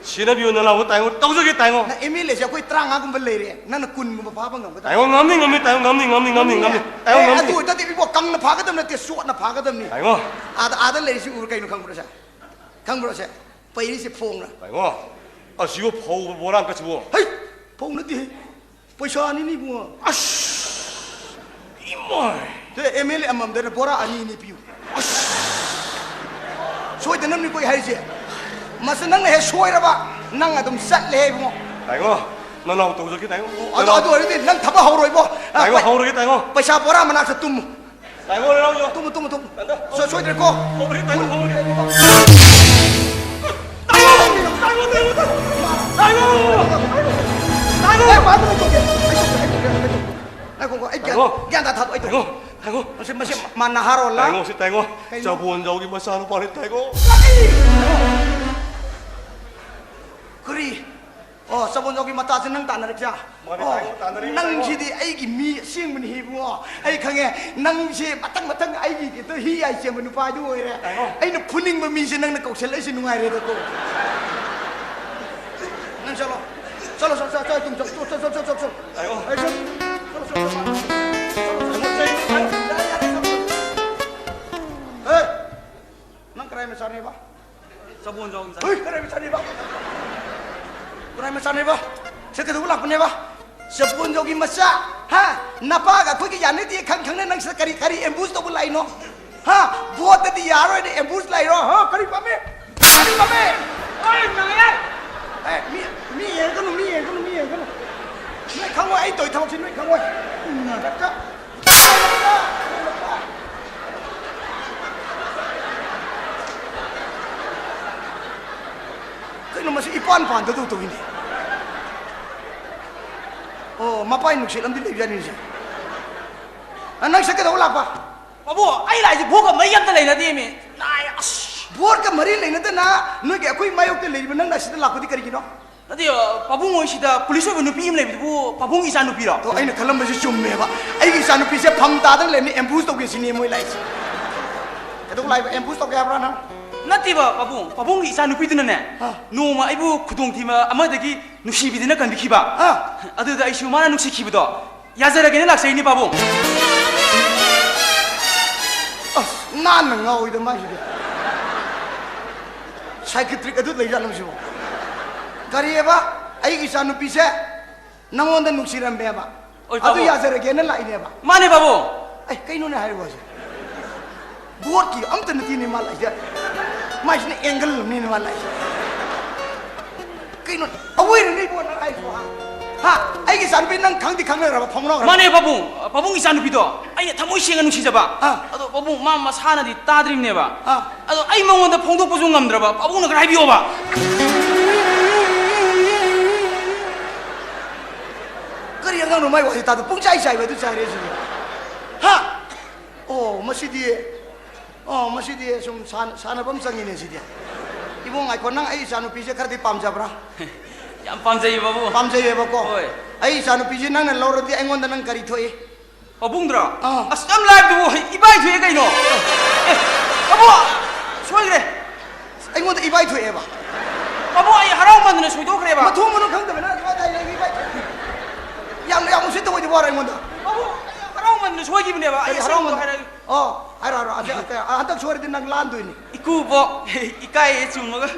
ꯁꯤꯟꯅꯕꯤꯌꯨ ꯅꯅꯥꯎꯕꯨ ꯇꯥꯏꯉꯣ, ꯇꯧꯖꯒꯦ ꯇꯥꯏꯉꯣ꯫ ꯅꯪ ꯑꯦꯝ ꯑꯦꯜ ꯑꯦꯁꯦ ꯑꯩꯈꯣꯏ ꯇꯔꯥꯃꯉꯥꯒꯨꯝꯕ ꯂꯩꯔꯦ, ꯅꯪꯅ ꯀꯨꯟꯒꯨꯝꯕ ꯐꯥꯕ ꯉꯝꯒꯗ꯭ꯔꯥ? ꯇꯥꯏꯉꯣ, ꯉꯝꯅꯤ, ꯉꯝꯅꯤ ꯇꯥꯏꯉꯣ, ꯉꯝꯅꯤ, ꯉꯝꯅꯤ, ꯉꯝꯅꯤ, ꯉꯝꯅꯤ꯫ ꯇꯥꯏꯉꯣ, ꯑꯦ, ꯉꯝꯅꯤ꯫ ꯑꯗꯨ ꯑꯣꯏꯇꯥꯗꯤ ꯏꯕꯣ, ꯀꯪꯅ ꯐꯥꯒꯗꯕ ꯅꯠꯇꯦ, ꯆꯣꯠꯅ ꯐꯥꯒꯗꯕꯅꯤ꯫ ꯇꯥꯏꯉꯣ꯫ ꯑꯥꯗ, ꯑꯥꯗ ꯂꯩꯔꯤꯁꯤ ꯎꯔ ꯀꯩꯅꯣ ꯈꯪꯕ꯭ꯔꯣ ꯁꯦ? ꯈꯪꯕ꯭ꯔꯣ ꯁꯦ? ꯄꯩꯔꯤꯁꯦ ꯐꯣꯡꯅ꯫ ꯇꯥꯏꯉꯣ, ꯑꯁꯤꯕꯨ ꯐꯧ ꯕꯣꯔꯥ ꯀꯠꯁꯤꯕꯨ? ꯍꯩ! ꯐꯧ ꯅꯠꯇꯦꯍꯦ꯫ ꯄꯩꯁꯥꯅꯤꯅꯦ ꯏꯕꯨꯡꯉꯣ꯫ ꯑꯁ! ꯏꯃꯥꯏ! ꯁꯦ, ꯑꯦꯝ ꯑꯦꯜ ꯑꯦ ꯑꯃꯃꯝꯗꯅ ꯕꯣꯔꯥ ꯑꯅꯤ ꯑꯅꯤ ꯄꯤꯌꯨ꯫ ꯑꯁ! ꯁꯣꯏꯗꯅꯕꯅꯤꯀꯣ ꯑꯩ ꯍꯥꯏꯔꯤꯁꯦ꯫ ꯃꯁꯤ ꯅꯪꯅ ꯍꯦꯛ ꯁꯣꯏꯔꯕ, ꯅꯪ ꯑꯗꯨꯝ ꯆꯠꯂꯦ ꯏꯕꯨꯡꯉꯣ꯫ ꯇꯥꯏꯉꯣ, ꯅꯅꯥꯎ ꯇꯧꯖꯒꯦ ꯇꯥꯏꯉꯣ꯫ ꯑꯗꯨ, ꯅꯅꯥꯎ꯫ ꯑꯗꯨ ꯑꯣꯏꯔꯗꯤ ꯅꯪ ꯊꯕꯛ ꯍꯧꯔꯣꯏꯕꯣ꯫ ꯑ, ꯇꯥꯏꯉꯣ, ꯄꯩ-, ꯍꯧꯔꯒꯦ ꯇꯥꯏꯉꯣ꯫ ꯄꯩꯁꯥ ꯕꯣꯔꯥ ꯃꯅꯥꯛꯇ ꯇꯨꯝꯃꯨ꯫ ꯇꯥꯏꯉꯣ, ꯅꯅꯥꯎ ꯌꯣ꯫ ꯇꯨꯝꯃꯨ, ꯇꯨꯝꯃꯨ, ꯇꯨꯝꯃꯨ꯫ ꯇꯥꯏꯉꯣ꯫ ꯁꯣꯏ-, ꯁꯣꯏꯗ꯭ꯔꯦꯀꯣ꯫ ꯍꯧꯔꯒꯦ ꯇꯥꯏꯉꯣ, ꯍꯧꯔꯒꯦ꯫ ꯇꯥꯏꯉꯣ, ꯇꯥꯏꯉꯣ, ꯇꯥꯏꯉꯣ, ꯇꯥꯏꯉꯣ꯫ ꯇꯥꯏꯉꯣ! ꯇꯥꯏꯉꯣ! ꯑꯦ, ꯃꯥ ꯑꯗꯨꯝ ꯇꯧꯒꯦ꯫ ꯑꯩ ꯇꯧꯒꯦ, ꯑꯩ ꯇꯧꯒꯦ, ꯑꯩ ꯇꯧꯒꯦ꯫ ꯉꯥꯏꯈꯣꯀꯣ, ꯑꯩ ꯒ꯭ꯌꯥꯟ, ꯇꯥꯏꯉꯣ! ꯒ꯭ꯌꯥꯟ ꯇꯥ ꯊꯥꯗꯣꯛ, ꯑꯩ ꯇꯧꯒꯦ꯫ ꯇꯥꯏꯉꯣ! ꯇꯥꯏꯉꯣ! ꯃꯁꯤ, ꯃꯁꯤ ꯃꯥ ꯅꯍꯥꯔꯣꯜꯂ? ꯇꯥꯏꯉꯣ, ꯁꯤ ꯇꯥꯏꯉꯣ꯫ ꯀꯩꯅꯣ? ꯆꯕꯣꯟꯖꯥꯎꯒꯤ ꯃꯆꯥꯅꯨꯄꯥꯅꯤ, ꯇꯥꯏꯉꯣ꯫ ꯀꯔꯤ? ꯀꯔꯤ? ꯑꯣ, ꯆꯕꯣꯟꯖꯥꯎꯒꯤ ꯃꯇꯥꯁꯦ ꯅꯪ ꯇꯥꯟꯅꯔꯛꯁꯦ? ꯃꯥꯅꯦ, ꯑꯣ, ꯇꯥꯏꯉꯣ, ꯇꯥꯟꯅꯔꯛꯏ, ꯇꯥꯏꯉꯣ꯫ ꯅꯪꯁꯤꯗꯤ ꯑꯩꯒꯤ ꯃꯤ ꯑꯁꯦꯡꯕꯅꯤ ꯏꯕꯨꯡꯉꯣ꯫ ꯑꯩ ꯈꯪꯉꯦ, ꯅꯪꯁꯦ ꯃꯊꯪ ꯃꯊꯪ ꯑꯩꯒꯤ ꯈꯤꯇ ꯍꯤ ꯌꯥꯏ ꯆꯦꯟꯕ ꯅꯨꯄꯥꯗꯨ ꯑꯣꯏꯔꯦ꯫ ꯇꯥꯏꯉꯣ꯫ ꯑꯩꯅ ꯐꯨꯅꯤꯡꯕ ꯃꯤꯁꯦ ꯅꯪꯅ ꯀꯧꯁꯜꯂꯛꯏꯁꯦ ꯅꯨꯡꯉꯥꯏꯔꯦꯗꯀꯣ꯫ ꯅꯪ ꯆꯠꯂꯣ꯫ ꯆꯠꯂꯣ, ꯆꯠꯂꯣ, ꯆꯠꯂꯣ, ꯆꯠꯂꯣ, ꯇꯨꯡ ꯆꯠꯂꯣ, ꯆꯠꯂꯣ, ꯆꯠꯂꯣ, ꯆꯠꯂꯣ꯫ ꯇꯥꯏꯉꯣ꯫ ꯑꯩ ꯆꯠ-, ꯆꯠꯂꯣ, ꯆꯠꯂꯣ, ꯆꯠꯂꯣ, ꯆꯠꯂꯣ꯫ ꯇꯥꯏꯉꯣ, ꯆꯩ-, ꯌꯥꯔꯦ, ꯌꯥꯔꯦ, ꯆꯠꯂꯣ꯫ ꯍꯦ! ꯅꯪ ꯀꯅꯥꯏ ꯃꯆꯥꯅꯦꯕ? ꯆꯕꯣꯟꯖꯥꯎ ꯃꯆꯥ꯫ ꯍꯩ, ꯀꯅꯥꯏ ꯃꯆꯥꯅꯦꯕ? ꯀꯅꯥꯏ ꯃꯆꯥꯅꯦꯕ? ꯁꯤ ꯀꯩꯗꯧꯕ ꯂꯥꯛꯄꯅꯦꯕ? ꯆꯕꯣꯟꯖꯥꯎꯒꯤ ꯃꯆꯥ, ꯍꯥ? ꯅꯄꯥꯒ ꯑꯩꯈꯣꯏꯒ ꯌꯥꯅꯗꯦ ꯈꯪ ꯈꯪꯅ ꯅꯪ ꯁꯤꯗ ꯀꯔꯤ, ꯀꯔꯤ ꯑꯦꯝꯕꯨꯁ ꯇꯧꯕ ꯂꯥꯛꯏꯅꯣ? ꯍꯥ? ꯚꯣꯠꯇꯗꯤ ꯌꯥꯔꯣꯏꯅꯦ, ꯑꯦꯝꯕꯨꯁ ꯂꯥꯛꯏꯔꯣ? ꯍꯥ? ꯀꯔꯤ ꯄꯥꯝꯃꯤ? ꯀꯔꯤ ꯄꯥꯝꯃꯤ? ꯑꯩ ꯅꯪꯉꯦ꯫ ꯑꯦ, ꯃꯤ, ꯃꯤ ꯌꯦꯡꯒꯅꯨ, ꯃꯤ ꯌꯦꯡꯒꯅꯨ, ꯃꯤ ꯌꯦꯡꯒꯅꯨ꯫ ꯅꯣꯏ ꯈꯪꯉꯣꯏ, ꯑꯩ ꯇꯧꯔꯤ ꯊꯕꯛꯁꯤ ꯅꯣꯏ ꯈꯪꯉꯣꯏ꯫ ꯎꯝ, ꯅꯠꯇ꯭ꯔ? ꯀꯩꯅꯣ ꯃꯁꯤ ꯏꯄꯥꯟ ꯄꯥꯟꯗꯗꯧ ꯇꯧꯏꯅꯦ꯫ ꯑꯣ, ꯃꯄꯥꯏ ꯅꯨꯡꯁꯤꯠ ꯑꯃꯗꯤ ꯂꯩꯕꯖꯥꯠꯅꯤꯁꯦ꯫ ꯑ, ꯅꯪ ꯁꯤꯗ ꯀꯩꯗꯧꯕ ꯂꯥꯛꯄ? ꯄꯥꯕꯨꯡ, ꯑꯩ ꯂꯥꯛꯏꯁꯦ ꯚꯣꯠꯀ ꯃꯔꯤ ꯑꯝꯇ ꯂꯩꯅꯗꯦꯃꯤ꯫ ꯅꯥꯏ, ꯑꯁ꯫ ꯚꯣꯠꯀ ꯃꯔꯤ ꯂꯩꯅꯗꯅ ꯅꯣꯏꯒꯤ ꯑꯩꯈꯣꯏ ꯃꯥꯌꯣꯛꯇ ꯂꯩꯔꯤꯕ ꯅꯪꯅ ꯑꯁꯤꯗ ꯂꯥꯛꯄꯗꯤ ꯀꯔꯤꯒꯤꯅꯣ? ꯅꯠꯇꯦ, ꯑ, ꯄꯥꯕꯨꯡ ꯍꯣꯏ ꯁꯤꯗ ꯄꯨꯂꯤꯁ ꯑꯣꯏꯕ ꯅꯨꯄꯤ ꯑꯃ ꯂꯩꯕꯗꯨꯕꯨ ꯄꯥꯕꯨꯡꯒꯤ ꯏꯆꯥ ꯅꯨꯄꯤꯔꯣ? ꯑꯗꯣ ꯑꯩꯅ ꯈꯜꯂꯝꯕꯁꯦ ꯆꯨꯝꯃꯦꯕ꯫ ꯑꯩꯒꯤ ꯏꯆꯥ ꯅꯨꯄꯤꯁꯦ ꯐꯝ ꯇꯥꯗꯅ ꯂꯩꯔꯝꯃꯤ, ꯑꯦꯝꯕꯨꯁ ꯇꯧꯒꯦ ꯁꯤꯅꯦ ꯃꯣꯏ ꯂꯥꯛꯏꯁꯦ꯫ ꯀꯩꯗꯧ ꯂꯥꯛꯏꯕ? ꯑꯦꯝꯕꯨꯁ ꯇꯧꯒꯦ ꯍꯥꯏꯕ꯭ꯔꯥ ꯅꯪ? ꯅꯠꯇꯦꯕ ꯄꯥꯕꯨꯡ, ꯄꯥꯕꯨꯡꯒꯤ ꯏꯆꯥ ꯅꯨꯄꯤꯗꯨꯅꯅꯦ, ꯑ꯫ ꯅꯣꯡꯃ ꯑꯩꯕꯨ ꯈꯨꯗꯣꯡꯊꯤꯕ ꯑꯃꯗꯒꯤ ꯅꯨꯡꯁꯤꯕꯤꯗꯨꯅ ꯀꯟꯕꯤꯈꯤꯕ꯫ ꯑ꯫ ꯑꯗꯨꯗ ꯑꯩꯁꯨ ꯃꯥꯅ ꯅꯨꯡꯁꯤꯈꯤꯕꯗꯣ ꯌꯥꯖꯔꯒꯦꯅ ꯂꯥꯛꯆꯩꯅꯦ ꯄꯥꯕꯨꯡ꯫ ꯑꯁ, ꯅꯥꯟꯅ ꯉꯥꯎꯏꯗ ꯃꯥꯏꯁꯤꯗꯤ꯫ ꯁꯥꯏꯀꯤꯇ꯭ꯔꯤꯛ ꯑꯗꯨ ꯂꯩꯖꯥꯠꯂꯣ ꯁꯤꯕꯣ? ꯀꯔꯤꯑꯕ? ꯑꯩꯒꯤ ꯏꯆꯥ ꯅꯨꯄꯤꯁꯦ ꯅꯪꯉꯣꯟꯗ ꯅꯨꯡꯁꯤꯔꯝꯃꯦꯕ꯫ ꯑꯣꯏ, ꯑꯗꯨ ꯄꯥꯕꯨꯡ꯫ ꯌꯥꯖꯔꯒꯦꯅ ꯂꯥꯛꯏꯅꯦꯕ꯫ ꯃꯥꯅꯦ ꯄꯥꯕꯨꯡ꯫ ꯑꯩ ꯀꯩꯅꯣꯅꯦ ꯍꯥꯏꯔꯤꯕꯁꯦ? ꯚꯣꯠꯀꯤ ꯑꯝꯇ ꯅꯠꯇꯦꯅꯦ ꯃꯥ ꯂꯥꯛꯏꯁꯦ꯫ ꯃꯥꯏꯁꯤꯅ ꯑꯦꯡꯒꯜ ꯑꯃꯅꯤꯅꯦ ꯃꯥ ꯂꯥꯛꯏꯁꯦ꯫ ꯀꯩꯅꯣ? ꯑꯋꯣꯏꯔꯅꯤ ꯏꯕꯣ ꯅꯪ ꯍꯥꯏꯁꯤꯕꯣ, ꯍꯥ? ꯍꯥ? ꯑꯩꯒꯤ ꯏꯆꯥꯅꯨꯄꯤ ꯅꯪ ꯈꯪꯗꯤ ꯈꯪꯅꯈ꯭ꯔꯕ, ꯐꯥꯎꯅꯈ꯭ꯔꯕ? ꯃꯥꯅꯦ ꯄꯥꯕꯨꯡ, ꯄꯥꯕꯨꯡ ꯏꯆꯥꯅꯨꯄꯤꯗꯣ ꯑꯩꯅ ꯊꯃꯣꯏ ꯁꯦꯡꯅ ꯅꯨꯡꯁꯤꯖꯕ꯫ ꯑꯥ꯫ ꯑꯗꯣ ꯄꯥꯕꯨꯡ ꯃꯥ ꯃꯁꯥꯅꯗꯤ ꯇꯥꯗ꯭ꯔꯤꯕꯅꯦꯕ꯫ ꯑꯥ꯫ ꯑꯗꯣ ꯑꯩ ꯃꯉꯣꯟꯗ ꯐꯣꯡꯗꯣꯛꯄꯁꯨ ꯉꯝꯗ꯭ꯔꯕ, ꯄꯥꯕꯨꯡꯅ ꯈꯔ ꯍꯥꯏꯕꯤꯌꯣꯕ꯫ ꯀꯔꯤ ꯑꯉꯥꯡꯅꯣ ꯃꯥꯏ ꯋꯥꯁꯤ ꯇꯥꯗ ꯄꯨꯡꯆꯥꯏ ꯆꯥꯏꯕ ꯑꯗꯨ ꯆꯥꯏꯔꯦ ꯁꯤꯗꯤ꯫ ꯍꯥ? ꯑꯣ, ꯃꯁꯤꯗꯤ, ꯑꯣ, ꯃꯁꯤꯗꯤ ꯁꯨꯝ ꯁꯥꯟ-, ꯁꯥꯟꯅꯕ ꯑꯃ ꯆꯪꯉꯤꯅꯦ ꯁꯤꯗꯤ꯫ ꯏꯕꯨꯡ, ꯉꯥꯏꯈꯣ, ꯅꯪ ꯑꯩ ꯏꯆꯥꯅꯨꯄꯤꯁꯦ ꯈꯔꯗꯤ ꯄꯥꯝꯖꯕ꯭ꯔꯥ? ꯌꯥꯝ ꯄꯥꯝꯖꯩꯌꯦ ꯄꯥꯕꯨꯡ꯫ ꯄꯥꯝꯖꯩꯌꯦꯕꯀꯣ? ꯍꯣꯏ꯫ ꯑꯩ ꯏꯆꯥꯅꯨꯄꯤꯁꯦ ꯅꯪꯅ ꯂꯧꯔꯗꯤ ꯑꯩꯉꯣꯟꯗ ꯅꯪ ꯀꯔꯤ ꯊꯣꯛꯏ? ꯄꯥꯕꯨꯡꯗ꯭ꯔꯣ? ꯑꯥ꯫ ꯑꯁ, ꯌꯥꯝ ꯂꯥꯏꯕꯗꯨꯕꯨ ꯏꯕꯥꯏ ꯊꯣꯛꯑꯦ ꯀꯩꯅꯣ꯫ ꯑꯦ, ꯄꯥꯕꯨꯡ, ꯁꯣꯏꯈ꯭ꯔꯦ꯫ ꯑꯩꯉꯣꯟꯗ ꯏꯕꯥꯏ ꯊꯣꯛꯑꯦꯕ? ꯄꯥꯕꯨꯡ, ꯑꯩ ꯍꯔꯥꯎꯃꯟꯗꯅ ꯁꯣꯏꯗꯣꯛꯈ꯭ꯔꯦꯕ꯫ ꯃꯊꯣꯡ ꯃꯔꯝ ꯈꯪꯗꯕꯅ ꯏꯕꯥꯏ ꯊꯣꯛꯑꯦ, ꯏꯕꯥꯏ ꯊꯣꯛꯑꯦ꯫ ꯌꯥꯝ, ꯌꯥꯝ ꯎꯁꯤꯠꯇ ꯑꯣꯏꯗꯕ ꯋꯥꯔꯣ ꯑꯩꯉꯣꯟꯗ꯫ ꯄꯥꯕꯨꯡ, ꯑꯩ ꯌꯥꯝ ꯍꯔꯥꯎꯃꯟꯗꯅ ꯁꯣꯏꯈꯤꯕꯅꯦꯕ꯫ ꯑꯩ ꯀꯔꯤ ꯑꯁꯦꯡꯕꯗꯣ ꯍꯔꯥꯎꯃꯟꯗꯅ? ꯍꯥꯏꯔꯒꯦ꯫ ꯑꯣ, ꯍꯥꯏꯔꯣ, ꯍꯥꯏꯔꯣ꯫ ꯑꯁꯤ, ꯑ, ꯍꯟꯗꯛ ꯁꯣꯏꯔꯗꯤ ꯅꯪ ꯂꯥꯟꯗꯣꯏꯅꯤ꯫ ꯏꯀꯨꯕꯣꯛ, ꯏꯀꯥꯏꯌꯦ ꯆꯨꯝꯃꯒ꯫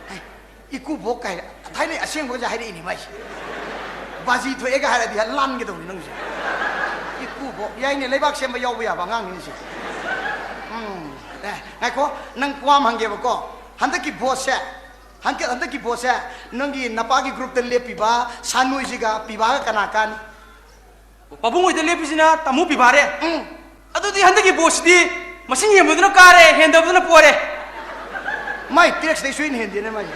ꯍꯩ, ꯏꯀꯨꯕꯣꯛ ꯀꯥꯏꯅ ꯊꯥꯏꯅꯩ ꯑꯁꯦꯡꯕꯒꯁꯦ ꯍꯥꯏꯔꯛꯏꯅꯦ ꯃꯥꯏꯁꯦ꯫ ꯕꯥꯖꯤ ꯊꯣꯛꯑꯦꯒ ꯍꯥꯏꯔꯗꯤ ꯍꯦꯛ ꯂꯥꯟꯒꯦ ꯇꯧꯅꯤ ꯅꯪꯁꯦ꯫ ꯏꯀꯨꯕꯣꯛ ꯌꯥꯏꯅꯦ, ꯂꯩꯕꯥꯛ ꯁꯦꯝꯕ ꯌꯥꯎꯕ ꯌꯥꯕ ꯑꯉꯥꯡꯅꯤꯅꯦ ꯁꯦ꯫ ꯎꯝ꯫ ꯑꯦ, ꯉꯥꯏꯈꯣ, ꯅꯪ ꯋꯥ ꯑꯃ ꯍꯪꯒꯦꯕꯀꯣ꯫ ꯍꯟꯗꯛꯀꯤ ꯚꯣꯠꯁꯦ, ꯍꯟꯗꯛ, ꯍꯟꯗꯛꯀꯤ ꯚꯣꯠꯁꯦ ꯅꯪꯒꯤ ꯅꯄꯥꯒꯤ ꯒ꯭ꯔꯨꯞꯇ ꯂꯦꯞꯄꯤꯕ ꯁꯥꯟꯅꯣꯏꯁꯤꯒ ꯄꯤꯕꯥꯒ ꯀꯅꯥ ꯀꯥꯅꯤ? ꯄꯥꯕꯨꯡ ꯍꯣꯏꯗ ꯂꯦꯞꯄꯤꯁꯤꯅ ꯇꯥꯃꯣ ꯄꯤꯕꯥꯔꯦ꯫ ꯎꯝ꯫ ꯑꯗꯨꯗꯤ ꯍꯟꯗꯛꯀꯤ ꯚꯣꯠꯁꯤꯗꯤ ꯃꯁꯤꯡ ꯍꯦꯟꯕꯗꯨꯅ ꯀꯥꯔꯦ, ꯍꯦꯟꯗꯕꯗꯨꯅ ꯄꯣꯔꯦ꯫ ꯃꯥꯏ ꯇꯦꯛꯁꯇꯩ ꯁꯣꯏꯅ ꯍꯦꯟꯗꯦꯅꯦ ꯃꯥꯏꯁꯦ꯫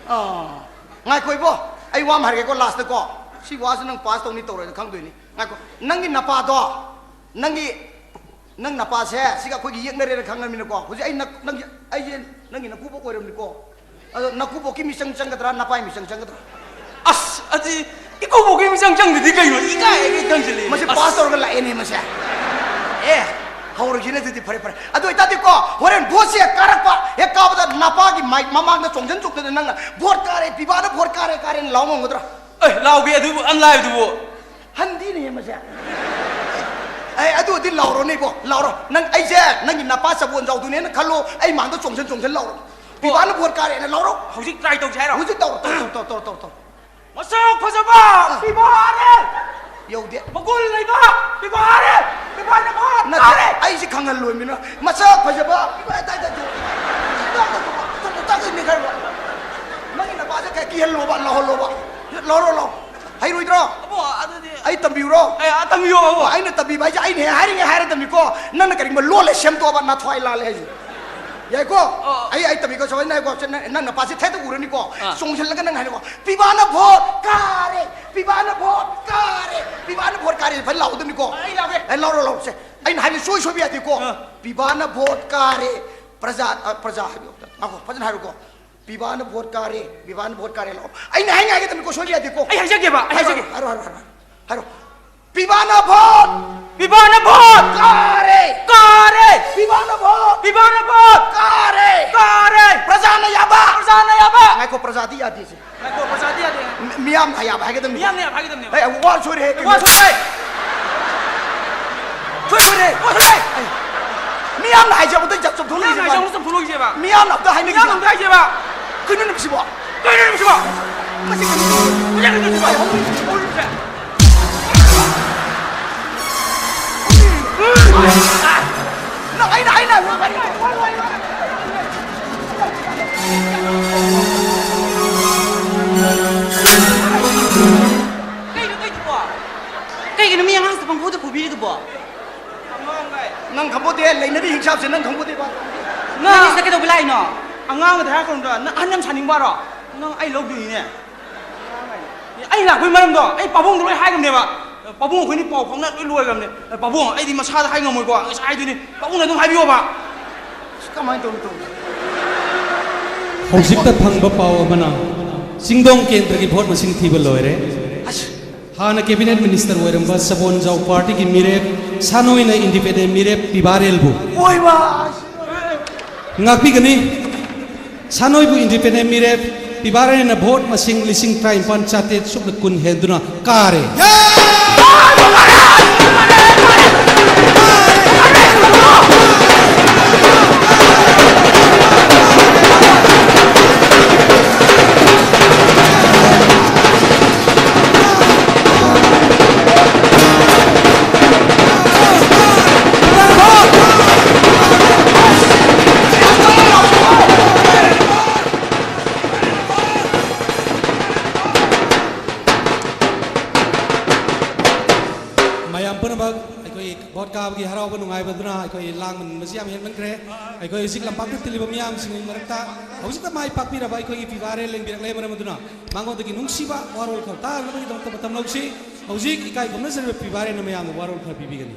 ꯑꯥ, ꯉꯥꯏꯈꯣ ꯏꯕꯣ, ꯑꯩ ꯋꯥ ꯑꯃ ꯍꯥꯏꯔꯒꯦꯀꯣ, ꯂꯥꯁꯇꯀꯣ꯫ ꯁꯤ ꯋꯥꯁꯤ ꯅꯪ ꯄꯥꯁ ꯇꯧꯅꯤ ꯇꯧꯔꯣꯏꯅ ꯈꯪꯗꯣꯏꯅꯤ꯫ ꯉꯥꯏꯈꯣ, ꯅꯪꯒꯤ ꯅꯄꯥꯗꯣ, ꯅꯪꯒꯤ, ꯅꯪ ꯅꯄꯥꯁꯦ ꯁꯤꯒ ꯑꯩꯈꯣꯏꯒꯤ ꯌꯦꯛꯅꯔꯦꯅ ꯈꯪꯉꯃꯤꯅꯀꯣ꯫ ꯍꯧꯖꯤꯛ ꯑꯩ ꯅ-, ꯅꯪꯒꯤ, ꯑꯩꯁꯦ ꯅꯪꯒꯤ ꯅꯀꯨꯕꯣꯛ ꯑꯣꯏꯔꯝꯅꯤꯀꯣ꯫ ꯑꯗꯣ ꯅꯀꯨꯕꯣꯛꯀꯤ ꯃꯤꯆꯪ ꯆꯪꯒꯗ꯭ꯔꯥ, ꯅꯄꯥꯏ ꯃꯤꯆꯪ ꯆꯪꯒꯗ꯭ꯔꯥ? ꯑꯁ, ꯑꯗꯨ ꯏꯀꯨꯕꯣꯛꯀꯤ ꯃꯤꯆꯪ ꯆꯪꯗꯗꯤ ꯀꯩꯅꯣ? ꯏꯀꯥꯏ, ꯏꯀꯥꯏ ꯈꯪꯖꯤꯜꯂꯦ꯫ ꯃꯁꯤ ꯑꯁ꯫ ꯄꯥꯁ ꯇꯧꯔꯒ ꯂꯥꯛꯑꯦꯅꯦ ꯃꯁꯦ꯫ ꯑꯦ, ꯍꯧꯔꯒꯦꯅꯦ ꯑꯗꯨꯗꯤ, ꯐꯔꯦ, ꯐꯔꯦ꯫ ꯑꯗꯨ ꯑꯣꯏꯇꯥꯔꯗꯤꯀꯣ, ꯍꯣꯔꯦꯟ ꯚꯣꯠꯁꯦ ꯀꯥꯔꯛꯄ, ꯍꯦꯛ ꯀꯥꯕꯗ ꯅꯄꯥꯒꯤ ꯃꯥꯏꯛ ꯃꯃꯥꯡꯗ ꯆꯣꯡꯁꯤꯟ ꯆꯣꯡꯁꯤꯟꯗꯅ ꯅꯪꯅ "ꯚꯣꯠ ꯀꯥꯔꯦ, ꯄꯤꯕꯥꯅ ꯚꯣꯠ ꯀꯥꯔꯦ, ꯀꯥꯔꯦꯅ" ꯂꯥꯎ ꯉꯝꯒꯗ꯭ꯔꯥ? ꯑꯦ, ꯂꯥꯎꯒꯦ, ꯑꯗꯨꯕꯨ ꯌꯥꯝ ꯂꯥꯏꯕꯗꯨꯕꯨ꯫ ꯍꯟꯗꯤꯅꯦ ꯃꯁꯦ꯫ ꯑꯦ, ꯑꯗꯨ ꯑꯣꯏꯔꯗꯤ ꯂꯥꯎꯔꯣꯅꯦ ꯏꯕꯣ, ꯂꯥꯎꯔꯣ꯫ ꯅꯪ ꯑꯩꯁꯦ ꯅꯪꯒꯤ ꯅꯄꯥ ꯆꯕꯣꯟ ꯖꯥꯎꯗꯨꯅꯦꯅ ꯈꯜꯂꯣ, ꯑꯩ ꯃꯥꯡꯗ ꯆꯣꯡꯁꯤꯟ ꯆꯣꯡꯁꯤꯟ ꯂꯥꯎꯔꯣ꯫ ꯄꯤꯕꯥꯅ ꯚꯣꯠ ꯀꯥꯔꯦꯅ ꯂꯥꯎꯔꯣ꯫ ꯍꯧꯖꯤꯛ ꯇ꯭ꯔꯥꯏ ꯇꯧꯁꯦ ꯍꯥꯏꯔꯣ? ꯍꯧꯖꯤꯛ ꯇꯧꯔꯣ, ꯇꯧꯔꯣ, ꯇꯧꯔꯣ, ꯇꯧꯔꯣ, ꯇꯧꯔꯣ, ꯇꯧꯔꯣ꯫ ꯃꯁꯛ ꯐꯖꯕ ꯄꯤꯕꯥꯔꯦ! ꯌꯧꯗꯦ꯫ ꯃꯒꯨꯟ ꯂꯩꯕ ꯄꯤꯕꯥꯔꯦ! ꯄꯤꯕꯥꯅ ꯚꯣꯠ ꯅꯠꯇꯦ, ꯀꯥꯔꯦ! ꯑꯩꯁꯦ ꯈꯪꯍꯜꯂꯣꯏꯃꯤꯅ꯫ ꯃꯁꯛ ꯐꯖꯕ ꯄꯤꯕꯥ ꯑꯗꯥꯏꯗ ꯇꯥꯛꯏꯅꯦ ꯈꯔ꯫ ꯅꯪꯒꯤ ꯅꯄꯥꯁꯦ ꯀꯌꯥ ꯀꯤꯍꯜꯂꯣꯕ, ꯂꯥꯎꯍꯜꯂꯣꯕ꯫ ꯂꯥꯎꯔꯣ, ꯂꯥꯎ꯫ ꯍꯩꯔꯣꯏꯗ꯭ꯔꯣ? ꯑꯕꯣ, ꯑꯗꯨꯗꯤ ꯑꯩ ꯇꯝꯕꯤꯌꯨꯔꯣ? ꯑꯦ, ꯑ, ꯇꯝꯕꯤꯌꯣ, ꯑꯕꯣ꯫ ꯑꯩꯅ ꯇꯝꯕꯤꯕ ꯍꯥꯏꯁꯦ ꯑꯩꯅ ꯍꯦꯛ ꯍꯥꯏꯔꯤꯉꯩ ꯍꯥꯏꯔꯗꯕꯅꯤꯀꯣ꯫ ꯅꯪꯅ ꯀꯔꯤꯒꯨꯝꯕ ꯂꯣꯜꯂꯦ ꯁꯦꯝꯗꯣꯛꯑꯕ ꯅꯊ꯭ꯋꯥꯏ ꯂꯥꯜꯂꯦ ꯍꯥꯏꯁꯦ꯫ ꯌꯥꯏꯀꯣ? ꯑꯣ꯫ ꯑꯩ, ꯑꯩ ꯇꯝꯕꯤꯀꯣ, ꯁꯨꯃꯥꯏꯅ ꯉꯥꯏꯀꯣ꯫ ꯁꯦ, ꯅꯪ, ꯅꯪ ꯅꯄꯥꯁꯦ ꯊꯦꯠꯇ ꯎꯔꯅꯤꯀꯣ꯫ ꯑꯥ꯫ ꯆꯣꯡꯁꯤꯜꯂꯒ ꯅꯪ ꯍꯥꯏꯅꯀꯣ, "ꯄꯤꯕꯥꯅ ꯚꯣꯠ ꯀꯥꯔꯦ! ꯄꯤꯕꯥꯅ ꯚꯣꯠ ꯀꯥꯔꯦ! ꯄꯤꯕꯥꯅ ꯚꯣꯠ ꯀꯥꯔꯦ!" ꯐꯖꯅ ꯂꯥꯎꯗꯕꯅꯤꯀꯣ꯫ ꯑꯩ ꯂꯥꯎꯒꯦ꯫ ꯑꯦ, ꯂꯥꯎꯔꯣ, ꯂꯥꯎꯔꯣ꯫ ꯁꯦ, ꯑꯩꯅ ꯍꯥꯏꯕ ꯁꯣꯏ ꯁꯣꯏꯕ ꯌꯥꯗꯦꯀꯣ꯫ ꯑꯥ꯫ "ꯄꯤꯕꯥꯅ ꯚꯣꯠ ꯀꯥꯔꯦ!" ꯄ꯭ꯔꯖꯥ, ꯑ, ꯄ꯭ꯔꯖꯥ ꯍꯥꯏꯕ꯫ ꯉꯥꯏꯈꯣ, ꯐꯖꯅ ꯍꯥꯏꯔꯣꯀꯣ꯫ "ꯄꯤꯕꯥꯅ ꯚꯣꯠ ꯀꯥꯔꯦ, ꯄꯤꯕꯥꯅ ꯚꯣꯠ ꯀꯥꯔꯦ" ꯂꯥꯎ꯫ ꯑꯩꯅ ꯍꯥꯏꯅ ꯍꯥꯏꯒꯗꯕꯅꯤꯀꯣ, ꯁꯣꯏꯕ ꯌꯥꯗꯦꯀꯣ꯫ ꯑꯩ ꯍꯥꯏꯖꯒꯦꯕ, ꯑꯩ ꯍꯥꯏꯔꯣ, ꯍꯥꯏꯖꯒꯦ꯫ ꯍꯥꯏꯔꯣ, ꯍꯥꯏꯔꯣ, ꯍꯥꯏꯔꯣ, ꯍꯥꯏꯔꯣ꯫ ꯄꯤꯕꯥꯅ ꯚꯣꯠ! ꯄꯤꯕꯥꯅ ꯚꯣꯠ! ꯀꯥꯔꯦ! ꯀꯥꯔꯦ! ꯄꯤꯕꯥꯅ ꯚꯣꯠ! ꯄꯤꯕꯥꯅ ꯚꯣꯠ! ꯀꯥꯔꯦ! ꯀꯥꯔꯦ! ꯄ꯭ꯔꯖꯥꯅ ꯌꯥꯕ! ꯄ꯭ꯔꯖꯥꯅ ꯌꯥꯕ! ꯉꯥꯏꯈꯣ, ꯄ꯭ꯔꯖꯥꯗꯤ ꯌꯥꯗꯦ ꯁꯦ꯫ ꯉꯥꯏꯈꯣ, ꯄ꯭ꯔꯖꯥꯗꯤ ꯌꯥꯗꯦ꯫ ꯃꯤ-, ꯃꯤꯌꯥꯝꯅ ꯌꯥꯕ ꯍꯥꯏꯒꯗꯕꯅꯤ꯫ ꯃꯤꯌꯥꯝꯅ ꯌꯥꯕ ꯍꯥꯏꯒꯗꯕꯅꯦꯕ꯫ ꯑꯦ, ꯋꯥ ꯁꯣꯏꯔꯦ꯫ ꯋꯥ ꯁꯣꯏꯔꯦ! ꯁꯣꯏ ꯁꯣꯏꯔꯦ! ꯋꯥ ꯁꯣꯏꯔꯦ! ꯑꯦ, ꯃꯤꯌꯥꯝꯅ ꯍꯥꯏꯖꯕꯗ ꯆꯨꯝꯊꯣꯛꯂꯛꯏꯁꯦ ꯃꯤꯌꯥꯝꯅ ꯍꯥꯏꯖꯕꯗ ꯃꯥꯅ꯫ ꯆꯨꯝꯊꯣꯛꯂꯛꯏꯁꯦꯕ꯫ ꯃꯤꯌꯥꯝꯅ ꯑꯝꯇ ꯍꯥꯏꯅꯈꯤꯁꯦ꯫ ꯃꯤꯌꯥꯝꯅ ꯑꯝꯇ ꯍꯥꯏꯖꯦꯕ꯫ ꯀꯩꯅꯣ ꯅꯨꯃꯤꯠꯁꯤꯕꯣ? ꯀꯩꯅꯣ ꯅꯨꯃꯤꯠꯁꯤꯕꯣ? ꯃꯁꯤ ꯀꯩꯅꯣ? ꯅꯪ ꯑꯩꯅ, ꯑꯩꯅ, ꯅꯪ ꯑꯩꯅ, ꯀꯩꯅꯣ ꯇꯧꯏꯗꯨꯕꯣ? ꯀꯩꯒꯤꯅꯣ ꯃꯤ ꯑꯉꯥꯡꯁꯤꯗ ꯄꯪꯐꯨꯗ ꯐꯨꯕꯤꯔꯤꯗꯨꯕꯣ? ꯅꯪ ꯈꯪꯄꯣꯠꯇꯦ, ꯂꯩꯅꯔꯤ ꯍꯤꯡꯁꯥꯞꯁꯦ ꯅꯪ ꯈꯪꯄꯣꯠꯇꯦꯕ꯫ ꯅꯪ ꯁꯤꯗ ꯀꯩꯗꯧꯕ ꯂꯥꯛꯏꯅꯣ? ꯑꯉꯥꯡꯗ ꯍꯥꯏꯔꯛꯀꯅꯨꯗ, ꯅꯪ ꯑꯍꯟ ꯌꯥꯝ ꯁꯥꯅꯤꯡꯕꯔꯣ? ꯅꯪ ꯑꯩ ꯂꯧꯗꯣꯏꯅꯤꯅꯦ꯫ ꯑꯩ ꯂꯥꯛꯄꯒꯤ ꯃꯔꯝꯗꯣ ꯑꯩ ꯄꯥꯕꯨꯡꯗ ꯂꯣꯏ ꯍꯥꯏꯈ꯭ꯔꯕꯅꯦꯕ꯫ ꯄꯥꯕꯨꯡ ꯑꯩꯈꯣꯏꯅꯤ ꯄꯥꯎ ꯐꯥꯎꯅ ꯂꯣꯏ ꯂꯣꯏꯈ꯭ꯔꯕꯅꯦ꯫ ꯄꯥꯕꯨꯡ, ꯑꯩꯗꯤ ꯃꯁꯥꯗ ꯍꯥꯏ ꯉꯝꯃꯣꯏꯀꯣ, ꯉꯁꯥꯏ ꯍꯥꯏꯗꯣꯏꯅꯤ꯫ ꯄꯥꯕꯨꯡꯅ ꯑꯗꯨꯝ ꯍꯥꯏꯕꯤꯌꯣꯕ꯫ ꯑꯁ, ꯀꯃꯥꯏꯅ ꯇꯧꯅꯤ, ꯇꯧꯅꯤ? ꯍꯧꯖꯤꯛꯇ ꯐꯪꯕ ꯄꯥꯎ ꯑꯃꯅ, ꯆꯤꯡꯗꯣꯡ ꯀꯦꯟꯗ꯭ꯔꯒꯤ ꯚꯣꯠ ꯃꯁꯤꯡ ꯊꯤꯕ ꯂꯣꯏꯔꯦ꯫ ꯑꯁ꯫ ꯍꯥꯟꯅ ꯀꯦꯕꯤꯅꯦꯠ ꯃꯤꯅꯤꯁꯇꯔ ꯑꯣꯏꯔꯝꯕ ꯁꯕꯣꯟꯖꯥꯎ ꯄꯥꯔꯇꯤꯒꯤ ꯃꯤꯔꯦꯞ ꯁꯥꯅꯣꯏꯅ ꯏꯟꯗꯤꯄꯦꯟꯗꯦꯟ ꯃꯤꯔꯦꯞ ꯄꯤꯕꯥꯔꯦꯜꯕꯨ ꯑꯣꯏꯃꯥ! ꯉꯥꯛꯄꯤꯒꯅꯤ꯫ ꯁꯥꯅꯣꯏꯕꯨ ꯏꯟꯗꯤꯄꯦꯟꯗꯦꯟ ꯃꯤꯔꯦꯞ ꯄꯤꯕꯥꯔꯦꯜꯅ ꯚꯣꯠ ꯃꯁꯤꯡ ꯂꯤꯁꯤꯡ ꯇꯔꯥꯅꯤꯄꯥꯟ ꯆꯥꯇ꯭ꯔꯦꯠ ꯁꯨꯞꯅ ꯀꯨꯟ ꯍꯦꯟꯗꯨꯅ ꯀꯥꯔꯦ꯫ ꯃꯌꯥꯝ ꯄꯨꯝꯅꯃꯛ, ꯑꯩꯈꯣꯏ ꯚꯣꯠ ꯀꯥꯕꯒꯤ ꯍꯔꯥꯎꯕ ꯅꯨꯡꯉꯥꯏꯕꯗꯨꯅ ꯑꯩꯈꯣꯏ ꯂꯥꯡꯃꯟꯕꯁꯤ ꯌꯥꯝ ꯍꯦꯟꯃꯟꯈ꯭ꯔꯦ꯫ ꯑꯩꯈꯣꯏ ꯍꯧꯖꯤꯛ ꯂꯝꯄꯥꯛꯇ ꯇꯤꯜꯂꯤꯕ ꯃꯤꯌꯥꯝꯁꯤꯡꯒꯤ ꯃꯔꯛꯇ ꯍꯧꯖꯤꯛꯇ ꯃꯥꯏ ꯄꯥꯛꯄꯤꯔꯕ ꯑꯩꯈꯣꯏꯒꯤ ꯄꯤꯕꯥꯔꯦ ꯂꯦꯡꯕꯤꯔꯛꯂꯦ꯫ ꯃꯔꯝ ꯑꯗꯨꯅ ꯃꯉꯣꯟꯗꯒꯤ ꯅꯨꯡꯁꯤꯕ ꯋꯥꯔꯣꯜ ꯈꯔ ꯇꯥꯅꯕꯒꯤꯗꯃꯛꯇ ꯃꯇꯝ ꯂꯧꯁꯤ꯫ ꯍꯧꯖꯤꯛ ꯏꯀꯥꯏ ꯈꯨꯝꯅꯖꯔꯤꯕ ꯄꯤꯕꯥꯔꯦꯅ ꯃꯌꯥꯝꯗ ꯋꯥꯔꯣꯜ ꯈꯔ ꯄꯤꯕꯤꯒꯅꯤ꯫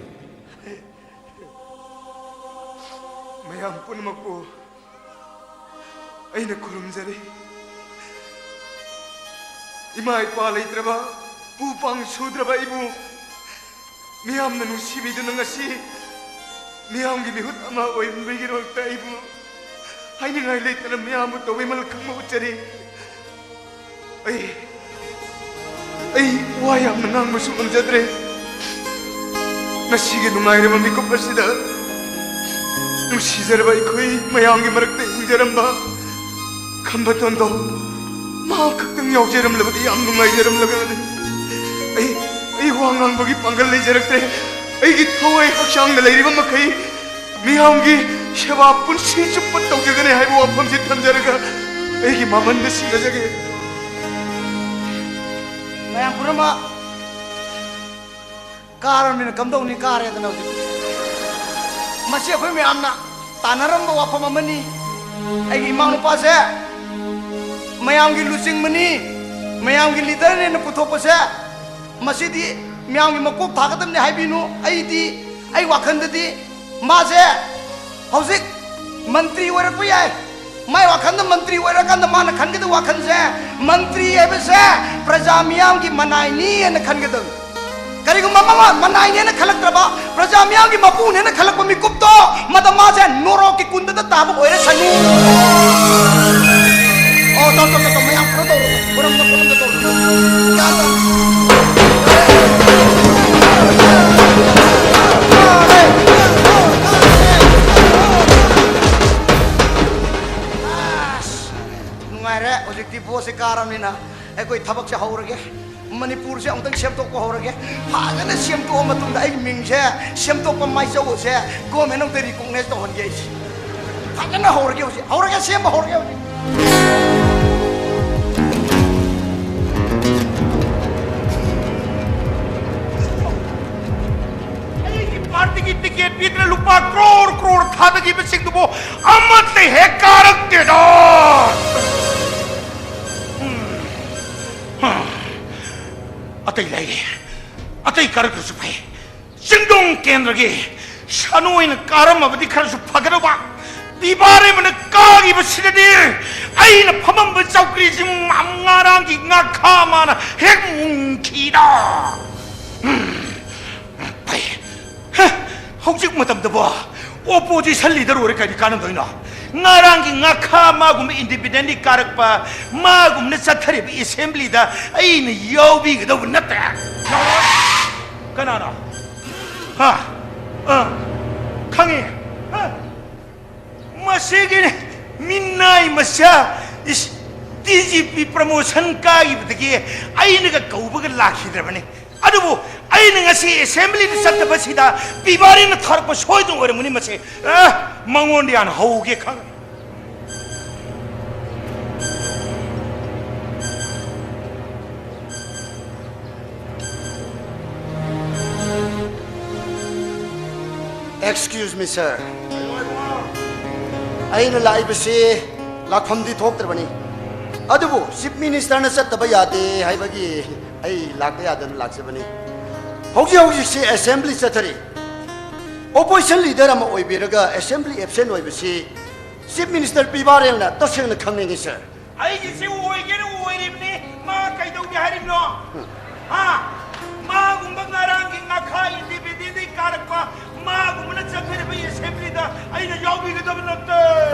ꯃꯌꯥꯝ ꯄꯨꯝꯅꯃꯛꯄꯨ ꯑꯩꯅ ꯈꯨꯔꯨꯝꯖꯔꯤ꯫ ꯏꯃꯥ ꯏꯄꯥ ꯂꯩꯇ꯭ꯔꯕ, ꯄꯨ ꯄꯥꯡ ꯁꯨꯗ꯭ꯔꯕ ꯑꯩꯕꯨ ꯃꯤꯌꯥꯝꯅ ꯅꯨꯡꯁꯤꯕꯤꯗꯨꯅ ꯉꯁꯤ ꯃꯤꯌꯥꯝꯒꯤ ꯃꯤꯍꯨꯠ ꯑꯃ ꯑꯣꯏꯍꯟꯕꯒꯤꯗꯃꯛꯇ ꯑꯩꯕꯨ ꯍꯥꯏꯅꯤꯡꯉꯥꯏ ꯂꯩꯇꯅ ꯃꯤꯌꯥꯝꯕꯨ ꯇꯧꯕꯤꯃꯜ ꯈꯪꯕ ꯎꯠꯆꯔꯤ꯫ ꯑꯩ, ꯑꯩ ꯋꯥ ꯌꯥꯝꯅ ꯉꯥꯡꯕꯁꯨ ꯉꯝꯖꯗ꯭ꯔꯦ꯫ ꯉꯁꯤꯒꯤ ꯅꯨꯡꯉꯥꯏꯔꯕ ꯃꯤꯀꯨꯞ ꯑꯁꯤꯗ ꯅꯨꯡꯁꯤꯖꯔꯕ ꯑꯩꯈꯣꯏ ꯃꯌꯥꯝꯒꯤ ꯃꯔꯛꯇ ꯍꯤꯡꯖꯔꯝꯕ ꯈꯝꯕ ꯇꯣꯟꯗꯣ ꯃꯍꯥꯛ ꯈꯛꯇꯪ ꯌꯥꯎꯖꯔꯝꯂꯕꯗꯤ ꯌꯥꯝ ꯅꯨꯡꯉꯥꯏꯖꯔꯝꯂꯒꯅꯤ꯫ ꯑꯩ ꯑꯩ ꯋꯥ ꯉꯥꯡꯕꯒꯤ ꯄꯥꯡꯒꯜ ꯂꯩꯖꯔꯛꯇ꯭ꯔꯦ꯫ ꯑꯩꯒꯤ ꯊꯋꯥꯏ ꯍꯛꯆꯥꯡꯗ ꯂꯩꯔꯤꯕ ꯃꯈꯩ ꯃꯤꯌꯥꯝꯒꯤ ꯁꯦꯕꯥ ꯄꯨꯟꯁꯤ ꯆꯨꯞꯄ ꯇꯧꯖꯒꯅꯤ ꯍꯥꯏꯕ ꯋꯥꯐꯝꯁꯤ ꯊꯝꯖꯔꯒ ꯑꯩꯒꯤ ꯃꯃꯟꯗ ꯁꯤꯟꯅꯖꯒꯦ꯫ ꯃꯌꯥꯝ ꯄꯨꯝꯅꯃꯛ ꯀꯥꯔꯕꯅꯤꯅ ꯀꯝꯗꯧꯅꯤ? ꯀꯥꯔꯦꯗꯅ ꯍꯧꯖꯤꯛ꯫ ꯃꯁꯤ ꯑꯩꯈꯣꯏ ꯃꯌꯥꯝꯅ ꯇꯥꯟꯅꯔꯝꯕ ꯋꯥꯐꯝ ꯑꯃꯅꯤ꯫ ꯑꯩꯒꯤ ꯏꯃꯥ ꯅꯨꯄꯥꯁꯦ ꯃꯌꯥꯝꯒꯤ ꯂꯨꯆꯤꯡꯕꯅꯤ, ꯃꯌꯥꯝꯒꯤ ꯂꯤꯗꯔꯅꯦꯅ ꯄꯨꯊꯣꯛꯄꯁꯦ, ꯃꯁꯤꯗꯤ ꯃꯌꯥꯝꯒꯤ ꯃꯀꯣꯛ ꯊꯥꯒꯗꯕꯅꯤ ꯍꯥꯏꯕꯤꯅꯨ꯫ ꯑꯩꯗꯤ, ꯑꯩ ꯋꯥꯈꯜꯗꯗꯤ ꯃꯥꯁꯦ ꯍꯧꯖꯤꯛ ꯃꯟꯇ꯭ꯔꯤ ꯑꯣꯏꯔꯛꯄ ꯌꯥꯏ꯫ ꯃꯥꯏ ꯋꯥꯈꯜꯗ ꯃꯟꯇ꯭ꯔꯤ ꯑꯣꯏꯔꯀꯥꯟꯗ ꯃꯥꯅ ꯈꯟꯒꯗꯕ ꯋꯥꯈꯜꯁꯦ, ꯃꯟꯇ꯭ꯔꯤ ꯍꯥꯏꯕꯁꯦ ꯄ꯭ꯔꯖꯥ ꯃꯤꯌꯥꯝꯒꯤ ꯃꯅꯥꯏꯅꯤ ꯍꯥꯏꯅ ꯈꯟꯒꯗꯕꯅꯤ꯫ ꯀꯔꯤꯒꯨꯝꯕ ꯃꯃꯥ ꯃꯅꯥꯏꯅꯦꯅ ꯈꯜꯂꯛꯇ꯭ꯔꯕ, ꯄ꯭ꯔꯖꯥ ꯃꯤꯌꯥꯝꯒꯤ ꯃꯄꯨꯅꯦꯅ ꯈꯜꯂꯛꯄ ꯃꯤꯀꯨꯞꯇꯣ, ꯃꯗ ꯃꯥꯁꯦ ꯅꯣꯔꯣꯛꯀꯤ ꯀꯨꯟꯗꯗ ꯇꯥꯕ ꯑꯣꯏꯔꯁꯅꯨ꯫ ꯑꯣ, ꯇꯧ, ꯇꯧ, ꯇꯧ, ꯇꯧ, ꯃꯌꯥꯝ ꯈꯔ ꯇꯧꯔꯣ꯫ ꯈꯨꯔꯨꯝꯗ, ꯈꯨꯔꯨꯝꯗ ꯇꯧꯔꯣ꯫ ꯒ꯭ꯌꯥꯟ ꯇꯥ-, ꯑꯁ, ꯅꯨꯡꯉꯥꯏꯔꯦ꯫ ꯍꯧꯖꯤꯛꯇꯤ ꯚꯣꯠꯁꯦ ꯀꯥꯔꯕꯅꯤꯅ ꯑꯩꯈꯣꯏ ꯊꯕꯛꯁꯦ ꯍꯧꯔꯒꯦ꯫ ꯃꯅꯤꯄꯨꯔꯁꯦ ꯑꯃꯨꯛꯇꯪ ꯁꯦꯝꯗꯣꯛꯄ ꯍꯧꯔꯒꯦ꯫ ꯐꯖꯅ ꯁꯦꯝꯗꯣꯛꯑ ꯃꯇꯨꯡꯗ ꯑꯩꯒꯤ ꯃꯤꯡꯁꯦ ꯁꯦꯝꯗꯣꯛꯄ ꯃꯥꯏꯆꯧ ꯑꯁꯦ ꯒꯣꯔꯃꯦꯟ ꯑꯃꯗ ꯔꯤꯀꯣꯛꯅꯥꯏꯁ ꯇꯧꯍꯟꯒꯦ ꯑꯩꯁꯦ꯫ ꯐꯖꯅ ꯍꯧꯔꯒꯦ ꯍꯧꯖꯤꯛ꯫ ꯍꯧꯔꯒꯦ, ꯁꯦꯝꯕ ꯍꯧꯔꯒꯦ ꯍꯧꯖꯤꯛ꯫ ꯑꯩꯒꯤ ꯄꯥꯔꯇꯤꯒꯤ ꯇꯤꯀꯦꯠ ꯄꯤꯗꯅ ꯂꯨꯄꯥ ꯀ꯭ꯔꯣꯔ ꯀ꯭ꯔꯣꯔ ꯊꯥꯗꯈꯤꯕꯁꯤꯡꯗꯨꯕꯨ ꯑꯃꯠꯇ ꯍꯦꯛ ꯀꯥꯔꯛꯇꯦꯗ꯫ ꯎꯝ꯫ ꯑꯇꯩ ꯂꯩꯔꯦ꯫ ꯑꯇꯩ ꯀꯥꯔꯛꯇ꯭ꯔꯁꯨ ꯐꯩ꯫ ꯆꯤꯡꯗꯣꯡ ꯀꯦꯟꯗ꯭ꯔꯒꯤ ꯁꯥꯅꯨ ꯑꯣꯏꯅ ꯀꯥꯔꯝꯃꯕꯗꯤ ꯈꯔꯁꯨ ꯐꯒꯗꯧꯕ꯫ ꯄꯤꯕꯥꯔꯦꯝꯕꯅ ꯀꯥꯈꯤꯕꯁꯤꯗꯗꯤ ꯑꯩꯅ ꯐꯝꯃꯝꯕ ꯆꯧꯀ꯭ꯔꯤꯁꯤ ꯉꯔꯥꯡꯒꯤ ꯉꯥꯈꯥ ꯃꯥꯅ ꯍꯦꯛ ꯃꯨꯟꯈꯤꯗ꯫ ꯎꯝ, ꯐꯩ꯫ ꯍ, ꯍꯧꯖꯤꯛ ꯃꯇꯝꯗꯕꯣ ꯑꯣꯄꯣꯖꯤꯁꯟ ꯂꯤꯗꯔ ꯑꯣꯏꯔ ꯀꯔꯤ ꯀꯥꯟꯅꯗꯣꯏꯅꯣ? ꯉꯔꯥꯡꯒꯤ ꯉꯥꯈꯥ ꯃꯥꯒꯨꯝꯕ ꯏꯟꯗꯤꯄꯦꯟꯗꯦꯟꯂꯤ ꯀꯥꯔꯛꯄ, ꯃꯥꯒꯨꯝꯅ ꯆꯠꯊꯔꯤꯕ ꯑꯦꯁꯦꯝꯕ꯭ꯂꯤꯗ ꯑꯩꯅ ꯌꯥꯎꯕꯤꯒꯗꯧꯕ ꯅꯠꯇꯦ꯫ ꯀꯅꯥꯅꯣ? ꯍꯥ? ꯑ, ꯈꯪꯉꯤ꯫ ꯍꯥ? ꯃꯁꯤꯒꯤ ꯃꯤꯅꯥꯏ ꯃꯆꯥ, ꯏꯁ, ꯗꯤ ꯖꯤ ꯄꯤ ꯄ꯭ꯔꯃꯣꯁꯟ ꯀꯥꯈꯤꯕꯗꯒꯤ ꯑꯩꯅꯒ ꯀꯧꯕꯒ ꯂꯥꯛꯈꯤꯗ꯭ꯔꯕꯅꯤ꯫ ꯑꯗꯨꯕꯨ ꯑꯩꯅ ꯉꯁꯤ ꯑꯦꯁꯦꯝꯕ꯭ꯂꯤꯗ ꯆꯠꯇꯕꯁꯤꯗ ꯄꯤꯕꯥꯔꯤꯅ ꯊꯥꯔꯛꯄ ꯁꯣꯏꯗꯅ ꯑꯣꯏꯔꯝꯒꯅꯤ ꯃꯁꯦ꯫ ꯑ, ꯃꯉꯣꯟꯗ ꯍꯥꯟꯅ ꯍꯧꯒꯦ ꯈꯪ꯫ Excuse me, sir. ꯑꯩꯅ ꯂꯥꯛꯏꯕꯁꯤ ꯂꯥꯛꯐꯝꯗꯤ ꯊꯣꯛꯇ꯭ꯔꯕꯅꯤ, ꯑꯗꯨꯕꯨ ꯆꯤꯐ ꯃꯤꯅꯤꯁꯇꯔꯅ ꯆꯠꯇꯕ ꯌꯥꯗꯦ ꯍꯥꯏꯕꯒꯤ ꯑꯩ ꯂꯥꯛꯇ ꯌꯥꯗꯅ ꯂꯥꯛꯆꯕꯅꯤ꯫ ꯍꯧꯖꯤꯛ ꯍꯧꯖꯤꯛꯁꯤ ꯑꯦꯁꯦꯝꯕ꯭ꯂꯤ ꯆꯠꯊꯔꯤ꯫ ꯑꯣꯄꯣꯖꯤꯁꯟ ꯂꯤꯗꯔ ꯑꯃ ꯑꯣꯏꯕꯤꯔꯒ ꯑꯦꯁꯦꯝꯕ꯭ꯂꯤ ꯑꯦꯕꯁꯦꯟ ꯑꯣꯏꯕꯁꯤ ꯆꯤꯐ ꯃꯤꯅꯤꯁꯇꯔ ꯄꯤ ꯕꯥꯔꯦꯜꯅ ꯇꯁꯦꯡꯅ ꯈꯪꯅꯤꯡꯉꯤ, ꯁꯥꯔ꯫ ꯑꯩꯒꯤꯁꯦ ꯑꯣꯏꯒꯦꯅ ꯑꯣꯏꯔꯤꯕꯅꯤ꯫ ꯃꯥ ꯀꯩꯗꯧꯒꯦ ꯍꯥꯏꯔꯤꯕꯅꯣ? ꯍꯥ? ꯃꯥꯒꯨꯝꯕ ꯉꯔꯥꯡꯒꯤ ꯉꯥꯈꯥ ꯏꯟꯗꯤꯄꯦꯟꯗꯦꯟꯗꯒꯤ ꯀꯥꯔꯛꯄ ꯃꯥꯒꯨꯝꯕꯅ ꯆꯠꯊꯔꯤꯕ ꯑꯦꯁꯦꯝꯕ꯭ꯂꯤꯗ ꯑꯩꯅ ꯌꯥꯎꯕꯤꯒꯗꯕ ꯅꯠꯇꯦ꯫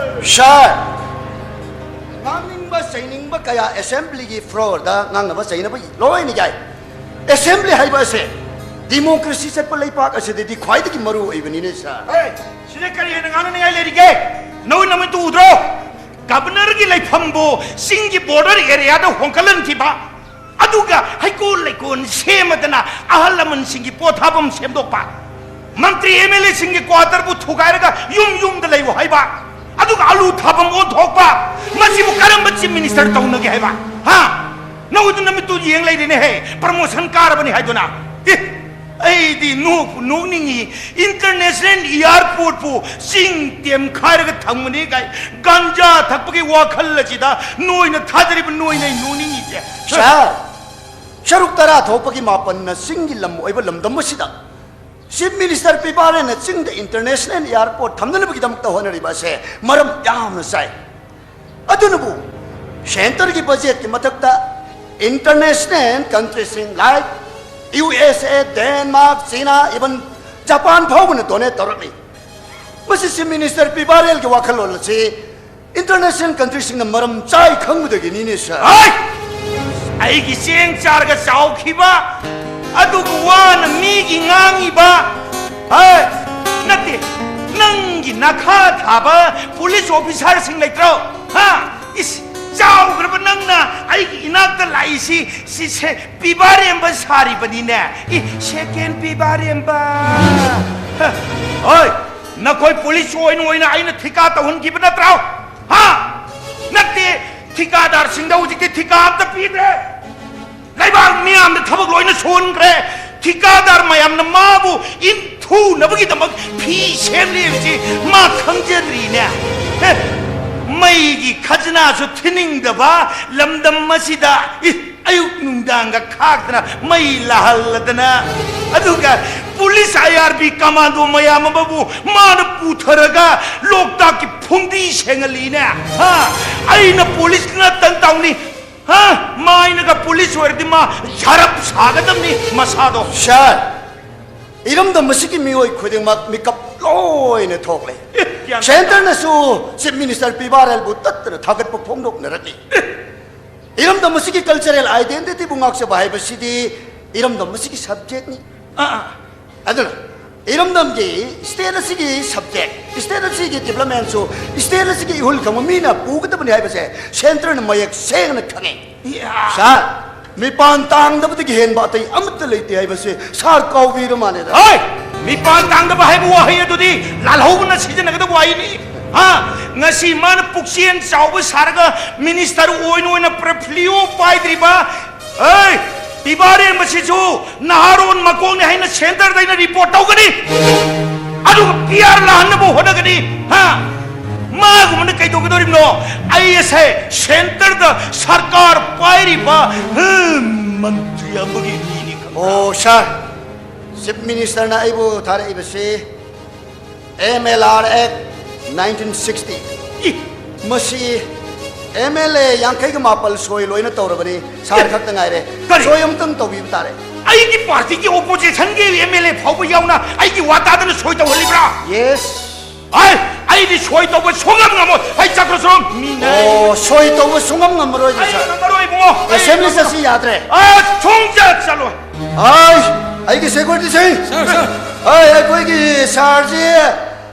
ꯁꯥꯔ, ꯉꯥꯡꯅꯤꯡꯕ ꯆꯩꯅꯤꯡꯕ ꯀꯌꯥ ꯑꯦꯁꯦꯝꯕ꯭ꯂꯤꯒꯤ ꯐ꯭ꯂꯣꯔꯗ ꯉꯥꯡꯅꯕ ꯆꯩꯅꯕ ꯂꯣꯏꯅ ꯌꯥꯏ꯫ ꯑꯦꯁꯦꯝꯕ꯭ꯂꯤ ꯍꯥꯏꯕ ꯑꯁꯦ ꯗꯤꯃꯣꯀ꯭ꯔꯦꯁꯤ ꯆꯠꯄ ꯂꯩꯄꯥꯛ ꯑꯁꯤꯗꯗꯤ ꯈ꯭ꯋꯥꯏꯗꯒꯤ ꯃꯔꯨ ꯑꯣꯏꯕꯅꯤꯅꯦ, ꯁꯥꯔ꯫ ꯍꯦ, ꯁꯤꯗ ꯀꯔꯤ ꯍꯦꯟꯅ ꯉꯥꯡꯅꯅꯤꯡꯉꯥꯏ ꯂꯩꯔꯤꯒꯦ? ꯅꯣꯏ ꯅꯃꯤꯠꯇꯨ ꯎꯗ꯭ꯔꯣ? ꯒꯕꯔꯅꯔꯒꯤ ꯂꯩꯐꯝꯕꯨ ꯆꯤꯡꯒꯤ ꯕꯣꯔꯗꯔ ꯑꯦꯔꯤꯌꯥꯗ ꯍꯣꯡꯀꯠꯍꯟꯈꯤꯕ, ꯑꯗꯨꯒ ꯍꯩꯀꯣꯜ ꯂꯩꯀꯣꯜ ꯁꯦꯝꯃꯗꯅ ꯑꯍꯜ ꯂꯃꯟꯁꯤꯡꯒꯤ ꯄꯣꯊꯥꯐꯝ ꯁꯦꯝꯗꯣꯛꯄ, ꯃꯟꯇ꯭ꯔꯤ ꯑꯦꯝ ꯑꯦꯜ ꯑꯦꯁꯤꯡꯒꯤ ꯀ꯭ꯋꯥꯇꯔꯕꯨ ꯊꯨꯒꯥꯏꯔꯒ ꯌꯨꯝ ꯌꯨꯝꯗ ꯂꯩꯌꯨ ꯍꯥꯏꯕ, ꯑꯗꯨꯒ ꯑꯂꯨ ꯊꯥꯐꯝ ꯑꯣꯟꯊꯣꯛꯄ, ꯃꯁꯤꯕꯨ ꯀꯔꯝꯕ ꯆꯤꯐ ꯃꯤꯅꯤꯁꯇꯔ ꯇꯧꯅꯒꯦ ꯍꯥꯏꯕ? ꯍꯥ? ꯅꯪꯗꯨ ꯅꯃꯤꯠꯇꯨ ꯌꯦꯡ ꯂꯩꯔꯦꯅꯦꯍꯦ, ꯄ꯭ꯔꯃꯣꯁꯟ ꯀꯥꯔꯕꯅꯤ ꯍꯥꯏꯗꯨꯅ꯫ ꯑꯦ, ꯑꯩꯗꯤ ꯅꯣꯛꯄꯨ ꯅꯣꯛꯅꯤꯡꯉꯤ꯫ ꯏꯟꯇꯔꯅꯦꯁꯅꯦꯜ ꯏꯌꯥꯔꯄꯣꯔꯠꯄꯨ ꯆꯤꯡ ꯇꯦꯝꯈꯥꯏꯔꯒ ꯊꯝꯒꯅꯤ ꯀꯥꯏ ꯒꯥꯟꯖꯥ ꯊꯛꯄꯒꯤ ꯋꯥꯈꯜ ꯑꯁꯤꯗ ꯅꯣꯏꯅ ꯊꯥꯖꯔꯤꯕ ꯅꯣꯏꯅ ꯑꯩ ꯅꯣꯛꯅꯤꯡꯉꯤꯁꯦ꯫ ꯁꯥꯔ, ꯁꯔꯨꯛ ꯇꯔꯥ ꯊꯣꯛꯄꯒꯤ ꯃꯥꯄꯟꯅ ꯆꯤꯡꯒꯤ ꯂꯝ ꯑꯣꯏꯕ ꯂꯝꯗꯝ ꯑꯁꯤꯗ ꯆꯤꯐ ꯃꯤꯅꯤꯁꯇꯔ ꯄꯤ ꯕꯥꯔꯦꯟꯅ ꯆꯤꯡꯗ ꯏꯟꯇꯔꯅꯦꯁꯅꯦꯜ ꯏꯌꯥꯔꯄꯣꯔꯠ ꯊꯝꯅꯅꯕꯒꯤꯗꯃꯛꯇ ꯍꯣꯠꯅꯔꯤꯕ ꯑꯁꯦ ꯃꯔꯝ ꯌꯥꯝꯅ ꯆꯥꯏ꯫ ꯑꯗꯨꯅꯕꯨ ꯁꯦꯟꯇꯔꯒꯤ ꯕꯖꯦꯠꯀꯤ ꯃꯊꯛꯇ ꯏꯟꯇꯔꯅꯦꯁꯅꯦꯜ ꯀꯟꯇ꯭ꯔꯤꯁꯤꯡ like U S A, Denmark, China, even Japan ꯐꯥꯎꯕꯅ ꯗꯣꯅꯦꯠ ꯇꯧꯔꯛꯂꯤ꯫ ꯃꯁꯤ ꯆꯤꯐ ꯃꯤꯅꯤꯁꯇꯔ ꯄꯤ ꯕꯥꯔꯦꯜꯒꯤ ꯋꯥꯈꯜꯂꯣꯟ ꯑꯁꯤ ꯏꯟꯇꯔꯅꯦꯁꯅꯦꯜ ꯀꯟꯇ꯭ꯔꯤꯁꯤꯡꯅ ꯃꯔꯝ ꯆꯥꯏ ꯈꯪꯕꯗꯒꯤꯅꯤꯅꯦ, ꯁꯥꯔ꯫ ꯍꯩ! ꯑꯩꯒꯤ ꯆꯦꯡ ꯆꯥꯔꯒ ꯆꯥꯎꯈꯤꯕ ꯑꯗꯨꯒ ꯋꯥꯅ ꯃꯤꯒꯤ ꯉꯥꯡꯉꯤꯕ, ꯍꯩ! ꯅꯠꯇꯦ, ꯅꯪꯒꯤ ꯅꯈꯥ ꯊꯥꯕ ꯄꯨꯂꯤꯁ ꯑꯣꯐꯤꯁꯥꯔꯁꯤꯡ ꯂꯩꯇ꯭ꯔꯣ? ꯍꯥ? ꯏꯁ, ꯆꯥꯎꯈ꯭ꯔꯕ ꯑꯩꯁꯤ ꯁꯤꯁꯦ ꯄꯤꯕꯥꯔꯦꯝꯕ ꯁꯥꯔꯤꯕꯅꯤꯅꯦ꯫ ꯏ, ꯁꯦꯀꯦꯟ ꯄꯤꯕꯥꯔꯦꯝꯕ꯫ ꯍ, ꯍꯣꯏ, ꯅꯈꯣꯏ ꯄꯨꯂꯤꯁ ꯑꯣꯏꯅ ꯑꯣꯏꯅ ꯑꯩꯅ ꯊꯤꯀꯥ ꯇꯧꯍꯟꯈꯤꯕ ꯅꯠꯇ꯭ꯔꯣ? ꯍꯥ? ꯅꯠꯇꯦ, ꯊꯤꯀꯥꯗꯥꯔꯁꯤꯡꯗ ꯍꯧꯖꯤꯛꯇꯤ ꯊꯤꯀꯥ ꯑꯝꯇ ꯄꯤꯗ꯭ꯔꯦ꯫ ꯂꯩꯕꯥꯛ ꯃꯤꯌꯥꯝꯗ ꯊꯕꯛ ꯂꯣꯏꯅ ꯁꯨꯍꯟꯈ꯭ꯔꯦ꯫ ꯊꯤꯀꯥꯗꯥꯔ ꯃꯌꯥꯝꯅ ꯃꯥꯕꯨ ꯏꯟꯊꯨꯅꯕꯒꯤꯗꯃꯛ ꯐꯤ ꯁꯦꯝꯂꯤ ꯍꯥꯏꯕꯁꯤ ꯃꯥ ꯈꯪꯖꯗ꯭ꯔꯤꯅꯦ꯫ ꯍꯦ, ꯃꯩꯒꯤ ꯈꯖꯅꯥꯁꯨ ꯊꯤꯅꯤꯡꯗꯕ ꯂꯝꯗꯝ ꯑꯁꯤꯗ, ꯏ, ꯑꯌꯨꯛ ꯅꯨꯡꯗꯥꯡꯒ ꯈꯥꯛꯇꯅ ꯃꯩ ꯂꯥꯍꯜꯂꯗꯅ, ꯑꯗꯨꯒ ꯄꯨꯂꯤꯁ ꯑꯥꯏ ꯑꯥꯔ ꯕꯤ ꯀꯃꯥꯟꯗꯣ ꯃꯌꯥꯝ ꯑꯃꯕꯨ ꯃꯥꯅ ꯄꯨꯊꯔꯒ ꯂꯣꯛꯇꯥꯛꯀꯤ ꯐꯨꯝꯗꯤ ꯁꯦꯡꯍꯜꯂꯤꯅꯦ꯫ ꯍꯥ? ꯑꯩꯅ ꯄꯨꯂꯤꯁ ꯅꯠꯇꯅ ꯇꯧꯅꯤ꯫ ꯍꯥ? ꯃꯥꯏꯅꯒ ꯄꯨꯂꯤꯁ ꯑꯣꯏꯔꯗꯤ ꯃꯥ ꯁꯔꯞ ꯁꯥꯒꯗꯕꯅꯤ ꯃꯁꯥꯗꯣ꯫ ꯁꯥꯔ, ꯏꯔꯝꯗꯝ ꯑꯁꯤꯒꯤ ꯃꯤꯑꯣꯏ ꯈꯨꯗꯤꯡꯃꯛ ꯃꯤꯀꯞ ꯂꯣꯏꯅ ꯊꯣꯛꯂꯦ꯫ ꯑꯦ, ꯒ꯭ꯌꯥꯟ ꯁꯦꯟꯇꯔꯅꯁꯨ ꯆꯤꯐ ꯃꯤꯅꯤꯁꯇꯔ ꯄꯤꯕꯥꯔꯦꯜꯕꯨ ꯇꯠꯇꯅ ꯊꯥꯒꯠꯄ ꯐꯣꯡꯗꯣꯛꯅꯔꯛꯂꯤ꯫ ꯏꯔꯝꯗꯝ ꯑꯁꯤꯒꯤ ꯀꯜꯆꯔꯦꯜ ꯑꯥꯏꯗꯦꯟꯇꯤꯇꯤꯕꯨ ꯉꯥꯛꯆꯕ ꯍꯥꯏꯕꯁꯤꯗꯤ ꯏꯔꯝꯗꯝ ꯑꯁꯤꯒꯤ ꯁꯕꯖꯦꯛꯅꯤ꯫ ꯑꯥ, ꯑꯥ꯫ ꯑꯗꯨꯅ ꯏꯔꯝꯗꯝꯒꯤ ꯁ꯭ꯇꯦꯠ ꯑꯁꯤꯒꯤ ꯁꯕꯖꯦꯛ, ꯁ꯭ꯇꯦꯠ ꯑꯁꯤꯒꯤ ꯗꯤꯕ꯭ꯂꯞꯃꯦꯟꯁꯨ ꯁ꯭ꯇꯦꯠ ꯑꯁꯤꯒꯤ ꯏꯍꯨꯜ ꯈꯪꯕ ꯃꯤꯅ ꯄꯨꯒꯗꯕꯅꯤ ꯍꯥꯏꯕꯁꯦ ꯁꯦꯟꯇꯔꯅ ꯃꯌꯦꯛ ꯁꯦꯡꯅ ꯈꯪꯉꯤ꯫ ꯏꯌꯥ! ꯁꯥꯔ, ꯃꯤꯄꯥꯟ ꯇꯥꯡꯗꯕꯗꯒꯤ ꯍꯦꯟꯕ ꯑꯇꯩ ꯑꯃꯠꯇ ꯂꯩꯇꯦ ꯍꯥꯏꯕꯁꯦ ꯁꯥꯔ ꯀꯥꯎꯕꯤꯔ ꯃꯥꯜꯂꯦꯗ꯫ ꯍꯣꯏ! ꯃꯤꯄꯥꯟ ꯇꯥꯡꯗꯕ ꯍꯥꯏꯕ ꯋꯥꯍꯩ ꯑꯗꯨꯗꯤ ꯂꯥꯜꯍꯧꯕꯅ ꯁꯤꯖꯤꯟꯅꯒꯗꯕ ꯋꯥꯍꯩꯅꯤ꯫ ꯍꯥ? ꯉꯁꯤ ꯃꯥꯅ ꯄꯨꯛꯆꯦꯜ ꯆꯥꯎꯕ ꯁꯥꯔꯒ ꯃꯤꯅꯤꯁꯇꯔ ꯑꯣꯏꯅ ꯑꯣꯏꯅ ꯄꯣꯔꯠꯐꯣꯂꯤꯑꯣ ꯄꯥꯏꯗ꯭ꯔꯤꯕ, ꯍꯩ! ꯄꯤꯕꯥꯔꯦꯝꯕꯁꯤꯁꯨ ꯅꯍꯥꯔꯣꯟ ꯃꯀꯣꯛꯅꯤ ꯍꯥꯏꯅ ꯁꯦꯟꯇꯔꯗ ꯑꯩꯅ ꯔꯤꯄꯣꯔꯠ ꯇꯧꯒꯅꯤ, ꯑꯗꯨꯒ ꯄꯤ ꯑꯥꯔ ꯂꯥꯛꯍꯟꯅꯕ ꯍꯣꯠꯅꯒꯅꯤ꯫ ꯍꯥ? ꯃꯥꯒꯨꯝꯕꯅ ꯀꯩꯗꯧꯒꯗꯧꯔꯤꯕꯅꯣ? ꯑꯩ ꯑꯁꯦ ꯁꯦꯟꯇꯔꯗ ꯁꯔꯀꯥꯔ ꯄꯥꯏꯔꯤꯕ, ꯍꯝ, ꯃꯟꯇ꯭ꯔꯤ ꯑꯃꯒꯤ ꯃꯤꯅꯤ ꯈꯪꯕ꯭ꯔꯥ? ꯑꯣ, ꯁꯥꯔ, ꯆꯤꯐ ꯃꯤꯅꯤꯁꯇꯔꯅ ꯑꯩꯕꯨ ꯊꯥꯔꯛꯏꯕꯁꯤ ꯑꯦꯝ ꯑꯦꯜ ꯑꯥꯔ ꯑꯦꯛ ꯅꯥꯏꯟꯇꯤꯟ ꯁꯤꯛꯁꯇꯤ꯫ ꯏ! ꯃꯁꯤ ꯑꯦꯝ ꯑꯦꯜ ꯑꯦ ꯌꯥꯡꯈꯩꯒ ꯃꯥꯄꯜ ꯁꯣꯏ ꯂꯣꯏꯅ ꯇꯧꯔꯕꯅꯤ꯫ ꯁꯥꯔ ꯈꯛꯇ ꯉꯥꯏꯔꯦ꯫ ꯀꯔꯤ? ꯁꯣꯏ ꯑꯃꯇꯪ ꯇꯧꯕꯤꯕ ꯇꯥꯔꯦ꯫ ꯑꯩꯒꯤ ꯄꯥꯔꯇꯤꯒꯤ ꯑꯣꯄꯣꯖꯤꯁꯟꯒꯤ ꯑꯦꯝ ꯑꯦꯜ ꯑꯦ ꯐꯥꯎꯕ ꯌꯥꯎꯅ ꯑꯩꯒꯤ ꯋꯥ ꯇꯥꯗꯅ ꯁꯣꯏ ꯇꯧꯍꯜꯂꯤꯕ꯭ꯔꯥ? ꯌꯦꯁ꯫ ꯑꯩ, ꯑꯩꯗꯤ ꯁꯣꯏ ꯇꯧꯕ ꯁꯨꯡꯉꯝ ꯉꯝꯃꯣꯏ꯫ ꯑꯩ ꯆꯠꯈ꯭ꯔꯁꯨ ꯃꯤꯅ ꯑꯣ, ꯁꯣꯏ ꯇꯧꯕ ꯁꯨꯡꯉꯝ ꯉꯝꯃꯔꯣꯏꯅꯦ, ꯑꯩ ꯁꯥꯔ꯫ ꯉꯝꯃꯔꯣꯏ, ꯏꯕꯨꯡꯉꯣ꯫ ꯑꯩ ꯑꯦꯁꯦꯝꯕ꯭ꯂꯤ ꯉꯝꯃꯔꯣꯏ꯫ ꯆꯠꯁꯤ ꯌꯥꯗ꯭ꯔꯦ꯫ ꯑ, ꯁꯨꯡꯆꯠ ꯆꯠꯂꯣꯏ꯫ ꯑꯩ, ꯑꯩꯒꯤ ꯁꯦꯀ꯭ꯌꯨꯔꯤꯇꯤꯁꯤꯡ꯫ ꯁꯥꯔ, ꯁꯥꯔ꯫ ꯑꯩ, ꯑꯩꯈꯣꯏꯒꯤ ꯁꯥꯔꯁꯤ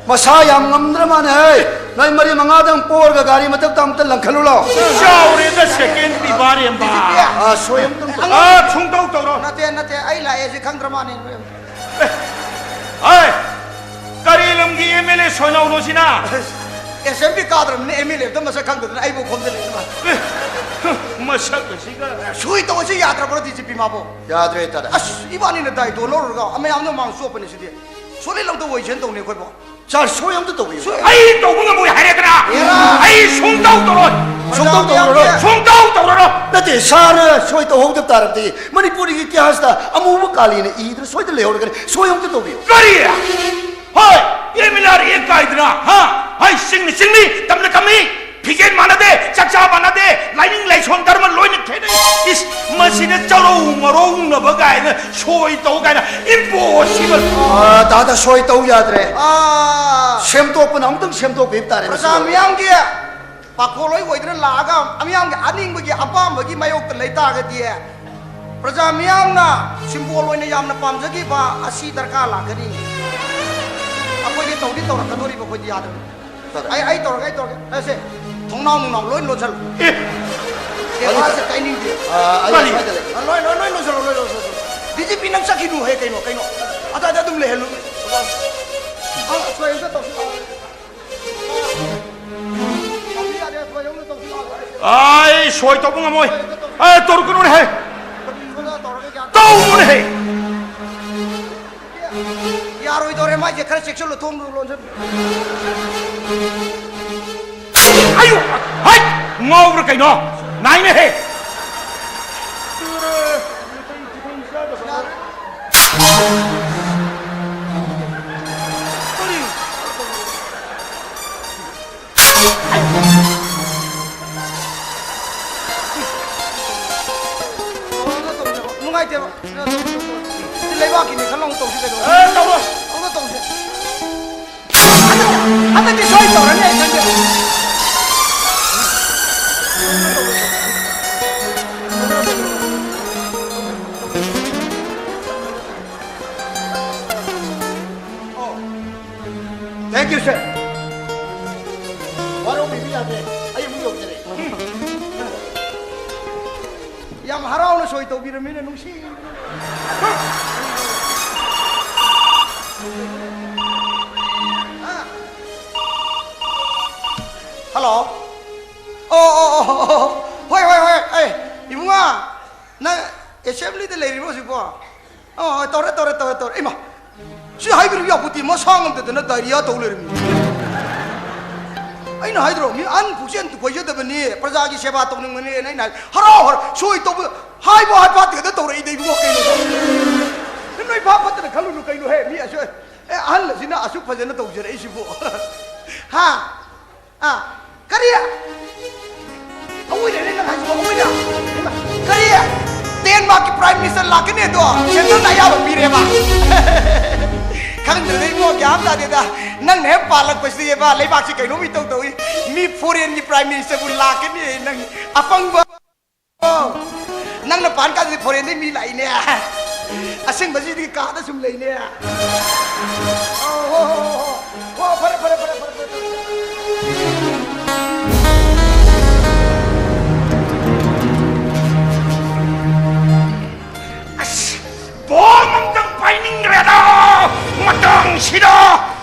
ꯃꯁꯥ ꯌꯥꯝ ꯉꯝꯗ꯭ꯔ ꯃꯥꯅꯦ, ꯍꯩ꯫ ꯅꯣꯏ ꯃꯔꯤ ꯃꯉꯥꯗꯪ ꯄꯣꯔꯒ ꯒꯥꯔꯤ ꯃꯊꯛꯇ ꯑꯝꯇ ꯂꯪꯈꯠꯂꯨ ꯂꯥꯎ꯫ ꯆꯥꯎꯔꯦꯗ ꯁꯦꯀꯦꯟ ꯄꯤꯕꯥꯔꯦꯝꯕ꯫ ꯑꯥ, ꯁꯣꯏ ꯑꯝꯇꯪ ꯇꯧ-, ꯑꯥ, ꯁꯨꯡꯇꯧ ꯇꯧꯔꯣ꯫ ꯅꯠꯇꯦ, ꯅꯠꯇꯦ, ꯑꯩ ꯂꯥꯛꯑꯦ ꯁꯤ ꯈꯪꯗ꯭ꯔ ꯃꯥꯅꯦ꯫ ꯑꯦ, ꯀꯔꯤ ꯂꯝꯒꯤ ꯑꯦꯝ ꯑꯦꯜ ꯑꯦ ꯁꯣꯏꯅꯧꯅꯣ ꯁꯤꯅ? ꯑꯦꯁꯦꯝꯕ꯭ꯂꯤ ꯀꯥꯗ꯭ꯔꯕꯅꯤꯅ ꯑꯦꯝ ꯑꯦꯜ ꯑꯦ ꯑꯝꯇ ꯃꯁꯛ ꯈꯪꯗꯗꯅ ꯑꯩꯕꯨ ꯈꯣꯝꯖꯤꯜꯂꯛꯏ ꯃꯥ꯫ ꯑꯦ, ꯃꯁꯛ ꯑꯁꯤꯒ꯫ ꯁꯣꯏ ꯇꯧꯔꯁꯤ ꯌꯥꯗ꯭ꯔꯕ꯭ꯔꯣ ꯗꯤ ꯖꯤ ꯄꯤ ꯃꯥꯕꯨ? ꯌꯥꯗ꯭ꯔꯦ ꯇꯥꯗ꯫ ꯑꯁ, ꯏꯕꯥꯅꯤꯅ ꯗꯥꯏꯇꯣ ꯂꯧꯔꯨꯔꯒ ꯃꯌꯥꯝꯅ ꯃꯥꯡ ꯆꯣꯞꯄꯅꯤ ꯁꯤꯗꯤ꯫ ꯁꯣꯂꯤ ꯂꯧꯗ ꯑꯣꯏꯁꯦꯅ ꯇꯧꯅꯤ ꯑꯩꯈꯣꯏꯕꯣ꯫ ꯁꯥꯔ, ꯁꯣꯏ ꯑꯝꯇ ꯇꯧꯕꯤꯌꯨ꯫ ꯁꯣꯏ-, ꯑꯩ ꯇꯧꯕ ꯉꯝꯃꯣꯏ ꯍꯥꯏꯔꯦꯗꯅ꯫ ꯍꯦꯔꯥ! ꯑꯩ ꯁꯨꯡꯇꯧ ꯇꯧꯔꯣꯏ꯫ ꯁꯨꯡꯇꯧ ꯇꯧꯔꯔꯣꯏ꯫ ꯁꯨꯡꯇꯧ ꯇꯧꯔꯔꯣꯏ꯫ ꯅꯠꯇꯦ, ꯁꯥꯔꯅ ꯁꯣꯏ ꯇꯧꯍꯧꯗ ꯇꯥꯔꯕꯗꯤ ꯃꯅꯤꯄꯨꯔꯒꯤ ꯏꯇꯤꯍꯥꯁꯇ ꯑꯃꯨꯕ ꯀꯥꯂꯤꯅ ꯏꯗꯅ ꯁꯣꯏꯗꯅ ꯂꯩꯍꯧꯔꯒꯅꯤ꯫ ꯁꯣꯏ ꯑꯝꯇ ꯇꯧꯕꯤꯌꯨ꯫ ꯀꯔꯤ? ꯍꯣꯏ, ꯑꯦꯝ ꯑꯦꯜ ꯑꯥꯔ ꯑꯦ ꯀꯥꯏꯗꯅ, ꯍꯥ? ꯍꯥꯏ, ꯆꯤꯡꯅꯤ, ꯆꯤꯡꯅꯤ, ꯇꯝꯅ ꯇꯝꯃꯤ, ꯐꯤꯖꯦꯠ ꯃꯥꯟꯅꯗꯦ, ꯆꯥꯛꯆꯥ ꯃꯥꯟꯅꯗꯦ, ꯂꯥꯏꯅꯤꯡ ꯂꯥꯏꯁꯣꯟ ꯙꯔꯃ ꯂꯣꯏꯅ ꯈꯦꯠꯅꯩ꯫ ꯏꯁ, ꯃꯁꯤꯅ ꯆꯔꯧ ꯃꯔꯧꯅꯕ ꯀꯥꯏꯅ, ꯁꯣꯏ ꯇꯧ ꯀꯥꯏꯅ, impossible꯫ ꯑꯥ, ꯇꯥꯗ, ꯁꯣꯏ ꯇꯧ ꯌꯥꯗ꯭ꯔꯦ꯫ ꯑꯥ꯫ ꯁꯦꯝꯗꯣꯛꯄꯅ ꯑꯃꯨꯛꯇꯪ ꯁꯦꯝꯗꯣꯛꯄꯤꯕ ꯇꯥꯔꯦ ꯄ꯭ꯔꯖꯥ ꯃꯁꯤꯗ꯫ ꯃꯤꯌꯥꯝꯒꯤ ꯄꯥꯈꯣꯜꯂꯣꯏ ꯑꯣꯏꯗꯨꯅ ꯂꯥꯛꯑꯒ ꯃꯤꯌꯥꯝꯒꯤ ꯑꯅꯤꯡꯕꯒꯤ ꯑꯄꯥꯝꯕꯒꯤ ꯃꯥꯌꯣꯛꯇ ꯂꯩ ꯇꯥꯔꯒꯗꯤ, ꯄ꯭ꯔꯖꯥ ꯃꯤꯌꯥꯝꯅ ꯁꯤꯝꯕꯣꯜ ꯑꯣꯏꯅ ꯌꯥꯝꯅ ꯄꯥꯝꯖꯈꯤꯕ ꯑꯁꯤ ꯗꯔꯀꯥꯔ ꯂꯥꯛꯀꯅꯤ꯫ ꯑꯩꯈꯣꯏꯗꯤ ꯇꯧꯗꯤ ꯇꯧꯔꯛꯀꯗꯣꯔꯤꯕ, ꯑꯩꯈꯣꯏꯗꯤ ꯌꯥꯗ꯭ꯔꯕꯅꯤ꯫ ꯐꯔꯦ꯫ ꯑꯩ, ꯑꯩ ꯇꯧꯔꯒꯦ, ꯑꯩ ꯇꯧꯔꯒꯦ꯫ ꯑꯁꯦ, ꯊꯣꯡꯅꯥꯎ ꯅꯨꯡꯅꯥꯎ ꯂꯣꯏ ꯂꯣꯟꯁꯜꯂꯨ꯫ ꯑꯦ! ꯀꯦꯕꯥꯁꯦ ꯀꯥꯏꯅꯤꯡꯗꯦ꯫ ꯑꯥ, ꯑꯩ ꯀꯔꯤ? ꯁ꯭ꯋꯥꯏꯗ ꯂꯩ꯫ ꯑꯥ, ꯂꯣꯏ, ꯂꯣꯏ, ꯂꯣꯏ ꯂꯣꯟꯁꯜꯂꯨ, ꯂꯣꯏ ꯂꯣꯟꯁꯜꯂꯨ꯫ ꯗꯤ ꯖꯤ ꯄꯤ ꯅꯪ ꯆꯠꯈꯤꯅꯨ ꯍꯦ, ꯀꯩꯅꯣ, ꯀꯩꯅꯣ? ꯑꯗꯥꯏꯗ ꯑꯗꯨꯝ ꯂꯩꯍꯜꯂꯨ꯫ ꯑꯥ, ꯁꯣꯏ ꯑꯝꯇ ꯇꯧꯁꯤ꯫ ꯑꯥ, ꯇꯧꯁꯤ, ꯌꯥꯗꯦ, ꯁꯣꯏ ꯑꯝꯇ ꯇꯧꯁꯤ꯫ ꯑꯩ ꯁꯣꯏ ꯇꯧꯕ ꯉꯝꯃꯣꯏ꯫ ꯑꯦ, ꯇꯧꯔꯛꯀꯅꯨꯅꯦ ꯍꯦ꯫ ꯇꯧꯅꯨꯅꯦ ꯍꯦ꯫ ꯌꯥꯔꯣꯏꯗꯧꯔꯦ, ꯃꯥꯏꯁꯦ ꯈꯔ ꯆꯦꯛꯁꯤꯜꯂꯨ, ꯊꯣꯡ ꯂꯣꯟꯁꯤꯜꯂꯨ꯫ ꯑꯌꯨ! ꯍꯩ! ꯉꯥꯎꯕ꯭ꯔꯥ ꯀꯩꯅꯣ? ꯅꯥꯏꯅꯦ ꯍꯦ! ꯅꯨꯡꯉꯥꯏꯇꯦꯕ꯫ ꯁꯤ ꯂꯩꯕꯥꯛꯀꯤꯅꯤ ꯈꯜꯂ ꯑꯃꯨꯛ ꯇꯧꯁꯤ ꯀꯩꯗꯧꯔꯒꯦ? ꯑꯦ, ꯇꯧꯔꯣꯏ꯫ ꯑꯃꯨꯛꯇ ꯇꯧꯁꯦ꯫ ꯍꯟꯗꯛꯇꯤ, ꯍꯟꯗꯛꯇꯤ ꯁꯣꯏ ꯇꯧꯔꯅꯤ ꯑꯩ ꯈꯪꯉꯦ꯫ Thank you, sir. ꯑꯩ ꯑꯃꯨꯛ ꯌꯧꯖꯔꯦ꯫ ꯌꯥꯝ ꯍꯔꯥꯎꯅ ꯁꯣꯏ ꯇꯧꯕꯤꯔꯝꯃꯤꯅ ꯅꯨꯡꯁꯤ꯫ ꯍꯜꯂꯣ꯫ ꯑꯣ ꯑꯣ ꯑꯣ ꯑꯣ꯫ ꯍꯣꯏ ꯍꯣꯏ ꯍꯣꯏ꯫ ꯑꯩ ꯏꯕꯨꯡꯉꯣ, ꯅꯪ ꯑꯦꯁꯦꯝꯕ꯭ꯂꯤꯗ ꯂꯩꯔꯤꯕꯣ ꯍꯧꯖꯤꯛꯄꯣ? ꯑꯣ, ꯇꯧꯔꯦ ꯇꯧꯔꯦ ꯇꯧꯔꯦ ꯇꯧꯔꯦ꯫ ꯏꯃꯥ, ꯁꯤ ꯍꯥꯏꯕꯤꯔꯨ ꯌꯥꯄꯣꯠꯇꯦ, ꯃꯁꯥ ꯉꯝꯗꯗꯅ ꯗꯥꯏꯔꯤꯌꯥ ꯇꯧ ꯂꯩꯔꯝꯃꯤ꯫ ꯑꯩꯅ ꯍꯥꯏꯗ꯭ꯔꯣ, ꯃꯤ ꯑꯍꯟ ꯄꯨꯛꯆꯦꯜ ꯈꯣꯏꯖꯗꯕꯅꯤ, ꯄ꯭ꯔꯖꯥꯒꯤ ꯁꯦꯕꯥ ꯇꯧꯅꯤꯡꯕꯅꯦꯅ꯫ ꯑꯩꯅ ꯍꯥꯏ, ꯍꯔꯥꯎ ꯍꯔꯥꯎ ꯁꯣꯏ ꯇꯧꯕ, ꯍꯥꯏꯕ ꯍꯥꯏ ꯐꯥꯠꯇꯦꯗ ꯇꯧꯔꯛꯏꯗ ꯏꯕꯨꯡꯉꯣ, ꯀꯩꯅꯣ? ꯅꯣꯏ ꯚꯥꯞ ꯐꯠꯇꯅ ꯈꯜꯂꯨꯅꯨ ꯀꯩꯅꯣꯍꯦ, ꯃꯤ ꯑꯁꯣꯏ, ꯑꯦ, ꯑꯍꯜ ꯑꯁꯤꯅ ꯑꯁꯨꯛ ꯐꯖꯅ ꯇꯧꯖꯔꯛꯏꯁꯤꯕꯨ꯫ ꯍꯥ? ꯑꯥ, ꯀꯔꯤ? ꯑꯋꯣꯏꯔꯅꯦ ꯅꯪ ꯍꯥꯏꯁꯤꯕꯣ, ꯑꯋꯣꯏꯔ? ꯏꯃꯥ, ꯀꯔꯤ? ꯗꯦꯟꯃꯥꯔꯛꯀꯤ ꯄ꯭ꯔꯥꯏꯝ ꯃꯤꯅꯤꯁꯇꯔ ꯂꯥꯛꯀꯅꯤ ꯑꯗꯣ ꯁꯦꯟꯇꯔꯅ ꯑꯌꯥꯕ ꯄꯤꯔꯦꯕ꯫ ꯈꯪꯗ꯭ꯔꯦꯗ ꯏꯕꯨꯡꯉꯣ, ꯒ꯭ꯌꯥꯟ ꯑꯃ ꯇꯥꯗꯦꯗ꯫ ꯅꯪꯅ ꯍꯦꯛ ꯄꯥꯜꯂꯛꯄꯁꯤꯗꯤꯕ ꯂꯩꯕꯥꯛꯁꯤ ꯀꯩꯅꯣꯝ ꯏꯇꯧ ꯇꯧꯏ꯫ ꯃꯤ ꯐꯣꯔꯦꯟꯒꯤ ꯄ꯭ꯔꯥꯏꯝ ꯃꯤꯅꯤꯁꯇꯔꯕꯨ ꯂꯥꯛꯀꯅꯤ, ꯅꯪ ꯑꯄꯪꯕ꯫ ꯑꯣ, ꯅꯪꯅ ꯄꯥꯟ ꯀꯥꯟꯗꯗꯤ ꯐꯣꯔꯦꯟꯗꯩ ꯃꯤ ꯂꯥꯛꯏꯅꯦ꯫ ꯑꯁꯦꯡꯕꯁꯤꯗꯤ ꯀꯥꯗ ꯁꯨꯝ ꯂꯩꯅꯦ꯫ ꯑꯣ, ꯍꯣ, ꯍꯣ, ꯍꯣ, ꯍꯣ꯫ ꯍꯣ, ꯐꯔꯦ, ꯐꯔꯦ, ꯐꯔꯦ, ꯐꯔꯦ, ꯐꯔꯦ, ꯐꯔꯦ꯫ ꯑꯁ, ꯕꯣꯝ ꯑꯝꯇꯪ ꯄꯥꯏꯅꯤꯡꯈ꯭ꯔꯦꯗ, ꯃꯇꯥꯡꯁꯤꯗ꯫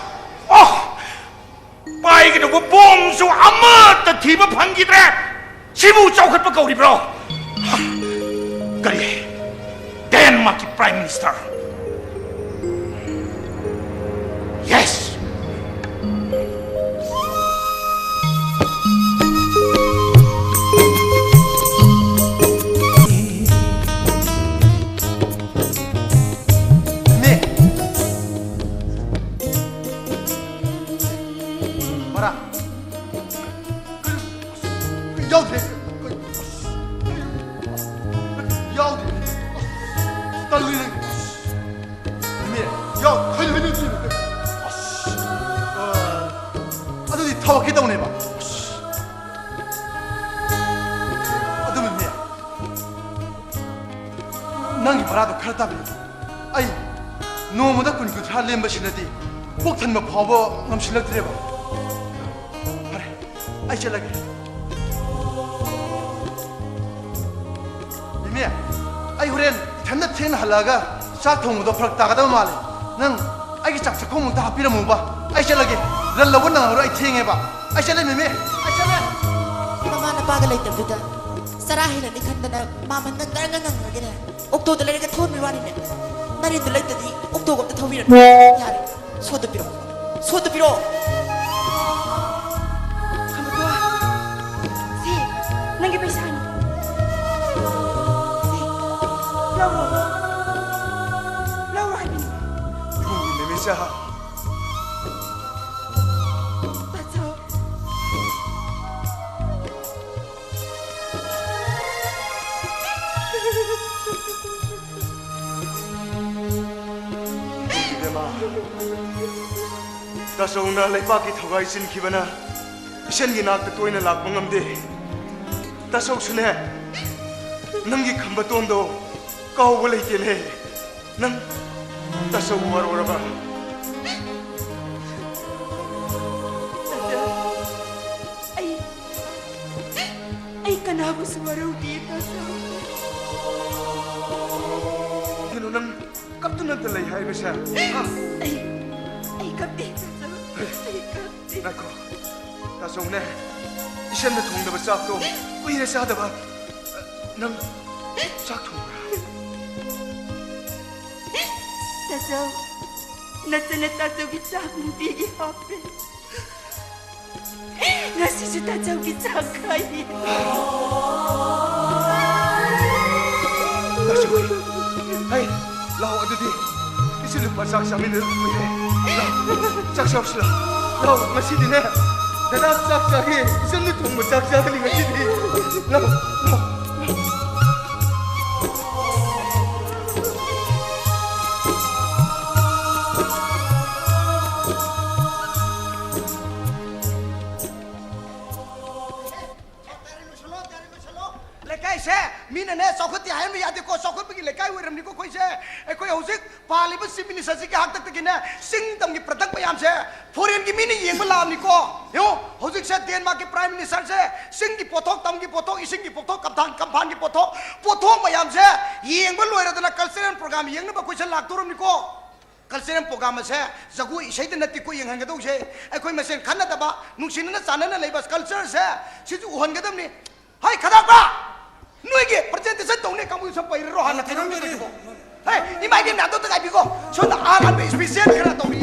ꯑꯣ, ꯄꯥꯏꯒꯗꯧꯕ ꯕꯣꯝꯁꯨ ꯑꯃꯠꯇ ꯊꯤꯕ ꯐꯪꯈꯤꯗ꯭ꯔꯦ꯫ ꯁꯤꯕꯨ ꯆꯥꯎꯈꯠꯄ ꯀꯧꯔꯤꯕ꯭ꯔꯣ? ꯀꯔꯤ? ꯗꯦꯟꯃꯥꯔꯛꯀꯤ ꯄ꯭ꯔꯥꯏꯝ ꯃꯤꯅꯤꯁꯇꯔ? ꯌꯦꯁ! ꯃꯤ! ꯕꯔꯥ! ꯌꯥꯎꯗ꯭ꯔꯦ꯫ ꯌꯥꯎꯗ꯭ꯔꯦ꯫ ꯇꯜꯂꯤꯅꯦ꯫ ꯏꯅꯦ, ꯌꯥꯎ-, ꯍꯩ, ꯍꯩ, ꯍꯩ, ꯍꯩ꯫ ꯑꯁ꯫ ꯑ, ꯑꯗꯨꯗꯤ ꯊꯧꯔꯛꯀꯦ ꯇꯧꯅꯦꯕ꯫ ꯑꯁ꯫ ꯑꯗꯨꯅꯅꯦ꯫ ꯅꯪꯒꯤ ꯚꯔꯥꯗꯣ ꯈꯔ ꯇꯥꯕꯤꯌꯨ꯫ ꯑꯩ ꯅꯣꯡꯃꯗ ꯀꯨꯟ ꯀꯨꯟꯊ꯭ꯔꯥ ꯂꯦꯝꯕꯁꯤꯅꯗꯤ ꯄꯨꯛ ꯊꯟꯕ ꯐꯥꯎꯕ ꯉꯝꯁꯤꯜꯂꯛꯇ꯭ꯔꯦꯕ꯫ ꯐꯔꯦ, ꯆꯠꯂꯒꯦ꯫ ꯃꯦꯃꯦ, ꯑꯩ ꯍꯣꯔꯦꯟ ꯏꯊꯟꯗ ꯊꯦꯡꯅ ꯍꯜꯂꯛꯑꯒ ꯆꯥꯛ ꯊꯣꯡꯕꯗꯣ ꯐꯔꯛ ꯇꯥꯒꯗꯕ ꯃꯥꯜꯂꯦ꯫ ꯅꯪ ꯑꯩꯒꯤ ꯆꯥꯛ ꯆꯥꯛꯈꯨꯝ ꯑꯝꯇ ꯍꯥꯞꯄꯤꯔꯝꯃꯨꯕ꯫ ꯑꯩ ꯆꯠꯂꯒꯦ꯫ ꯔꯟ ꯂꯧꯕ ꯅꯪꯉꯔꯣꯏ, ꯑꯩ ꯊꯦꯡꯉꯦꯕ꯫ ꯑꯩ ꯆꯠꯂꯦ ꯃꯦꯃꯦ, ꯑꯩ ꯆꯠꯂꯦ꯫ ꯅꯃꯥ ꯅꯄꯥꯒ ꯂꯩꯇꯕꯗꯨꯗ ꯆꯔꯥ ꯍꯦꯜꯂꯅꯤ ꯈꯟꯗꯅ ꯃꯥꯃꯟꯅ ꯉꯔꯪ ꯉꯔꯪ ꯉꯪꯉꯒꯅꯦ ꯑꯣꯛꯇꯣꯗ ꯂꯩꯔꯒ ꯊꯧꯍꯟꯕꯩ ꯋꯥꯅꯤꯅꯦ꯫ ꯅꯔꯦꯟꯗꯨ ꯂꯩꯇꯗꯤ ꯑꯣꯛꯇꯣꯒ ꯑꯝꯇ ꯊꯧꯕꯤꯔꯛꯀꯅꯨ꯫ ꯌꯥꯔꯦ꯫ ꯁꯣꯠꯇ ꯄꯤꯔꯛꯑꯣ꯫ ꯁꯣꯠꯇ ꯄꯤꯔꯛꯑꯣ꯫ ꯈꯝꯕꯗꯣ, ꯁꯤ ꯅꯪꯒꯤ ꯄꯩꯁꯥꯅꯤ꯫ ꯁꯤ ꯂꯧꯔꯣ꯫ ꯂꯧꯔꯣ ꯍꯥꯏꯕꯅꯤ꯫ ꯏꯕꯨꯡꯒꯤ ꯃꯦꯃꯦꯆꯥ꯫ ꯇꯥꯆꯧ꯫ ꯏꯕꯦꯝꯃ, ꯇꯥꯆꯧꯅ ꯂꯩꯄꯥꯛꯀꯤ ꯊꯧꯒꯥꯏ ꯆꯤꯟꯈꯤꯕꯅ ꯏꯆꯟꯒꯤ ꯅꯥꯛꯇ ꯇꯣꯏꯅ ꯂꯥꯛꯄ ꯉꯝꯗꯦ꯫ ꯇꯥꯆꯧꯁꯨꯅꯦ, ꯅꯪꯒꯤ ꯈꯝꯕꯇꯣꯟꯗꯣ ꯀꯥꯎꯕ ꯂꯩꯇꯦꯅꯦ꯫ ꯅꯪ ꯇꯥꯆꯧ ꯋꯥꯔꯧꯔꯕ? ꯇꯥꯆꯧ, ꯑꯩ, ꯑꯩ ꯀꯅꯥꯕꯨꯁꯨ ꯋꯥꯔꯧꯗꯦ, ꯇꯥꯆꯧ꯫ ꯀꯩꯅꯣ ꯅꯪ ꯀꯞꯇꯨꯅꯇ ꯂꯩ ꯍꯥꯏꯕꯁꯦ? ꯍꯥ? ꯑꯩ, ꯑꯩ ꯀꯞꯇꯦ, ꯇꯥꯆꯧ꯫ ꯑꯩ ꯀꯞꯇꯦ꯫ ꯉꯥꯏꯈꯣ꯫ ꯇꯥꯆꯧꯅꯦ, ꯏꯆꯟꯅ ꯊꯣꯡꯗꯕ ꯆꯥꯛꯇꯣ ꯀꯨꯏꯔꯦ ꯆꯥꯗꯕ꯫ ꯅꯪ ꯆꯥꯛ ꯊꯣꯡꯕ꯭ꯔꯥ? ꯇꯥꯆꯧ, ꯅꯆꯟꯅ ꯇꯥꯆꯧꯒꯤ ꯆꯥꯛ ꯅꯨꯡꯇꯤꯒꯤ ꯍꯥꯞꯄꯦ꯫ ꯉꯁꯤꯁꯨ ꯇꯥꯆꯧꯒꯤ ꯆꯥꯛ ꯈꯥꯛꯏ꯫ ꯇꯥꯆꯧ, ꯍꯩ, ꯂꯥꯛꯑꯣ ꯑꯗꯨꯗꯤ꯫ ꯏꯆꯟ ꯅꯨꯄꯥ ꯆꯥꯛ ꯆꯥꯃꯤꯟꯅꯗꯕ ꯀꯨꯏꯔꯦ꯫ ꯂꯥꯛꯑꯣ, ꯆꯥꯛ ꯆꯥꯔꯨꯁꯤ ꯂꯥꯛꯑꯣ꯫ ꯂꯥꯛꯑꯣ, ꯉꯁꯤꯗꯤꯅꯦ, ꯗꯗꯥ ꯆꯥꯛ ꯆꯥꯒꯦ꯫ ꯏꯆꯟꯅ ꯊꯣꯡꯕ ꯆꯥꯛ ꯆꯥꯒꯅꯤ ꯉꯁꯤꯗꯤ꯫ ꯂꯥꯛꯑꯣ, ꯂꯥꯛꯑꯣ꯫ ꯂꯩꯀꯥꯏꯁꯦ ꯃꯤꯅꯅꯦ ꯆꯥꯎꯈꯠꯇꯦ ꯍꯥꯏꯍꯟꯕ ꯌꯥꯗꯦꯀꯣ꯫ ꯆꯥꯎꯈꯠꯄꯒꯤ ꯂꯩꯀꯥꯏ ꯑꯣꯏꯔꯝꯅꯤꯀꯣ ꯑꯩꯈꯣꯏꯁꯦ꯫ ꯑꯩꯈꯣꯏ ꯍꯧꯖꯤꯛ ꯄꯥꯜꯂꯤꯕ ꯆꯤꯐ ꯃꯤꯅꯤꯁꯇꯔꯁꯤꯒꯤ ꯍꯥꯛꯇꯛꯇꯒꯤꯅꯦ ꯆꯤꯡ ꯇꯝꯒꯤ ꯄ꯭ꯔꯗꯛ ꯃꯌꯥꯝꯁꯦ ꯐꯣꯔꯦꯟꯒꯤ ꯃꯤꯅ ꯌꯦꯡꯕ ꯂꯥꯛꯑꯕꯅꯤꯀꯣ꯫ ꯌꯦꯡꯉꯣ, ꯍꯧꯖꯤꯛꯁꯦ ꯗꯦꯟꯃꯥꯔꯛꯀꯤ ꯄ꯭ꯔꯥꯏꯝ ꯃꯤꯅꯤꯁꯇꯔꯁꯦ ꯆꯤꯡꯒꯤ ꯄꯣꯠꯊꯣꯛ, ꯇꯝꯒꯤ ꯄꯣꯠꯊꯣꯛ, ꯏꯁꯤꯡꯒꯤ ꯄꯣꯠꯊꯣꯛ, ꯀꯝꯐꯥꯟ, ꯀꯝꯐꯥꯟꯒꯤ ꯄꯣꯠꯊꯣꯛ, ꯄꯣꯠꯊꯣꯛ ꯃꯌꯥꯝꯁꯦ ꯌꯦꯡꯕ ꯂꯣꯏꯔꯗꯅ ꯀꯜꯆꯔꯦꯜ ꯄ꯭ꯔꯣꯒ꯭ꯔꯥꯝ ꯌꯦꯡꯅꯕ ꯑꯩꯈꯣꯏꯁꯦ ꯂꯥꯛꯇꯣꯔꯝꯅꯤꯀꯣ꯫ ꯀꯜꯆꯔꯦꯜ ꯄ꯭ꯔꯣꯒ꯭ꯔꯥꯝ ꯑꯁꯦ ꯖꯒꯣꯏ ꯏꯁꯩꯗ ꯅꯠꯇꯦꯀꯣ ꯌꯦꯡꯍꯟꯒꯗꯧꯁꯦ꯫ ꯑꯩꯈꯣꯏ ꯃꯁꯦꯟ ꯈꯟꯅꯗꯕ, ꯅꯨꯡꯁꯤꯅꯅ ꯆꯥꯟꯅꯅ ꯂꯩꯕ ꯀꯜꯆꯔꯁꯦ ꯁꯤꯁꯨ ꯎꯍꯟꯒꯗꯕꯅꯤ꯫ ꯍꯩ ꯈꯗꯥꯛꯄ! ꯅꯣꯏꯒꯤ ꯄ꯭ꯔꯖꯦꯟꯇꯦꯁꯟ ꯇꯧꯅꯤ ꯀꯥꯡꯕꯨ ꯁꯨꯝ ꯄꯩꯔꯔꯣ ꯍꯥꯟꯅ ꯀꯩꯅꯣꯝ ꯇꯧꯁꯤꯀꯣ꯫ ꯍꯦ, ꯏꯃꯥ ꯏꯕꯦꯟ ꯃꯌꯥꯝꯗꯣ ꯑꯝꯇ ꯉꯥꯏꯕꯤꯀꯣ꯫ ꯁꯣꯝꯗ ꯑꯥꯔ ꯑꯥꯟꯕ ꯏꯁꯄꯤꯁꯦꯜ ꯈꯔ ꯇꯧꯔꯤ꯫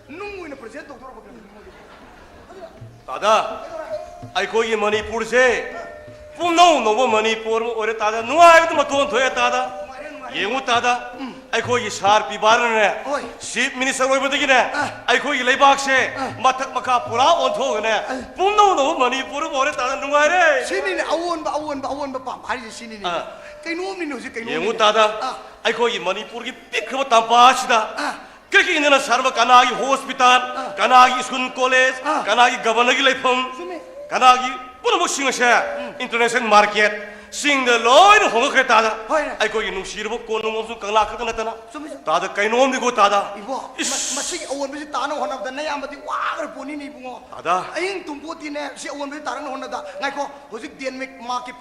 ꯅꯨꯡ ꯑꯣꯏꯅ ꯄ꯭ꯔꯖꯦꯟ ꯇꯧꯗꯣꯔꯕ ꯀꯩꯅꯣ? ꯇꯥꯗ, ꯑꯩꯈꯣꯏꯒꯤ ꯃꯅꯤꯄꯨꯔꯁꯦ ꯄꯨꯝꯅꯧ ꯅꯧꯕ ꯃꯅꯤꯄꯨꯔ ꯑꯃ ꯑꯣꯏꯔꯦ ꯇꯥꯗ꯫ ꯅꯨꯡꯉꯥꯏꯕꯗ ꯃꯇꯣꯟ ꯊꯣꯛꯑꯦ ꯇꯥꯗ꯫ ꯌꯦꯡꯉꯨ ꯇꯥꯗ, ꯑꯩꯈꯣꯏꯒꯤ ꯁꯥꯔ ꯄꯤꯕꯥꯔꯅꯅꯦ, ꯍꯣꯏ꯫ ꯆꯤꯐ ꯃꯤꯅꯤꯁꯇꯔ ꯑꯣꯏꯕꯗꯒꯤꯅꯦ, ꯑꯥ꯫ ꯑꯩꯈꯣꯏꯒꯤ ꯂꯩꯕꯥꯛꯁꯦ, ꯑꯥ꯫ ꯃꯊꯛ ꯃꯈꯥ ꯄꯨꯔꯥ ꯑꯣꯟꯊꯣꯛꯑꯒꯅꯦ, ꯑꯥ꯫ ꯄꯨꯝꯅꯧ ꯅꯧꯕ ꯃꯅꯤꯄꯨꯔ ꯑꯃ ꯑꯣꯏꯔꯦ ꯇꯥꯗ꯫ ꯅꯨꯡꯉꯥꯏꯔꯦ꯫ ꯁꯤꯅꯤꯅꯦ ꯑꯑꯣꯟꯕ, ꯑꯑꯣꯟꯕ, ꯑꯑꯣꯟꯕ ꯄꯥꯝꯕ ꯍꯥꯏꯔꯤꯁꯦ ꯁꯤꯅꯤꯅꯦ꯫ ꯑꯥ꯫ ꯀꯩꯅꯣꯝꯅꯤꯅꯦ ꯍꯧꯖꯤꯛ, ꯀꯩꯅꯣꯝꯅꯤꯅꯦ꯫ ꯌꯦꯡꯉꯨ ꯇꯥꯗ, ꯑꯥ꯫ ꯑꯩꯈꯣꯏꯒꯤ ꯃꯅꯤꯄꯨꯔꯒꯤ ꯄꯤꯛꯈ꯭ꯔꯕ ꯇꯝꯄꯥꯛ ꯑꯁꯤꯗ ꯑꯥ꯫ ꯀꯩꯒꯤꯅꯣꯅ ꯁꯥꯔꯕ ꯀꯅꯥꯒꯤ ꯍꯣꯁꯄꯤꯇꯥꯜ, ꯑꯥ꯫ ꯀꯅꯥꯒꯤ ꯁ꯭ꯀꯨꯜ ꯀꯣꯂꯦꯖ, ꯑꯥ꯫ ꯀꯅꯥꯒꯤ ꯒꯕꯔꯅꯔꯒꯤ ꯂꯩꯐꯝ, ꯆꯨꯝꯃꯦ꯫ ꯀꯅꯥꯒꯤ ꯄꯨꯝꯅꯃꯛꯁꯤꯡ ꯑꯁꯦ ꯎꯝ꯫ ꯏꯟꯇꯔꯅꯦꯁꯅꯦꯜ ꯃꯥꯔꯀꯦꯠ ꯁꯤꯡꯗ ꯂꯣꯏꯅ ꯍꯣꯡꯉꯛꯈ꯭ꯔꯦ ꯇꯥꯗ꯫ ꯍꯣꯏꯅꯦ꯫ ꯑꯩꯈꯣꯏꯒꯤ ꯅꯨꯡꯁꯤꯔꯕ ꯀꯣꯅꯨꯡ ꯑꯃꯁꯨꯡ ꯀꯪꯂꯥ ꯈꯛꯇ ꯅꯠꯇꯅ ꯆꯨꯝꯃꯦ, ꯆꯨꯝꯃꯦ꯫ ꯇꯥꯗ ꯀꯩꯅꯣꯝꯅꯤꯀꯣ ꯇꯥꯗ꯫ ꯏꯕꯣ, ꯃ-, ꯏꯁ꯫ ꯃꯁꯤꯒꯤ ꯑꯑꯣꯟꯕꯁꯤ ꯇꯥꯅꯕ ꯍꯣꯠꯅꯕꯗ ꯅꯌꯥꯝꯕꯗꯤ ꯋꯥꯈ꯭ꯔ ꯄꯣꯠꯅꯤꯅꯦ ꯏꯕꯨꯡꯉꯣ꯫ ꯇꯥꯗ꯫ ꯑꯍꯤꯡ ꯇꯨꯝꯄꯣꯠꯇꯤꯅꯦ ꯁꯤ ꯑꯑꯣꯟꯕꯁꯤ ꯇꯥꯅꯕ ꯍꯣꯠꯅꯕꯗ꯫ ꯉꯥꯏꯈꯣ, ꯍꯧꯖꯤꯛ ꯗꯦꯟꯃꯥꯔꯛꯀꯤ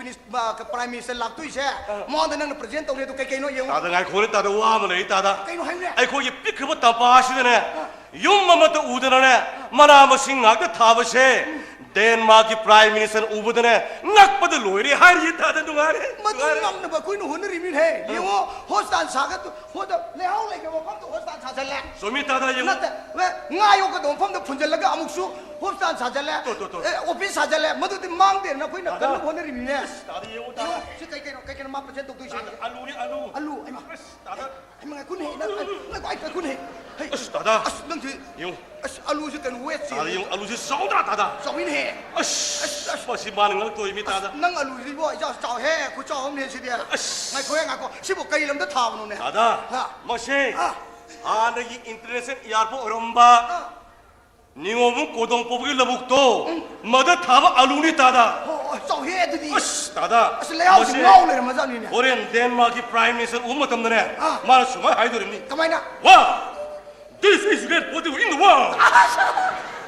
ꯄ꯭ꯔꯥꯏꯝ ꯃꯤꯅꯤꯁꯇꯔ ꯂꯥꯛꯇꯣꯏꯁꯦ, ꯑꯥ꯫ ꯃꯉꯣꯟꯗ ꯅꯪꯅ ꯄ꯭ꯔꯖꯦꯟ ꯇꯧꯅꯤ ꯑꯗꯨ ꯀꯩ ꯀꯩꯅꯣ ꯌꯦꯡꯉꯣ꯫ ꯇꯥꯗ ꯉꯥꯏꯈꯣꯅꯦ ꯇꯥꯗ, ꯋꯥ ꯑꯃ ꯂꯩ ꯇꯥꯗ꯫ ꯀꯩꯅꯣ ꯍꯥꯏꯌꯨꯅꯦ꯫ ꯑꯩꯈꯣꯏꯒꯤ ꯄꯤꯛꯈ꯭ꯔꯕ ꯇꯝꯄꯥꯛ ꯑꯁꯤꯗꯅꯦ, ꯑꯥ꯫ ꯌꯨꯝ ꯑꯃꯠꯇ ꯎꯗꯅꯅꯦ, ꯃꯅꯥ ꯃꯁꯤꯡ ꯉꯥꯛꯇ ꯊꯥꯕꯁꯦ, ꯎꯝ꯫ ꯗꯦꯟꯃꯥꯔꯛꯀꯤ ꯄ꯭ꯔꯥꯏꯝ ꯃꯤꯅꯤꯁꯇꯔ ꯎꯕꯗꯅꯦ ꯉꯛꯄꯗ ꯂꯣꯏꯔꯦ ꯍꯥꯏꯔꯤꯌꯦ ꯇꯥꯗ꯫ ꯅꯨꯡꯉꯥꯏꯔꯦ, ꯃꯗꯨ ꯅꯨꯡꯉꯥꯏꯔꯦ꯫ ꯉꯝꯅꯕ ꯑꯩꯈꯣꯏꯅ ꯍꯣꯠꯅꯔꯤꯃꯤꯅꯦ꯫ ꯑꯥ꯫ ꯌꯦꯡꯉꯣ, ꯍꯣꯁꯄꯤꯇꯥꯜ ꯁꯥꯒꯠ-, ꯍꯣꯗ-, ꯂꯩꯍꯥꯎ ꯂꯩꯈ꯭ꯔꯕ ꯃꯐꯝꯗ ꯍꯣꯁꯄꯤꯇꯥꯜ ꯁꯥꯖꯜꯂꯦ꯫ ꯆꯨꯝꯃꯤ ꯇꯥꯗ, ꯌꯦꯡꯉꯣ꯫ ꯅꯠꯇꯦ, ꯉꯥ ꯌꯣꯛꯀꯗꯧꯕ ꯃꯐꯝꯗ ꯐꯨꯟꯖꯜꯂꯒ ꯑꯃꯨꯛꯁꯨ ꯍꯣꯁꯄꯤꯇꯥꯜ ꯁꯥꯖꯜꯂꯦ꯫ ꯇꯣ, ꯇꯣ, ꯇꯣ, ꯇꯣ꯫ ꯑꯦ, ꯑꯣꯐꯤꯁ ꯁꯥꯖꯜꯂꯦ꯫ ꯃꯗꯨꯗꯤ ꯃꯥꯡꯗꯦꯅ ꯑꯩꯈꯣꯏꯅ ꯇꯥꯗ꯫ ꯀꯟꯅ ꯍꯣꯠꯅꯔꯤꯃꯤꯅꯦ꯫ ꯑꯁ, ꯇꯥꯗ, ꯌꯦꯡꯉꯨ, ꯇꯥꯗ꯫ ꯌꯦꯡꯉꯨ, ꯁꯤ ꯀꯩ ꯀꯩꯅꯣ, ꯀꯩ ꯀꯩꯅꯣ ꯃꯥ ꯄ꯭ꯔꯖꯦꯟ ꯇꯧꯗꯣꯏꯁꯦ? ꯇꯥꯗ, ꯑꯂꯨꯅꯤ, ꯑꯂꯨ꯫ ꯑꯂꯨ, ꯍꯩꯃꯥ꯫ ꯑꯁ, ꯇꯥꯗ꯫ ꯍꯩꯃꯥ, ꯉꯥꯏꯈꯣꯅꯦ, ꯅꯪ, ꯉꯥꯏꯈꯣ, ꯑꯩ ꯉꯥꯏꯈꯣꯅꯦ꯫ ꯍꯩ꯫ ꯑꯁ, ꯇꯥꯗ꯫ ꯑꯁ, ꯅꯪꯁꯤ꯫ ꯌꯦꯡꯉꯨ꯫ ꯑꯁ, ꯑꯂꯨꯁꯤ ꯀꯩꯅꯣ ꯋꯦꯠꯁꯤ꯫ ꯇꯥꯗ, ꯌꯦꯡꯉꯨ, ꯑꯂꯨꯁꯤ ꯆꯥꯎꯗ꯭ꯔꯥ, ꯇꯥꯗ? ꯆꯥꯎꯏꯅꯦꯍꯦ꯫ ꯑꯁ, ꯑꯁ, ꯑꯁ꯫ ꯃꯁꯤ ꯃꯥꯅ ꯉꯛꯇꯣꯏꯃꯤ, ꯑꯁ, ꯇꯥꯗ꯫ ꯅꯪ ꯑꯂꯨꯁꯤꯕꯣ ꯏꯆꯥꯎ ꯆꯥꯎꯍꯦ, ꯈꯨꯆꯥꯎ ꯑꯃꯅꯦ ꯁꯤꯗꯤ꯫ ꯑꯁ꯫ ꯉꯥꯏꯈꯣꯍꯦ, ꯉꯥꯏꯈꯣ꯫ ꯁꯤꯕꯨ ꯀꯔꯤ ꯂꯝꯗ ꯊꯥꯕꯅꯣꯅꯦ? ꯇꯥꯗ, ꯍꯥ? ꯃꯁꯤ ꯑꯥ꯫ ꯍꯥꯟꯅꯒꯤ ꯏꯟꯇꯔꯅꯦꯁꯅꯦꯜ ꯑꯦꯌꯥꯔꯄꯣꯔꯠ ꯑꯣꯏꯔꯝꯕ ꯑꯥ꯫ ꯅꯤꯉꯣꯝꯕꯝ ꯀꯣꯗꯣꯡ ꯄꯣꯛꯄꯒꯤ ꯂꯧꯕꯨꯛꯇꯣ, ꯎꯝ꯫ ꯃꯗ ꯊꯥꯕ ꯑꯂꯨꯅꯤ, ꯇꯥꯗ꯫ ꯑꯣ, ꯑꯣ, ꯆꯥꯎꯍꯦ ꯑꯗꯨꯗꯤ꯫ ꯑꯁ, ꯇꯥꯗ, ꯑꯁ, ꯂꯩꯍꯥꯎꯁꯤ ꯃꯁꯤ ꯉꯥꯎ ꯂꯩꯔꯝꯃꯖꯥꯠꯅꯤꯅꯦ꯫ ꯍꯣꯔꯦꯟ ꯗꯦꯟꯃꯥꯔꯛꯀꯤ ꯄ꯭ꯔꯥꯏꯝ ꯃꯤꯅꯤꯁꯇꯔ ꯎꯕ ꯃꯇꯝꯗꯅꯦ, ꯑꯥ꯫ ꯃꯥꯅ ꯁꯨꯃꯥꯏꯅ ꯍꯥꯏꯗꯣꯔꯤꯕꯅꯤ꯫ ꯀꯃꯥꯏꯅ? Wow! This is great photo in the world! ꯑꯁ!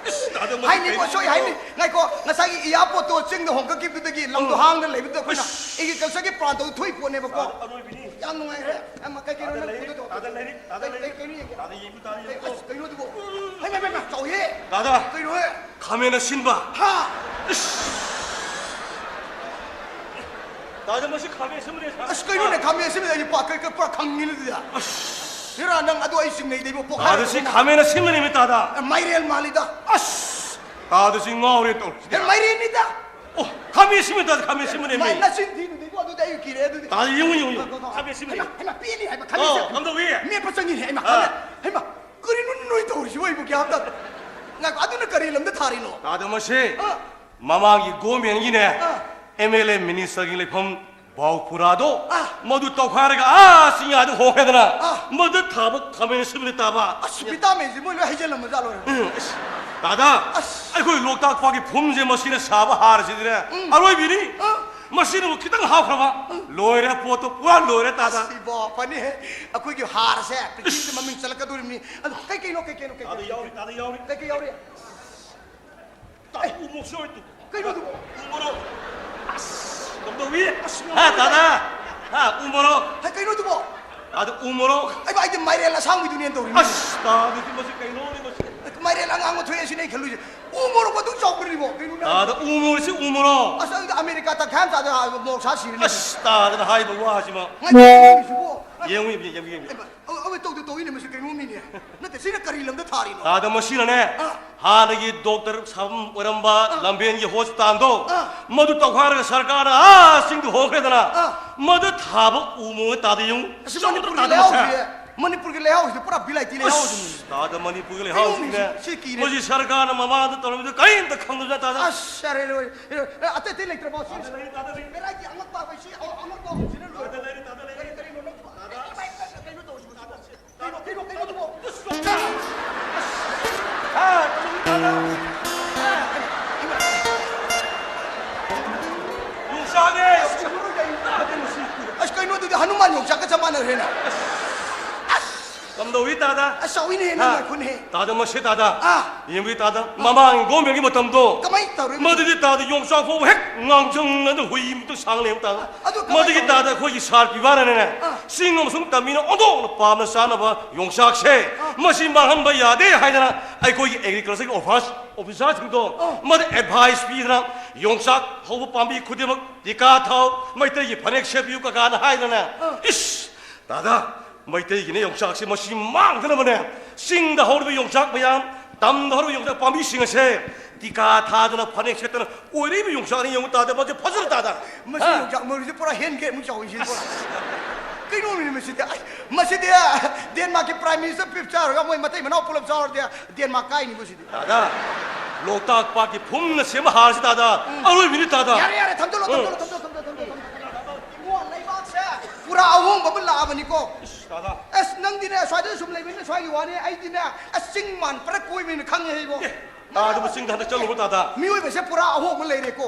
ꯑꯁ, ꯇꯥꯗ, ꯃꯁꯤ ꯍꯥꯏꯅꯤꯀꯣ, ꯀꯩꯅꯣ? ꯁꯣꯏ ꯍꯥꯏꯅꯤ꯫ ꯉꯥꯏꯈꯣ, ꯉꯁꯥꯏꯒꯤ ꯏꯌꯥꯔꯄꯣꯔꯠꯇꯣ ꯆꯤꯡꯗ ꯍꯣꯡꯀꯠꯈꯤꯕꯗꯨꯗꯒꯤ ꯂꯝꯗꯣ ꯎꯝ꯫ ꯍꯥꯡꯅ ꯂꯩꯕꯗꯨꯗ ꯑꯩꯈꯣꯏꯅ ꯑꯁ! ꯑꯦꯒ꯭ꯔꯤꯀꯜꯆꯔꯒꯤ ꯄ꯭ꯂꯥꯟ ꯇꯧ ꯊꯣꯛꯏ ꯄꯣꯠꯅꯦꯕꯀꯣ꯫ ꯇꯥꯗ, ꯑꯔꯣꯏꯕꯤꯅꯤ꯫ ꯌꯥꯝ ꯅꯨꯡꯉꯥꯏꯔꯦ꯫ ꯑꯃ ꯀꯩ ꯀꯩꯅꯣ ꯇꯥꯗ ꯅꯪ ꯂꯩꯔꯤꯛ, ꯄꯨꯗꯣꯏꯗꯣ? ꯇꯥꯗ ꯂꯩꯔꯤꯛ, ꯇꯥꯗ ꯀꯩ, ꯂꯩꯔꯤꯛ꯫ ꯀꯩ, ꯀꯩꯅꯣ ꯌꯦꯡꯒꯦ? ꯇꯥꯗ ꯌꯦꯡꯕ, ꯇꯥꯗ ꯑꯦ, ꯌꯦꯡꯕ꯫ ꯑꯁ, ꯀꯩꯅꯣꯗꯨꯕꯣ? ꯍꯩꯃꯥ, ꯍꯩꯃꯥ, ꯍꯩꯃꯥ, ꯆꯥꯎꯍꯦ꯫ ꯇꯥꯗ꯫ ꯀꯩꯅꯣꯍꯦ? ꯈꯥꯃꯦꯟ ꯑꯁꯤꯟꯕ꯫ ꯍꯥ? ꯏꯁ꯫ ꯇꯥꯗ, ꯃꯁꯤ ꯈꯥꯃꯦꯟ ꯑꯁꯤꯟꯕꯅꯦ, ꯁꯥꯔ꯫ ꯑꯁ, ꯀꯩꯅꯣꯅꯦ, ꯈꯥꯃꯦꯟ ꯑꯁꯤꯟꯕꯗ ꯑꯩꯗꯤ ꯄꯥ-, ꯀꯩ-, ꯀꯩ-, ꯄꯨꯔꯥ ꯈꯪꯉꯤꯅꯦ ꯑꯗꯨꯗꯤ꯫ ꯑꯁ꯫ ꯍꯦꯔꯥ, ꯅꯪ ꯑꯗꯨ ꯑꯩ ꯆꯤꯡꯅꯩꯗ ꯏꯕꯣ, ꯄꯣꯛꯈꯥꯏꯔꯦ ꯇꯥꯗ, ꯁꯤ ꯏꯕꯣ꯫ ꯈꯥꯃꯦꯟ ꯑꯁꯤꯟꯕꯅꯦꯃꯤ, ꯇꯥꯗ꯫ ꯑꯦ, ꯃꯥꯏꯔꯦꯟ ꯃꯥꯜꯂꯤꯗ꯫ ꯑꯁ꯫ ꯇꯥꯗ, ꯁꯤ ꯉꯥꯎꯔꯦ ꯇꯧꯔꯤꯁꯤꯗꯤ꯫ ꯑꯦ, ꯃꯥꯏꯔꯦꯟꯅꯤꯗ꯫ ꯑꯣ, ꯈꯥꯃꯦꯟ ꯑꯁꯤꯟꯕ ꯇꯥꯗ, ꯈꯥꯃꯦꯟ ꯑꯁꯤꯟꯕꯅꯦꯃꯤ꯫ ꯃꯥꯏ, ꯅꯆꯤꯟ ꯊꯤꯅꯨꯗ ꯏꯕꯣ, ꯑꯗꯨꯗꯤ ꯑꯩ ꯀꯤꯔꯦ ꯑꯗꯨꯗꯤ꯫ ꯇꯥꯗ, ꯌꯦꯡꯉꯨ, ꯌꯦꯡꯉꯨ, ꯌꯦꯡꯉꯨ꯫ ꯈꯥꯃꯦꯟ ꯑꯁꯤꯟꯕꯅꯦ꯫ ꯍꯩꯃꯥ, ꯍꯩꯃꯥ, ꯄꯦꯜꯂꯤ ꯍꯥꯏꯕ, ꯈꯥꯃꯦꯟ ꯑꯣ, ꯑꯁꯤꯟꯕ꯫ ꯀꯝꯗꯧꯏ? ꯃꯦꯠꯄ ꯆꯪꯉꯤꯅꯦ, ꯍꯩꯃꯥ, ꯑꯥ꯫ ꯈꯥꯃꯦꯟ, ꯍꯩꯃꯥ꯫ ꯀꯔꯤꯅꯣ ꯅꯣꯏ ꯇꯧꯔꯤꯁꯤꯕꯣ? ꯑꯩꯕꯨ ꯒ꯭ꯌꯥꯟ ꯇꯥꯗꯦ꯫ ꯉꯥꯏꯈꯣ, ꯑꯗꯨꯅ ꯀꯔꯤ ꯂꯝꯗ ꯊꯥꯔꯤꯅꯣ? ꯇꯥꯗ, ꯃꯁꯦ ꯑꯥ꯫ ꯃꯃꯥꯡꯒꯤ ꯒꯣꯔꯃꯦꯟꯒꯤꯅꯦ, ꯑꯥ꯫ ꯑꯦꯝ ꯑꯦꯜ ꯑꯦ ꯃꯤꯅꯤꯁꯇꯔꯒꯤ ꯂꯩꯐꯝ ꯕꯥꯎꯈꯨꯔꯥꯗꯣ, ꯑꯥ꯫ ꯃꯗꯨ ꯇꯧꯈꯥꯏꯔꯒ ꯑꯥ ꯆꯤꯡꯌꯥꯗ ꯍꯣꯡꯈ꯭ꯔꯦꯗꯅ, ꯑꯥ꯫ ꯃꯗꯨ ꯊꯥꯕ ꯈꯥꯃꯦꯟ ꯑꯁꯤꯟꯕꯅꯤ, ꯇꯥꯕ꯫ ꯑꯁ, ꯚꯤꯇꯥꯃꯤꯟꯁꯤ ꯃꯣꯏ ꯂꯣꯏ ꯍꯩꯖꯤꯜꯂꯝꯃꯖꯥꯠ ꯂꯣꯏꯔꯦ꯫ ꯎꯝ, ꯑꯁ, ꯇꯥꯗ, ꯑꯁ꯫ ꯑꯩꯈꯣꯏ ꯂꯣꯛꯇꯥꯛ ꯄꯥꯠꯀꯤ ꯐꯨꯝꯁꯦ ꯃꯁꯤꯅ ꯁꯥꯕ ꯍꯥꯔꯁꯤꯗꯤꯅꯦ, ꯑꯥ꯫ ꯑꯔꯣꯏꯕꯤꯅꯤ꯫ ꯑꯥ꯫ ꯃꯁꯤꯅꯕꯨ ꯈꯤꯇꯪ ꯍꯥꯞꯈ꯭ꯔꯕ, ꯂꯣꯏꯔꯦ, ꯄꯣꯠꯇꯣ ꯄꯨꯔꯥ ꯂꯣꯏꯔꯦ, ꯇꯥꯗ꯫ ꯑꯁ, ꯏꯕꯣ, ꯐꯅꯤꯍꯦ꯫ ꯑꯩꯈꯣꯏꯒꯤ ꯍꯥꯔꯁꯦ ꯄ꯭ꯔꯤꯊꯤꯕꯤꯗ ꯃꯃꯤꯡ ꯆꯠꯂꯛꯀꯗꯧꯔꯤꯕꯅꯤ꯫ ꯑꯗꯣ ꯀꯩ ꯀꯩꯅꯣ, ꯀꯩ ꯀꯩꯅꯣ, ꯀꯩ ꯇꯥꯗ ꯀꯩꯅꯣ? ꯌꯥꯎꯔꯤ, ꯇꯥꯗ ꯌꯥꯎꯔꯤ꯫ ꯀꯩ ꯀꯩ ꯌꯥꯎꯔꯤ? ꯇꯥꯗ, ꯎ ꯃꯣꯔꯣꯛꯁꯨ ꯌꯥꯎꯔꯤ ꯇꯨ꯫ ꯀꯩꯅꯣ ꯑꯗꯨꯕꯣ? ꯎ ꯃꯣꯔꯣꯛ꯫ ꯑꯁ, ꯀꯝꯗꯧꯏ? ꯑꯁ, ꯍꯥ, ꯇꯥꯗ? ꯍꯥ, ꯎ ꯃꯣꯔꯣꯛ꯫ ꯍꯩ, ꯀꯩꯅꯣ ꯑꯗꯨꯕꯣ? ꯇꯥꯗ, ꯎ ꯃꯣꯔꯣꯛ꯫ ꯑꯩ, ꯑꯩꯗꯤ ꯃꯥꯏꯔꯦꯜ ꯑꯁꯥꯡꯕꯤꯗꯨꯅꯦꯅ ꯇꯧꯔꯤꯅꯤ꯫ ꯑꯁ, ꯇꯥꯗꯗꯤ ꯃꯁꯤ ꯀꯩꯅꯣꯅꯦ ꯃꯁꯤ? ꯃꯥꯏꯔꯦꯜ ꯑꯉꯥꯡꯕ ꯊꯣꯛꯑꯦ ꯁꯤꯅꯦ ꯑꯩ ꯈꯜꯂꯨꯏꯁꯦ꯫ ꯎ ꯃꯣꯔꯣꯛ ꯑꯗꯨꯛ ꯆꯥꯎꯕꯅꯤꯕꯣ? ꯀꯩꯅꯣꯅꯦ? ꯇꯥꯗ, ꯎ ꯃꯣꯔꯣꯛꯁꯤ ꯎ ꯃꯣꯔꯣꯛ꯫ ꯑꯁ, ꯑꯗꯨꯗꯤ ꯑꯃꯦꯔꯤꯀꯥ ꯇꯪꯈꯥꯏ ꯑꯃ ꯆꯥꯗ ꯃꯣꯔꯣꯛ ꯁꯥ ꯁꯤꯔꯅꯤ꯫ ꯑꯁ, ꯇꯥꯗꯅ ꯍꯥꯏꯕ ꯋꯥꯁꯤꯃ꯫ ꯉꯥꯏꯈꯣ, ꯀꯩꯅꯣ ꯁꯤꯕꯣ? ꯌꯦꯡꯉꯨ, ꯌꯦꯡꯉꯨ, ꯌꯦꯡꯉꯨ, ꯌꯦꯡꯉꯨ꯫ ꯑꯩ, ꯑꯩ, ꯑꯩ, ꯇꯧꯗꯦ, ꯇꯧꯗꯦ꯫ ꯃꯁꯤ ꯀꯩꯅꯣꯝꯅꯤꯅꯦ꯫ ꯅꯠꯇꯦ, ꯁꯤꯅ ꯀꯔꯤ ꯂꯝꯗ ꯊꯥꯔꯤꯅꯣ? ꯇꯥꯗ, ꯃꯁꯤꯅꯅꯦ, ꯑꯥ꯫ ꯍꯥꯟꯅꯒꯤ ꯗꯣꯛꯇꯔ ꯁꯥꯐꯝ ꯑꯣꯏꯔꯝꯕ ꯑꯥ꯫ ꯂꯝꯕꯦꯟꯒꯤ ꯍꯣꯁꯄꯤꯇꯥꯜꯗꯣ, ꯑꯥ꯫ ꯃꯗꯨ ꯇꯧꯈꯥꯏꯔꯒ ꯁꯔꯀꯥꯔꯅ ꯑꯥ ꯆꯤꯡꯗ ꯍꯣꯡꯈ꯭ꯔꯦꯗꯅ, ꯑꯥ꯫ ꯃꯗꯨ ꯊꯥꯕ ꯎ ꯃꯣꯏ ꯇꯥꯗ ꯌꯦꯡꯉꯨ꯫ ꯑꯁꯤ ꯆꯥꯎꯗ꯭ꯔꯣ ꯃꯅꯤꯄꯨꯔꯒꯤ ꯇꯥꯗ ꯃꯁꯦ? ꯂꯩꯍꯥꯎꯁꯦ, ꯃꯅꯤꯄꯨꯔꯒꯤ ꯂꯩꯍꯥꯎꯁꯤꯗꯤ ꯄꯨꯔꯥ ꯕꯤꯂꯥꯏꯇꯤ ꯂꯩꯍꯥꯎ ꯑꯗꯨꯝ꯫ ꯑꯁ, ꯇꯥꯗ, ꯃꯅꯤꯄꯨꯔꯒꯤ ꯂꯩꯍꯥꯎꯁꯤꯅꯦ꯫ ꯀꯩꯅꯣꯝꯅꯤ, ꯁꯤ ꯀꯤꯔꯦ꯫ ꯃꯁꯤ ꯁꯔꯀꯥꯔꯅ ꯃꯃꯥꯡꯗ ꯇꯧꯔꯝꯃꯤꯗꯣ ꯀꯔꯤꯝꯇ ꯈꯪꯗꯕ ꯖꯥꯠ ꯇꯥꯗ꯫ ꯑꯁ, ꯌꯥꯔꯦ, ꯂꯣꯏꯔꯦ꯫ ꯑꯦ, ꯑꯇꯩ ꯑꯇꯩ ꯂꯩꯇ꯭ꯔꯕꯣ? ꯁꯤ ꯇꯥꯗ ꯂꯩꯔꯦ, ꯇꯥꯗ ꯂꯩꯔꯦ꯫ ꯚꯦꯔꯥꯏꯇꯤ ꯑꯉꯛꯄ ꯍꯥꯏꯕ ꯁꯤ, ꯑꯉꯛꯄ ꯍꯧꯖꯤꯛꯅ ꯂꯣꯏꯔꯦ꯫ ꯇꯥꯗ ꯂꯩꯔꯦ, ꯇꯥꯗ ꯂꯩꯔꯦ꯫ ꯀꯔꯤ, ꯀꯔꯤꯅꯣ ꯅꯪ? ꯇꯥꯗ꯫ ꯀꯩꯅꯣ ꯇꯧꯔꯤꯁꯤꯕꯣ? ꯀꯩꯅꯣ, ꯀꯩꯅꯣ, ꯀꯩꯅꯣ ꯑꯗꯨꯕꯣ? ꯌꯣꯡꯆꯥꯛꯅꯦ! ꯑꯁ, ꯀꯩꯅꯣ ꯑꯗꯨꯗꯤ ꯍꯅꯨꯃꯥꯟ ꯌꯣꯡꯆꯥꯛꯀ ꯆꯞ ꯃꯥꯟꯅꯔꯦꯅꯦ꯫ ꯀꯝꯗꯧꯏ ꯇꯥꯗ? ꯑꯁ, ꯆꯥꯎꯏꯅꯦ, ꯅꯪ ꯍꯥ? ꯂꯥꯏꯈꯨꯅꯦ꯫ ꯇꯥꯗ, ꯃꯁꯤ ꯇꯥꯗ꯫ ꯑꯥ꯫ ꯌꯦꯡꯕꯤ ꯇꯥꯗ꯫ ꯃꯃꯥꯡ ꯒꯣꯔꯃꯦꯟꯒꯤ ꯃꯇꯝꯗꯣ꯫ ꯀꯃꯥꯏ ꯇꯧꯔꯤꯅꯣ? ꯃꯗꯨꯗꯤ ꯇꯥꯗ ꯌꯣꯡꯆꯥꯛ ꯐꯥꯎꯕ ꯍꯦꯛ ꯉꯥꯡꯁꯪꯅ ꯍꯨꯏ ꯃꯇꯨ ꯁꯥꯡ ꯂꯩꯕ ꯇꯥꯗ꯫ ꯑꯗꯨ ꯀꯃꯥꯏ ꯃꯗꯨꯒꯤ ꯇꯧꯔꯤꯅꯣ? ꯇꯥꯗ ꯑꯩꯈꯣꯏꯒꯤ ꯁꯥꯔ ꯄꯤꯕꯥꯅꯅꯦ꯫ ꯑꯥ꯫ ꯆꯤꯡ ꯑꯃꯁꯨꯡ ꯇꯝꯃꯤꯅ ꯑꯣꯟꯊꯣꯛꯅ ꯄꯥꯝꯅ ꯆꯥꯅꯕ ꯌꯣꯡꯆꯥꯛꯁꯦ ꯑꯥ꯫ ꯃꯁꯤ ꯃꯥꯡꯍꯟꯕ ꯌꯥꯗꯦ ꯍꯥꯏꯗꯅ ꯑꯩꯈꯣꯏꯒꯤ ꯑꯦꯒ꯭ꯔꯤꯀꯜꯆꯔꯒꯤ ꯑꯣꯐꯤꯁ, ꯑꯣꯐꯤꯁꯥꯔꯁꯤꯡꯗꯣ ꯑꯥ꯫ ꯃꯗ ꯑꯦꯗꯚꯥꯏꯁ ꯄꯤꯗꯅ ꯌꯣꯡꯆꯥꯛ ꯍꯧꯕ ꯄꯥꯝꯕꯤ ꯈꯨꯗꯤꯡꯃꯛ ꯇꯤꯀꯥ ꯊꯥꯎ, ꯃꯩꯇꯩꯒꯤ ꯐꯅꯦꯛ ꯁꯦꯠꯄꯤꯌꯨ ꯀꯀꯥꯅ ꯍꯥꯏꯗꯅ ꯑꯥ꯫ ꯏꯁ! ꯇꯥꯗ, ꯃꯩꯇꯩꯒꯤꯅꯦ ꯌꯣꯡꯆꯥꯛꯁꯦ ꯃꯁꯤ ꯃꯥꯡꯗꯅꯕꯅꯦ ꯆꯤꯡꯗ ꯍꯧꯔꯤꯕ ꯌꯣꯡꯆꯥꯛ ꯃꯌꯥꯝ, ꯇꯝꯗ ꯍꯧꯔꯤꯕ ꯌꯣꯡꯆꯥꯛ ꯄꯥꯝꯕꯤꯁꯤꯡ ꯑꯁꯦ ꯇꯤꯀꯥ ꯊꯥꯗꯅ ꯐꯅꯦꯛ ꯁꯦꯠꯇꯅ ꯑꯣꯏꯔꯛꯏꯕ ꯌꯣꯡꯆꯥꯛꯅꯤ ꯌꯦꯡꯉꯨ ꯇꯥꯗ, ꯃꯁꯤ ꯐꯖꯅ ꯇꯥꯗ꯫ ꯃꯁꯤ ꯍꯥ? ꯌꯣꯡꯆꯥꯛ ꯃꯔꯨꯁꯦ ꯄꯨꯔꯥ ꯍꯦꯟ ꯒ꯭ꯔꯦꯗꯃꯨꯛ ꯆꯥꯎꯏ ꯁꯤ ꯄꯨꯔꯥ꯫ ꯀꯩꯅꯣꯅꯤ ꯃꯁꯤꯗꯤ? ꯑꯩ, ꯃꯁꯤꯗꯤ ꯗꯦꯟꯃꯥꯔꯛꯀꯤ ꯄ꯭ꯔꯥꯏꯝ ꯃꯤꯅꯤꯁꯇꯔ ꯄꯤꯞ ꯆꯥꯔꯒ ꯃꯣꯏ ꯃꯇꯩ ꯃꯅꯥꯎ ꯄꯨꯂꯞ ꯆꯥꯎꯔꯗꯤ ꯗꯦꯟꯃꯥꯔꯛ ꯀꯥꯏꯅꯤ ꯃꯁꯤꯗꯤ꯫ ꯇꯥꯗ, ꯂꯣꯛꯇꯥꯛ ꯄꯥꯠꯀꯤ ꯐꯨꯝꯅ ꯁꯦꯝꯕ ꯍꯥꯔꯁꯤ ꯇꯥꯗ, ꯎꯝ꯫ ꯑꯔꯣꯏꯕꯤꯅꯤ ꯇꯥꯗ꯫ ꯌꯥꯔꯦ, ꯌꯥꯔꯦ, ꯊꯝꯖꯜꯂꯣ, ꯎꯝ꯫ ꯊꯝꯖꯜꯂꯣ, ꯊꯝꯖꯜꯂꯣ, ꯊꯝꯖꯜꯂꯣ, ꯊꯝꯖꯜꯂꯣ꯫ ꯏꯕꯨꯡꯉꯣ, ꯂꯩꯕꯥꯛꯁꯦ ꯄꯨꯔꯥ ꯑꯍꯣꯡꯕ ꯑꯃ ꯂꯥꯛꯑꯕꯅꯤꯀꯣ꯫ ꯏꯁ, ꯇꯥꯗ꯫ ꯑꯁ, ꯅꯪꯗꯤꯅꯦ, ꯁ꯭ꯋꯥꯏꯗ ꯁꯨꯝ ꯂꯩꯕꯅꯤꯅ ꯁ꯭ꯋꯥꯏꯒꯤ ꯋꯥꯅꯤ, ꯑꯩꯗꯤꯅꯦ, ꯑꯁ, ꯆꯤꯡ ꯃꯥꯟ ꯄꯨꯔꯥ ꯀꯣꯏꯕꯅꯤꯅ ꯈꯪꯉꯦ ꯑꯩꯕꯣ꯫ ꯑꯦ, ꯇꯥꯗꯕꯨ ꯆꯤꯡꯗ ꯍꯟꯗꯛ ꯆꯠꯂꯨꯕ ꯇꯥꯗ? ꯃꯤꯑꯣꯏꯕꯁꯦ ꯄꯨꯔꯥ ꯑꯍꯣꯡꯕ ꯂꯩꯔꯦꯀꯣ꯫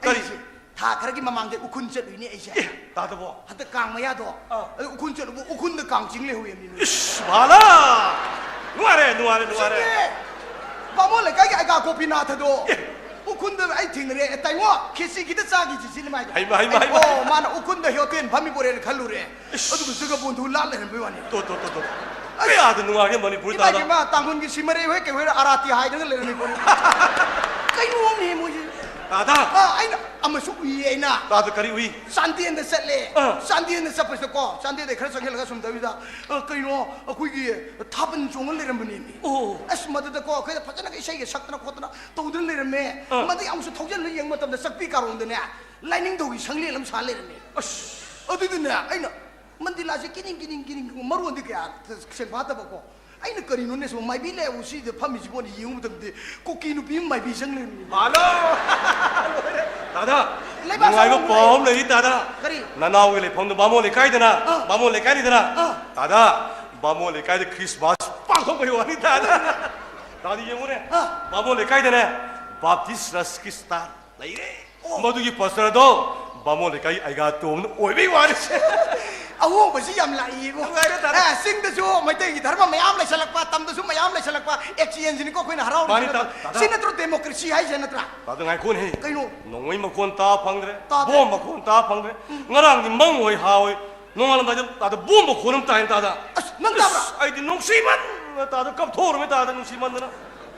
ꯀꯔꯤ? ꯑꯩꯁꯦ ꯊꯥ ꯈꯔꯒꯤ ꯃꯃꯥꯡꯗ ꯎꯈꯨꯟ ꯆꯠꯂꯨꯏꯅꯦ ꯑꯩꯁꯦ꯫ ꯑꯦ, ꯇꯥꯗꯕꯣ? ꯍꯟꯗꯛ ꯀꯥꯡ ꯃꯌꯥꯗꯣ, ꯑꯥ꯫ ꯑꯗꯨ ꯎꯈꯨꯟ ꯆꯠꯂꯨꯕ, ꯎꯈꯨꯟꯗ ꯀꯥꯡ ꯆꯤꯡ ꯂꯩꯍꯧꯋꯦ ꯃꯤ꯫ ꯏꯁ, ꯚꯥꯂꯥ! ꯅꯨꯡꯉꯥꯏꯔꯦ, ꯅꯨꯡꯉꯥꯏꯔꯦ, ꯅꯨꯡꯉꯥꯏꯔꯦ꯫ ꯆꯨꯝꯃꯦ꯫ ꯕꯥꯃꯣꯟ ꯂꯩꯀꯥꯏꯒꯤ ꯑꯩꯒꯥ ꯒꯣꯄꯤꯅꯥꯊꯗꯣ꯫ ꯑꯦ꯫ ꯎꯈꯨꯟꯗ ꯑꯩ ꯊꯦꯡꯅꯔꯦ꯫ "ꯑꯦ, ꯇꯥꯏꯉꯣ, ꯈꯦꯆꯤ ꯈꯤꯇ ꯆꯥꯈꯤꯁꯤ", ꯁꯤꯅꯤ ꯃꯥꯏꯗꯣ꯫ ꯍꯩꯃ, ꯍꯩꯃ, ꯑꯩ, ꯍꯩꯃ꯫ "ꯑꯣ, ꯃꯥꯅ ꯎꯈꯨꯟꯗ ꯍꯣꯇꯦꯜ ꯐꯝꯃꯤ ꯕꯣꯔꯦꯅ" ꯈꯜꯂꯨꯔꯦ꯫ ꯏꯁ꯫ ꯑꯗꯨꯒ ꯖꯒꯕꯣꯟꯙꯨ ꯂꯥꯠ ꯂꯩꯔꯝꯕꯩ ꯋꯥꯅꯤ꯫ ꯇꯣ, ꯇꯣ, ꯇꯣ, ꯇꯣ꯫ ꯑꯁ꯫ ꯀꯌꯥꯗ ꯅꯨꯡꯉꯥꯏꯒꯦ ꯃꯅꯤꯄꯨꯔ ꯏꯃꯥꯏ ꯇꯥꯗ꯫ ꯏꯃꯥ, ꯇꯥꯡꯈꯨꯜꯒꯤ ꯁꯤꯃꯔꯩ ꯍꯣꯏ ꯀꯩ ꯍꯣꯏ ꯑꯥꯔꯥꯇꯤ ꯍꯥꯏꯗꯅ ꯂꯩꯔꯝꯃꯤ ꯄꯣꯠꯅꯤ꯫ ꯀꯩꯅꯣꯝꯅꯦ ꯃꯣꯏꯁꯦ꯫ ꯇꯥꯗ! ꯑꯥ, ꯑꯩꯅ ꯑꯃꯁꯨ ꯎꯏꯌꯦ ꯑꯩꯅ꯫ ꯇꯥꯗ, ꯀꯔꯤ ꯎꯏ? ꯆꯥꯟꯗꯦꯜꯗ ꯆꯠꯂꯦ꯫ ꯑꯥ꯫ ꯆꯥꯟꯗꯦꯜꯗ ꯆꯠꯄꯁꯤꯗꯀꯣ, ꯆꯥꯟꯗꯦꯜꯗ ꯈꯔ ꯆꯪꯁꯤꯜꯂꯒ ꯁꯨꯝ ꯇꯧꯕꯤꯗ, ꯑ, ꯀꯩꯅꯣ, ꯑꯩꯈꯣꯏꯒꯤ ꯊꯥꯕꯜ ꯆꯣꯡꯉ ꯂꯩꯔꯝꯕꯅꯦꯃꯤ꯫ ꯑꯣ꯫ ꯑꯁ, ꯃꯗꯨꯗꯀꯣ, ꯑꯩꯈꯣꯏꯗ ꯐꯖꯅꯒ ꯏꯁꯩꯒ ꯁꯛꯇꯅ ꯈꯣꯠꯇꯅ ꯇꯧꯗꯅ ꯂꯩꯔꯝꯃꯦ꯫ ꯑꯥ꯫ ꯃꯗꯨ ꯑꯃꯨꯛꯁꯨ ꯊꯧꯖꯤꯜꯂ ꯌꯦꯡꯕ ꯃꯇꯝꯗ ꯆꯥꯛꯄꯤ ꯀꯥꯔꯣꯡꯗꯅꯦ, ꯂꯥꯏꯅꯤꯡꯊꯧꯒꯤ ꯁꯪꯂꯦꯟ ꯑꯃ ꯁꯥ ꯂꯩꯔꯝꯃꯦ꯫ ꯑꯁ꯫ ꯑꯗꯨꯗꯨꯅꯦ, ꯑꯩꯅ ꯃꯟꯗꯤꯂꯥꯁꯦ ꯀꯤꯅꯤꯡ, ꯀꯤꯅꯤꯡ, ꯀꯤꯅꯤꯡ, ꯃꯔꯣꯟꯗꯤ ꯀꯌꯥ ꯁꯦꯡꯐꯥꯠꯇꯕꯀꯣ꯫ ꯑꯩꯅ ꯀꯔꯤꯅꯣꯅꯦ ꯁꯤꯕꯨ ꯃꯥꯏꯕꯤ ꯂꯩꯕꯨ ꯁꯤꯗ ꯐꯝꯃꯤꯁꯤꯕꯣꯅ ꯌꯦꯡꯉꯨ ꯃꯇꯝꯗꯗꯤ ꯀꯨꯀꯤ ꯅꯨꯄꯤ ꯑꯃ ꯃꯥꯏꯕꯤ ꯆꯪ ꯂꯩꯔꯝꯃꯤ꯫ ꯍꯜꯂꯣ! ꯇꯥꯗ, ꯂꯩꯕꯥꯛ ꯅꯨꯡꯉꯥꯏꯕ ꯆꯥꯎꯕ ꯄꯥꯎ ꯑꯃ ꯂꯩꯔꯤ, ꯇꯥꯗ꯫ ꯀꯔꯤ? ꯅꯅꯥꯎꯒꯤ ꯂꯩꯐꯝꯗꯨ ꯕꯥꯃꯣꯟ ꯂꯩꯀꯥꯏꯗꯅ, ꯑꯥ꯫ ꯕꯥꯃꯣꯟ ꯂꯩꯀꯥꯏꯅꯤꯗꯅ꯫ ꯑꯥ꯫ ꯇꯥꯗ, ꯕꯥꯃꯣꯟ ꯂꯩꯀꯥꯏꯗ ꯈ꯭ꯔꯤꯁꯃꯥꯁ ꯄꯥꯡꯊꯣꯛꯄꯒꯤ ꯋꯥꯅꯤ, ꯇꯥꯗ꯫ ꯇꯥꯗ ꯌꯦꯡꯉꯨꯅꯦ꯫ ꯑꯥ꯫ ꯕꯥꯃꯣꯟ ꯂꯩꯀꯥꯏꯗꯅꯦ, ꯕꯥꯞꯇꯤꯁ ꯆꯔꯆꯀꯤ ꯁ꯭ꯇꯥꯔ ꯂꯩꯔꯦ꯫ ꯑꯣ꯫ ꯃꯗꯨꯒꯤ ꯄꯥꯁꯇꯔꯗꯣ ꯕꯥꯃꯣꯟ ꯂꯩꯀꯥꯏ ꯑꯩꯒꯥ ꯇꯣꯝꯅ ꯑꯣꯏꯕꯩ ꯋꯥꯅꯤ꯫ ꯑꯍꯣꯡꯕꯁꯤ ꯌꯥꯝ ꯂꯥꯛꯏꯌꯦꯕꯣ꯫ ꯅꯨꯡꯉꯥꯏꯔꯦ, ꯇꯥꯗ꯫ ꯑꯦ, ꯆꯤꯡꯗꯁꯨ ꯃꯩꯇꯩꯒꯤ ꯙꯔꯃ ꯃꯌꯥꯝ ꯂꯩꯁꯜꯂꯛꯄ, ꯇꯝꯗꯁꯨ ꯃꯌꯥꯝ ꯂꯩꯁꯜꯂꯛꯄ, exchangeꯅꯤꯀꯣ ꯑꯩꯈꯣꯏꯅ ꯍꯔꯥꯎꯔꯤꯁꯤ ꯃꯥꯅꯤ, ꯅꯠꯇ꯭ꯔꯥ? ꯇꯥ-, ꯇꯥꯗ꯫ ꯁꯤ ꯅꯠꯇ꯭ꯔꯣ democracy ꯍꯥꯏꯁꯦ, ꯅꯠꯇ꯭ꯔꯥ? ꯇꯥꯗ, ꯉꯥꯏꯈꯣꯅꯦꯍꯦ꯫ ꯀꯩꯅꯣ? ꯅꯣꯡꯃꯩ ꯃꯈꯣꯟ ꯇꯥ ꯐꯪꯗ꯭ꯔꯦ, ꯇꯥꯗ꯭ꯔꯦ꯫ ꯕꯣꯝ ꯃꯈꯣꯟ ꯇꯥ ꯐꯪꯗ꯭ꯔꯦ꯫ ꯎꯝ꯫ ꯉꯔꯥꯡꯗꯤ ꯃꯪ ꯍꯣꯏ ꯍꯥ ꯍꯣꯏ ꯅꯣꯡꯉꯥꯜꯂꯝꯗꯥꯏꯗ ꯇꯥꯗ ꯕꯣꯝ ꯃꯈꯣꯟ ꯑꯃ ꯇꯥꯏꯅ, ꯇꯥꯗ꯫ ꯑꯁ, ꯅꯪ ꯇꯥꯕ꯭ꯔꯥ? ꯑꯁ, ꯑꯩꯗꯤ ꯅꯨꯡꯁꯤꯃꯟꯗꯅ ꯇꯥꯗ ꯀꯞꯊꯣꯛꯎꯔꯃꯤ, ꯇꯥꯗ, ꯅꯨꯡꯁꯤꯃꯟꯗꯅ꯫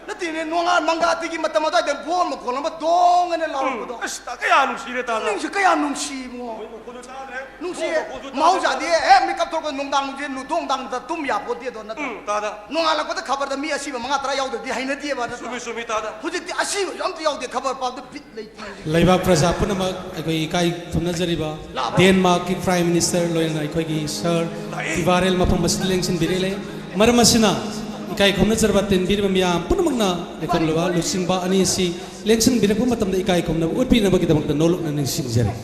ꯅꯠꯇꯦꯅꯦ, ꯅꯣꯡꯉꯥꯜ ꯃꯪꯒꯥꯇꯤꯒꯤ ꯃꯇꯝ ꯑꯗꯨꯋꯥꯏꯗ ꯕꯣꯝ ꯃꯈꯣꯜ ꯑꯃ ꯗꯣꯡ ꯑꯅ ꯂꯥꯎꯔꯛꯄꯗꯣ꯫ ꯎꯝ, ꯑꯁ, ꯀꯌꯥ ꯅꯨꯡꯁꯤꯔꯦ, ꯇꯥꯗ꯫ ꯄꯨꯛꯅꯤꯡꯁꯦ ꯀꯌꯥ ꯅꯨꯡꯁꯤꯕꯅꯣ꯫ ꯃꯈꯣꯜꯗꯣ ꯇꯥꯗ꯭ꯔꯦ꯫ ꯅꯨꯡꯁꯤꯌꯦ꯫ ꯕꯣꯝ ꯃꯈꯣꯜꯗꯣ ꯇꯥꯗ꯭ꯔꯦ꯫ ꯃꯍꯧꯁꯥꯗꯤ ꯍꯦꯛ ꯃꯤꯀꯞ ꯊꯣꯛꯄ ꯅꯨꯡꯗꯥꯡꯁꯦ ꯅꯨꯡꯗꯣꯡ ꯗꯥꯡꯗ ꯇꯨꯝ ꯌꯥꯄꯣꯠꯇꯦꯗꯣ, ꯅꯠꯇ꯭ꯔꯥ? ꯎꯝ, ꯇꯥꯗ꯫ ꯅꯣꯡꯉꯥꯜꯂꯛꯄꯗ ꯈꯕꯔꯗ ꯃꯤ ꯑꯁꯤꯕ ꯃꯉꯥ ꯇꯔꯥ ꯌꯥꯎꯗ꯭ꯔꯗꯤ ꯍꯩꯅꯗꯦꯕ, ꯅꯠꯇ꯭ꯔꯥ? ꯆꯨꯝꯃꯤ, ꯆꯨꯝꯃꯤ, ꯇꯥꯗ꯫ ꯍꯧꯖꯤꯛꯇꯤ ꯑꯁꯤꯕꯁꯨ ꯑꯝꯇ ꯌꯥꯎꯗꯦ, ꯈꯕꯔ ꯄꯥꯕꯗ ꯕꯤꯠ ꯂꯩꯇꯦ꯫ ꯂꯩꯕꯥꯛ ꯄ꯭ꯔꯖꯥ ꯄꯨꯝꯅꯃꯛ ꯑꯩꯈꯣꯏ ꯏꯀꯥꯏ ꯈꯨꯝꯅꯖꯔꯤꯕ ꯂꯥꯛꯑꯣ꯫ ꯗꯦꯟꯃꯥꯔꯛꯀꯤ Prime Minister ꯂꯣꯏꯅꯅ ꯑꯩꯈꯣꯏꯒꯤ Sir ꯂꯥꯛꯑꯦ꯫ ꯏꯕꯥꯔꯦꯜ ꯃꯐꯝ ꯑꯁꯤꯗ ꯂꯦꯡꯁꯤꯟꯕꯤꯔꯛꯂꯦ꯫ ꯃꯔꯝ ꯑꯁꯤꯅ ꯏꯀꯥꯏ ꯈꯨꯝꯅꯖꯔꯕ ꯇꯤꯟꯕꯤꯔꯤꯕ ꯃꯤꯌꯥꯝ ꯄꯨꯝꯅꯃꯛꯅ ꯂꯩꯐꯝꯂꯕ ꯂꯨꯆꯤꯡꯕ ꯑꯅꯤ ꯑꯁꯤ ꯂꯦꯡꯁꯤꯟꯕꯤꯔꯛꯄ ꯃꯇꯝꯗ ꯏꯀꯥꯏ ꯈꯨꯝꯅꯕ ꯎꯠꯄꯤꯅꯕꯒꯤꯗꯃꯛꯇ ꯅꯣꯂꯨꯛꯅ ꯅꯤꯡꯁꯤꯡꯖꯔꯤ꯫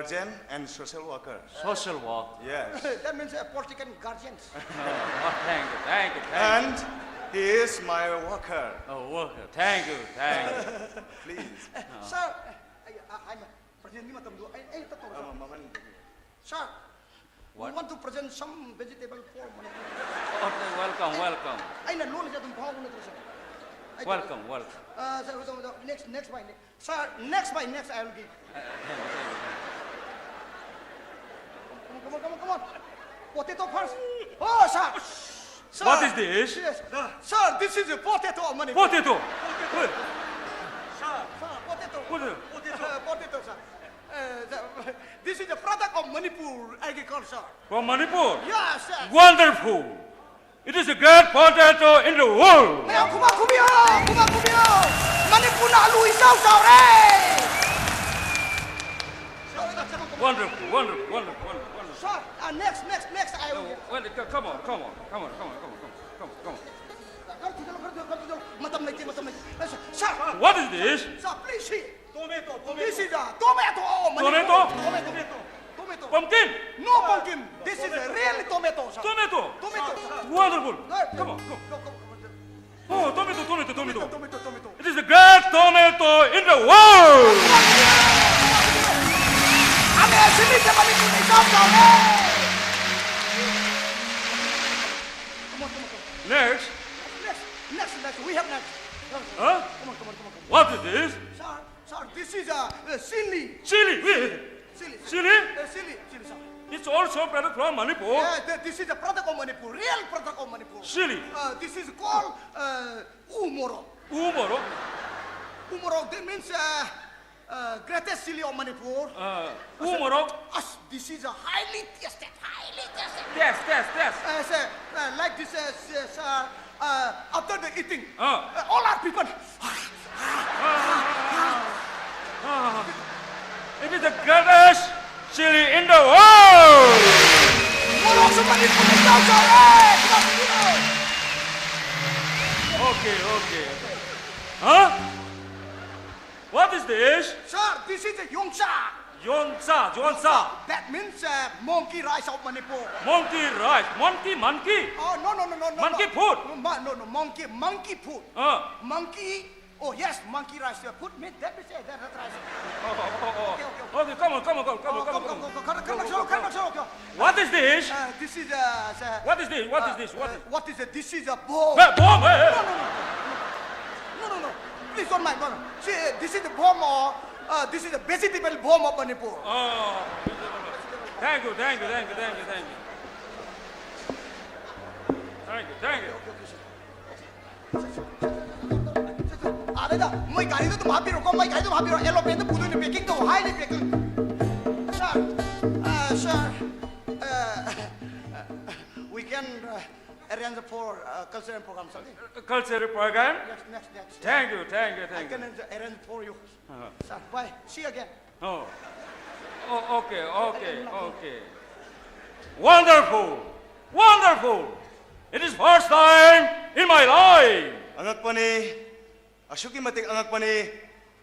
Guardian and social worker. Social work. Yes. That means a political guardians. Oh, thank you, thank you, thank And he is my worker. you. Oh, worker. Thank you, thank you. Please. Sir, I, I, I'm president ꯃꯇꯝꯗꯣ ꯑꯩ ꯑꯩ ꯍꯦꯛꯇ ꯇꯧꯔꯣ. ꯑꯃ ꯃꯃꯟ Sir, we What? want to present some vegetable for money. Okay, welcome, welcome. ꯑꯩꯅ ꯂꯣꯜꯂꯤꯁꯦ ꯑꯗꯨꯝ ꯐꯥꯎꯕ ꯅꯠꯇ꯭ꯔꯣ, sir? I don't- Welcome, welcome. Uh, sir, hold on, hold on. Next, next by next. Sir, next by next I will give. Come on, come on, come on, come on. Potato first. Oh, sir. Sir. What is this? Yes. Sir, this is a potato of Manipur. Potato. Sir, potato. Potato. Uh, potato, sir. Uh, the, this is a product of Manipur agriculture. From Manipur. Yes, sir. Wonderful. It is the great potato in the world. ꯃꯌꯥꯝ ꯈꯨꯕꯥꯛ ꯈꯨꯕꯤꯌꯣ, ꯈꯨꯕꯥꯛ ꯈꯨꯕꯤꯌꯣ꯫ ꯃꯅꯤꯄꯨꯔꯅ ꯑꯂꯨ ꯏꯆꯥꯎ ꯆꯥꯎꯔꯦ꯫ Wonderful, wonderful, wonderful, wonderful, wonderful. Sir, uh, next, next, next, I will. Well, come on, come on, come on, come on, come on, come on, come on, come on. ꯈꯔ ꯊꯨꯖꯜꯂꯣ, ꯈꯔ ꯊꯨꯖꯜꯂꯣ, ꯈꯔ ꯊꯨꯖꯜꯂꯣ꯫ ꯃꯇꯝ ꯂꯩꯇꯦ, ꯃꯇꯝ ꯂꯩꯇꯦ꯫ Sir, sir, What is this? Sir, please see. Tomato, This tomato. is a tomato. Oh, Manipur. Tomato? Tomato. Tomato. Pumpkin? No pumpkin. This is a real tomato, sir. Tomato. Tomato, sir. Wonderful. Right. Come on, come on. Go, go, go, go. Oh, tomato, tomato, tomato. Tomato, tomato, tomato. It is the great tomato in the world. I'm a Sydney Japanese in South Korea. Come on, come on, come on. Next. Next, next, next. We have next. Huh? Come on, come on, come on, come on. What is this? Sir, sir, this is a, a chili. Chili. Wait. Chili. Chili? Uh, chili, chili, sir. It's also brought from Manipur. Yeah, th- this is a product of Manipur, real product of Manipur. Chili. Uh, this is called uh, umoro. Umoro. Umoro, that means uh, uh, greatest chili of Manipur. Uh, umoro. Us, this is a highly tasted, highly tasted. Yes, yes, yes. Uh, sir, uh, like this, uh, sir, sir, uh, after the eating, Ah. uh, all our people. Ah, it is the greatest chili in the world. Umoro sa Manipur, ikaw, sir, eh! Okay, okay, okay. Huh? What is this? Sir, this is a yongcha. Yonsa, yonsa. That means uh, monkey rice of Manipur. Monkey rice, monkey, monkey. Oh, no, no, no, no, no. Monkey no. food. No, ma- no, no, monkey, monkey food. Uh, Monkey, oh yes, monkey rice. Uh, food meat, that means uh, that, that rice. oh, oh, oh, oh. Okay, okay, okay. Okay, come on, come on, come on, come Oh, on, come on, come, come come, on. come, come, come, come, come, come. What is this? Uh, this is uh, uh, What is this? What is uh, this? What uh, is what is it? This is a bomb. Ba- bomb, eh? No, no, no, no, no, no, no. Please don't mind. No, no. See, uh, this is the bomb or uh, this is the basically bomb of Manipur. Oh. Thank you, thank you, thank you, thank you, thank you. Thank you, thank you. ꯑꯥꯗꯩꯗ ꯃꯣꯏ ꯒꯥꯔꯤꯗꯣ ꯑꯗꯨꯝ ꯍꯥꯞꯄꯤꯔꯣꯀꯣ, ꯃꯣꯏ ꯒꯥꯔꯤꯗꯣ ꯑꯗꯨꯝ ꯍꯥꯞꯄꯤꯔꯣ, ꯑꯦꯂꯣꯄꯦꯟꯗꯣ ꯄꯨꯗꯣꯏꯅꯦ, packing ꯇꯧ, ꯍꯥꯏꯅꯤ packing. Sir, uh, sir, uh, we can uh, arrange for uh, cultural program something. Cultural program. Next, next, next. Thank you, thank you, I thank can you. arrange- arrange for you. Uh-huh. Sir, bye. See you again. Oh. Oh, okay, okay, okay. Wonderful, wonderful. It is first time in my life. ꯑꯉꯛꯄꯅꯤ꯫ ꯑꯁꯨꯛꯀꯤ ꯃꯇꯤꯛ ꯑꯉꯛꯄꯅꯤ꯫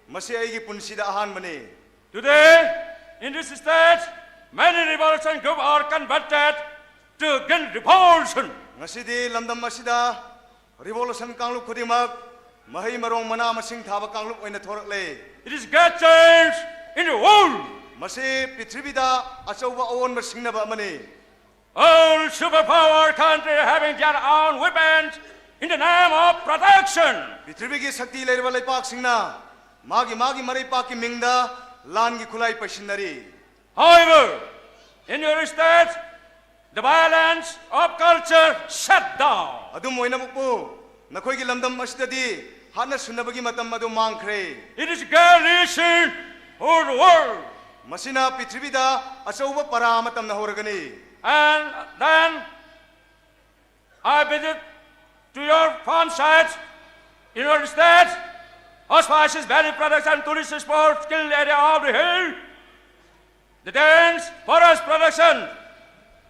ꯃꯁꯤ ꯑꯩꯒꯤ ꯄꯨꯟꯁꯤꯗ ꯑꯍꯥꯟꯕꯅꯤ꯫ Today, in this state, many revolution groups are converted to gain revolution. ꯉꯁꯤꯗꯤ ꯂꯝꯗꯝ ꯑꯁꯤꯗ revolution ꯀꯥꯡꯂꯨꯞ ꯈꯨꯗꯤꯡꯃꯛ ꯃꯍꯩ ꯃꯔꯣꯡ ꯃꯅꯥ ꯃꯁꯤꯡ ꯊꯥꯕ ꯀꯥꯡꯂꯨꯞ ꯑꯣꯏꯅ ꯊꯣꯔꯛꯂꯦ꯫ It is great change in the world. ꯃꯁꯤ ꯄ꯭ꯔꯤꯊꯤꯕꯤꯗ ꯑꯆꯧꯕ ꯑꯑꯣꯟꯕ ꯁꯤꯡꯅꯕ ꯑꯃꯅꯤ꯫ All superpower countries having their own weapons in the name of protection. ꯄ꯭ꯔꯤꯊꯤꯕꯤꯒꯤ ꯁꯛꯇꯤ ꯂꯩꯔꯕ ꯂꯩꯄꯥꯛꯁꯤꯡꯅ ꯃꯥꯒꯤ ꯃꯥꯒꯤ ꯃꯔꯩꯄꯥꯛꯀꯤ ꯃꯤꯡꯗ ꯂꯥꯟꯒꯤ ꯈꯨꯠꯂꯥꯏ ꯄꯩꯁꯤꯟꯅꯔꯤ꯫ However, in your state, the violence of culture shut down. ꯑꯗꯨꯝ ꯑꯣꯏꯅꯃꯛꯄꯨ, ꯅꯈꯣꯏꯒꯤ ꯂꯝꯗꯝ ꯑꯁꯤꯗꯗꯤ ꯍꯥꯠꯅ ꯁꯨꯅꯕꯒꯤ ꯃꯇꯝ ꯑꯗꯨ ꯃꯥꯡꯈ꯭ꯔꯦ꯫ It is great lesson for the world. ꯃꯁꯤꯅ ꯄ꯭ꯔꯤꯊꯤꯕꯤꯗ ꯑꯆꯧꯕ ꯄꯔꯥ ꯑꯃ ꯇꯝꯅꯍꯧꯔꯒꯅꯤ꯫ And then I visit to your farm sites in your state, hospices, valley products and tourist spots, skilled area of the hill, the dense forest production.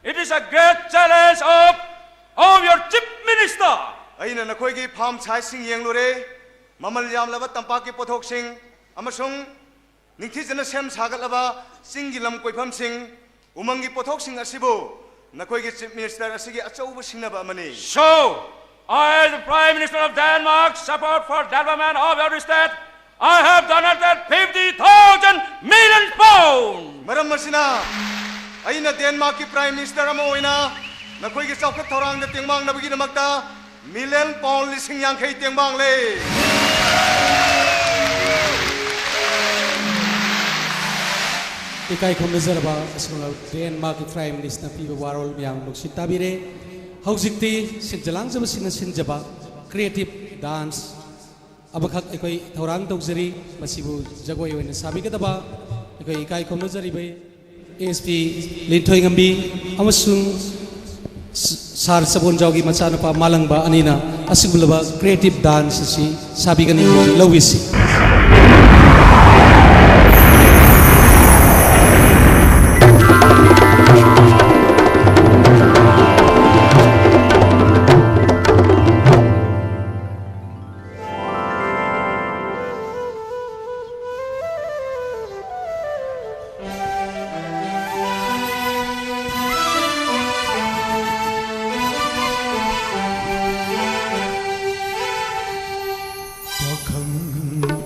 It is a great challenge of, of your chief minister. ꯑꯩꯅ ꯅꯈꯣꯏꯒꯤ farm siteꯁꯤꯡ ꯌꯦꯡꯂꯨꯔꯦ꯫ ꯃꯃꯜ ꯌꯥꯝꯂꯕ ꯇꯝꯄꯥꯛꯀꯤ ꯄꯣꯠꯊꯣꯛꯁꯤꯡ ꯑꯃꯁꯨꯡ ꯅꯤꯡꯊꯤꯖꯅ ꯁꯦꯝ ꯁꯥꯒꯠꯂꯕ ꯆꯤꯡꯒꯤ ꯂꯝ ꯀꯣꯏꯐꯝꯁꯤꯡ, ꯎꯃꯪꯒꯤ ꯄꯣꯠꯊꯣꯛꯁꯤꯡ ꯑꯁꯤꯕꯨ ꯅꯈꯣꯏꯒꯤ Chief Minister ꯑꯁꯤꯒꯤ ꯑꯆꯧꯕ ꯁꯤꯡꯅꯕ ꯑꯃꯅꯤ꯫ So, I, as the Prime Minister of Denmark, support for development of every state, I have donated fifty thousand million pounds. ꯃꯔꯝ ꯑꯁꯤꯅ, ꯑꯩꯅ ꯗꯦꯟꯃꯥꯔꯛꯀꯤ Prime Minister ꯑꯃ ꯑꯣꯏꯅ ꯅꯈꯣꯏꯒꯤ ꯆꯥꯎꯈꯠ ꯊꯧꯔꯥꯡꯗ ꯇꯦꯡꯕꯥꯡꯅꯕꯒꯤꯗꯃꯛꯇ million pound ꯂꯤꯁꯤꯡ ꯌꯥꯡꯈꯩ ꯇꯦꯡꯕꯥꯡꯂꯦ꯫ ꯏꯀꯥꯏ ꯈꯨꯝꯅꯖꯔꯕ ꯑꯁꯨꯝꯅ ꯗꯦꯟꯃꯥꯔꯛꯀꯤ Prime Minister ꯄꯤꯕ ꯋꯥꯔꯣꯜ ꯃꯌꯥꯝ ꯅꯨꯡꯁꯤ ꯇꯥꯕꯤꯔꯦ꯫ ꯍꯧꯖꯤꯛꯇꯤ ꯁꯤꯟꯖ ꯂꯥꯡꯖꯕꯁꯤꯡꯅ ꯁꯤꯟꯖꯕ creative dance ꯑꯃꯈꯛ ꯑꯩꯈꯣꯏ ꯊꯧꯔꯥꯡ ꯇꯧꯖꯔꯤ꯫ ꯃꯁꯤꯕꯨ ꯖꯒꯣꯏ ꯑꯣꯏꯅ ꯁꯥꯕꯤꯒꯗꯕ ꯑꯩꯈꯣꯏ ꯏꯀꯥꯏ ꯈꯨꯝꯅꯖꯔꯤꯕ ꯑꯦꯁ ꯄꯤ ꯂꯤꯟꯊꯣꯏꯉꯝꯕꯤ ꯑꯃꯁꯨꯡ ꯁ-, ꯁꯥꯔ ꯆꯕꯣꯟꯖꯥꯎꯒꯤ ꯃꯆꯥꯅꯨꯄꯥ ꯃꯥꯂꯪꯕ ꯑꯅꯤꯅ ꯑꯁꯤꯒꯨꯝꯂꯕ creative dance ꯑꯁꯤ ꯁꯥꯕꯤꯒꯅꯤ꯫ ꯂꯧꯕꯤꯁꯤ꯫ ꯄꯥꯈꯪ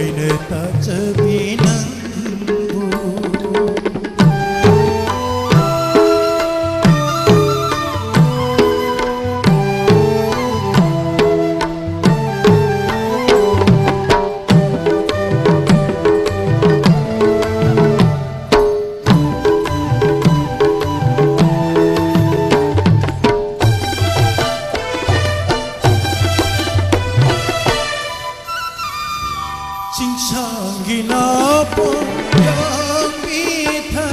ꯑꯩꯅ ꯇꯥꯖꯕꯤ ꯅꯪꯕꯨ꯫ ꯆꯤꯡꯁꯥꯡꯒꯤ ꯅꯥꯄꯣꯝ ꯌꯥꯝꯕꯤꯗ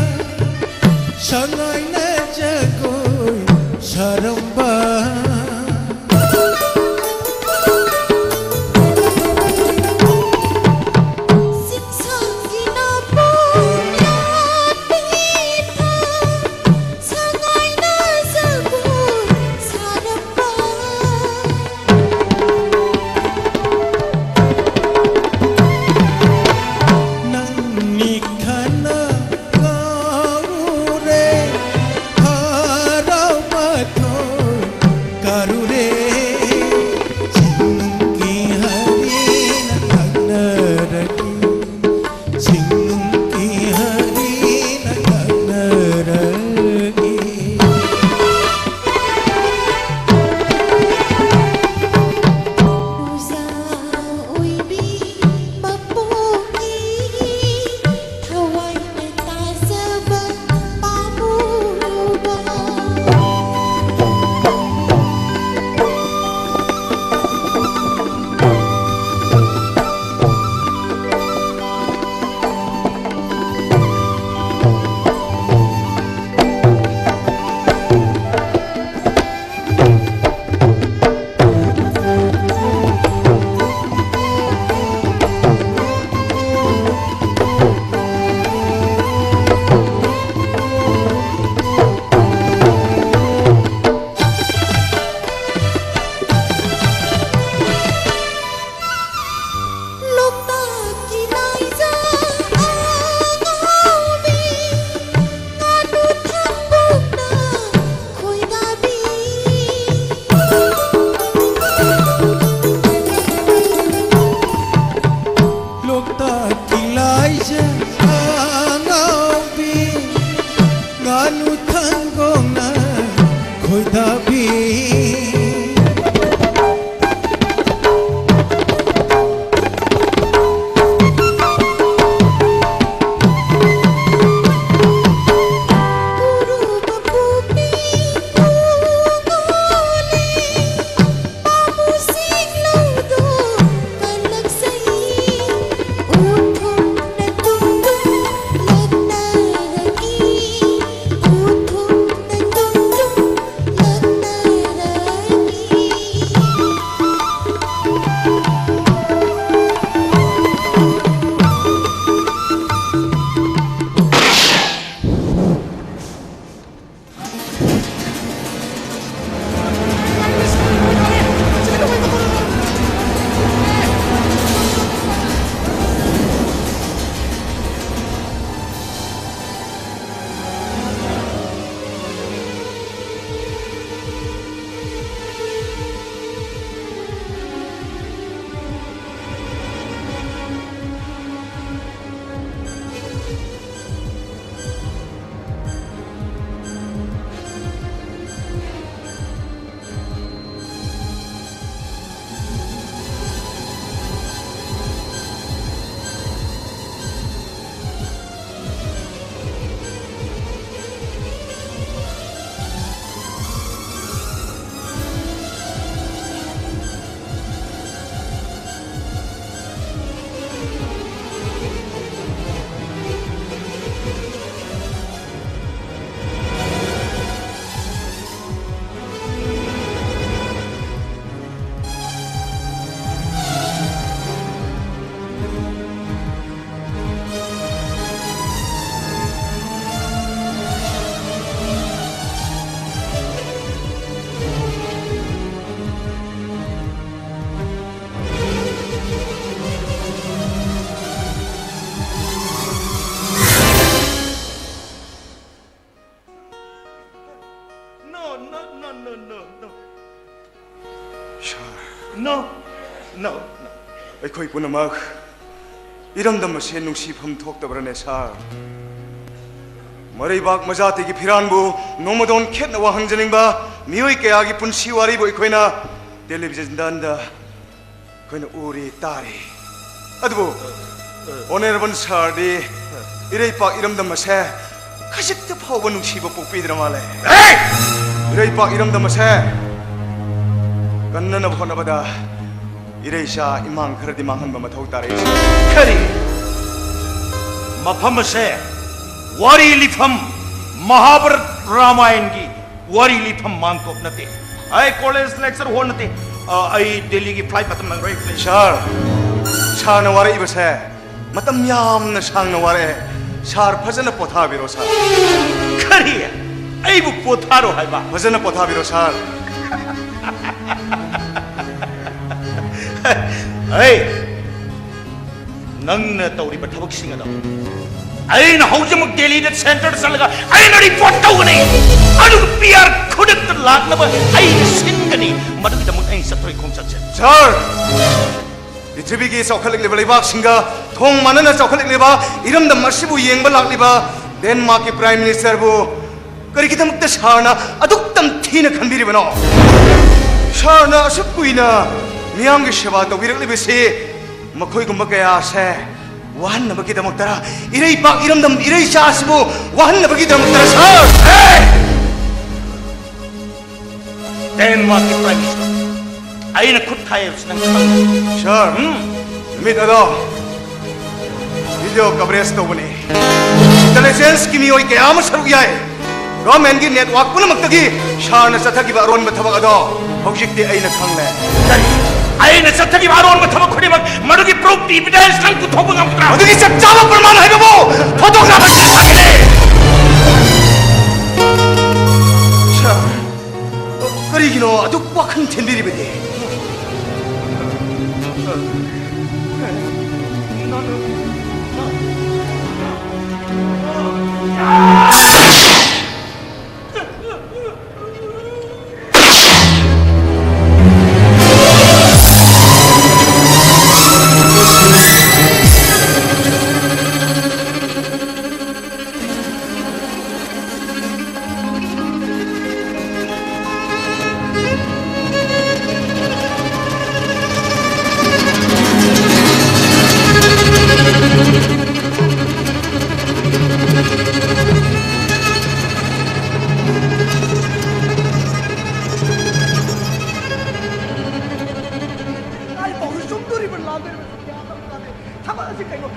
ꯁꯉꯥꯏꯅ ꯖꯒꯣꯏ ꯁꯥꯔꯝꯕ꯫ ꯆꯤꯡꯁꯥꯡꯒꯤ ꯅꯥꯄꯣꯝ ꯌꯥꯝꯕꯤꯗ ꯁꯉꯥꯏꯅ ꯖꯒꯣꯏ ꯁꯥꯔꯝꯕ꯫ ꯅꯪ ꯃꯤꯠ ꯈꯅ ꯉꯥꯎꯔꯦ, ꯑꯩꯈꯣꯏ ꯄꯨꯝꯅꯃꯛ ꯏꯔꯝꯗꯝ ꯑꯁꯦ ꯅꯨꯡꯁꯤꯐꯝ ꯊꯣꯛꯇꯕ꯭ꯔꯅꯦ, ꯁꯥꯔ? ꯃꯔꯩꯕꯥꯛ ꯃꯖꯥꯇꯤꯒꯤ ꯐꯤꯔꯥꯟꯕꯨ ꯅꯣꯡꯃꯗꯣꯟ ꯈꯦꯠꯅ ꯋꯥꯍꯟꯖꯅꯤꯡꯕ ꯃꯤꯑꯣꯏ ꯀꯌꯥꯒꯤ ꯄꯨꯟꯁꯤ ꯋꯥꯔꯤꯕꯨ ꯑꯩꯈꯣꯏꯅ ꯇꯦꯂꯤꯚꯤꯖꯟꯗ ꯑꯩꯈꯣꯏꯅ ꯎꯔꯤ, ꯇꯥꯔꯤ꯫ ꯑꯗꯨꯕꯨ ꯑꯣꯅꯔꯦꯕꯜ ꯁꯥꯔꯗꯤ ꯏꯔꯩꯄꯥꯛ ꯏꯔꯝꯗꯝ ꯑꯁꯦ ꯈꯖꯤꯛꯇ ꯐꯥꯎꯕ ꯅꯨꯡꯁꯤꯕ ꯄꯣꯛꯄꯤꯗ꯭ꯔ ꯃꯥꯜꯂꯦ꯫ ꯍꯦ! ꯏꯔꯩꯄꯥꯛ ꯏꯔꯝꯗꯝ ꯑꯁꯦ ꯀꯟꯅꯅꯕ ꯍꯣꯠꯅꯕꯗ ꯏꯔꯩꯆꯥ ꯏꯃꯥꯡ ꯈꯔꯗꯤ ꯃꯥꯡꯍꯟꯕ ꯃꯊꯧ ꯇꯥꯔꯛꯏ꯫ ꯀꯔꯤ? ꯃꯐꯝ ꯑꯁꯦ ꯋꯥꯔꯤ ꯂꯤꯐꯝ, ꯃꯍꯥꯚꯥꯔꯠ ꯔꯥꯃꯥꯌꯟꯒꯤ ꯋꯥꯔꯤ ꯂꯤꯐꯝ ꯃꯥꯟꯇꯣꯞ ꯅꯠꯇꯦ꯫ ꯑꯩ ꯀꯣꯂꯦꯖ ꯂꯦꯛꯆꯔ ꯍꯣꯜ ꯅꯠꯇꯦ꯫ ꯑ, ꯑꯩ ꯗꯦꯜꯂꯤꯒꯤ ꯐ꯭ꯂꯥꯏꯠ ꯃꯇꯝ ꯅꯪꯔꯣꯏ꯫ ꯁꯥꯔ, ꯁꯥꯔꯅ ꯋꯥꯔꯛꯏꯕꯁꯦ ꯃꯇꯝ ꯌꯥꯝꯅ ꯁꯥꯡꯅ ꯋꯥꯔꯛꯑꯦ꯫ ꯁꯥꯔ ꯐꯖꯅ ꯄꯣꯊꯥꯕꯤꯔꯣ, ꯁꯥꯔ꯫ ꯀꯔꯤ? ꯑꯩꯕꯨ ꯄꯣꯊꯥꯔꯣ ꯍꯥꯏꯕ? ꯐꯖꯅ ꯄꯣꯊꯥꯕꯤꯔꯣ, ꯁꯥꯔ꯫ ꯑꯩ, ꯅꯪꯅ ꯇꯧꯔꯤꯕ ꯊꯕꯛꯁꯤꯡ ꯑꯗꯣ ꯑꯩꯅ ꯍꯧꯖꯤꯛꯃꯛ ꯗꯦꯜꯂꯤꯗ ꯁꯦꯟꯇꯔꯗ ꯆꯠꯂꯒ ꯑꯩꯅ ꯔꯤꯄꯣꯔꯠ ꯇꯧꯒꯅꯤ꯫ ꯑꯗꯨꯒ ꯄꯤ ꯑꯥꯔ ꯈꯨꯗꯛꯇ ꯂꯥꯛꯅꯕ ꯑꯩꯅ ꯁꯤꯟꯒꯅꯤ꯫ ꯃꯗꯨꯒꯤꯗꯃꯛ ꯑꯩꯅ ꯆꯠꯊꯣꯏ ꯈꯣꯡꯆꯠꯁꯦ꯫ ꯁꯥꯔ, ꯄ꯭ꯔꯤꯊꯤꯕꯤꯒꯤ ꯆꯥꯎꯈꯠꯂꯛꯂꯤꯕ ꯂꯩꯕꯥꯛꯁꯤꯡꯒ ꯊꯣꯡ ꯃꯥꯟꯅꯅ ꯆꯥꯎꯈꯠꯂꯛꯂꯤꯕ ꯏꯔꯝꯗꯝ ꯑꯁꯤꯕꯨ ꯌꯦꯡꯕ ꯂꯥꯛꯂꯤꯕ ꯗꯦꯟꯃꯥꯔꯛꯀꯤ ꯄ꯭ꯔꯥꯏꯝ ꯃꯤꯅꯤꯁꯇꯔꯕꯨ ꯀꯔꯤꯒꯤꯗꯃꯛꯇ ꯁꯥꯔꯅ ꯑꯗꯨꯛ ꯇꯝꯊꯤꯅ ꯈꯟꯕꯤꯔꯤꯕꯅꯣ? ꯁꯥꯔꯅ ꯑꯁꯨꯛ ꯀꯨꯏꯅ ꯃꯤꯌꯥꯝꯒꯤ ꯁꯦꯕꯥ ꯇꯧꯕꯤꯔꯛꯂꯤꯕꯁꯤ ꯃꯈꯣꯏꯒꯨꯝꯕ ꯀꯌꯥ ꯑꯁꯦ ꯋꯥꯍꯟꯅꯕꯒꯤꯗꯃꯛꯇꯔ? ꯏꯔꯩꯄꯥꯛ ꯏꯔꯝꯗꯝ ꯏꯔꯩꯆꯥ ꯑꯁꯤꯕꯨ ꯋꯥꯍꯟꯅꯕꯒꯤꯗꯃꯛꯇꯔ, ꯁꯥꯔ? ꯍꯦ! ꯗꯦꯟꯃꯥꯔꯛꯀꯤ ꯄ꯭ꯔꯥꯏꯝ ꯃꯤꯅꯤꯁꯇꯔ ꯑꯩꯅ ꯈꯨꯠ ꯊꯥꯏ ꯍꯥꯏꯕꯁꯤ ꯅꯪ ꯈꯪꯕ꯭ꯔꯥ? ꯁꯥꯔ, ꯎꯝ? ꯅꯨꯃꯤꯠ ꯑꯗꯣ ꯚꯤꯗꯤꯑꯣ ꯀꯚꯔꯦꯖ ꯇꯧꯕꯅꯤ꯫ ꯏꯟꯇꯦꯂꯤꯖꯦꯟꯁꯀꯤ ꯃꯤꯑꯣꯏ ꯀꯌꯥ ꯑꯃ ꯁꯔꯨꯛ ꯌꯥꯏ꯫ ꯒꯚꯔꯟꯃꯦꯟꯠꯀꯤ ꯅꯦꯠꯋꯥꯔꯛ ꯄꯨꯝꯅꯃꯛꯇꯒꯤ ꯁꯥꯔꯅ ꯆꯠꯊꯈꯤꯕ ꯑꯔꯣꯟꯕ ꯊꯕꯛ ꯑꯗꯣ ꯍꯧꯖꯤꯛꯇꯤ ꯑꯩꯅ ꯈꯪꯂꯦ꯫ ꯀꯔꯤ? ꯑꯩꯅ ꯆꯠꯊꯈꯤꯕ ꯑꯔꯣꯟꯕ ꯊꯕꯛ ꯈꯨꯗꯤꯡꯃꯛ ꯃꯗꯨꯒꯤ ꯄ꯭ꯔꯨꯐ ꯏꯚꯤꯗꯦꯟꯁ ꯅꯪ ꯄꯨꯊꯣꯛꯄ ꯉꯝꯒꯗ꯭ꯔꯥ? ꯃꯗꯨꯒꯤ ꯆꯞ ꯆꯥꯕ ꯄ꯭ꯔꯃꯥꯟ ꯍꯥꯏꯕꯕꯨ ꯐꯣꯇꯣꯒ꯭ꯔꯥꯐꯔ ꯁꯥꯔ, ꯀꯔꯤꯒꯤꯅꯣ ꯑꯗꯨꯛ ꯋꯥꯈꯜ ꯊꯤꯟꯕꯤꯔꯤꯕꯗꯤ?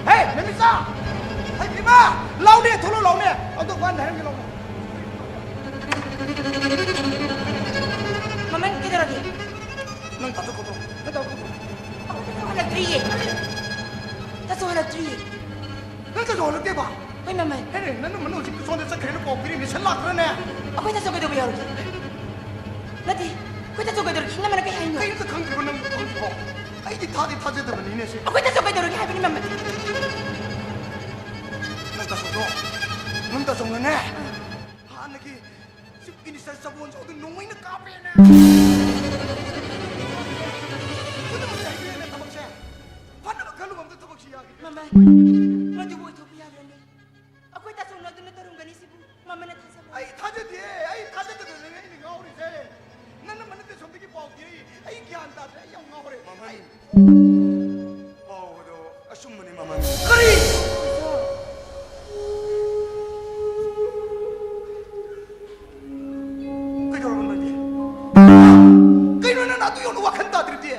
ꯍꯦ, ꯃꯦꯃꯤꯆꯥ! ꯍꯩ, ꯏꯃꯥ! ꯂꯥꯎꯅꯦ, ꯊꯣꯛꯂꯛꯑꯣ, ꯂꯥꯎꯅꯦ! ꯑꯗꯨ ꯋꯥ ꯍꯥꯏꯔꯝꯒꯦ, ꯂꯥꯎꯅꯦ꯫ ꯃꯃꯟ ꯀꯩꯗꯧꯔꯒꯦ? ꯅꯪ ꯇꯥꯊꯣꯛ ꯈꯣꯠꯇꯣꯛ, ꯅꯪ ꯇꯥꯊꯣꯛ ꯈꯣꯠꯇꯣꯛ꯫ ꯑꯃꯨꯛꯇꯁꯨ ꯍꯜꯂꯛꯇ꯭ꯔꯤꯌꯦ꯫ ꯇꯥꯁꯨ ꯍꯜꯂꯛꯇ꯭ꯔꯤꯌꯦ꯫ ꯅꯪ ꯇꯥꯁꯨ ꯍꯜꯂꯛꯇꯦꯕ? ꯍꯣꯏ, ꯃꯃꯟ꯫ ꯍꯦꯅꯦ, ꯅꯪ ꯃꯅꯨꯡ ꯍꯧꯖꯤꯛ ꯁꯣꯝꯗ ꯆꯠꯈ꯭ꯔꯦꯅ ꯄꯥꯎ ꯄꯤꯔꯤꯅꯦ, ꯁꯤ ꯂꯥꯛꯇ꯭ꯔꯅꯦ? ꯑꯩꯈꯣꯏ ꯇꯥꯁꯨ ꯀꯩꯗꯧꯕ ꯌꯥꯎꯔꯒꯦ? ꯅꯠꯇꯦ, ꯑꯩꯈꯣꯏ ꯇꯥꯁꯨ ꯀꯩꯗꯧꯔꯒꯦ? ꯏꯅꯝꯃꯅ ꯀꯩ ꯍꯥꯏꯅꯣ? ꯀꯩꯝꯇ ꯈꯪꯗ꯭ꯔꯤꯕ ꯅꯪ ꯍꯧꯖꯤꯛꯐꯥꯎ? ꯑꯩꯗꯤ ꯊꯥꯗꯤ ꯊꯥꯖꯗꯕꯅꯤꯅꯦ ꯁꯤ꯫ ꯑꯩꯈꯣꯏ ꯇꯥꯁꯨ ꯀꯩꯗꯧꯔꯒꯦ ꯍꯥꯏꯕꯅꯤ, ꯃꯃꯟ? ꯅꯪ ꯇꯥꯆꯧꯗꯣ, ꯅꯪ ꯇꯥꯆꯧꯅꯅꯦ, ꯍꯥꯟꯅꯒꯤ ꯆꯤꯐ ꯃꯤꯅꯤꯁꯇꯔ ꯆꯕꯣꯟ ꯆꯧꯗꯣ ꯅꯣꯡꯃꯩꯅ ꯀꯥꯞꯄꯦꯅꯦ꯫ ꯄꯨꯝꯅꯃꯛ ꯍꯥꯏꯕꯤꯔꯦꯅꯦ ꯊꯕꯛꯁꯦ꯫ ꯐꯅꯕ ꯈꯜꯂꯨꯕ ꯑꯝꯇ ꯊꯕꯛꯁꯤ ꯌꯥꯈꯤꯗ꯭ꯔꯦ꯫ ꯃꯃꯟ, ꯃꯗꯨꯕꯨ ꯑꯣꯏꯊꯣꯛꯄ ꯌꯥꯕ꯭ꯔꯅꯦ? ꯑꯩꯈꯣꯏ ꯇꯥꯆꯧꯅ ꯑꯗꯨꯅ ꯇꯧꯔꯝꯒꯅꯤ ꯁꯤꯕꯨ ꯃꯃꯟꯅ ꯊꯥꯖꯕ꯭ꯔꯥ? ꯑꯩ ꯊꯥꯖꯗꯦ, ꯑꯩ ꯊꯥꯖꯗꯗꯅꯅꯦ ꯑꯩꯅ ꯉꯥꯎꯔꯤꯁꯦ꯫ ꯅꯪꯅ ꯃꯅꯨꯡꯗ ꯁꯣꯝꯗꯒꯤ ꯄꯥꯎ ꯄꯤꯔꯛꯏ, ꯑꯩ ꯒ꯭ꯌꯥꯟ ꯇꯥꯗ꯭ꯔꯦ, ꯑꯩ ꯌꯥꯝ ꯉꯥꯎꯔꯦ꯫ ꯃꯃꯟ, ꯑꯩ ꯄꯥꯎ ꯑꯗꯣ ꯑꯆꯨꯝꯕꯅꯤ, ꯃꯃꯟ꯫ ꯀꯔꯤ? ꯀꯩꯗꯧꯔꯕ ꯅꯪꯗꯤ? ꯀꯩꯅꯣ ꯅꯪꯅ ꯑꯗꯨ ꯌꯧꯅ ꯋꯥꯈꯜ ꯇꯥꯗ꯭ꯔꯤꯕꯗꯤ?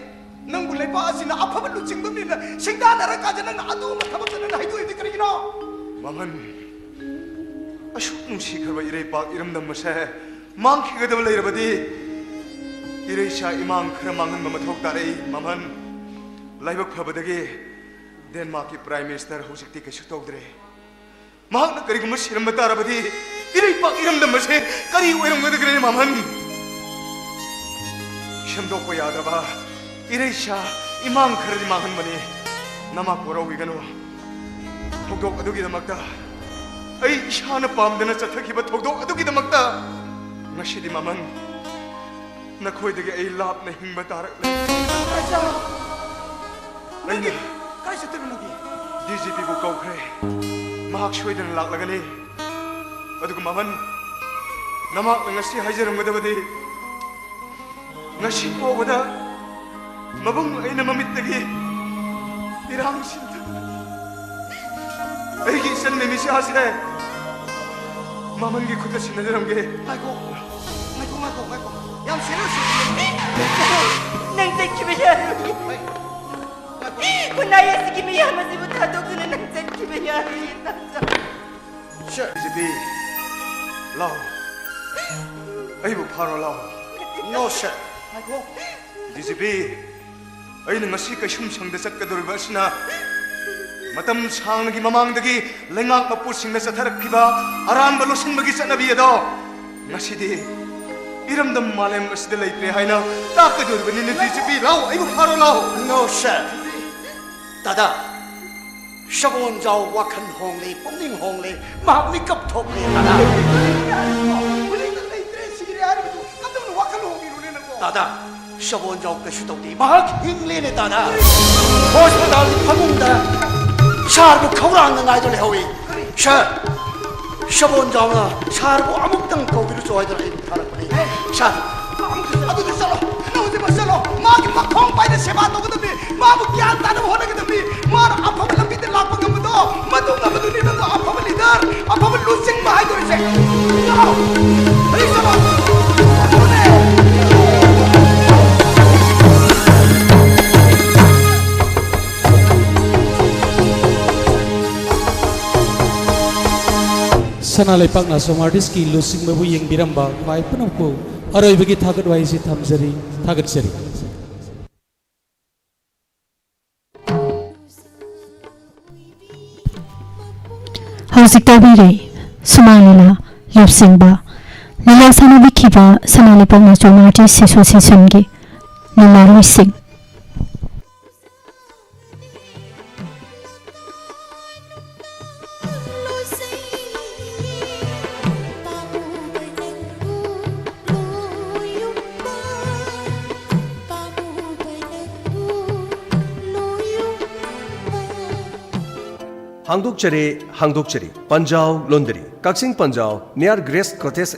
ꯅꯪꯕꯨ ꯂꯩꯕꯥꯛ ꯑꯁꯤꯅ ꯑꯐꯕ ꯂꯨꯆꯤꯡꯕ ꯃꯤꯅ ꯁꯤꯡꯗꯥꯟꯅꯔꯀꯥꯟꯗ ꯅꯪꯅ ꯑꯗꯨꯒꯨꯝꯕ ꯊꯕꯛꯇ ꯅꯪꯅ ꯍꯩꯗꯣꯛꯏꯗꯤ ꯀꯔꯤꯒꯤꯅꯣ? ꯃꯃꯟ, ꯑꯁꯨꯛ ꯅꯨꯡꯁꯤꯈ꯭ꯔꯕ ꯏꯔꯩꯄꯥꯛ ꯏꯔꯝꯗꯝ ꯑꯁꯦ ꯃꯥꯡꯈꯤꯒꯗꯕ ꯂꯩꯔꯕꯗꯤ ꯏꯔꯩꯆꯥ ꯏꯃꯥꯡ ꯈꯔ ꯃꯥꯡꯍꯟꯕ ꯃꯊꯧ ꯇꯥꯔꯛꯏ, ꯃꯃꯟ꯫ ꯂꯥꯏꯕꯛ ꯐꯕꯗꯒꯤ ꯗꯦꯟꯃꯥꯔꯛꯀꯤ ꯄ꯭ꯔꯥꯏꯝ ꯃꯤꯅꯤꯁꯇꯔ ꯍꯧꯖꯤꯛꯇꯤ ꯀꯩꯁꯨ ꯇꯧꯗ꯭ꯔꯦ꯫ ꯃꯍꯥꯛꯅ ꯀꯔꯤꯒꯨꯝꯕ ꯁꯤꯔꯝꯕ ꯇꯥꯔꯕꯗꯤ ꯏꯔꯩꯄꯥꯛ ꯏꯔꯝꯗꯝ ꯑꯁꯦ ꯀꯔꯤ ꯑꯣꯏꯔꯝꯒꯗꯒꯦ, ꯃꯃꯟ? ꯁꯦꯝꯗꯣꯛꯄ ꯌꯥꯗ꯭ꯔꯕ ꯏꯔꯩꯆꯥ ꯏꯃꯥꯡ ꯈꯔꯗꯤ ꯃꯥꯡꯍꯟꯕꯅꯤ꯫ ꯅꯃꯥ ꯄꯣꯔꯧꯕꯤꯒꯅꯨ꯫ ꯊꯧꯗꯣꯛ ꯑꯗꯨꯒꯤꯗꯃꯛꯇ, ꯑꯩ ꯏꯁꯥꯅ ꯄꯥꯝꯗꯅ ꯆꯠꯊꯈꯤꯕ ꯊꯧꯗꯣꯛ ꯑꯗꯨꯒꯤꯗꯃꯛꯇ ꯉꯁꯤꯗꯤ, ꯃꯃꯟ, ꯅꯈꯣꯏꯗꯒꯤ ꯑꯩ ꯂꯥꯞꯅ ꯍꯤꯡꯕ ꯇꯥꯔꯛꯂꯦ꯫ ꯏꯔꯩꯆꯥ! ꯅꯪꯒꯤ ꯑꯩꯅ ꯀꯥꯏ ꯆꯠꯇꯣꯏꯅꯣ ꯅꯪꯒꯤ? D G ꯄꯤꯕꯨ ꯀꯧꯈ꯭ꯔꯦ꯫ ꯃꯍꯥꯛ ꯁꯣꯏꯗꯅ ꯂꯥꯛꯂꯒꯅꯤ꯫ ꯑꯗꯨꯒ ꯃꯃꯟ, ꯅꯃꯥꯛꯅ ꯉꯁꯤ ꯍꯥꯏꯖꯔꯝꯒꯗꯕꯗꯤ, ꯉꯁꯤ ꯐꯥꯎꯕꯗ ꯃꯕꯨꯡ ꯑꯩꯅ ꯃꯃꯤꯠꯇꯒꯤ ꯏꯔꯥꯡ ꯁꯤꯟꯊꯗꯨꯅ ꯑꯩꯒꯤ ꯏꯆꯟ ꯃꯦꯃꯤꯆꯥꯁꯦ ꯃꯃꯟꯒꯤ ꯈꯨꯠꯇ ꯁꯤꯟꯅꯖꯔꯝꯒꯦ꯫ ꯉꯥꯏꯈꯣ, ꯉꯥꯏꯈꯣ, ꯉꯥꯏꯈꯣ, ꯉꯥꯏꯈꯣ꯫ ꯌꯥꯝ serious ꯑꯣꯏ꯫ ꯅꯪ ꯆꯠꯈꯤꯕ ꯌꯥꯔꯣꯏ꯫ ꯈꯨꯟꯅꯥꯏ ꯑꯁꯤꯒꯤ ꯃꯤꯌꯥꯝ ꯑꯁꯤꯕꯨ ꯊꯥꯗꯣꯛ ꯗꯤ ꯖꯤ ꯄꯤ, ꯂꯥꯎ꯫ ꯑꯩꯕꯨ ꯐꯥꯔꯣ, ꯂꯥꯎ꯫ No, sir. ꯉꯥꯏꯈꯣ꯫ ꯗꯤ ꯖꯤ ꯄꯤ, ꯑꯩꯅ ꯉꯁꯤ ꯀꯩꯁꯨꯝ ꯁꯪꯗ ꯆꯠꯀꯗꯧꯔꯤꯕ ꯑꯁꯤꯅ ꯃꯇꯝ ꯁꯥꯡꯅꯒꯤ ꯃꯃꯥꯡꯗꯒꯤ ꯂꯩꯉꯥꯛ ꯃꯄꯨꯁꯤꯡꯅ ꯆꯠꯊꯔꯛꯈꯤꯕ ꯑꯔꯥꯟꯕ ꯂꯣꯠꯁꯤꯟꯕꯒꯤ ꯆꯠꯅꯕꯤ ꯑꯗꯣ ꯉꯁꯤꯗꯤ ꯏꯔꯝꯗꯝ ꯃꯥꯂꯦꯝ ꯑꯁꯤꯗ ꯂꯩꯇ꯭ꯔꯦ ꯍꯥꯏꯅ ꯇꯥꯛꯀꯗꯧꯔꯤꯕꯅꯤꯅꯦ꯫ ꯗꯤ ꯖꯤ ꯄꯤ, ꯂꯥꯎ, ꯑꯩꯕꯨ ꯐꯥꯔꯣ, ꯂꯥꯎ꯫ No, sir. ꯇꯥꯗꯥ, ꯁꯒꯣꯜꯖꯥꯎ ꯋꯥꯈꯜ ꯍꯣꯡꯂꯦ, ꯄꯨꯛꯅꯤꯡ ꯍꯣꯡꯂꯦ, ꯃꯍꯥꯛ ꯃꯤꯀꯞ ꯊꯣꯛꯂꯦ, ꯇꯥꯗꯥ꯫ ꯍꯧꯖꯤꯛꯇ ꯂꯩꯇ꯭ꯔꯦ, ꯁꯤꯔꯦ ꯍꯥꯏꯔꯤꯕꯗꯨ ꯀꯝꯗꯧꯅ ꯋꯥꯈꯜ ꯍꯣꯡꯉꯤꯅꯣꯅꯦ ꯅꯪꯕꯣ? ꯇꯥꯗꯥ, ꯁꯒꯣꯜꯖꯥꯎ ꯀꯩꯁꯨ ꯇꯧꯗꯦ, ꯃꯍꯥꯛ ꯍꯤꯡꯂꯦꯅꯦ, ꯇꯥꯗꯥ꯫ ꯍꯣꯁꯄꯤꯇꯥꯜꯒꯤ ꯐꯃꯨꯡꯗ ꯁꯥꯔꯕꯨ ꯈꯧꯔꯥꯡꯅ ꯉꯥꯏꯗꯨꯅ ꯂꯩꯍꯧꯏ꯫ ꯁꯥꯔ, ꯁꯒꯣꯜꯖꯥꯎꯅ ꯁꯥꯔꯕꯨ ꯑꯃꯨꯛꯇꯪ ꯀꯧꯕꯤꯔꯨꯆꯣ ꯍꯥꯏꯗꯨꯅ ꯑꯩꯕꯨ ꯊꯥꯔꯛꯄꯅꯤ꯫ ꯁꯥꯔ, ꯑꯗꯨꯗ ꯆꯠꯂꯣ, ꯅꯪ ꯍꯧꯖꯤꯛꯃꯛ ꯆꯠꯂꯣ꯫ ꯃꯥꯒꯤ ꯃꯈꯣꯡ ꯄꯥꯏꯅ ꯁꯦꯕꯥ ꯇꯧꯒꯗꯕꯅꯤ꯫ ꯃꯥꯕꯨ ꯒ꯭ꯌꯥꯟ ꯇꯥꯅꯕ ꯍꯣꯠꯅꯒꯗꯕꯅꯤ꯫ ꯃꯥꯅ ꯑꯐꯕ ꯂꯝꯕꯤꯗ ꯂꯥꯛꯄ ꯉꯝꯕꯗꯣ ꯃꯗꯨ ꯉꯝꯕꯗꯨꯅꯤ ꯅꯪꯕꯨ ꯑꯐꯕ ꯂꯤꯗꯔ, ꯑꯐꯕ ꯂꯨꯆꯤꯡꯕ ꯍꯥꯏꯗꯣꯔꯤꯁꯦ꯫ ꯂꯥꯛꯑꯣ꯫ ꯍꯧꯖꯤꯛ ꯆꯠꯂꯣ꯫ ꯑꯗꯨꯅꯦ꯫ ꯁꯅꯥ ꯂꯩꯄꯥꯛ ꯅꯥꯆꯣꯝ ꯑꯥꯔꯇꯤꯁꯀꯤ ꯂꯨꯆꯤꯡꯕꯕꯨ ꯌꯦꯡꯕꯤꯔꯝꯕ ꯈ꯭ꯋꯥꯏ ꯄꯨꯝꯅꯃꯛꯄꯨ ꯑꯔꯣꯏꯕꯒꯤ ꯊꯥꯒꯠ ꯋꯥꯍꯩꯁꯤ ꯊꯝꯖꯔꯤ, ꯊꯥꯒꯠꯆꯔꯤ꯫ ꯍꯧꯖꯤꯛ ꯇꯥꯕꯤꯔꯦ ꯁꯨꯃꯥꯡ ꯂꯤꯂꯥ ꯂꯨꯞꯁꯤꯟꯕ, ꯂꯤꯂꯥ ꯁꯥꯟꯅꯕꯤꯈꯤꯕ ꯁꯅꯥ ꯂꯩꯄꯥꯛ ꯅꯥꯆꯣꯝ ꯑꯥꯔꯇꯤꯁ ꯑꯦꯁꯣꯁꯤꯌꯦꯁꯟꯒꯤ ꯅꯨꯡꯉꯥꯏꯔꯣꯏꯁꯤꯡ꯫ ꯍꯥꯡꯗꯣꯛꯆꯔꯦ, ꯍꯥꯡꯗꯣꯛꯆꯔꯦ꯫ ꯄꯟꯖꯥꯎ ꯂꯣꯟꯗꯔꯤ, ꯀꯛꯆꯤꯡ ꯄꯟꯖꯥꯎ, near Grace Cottage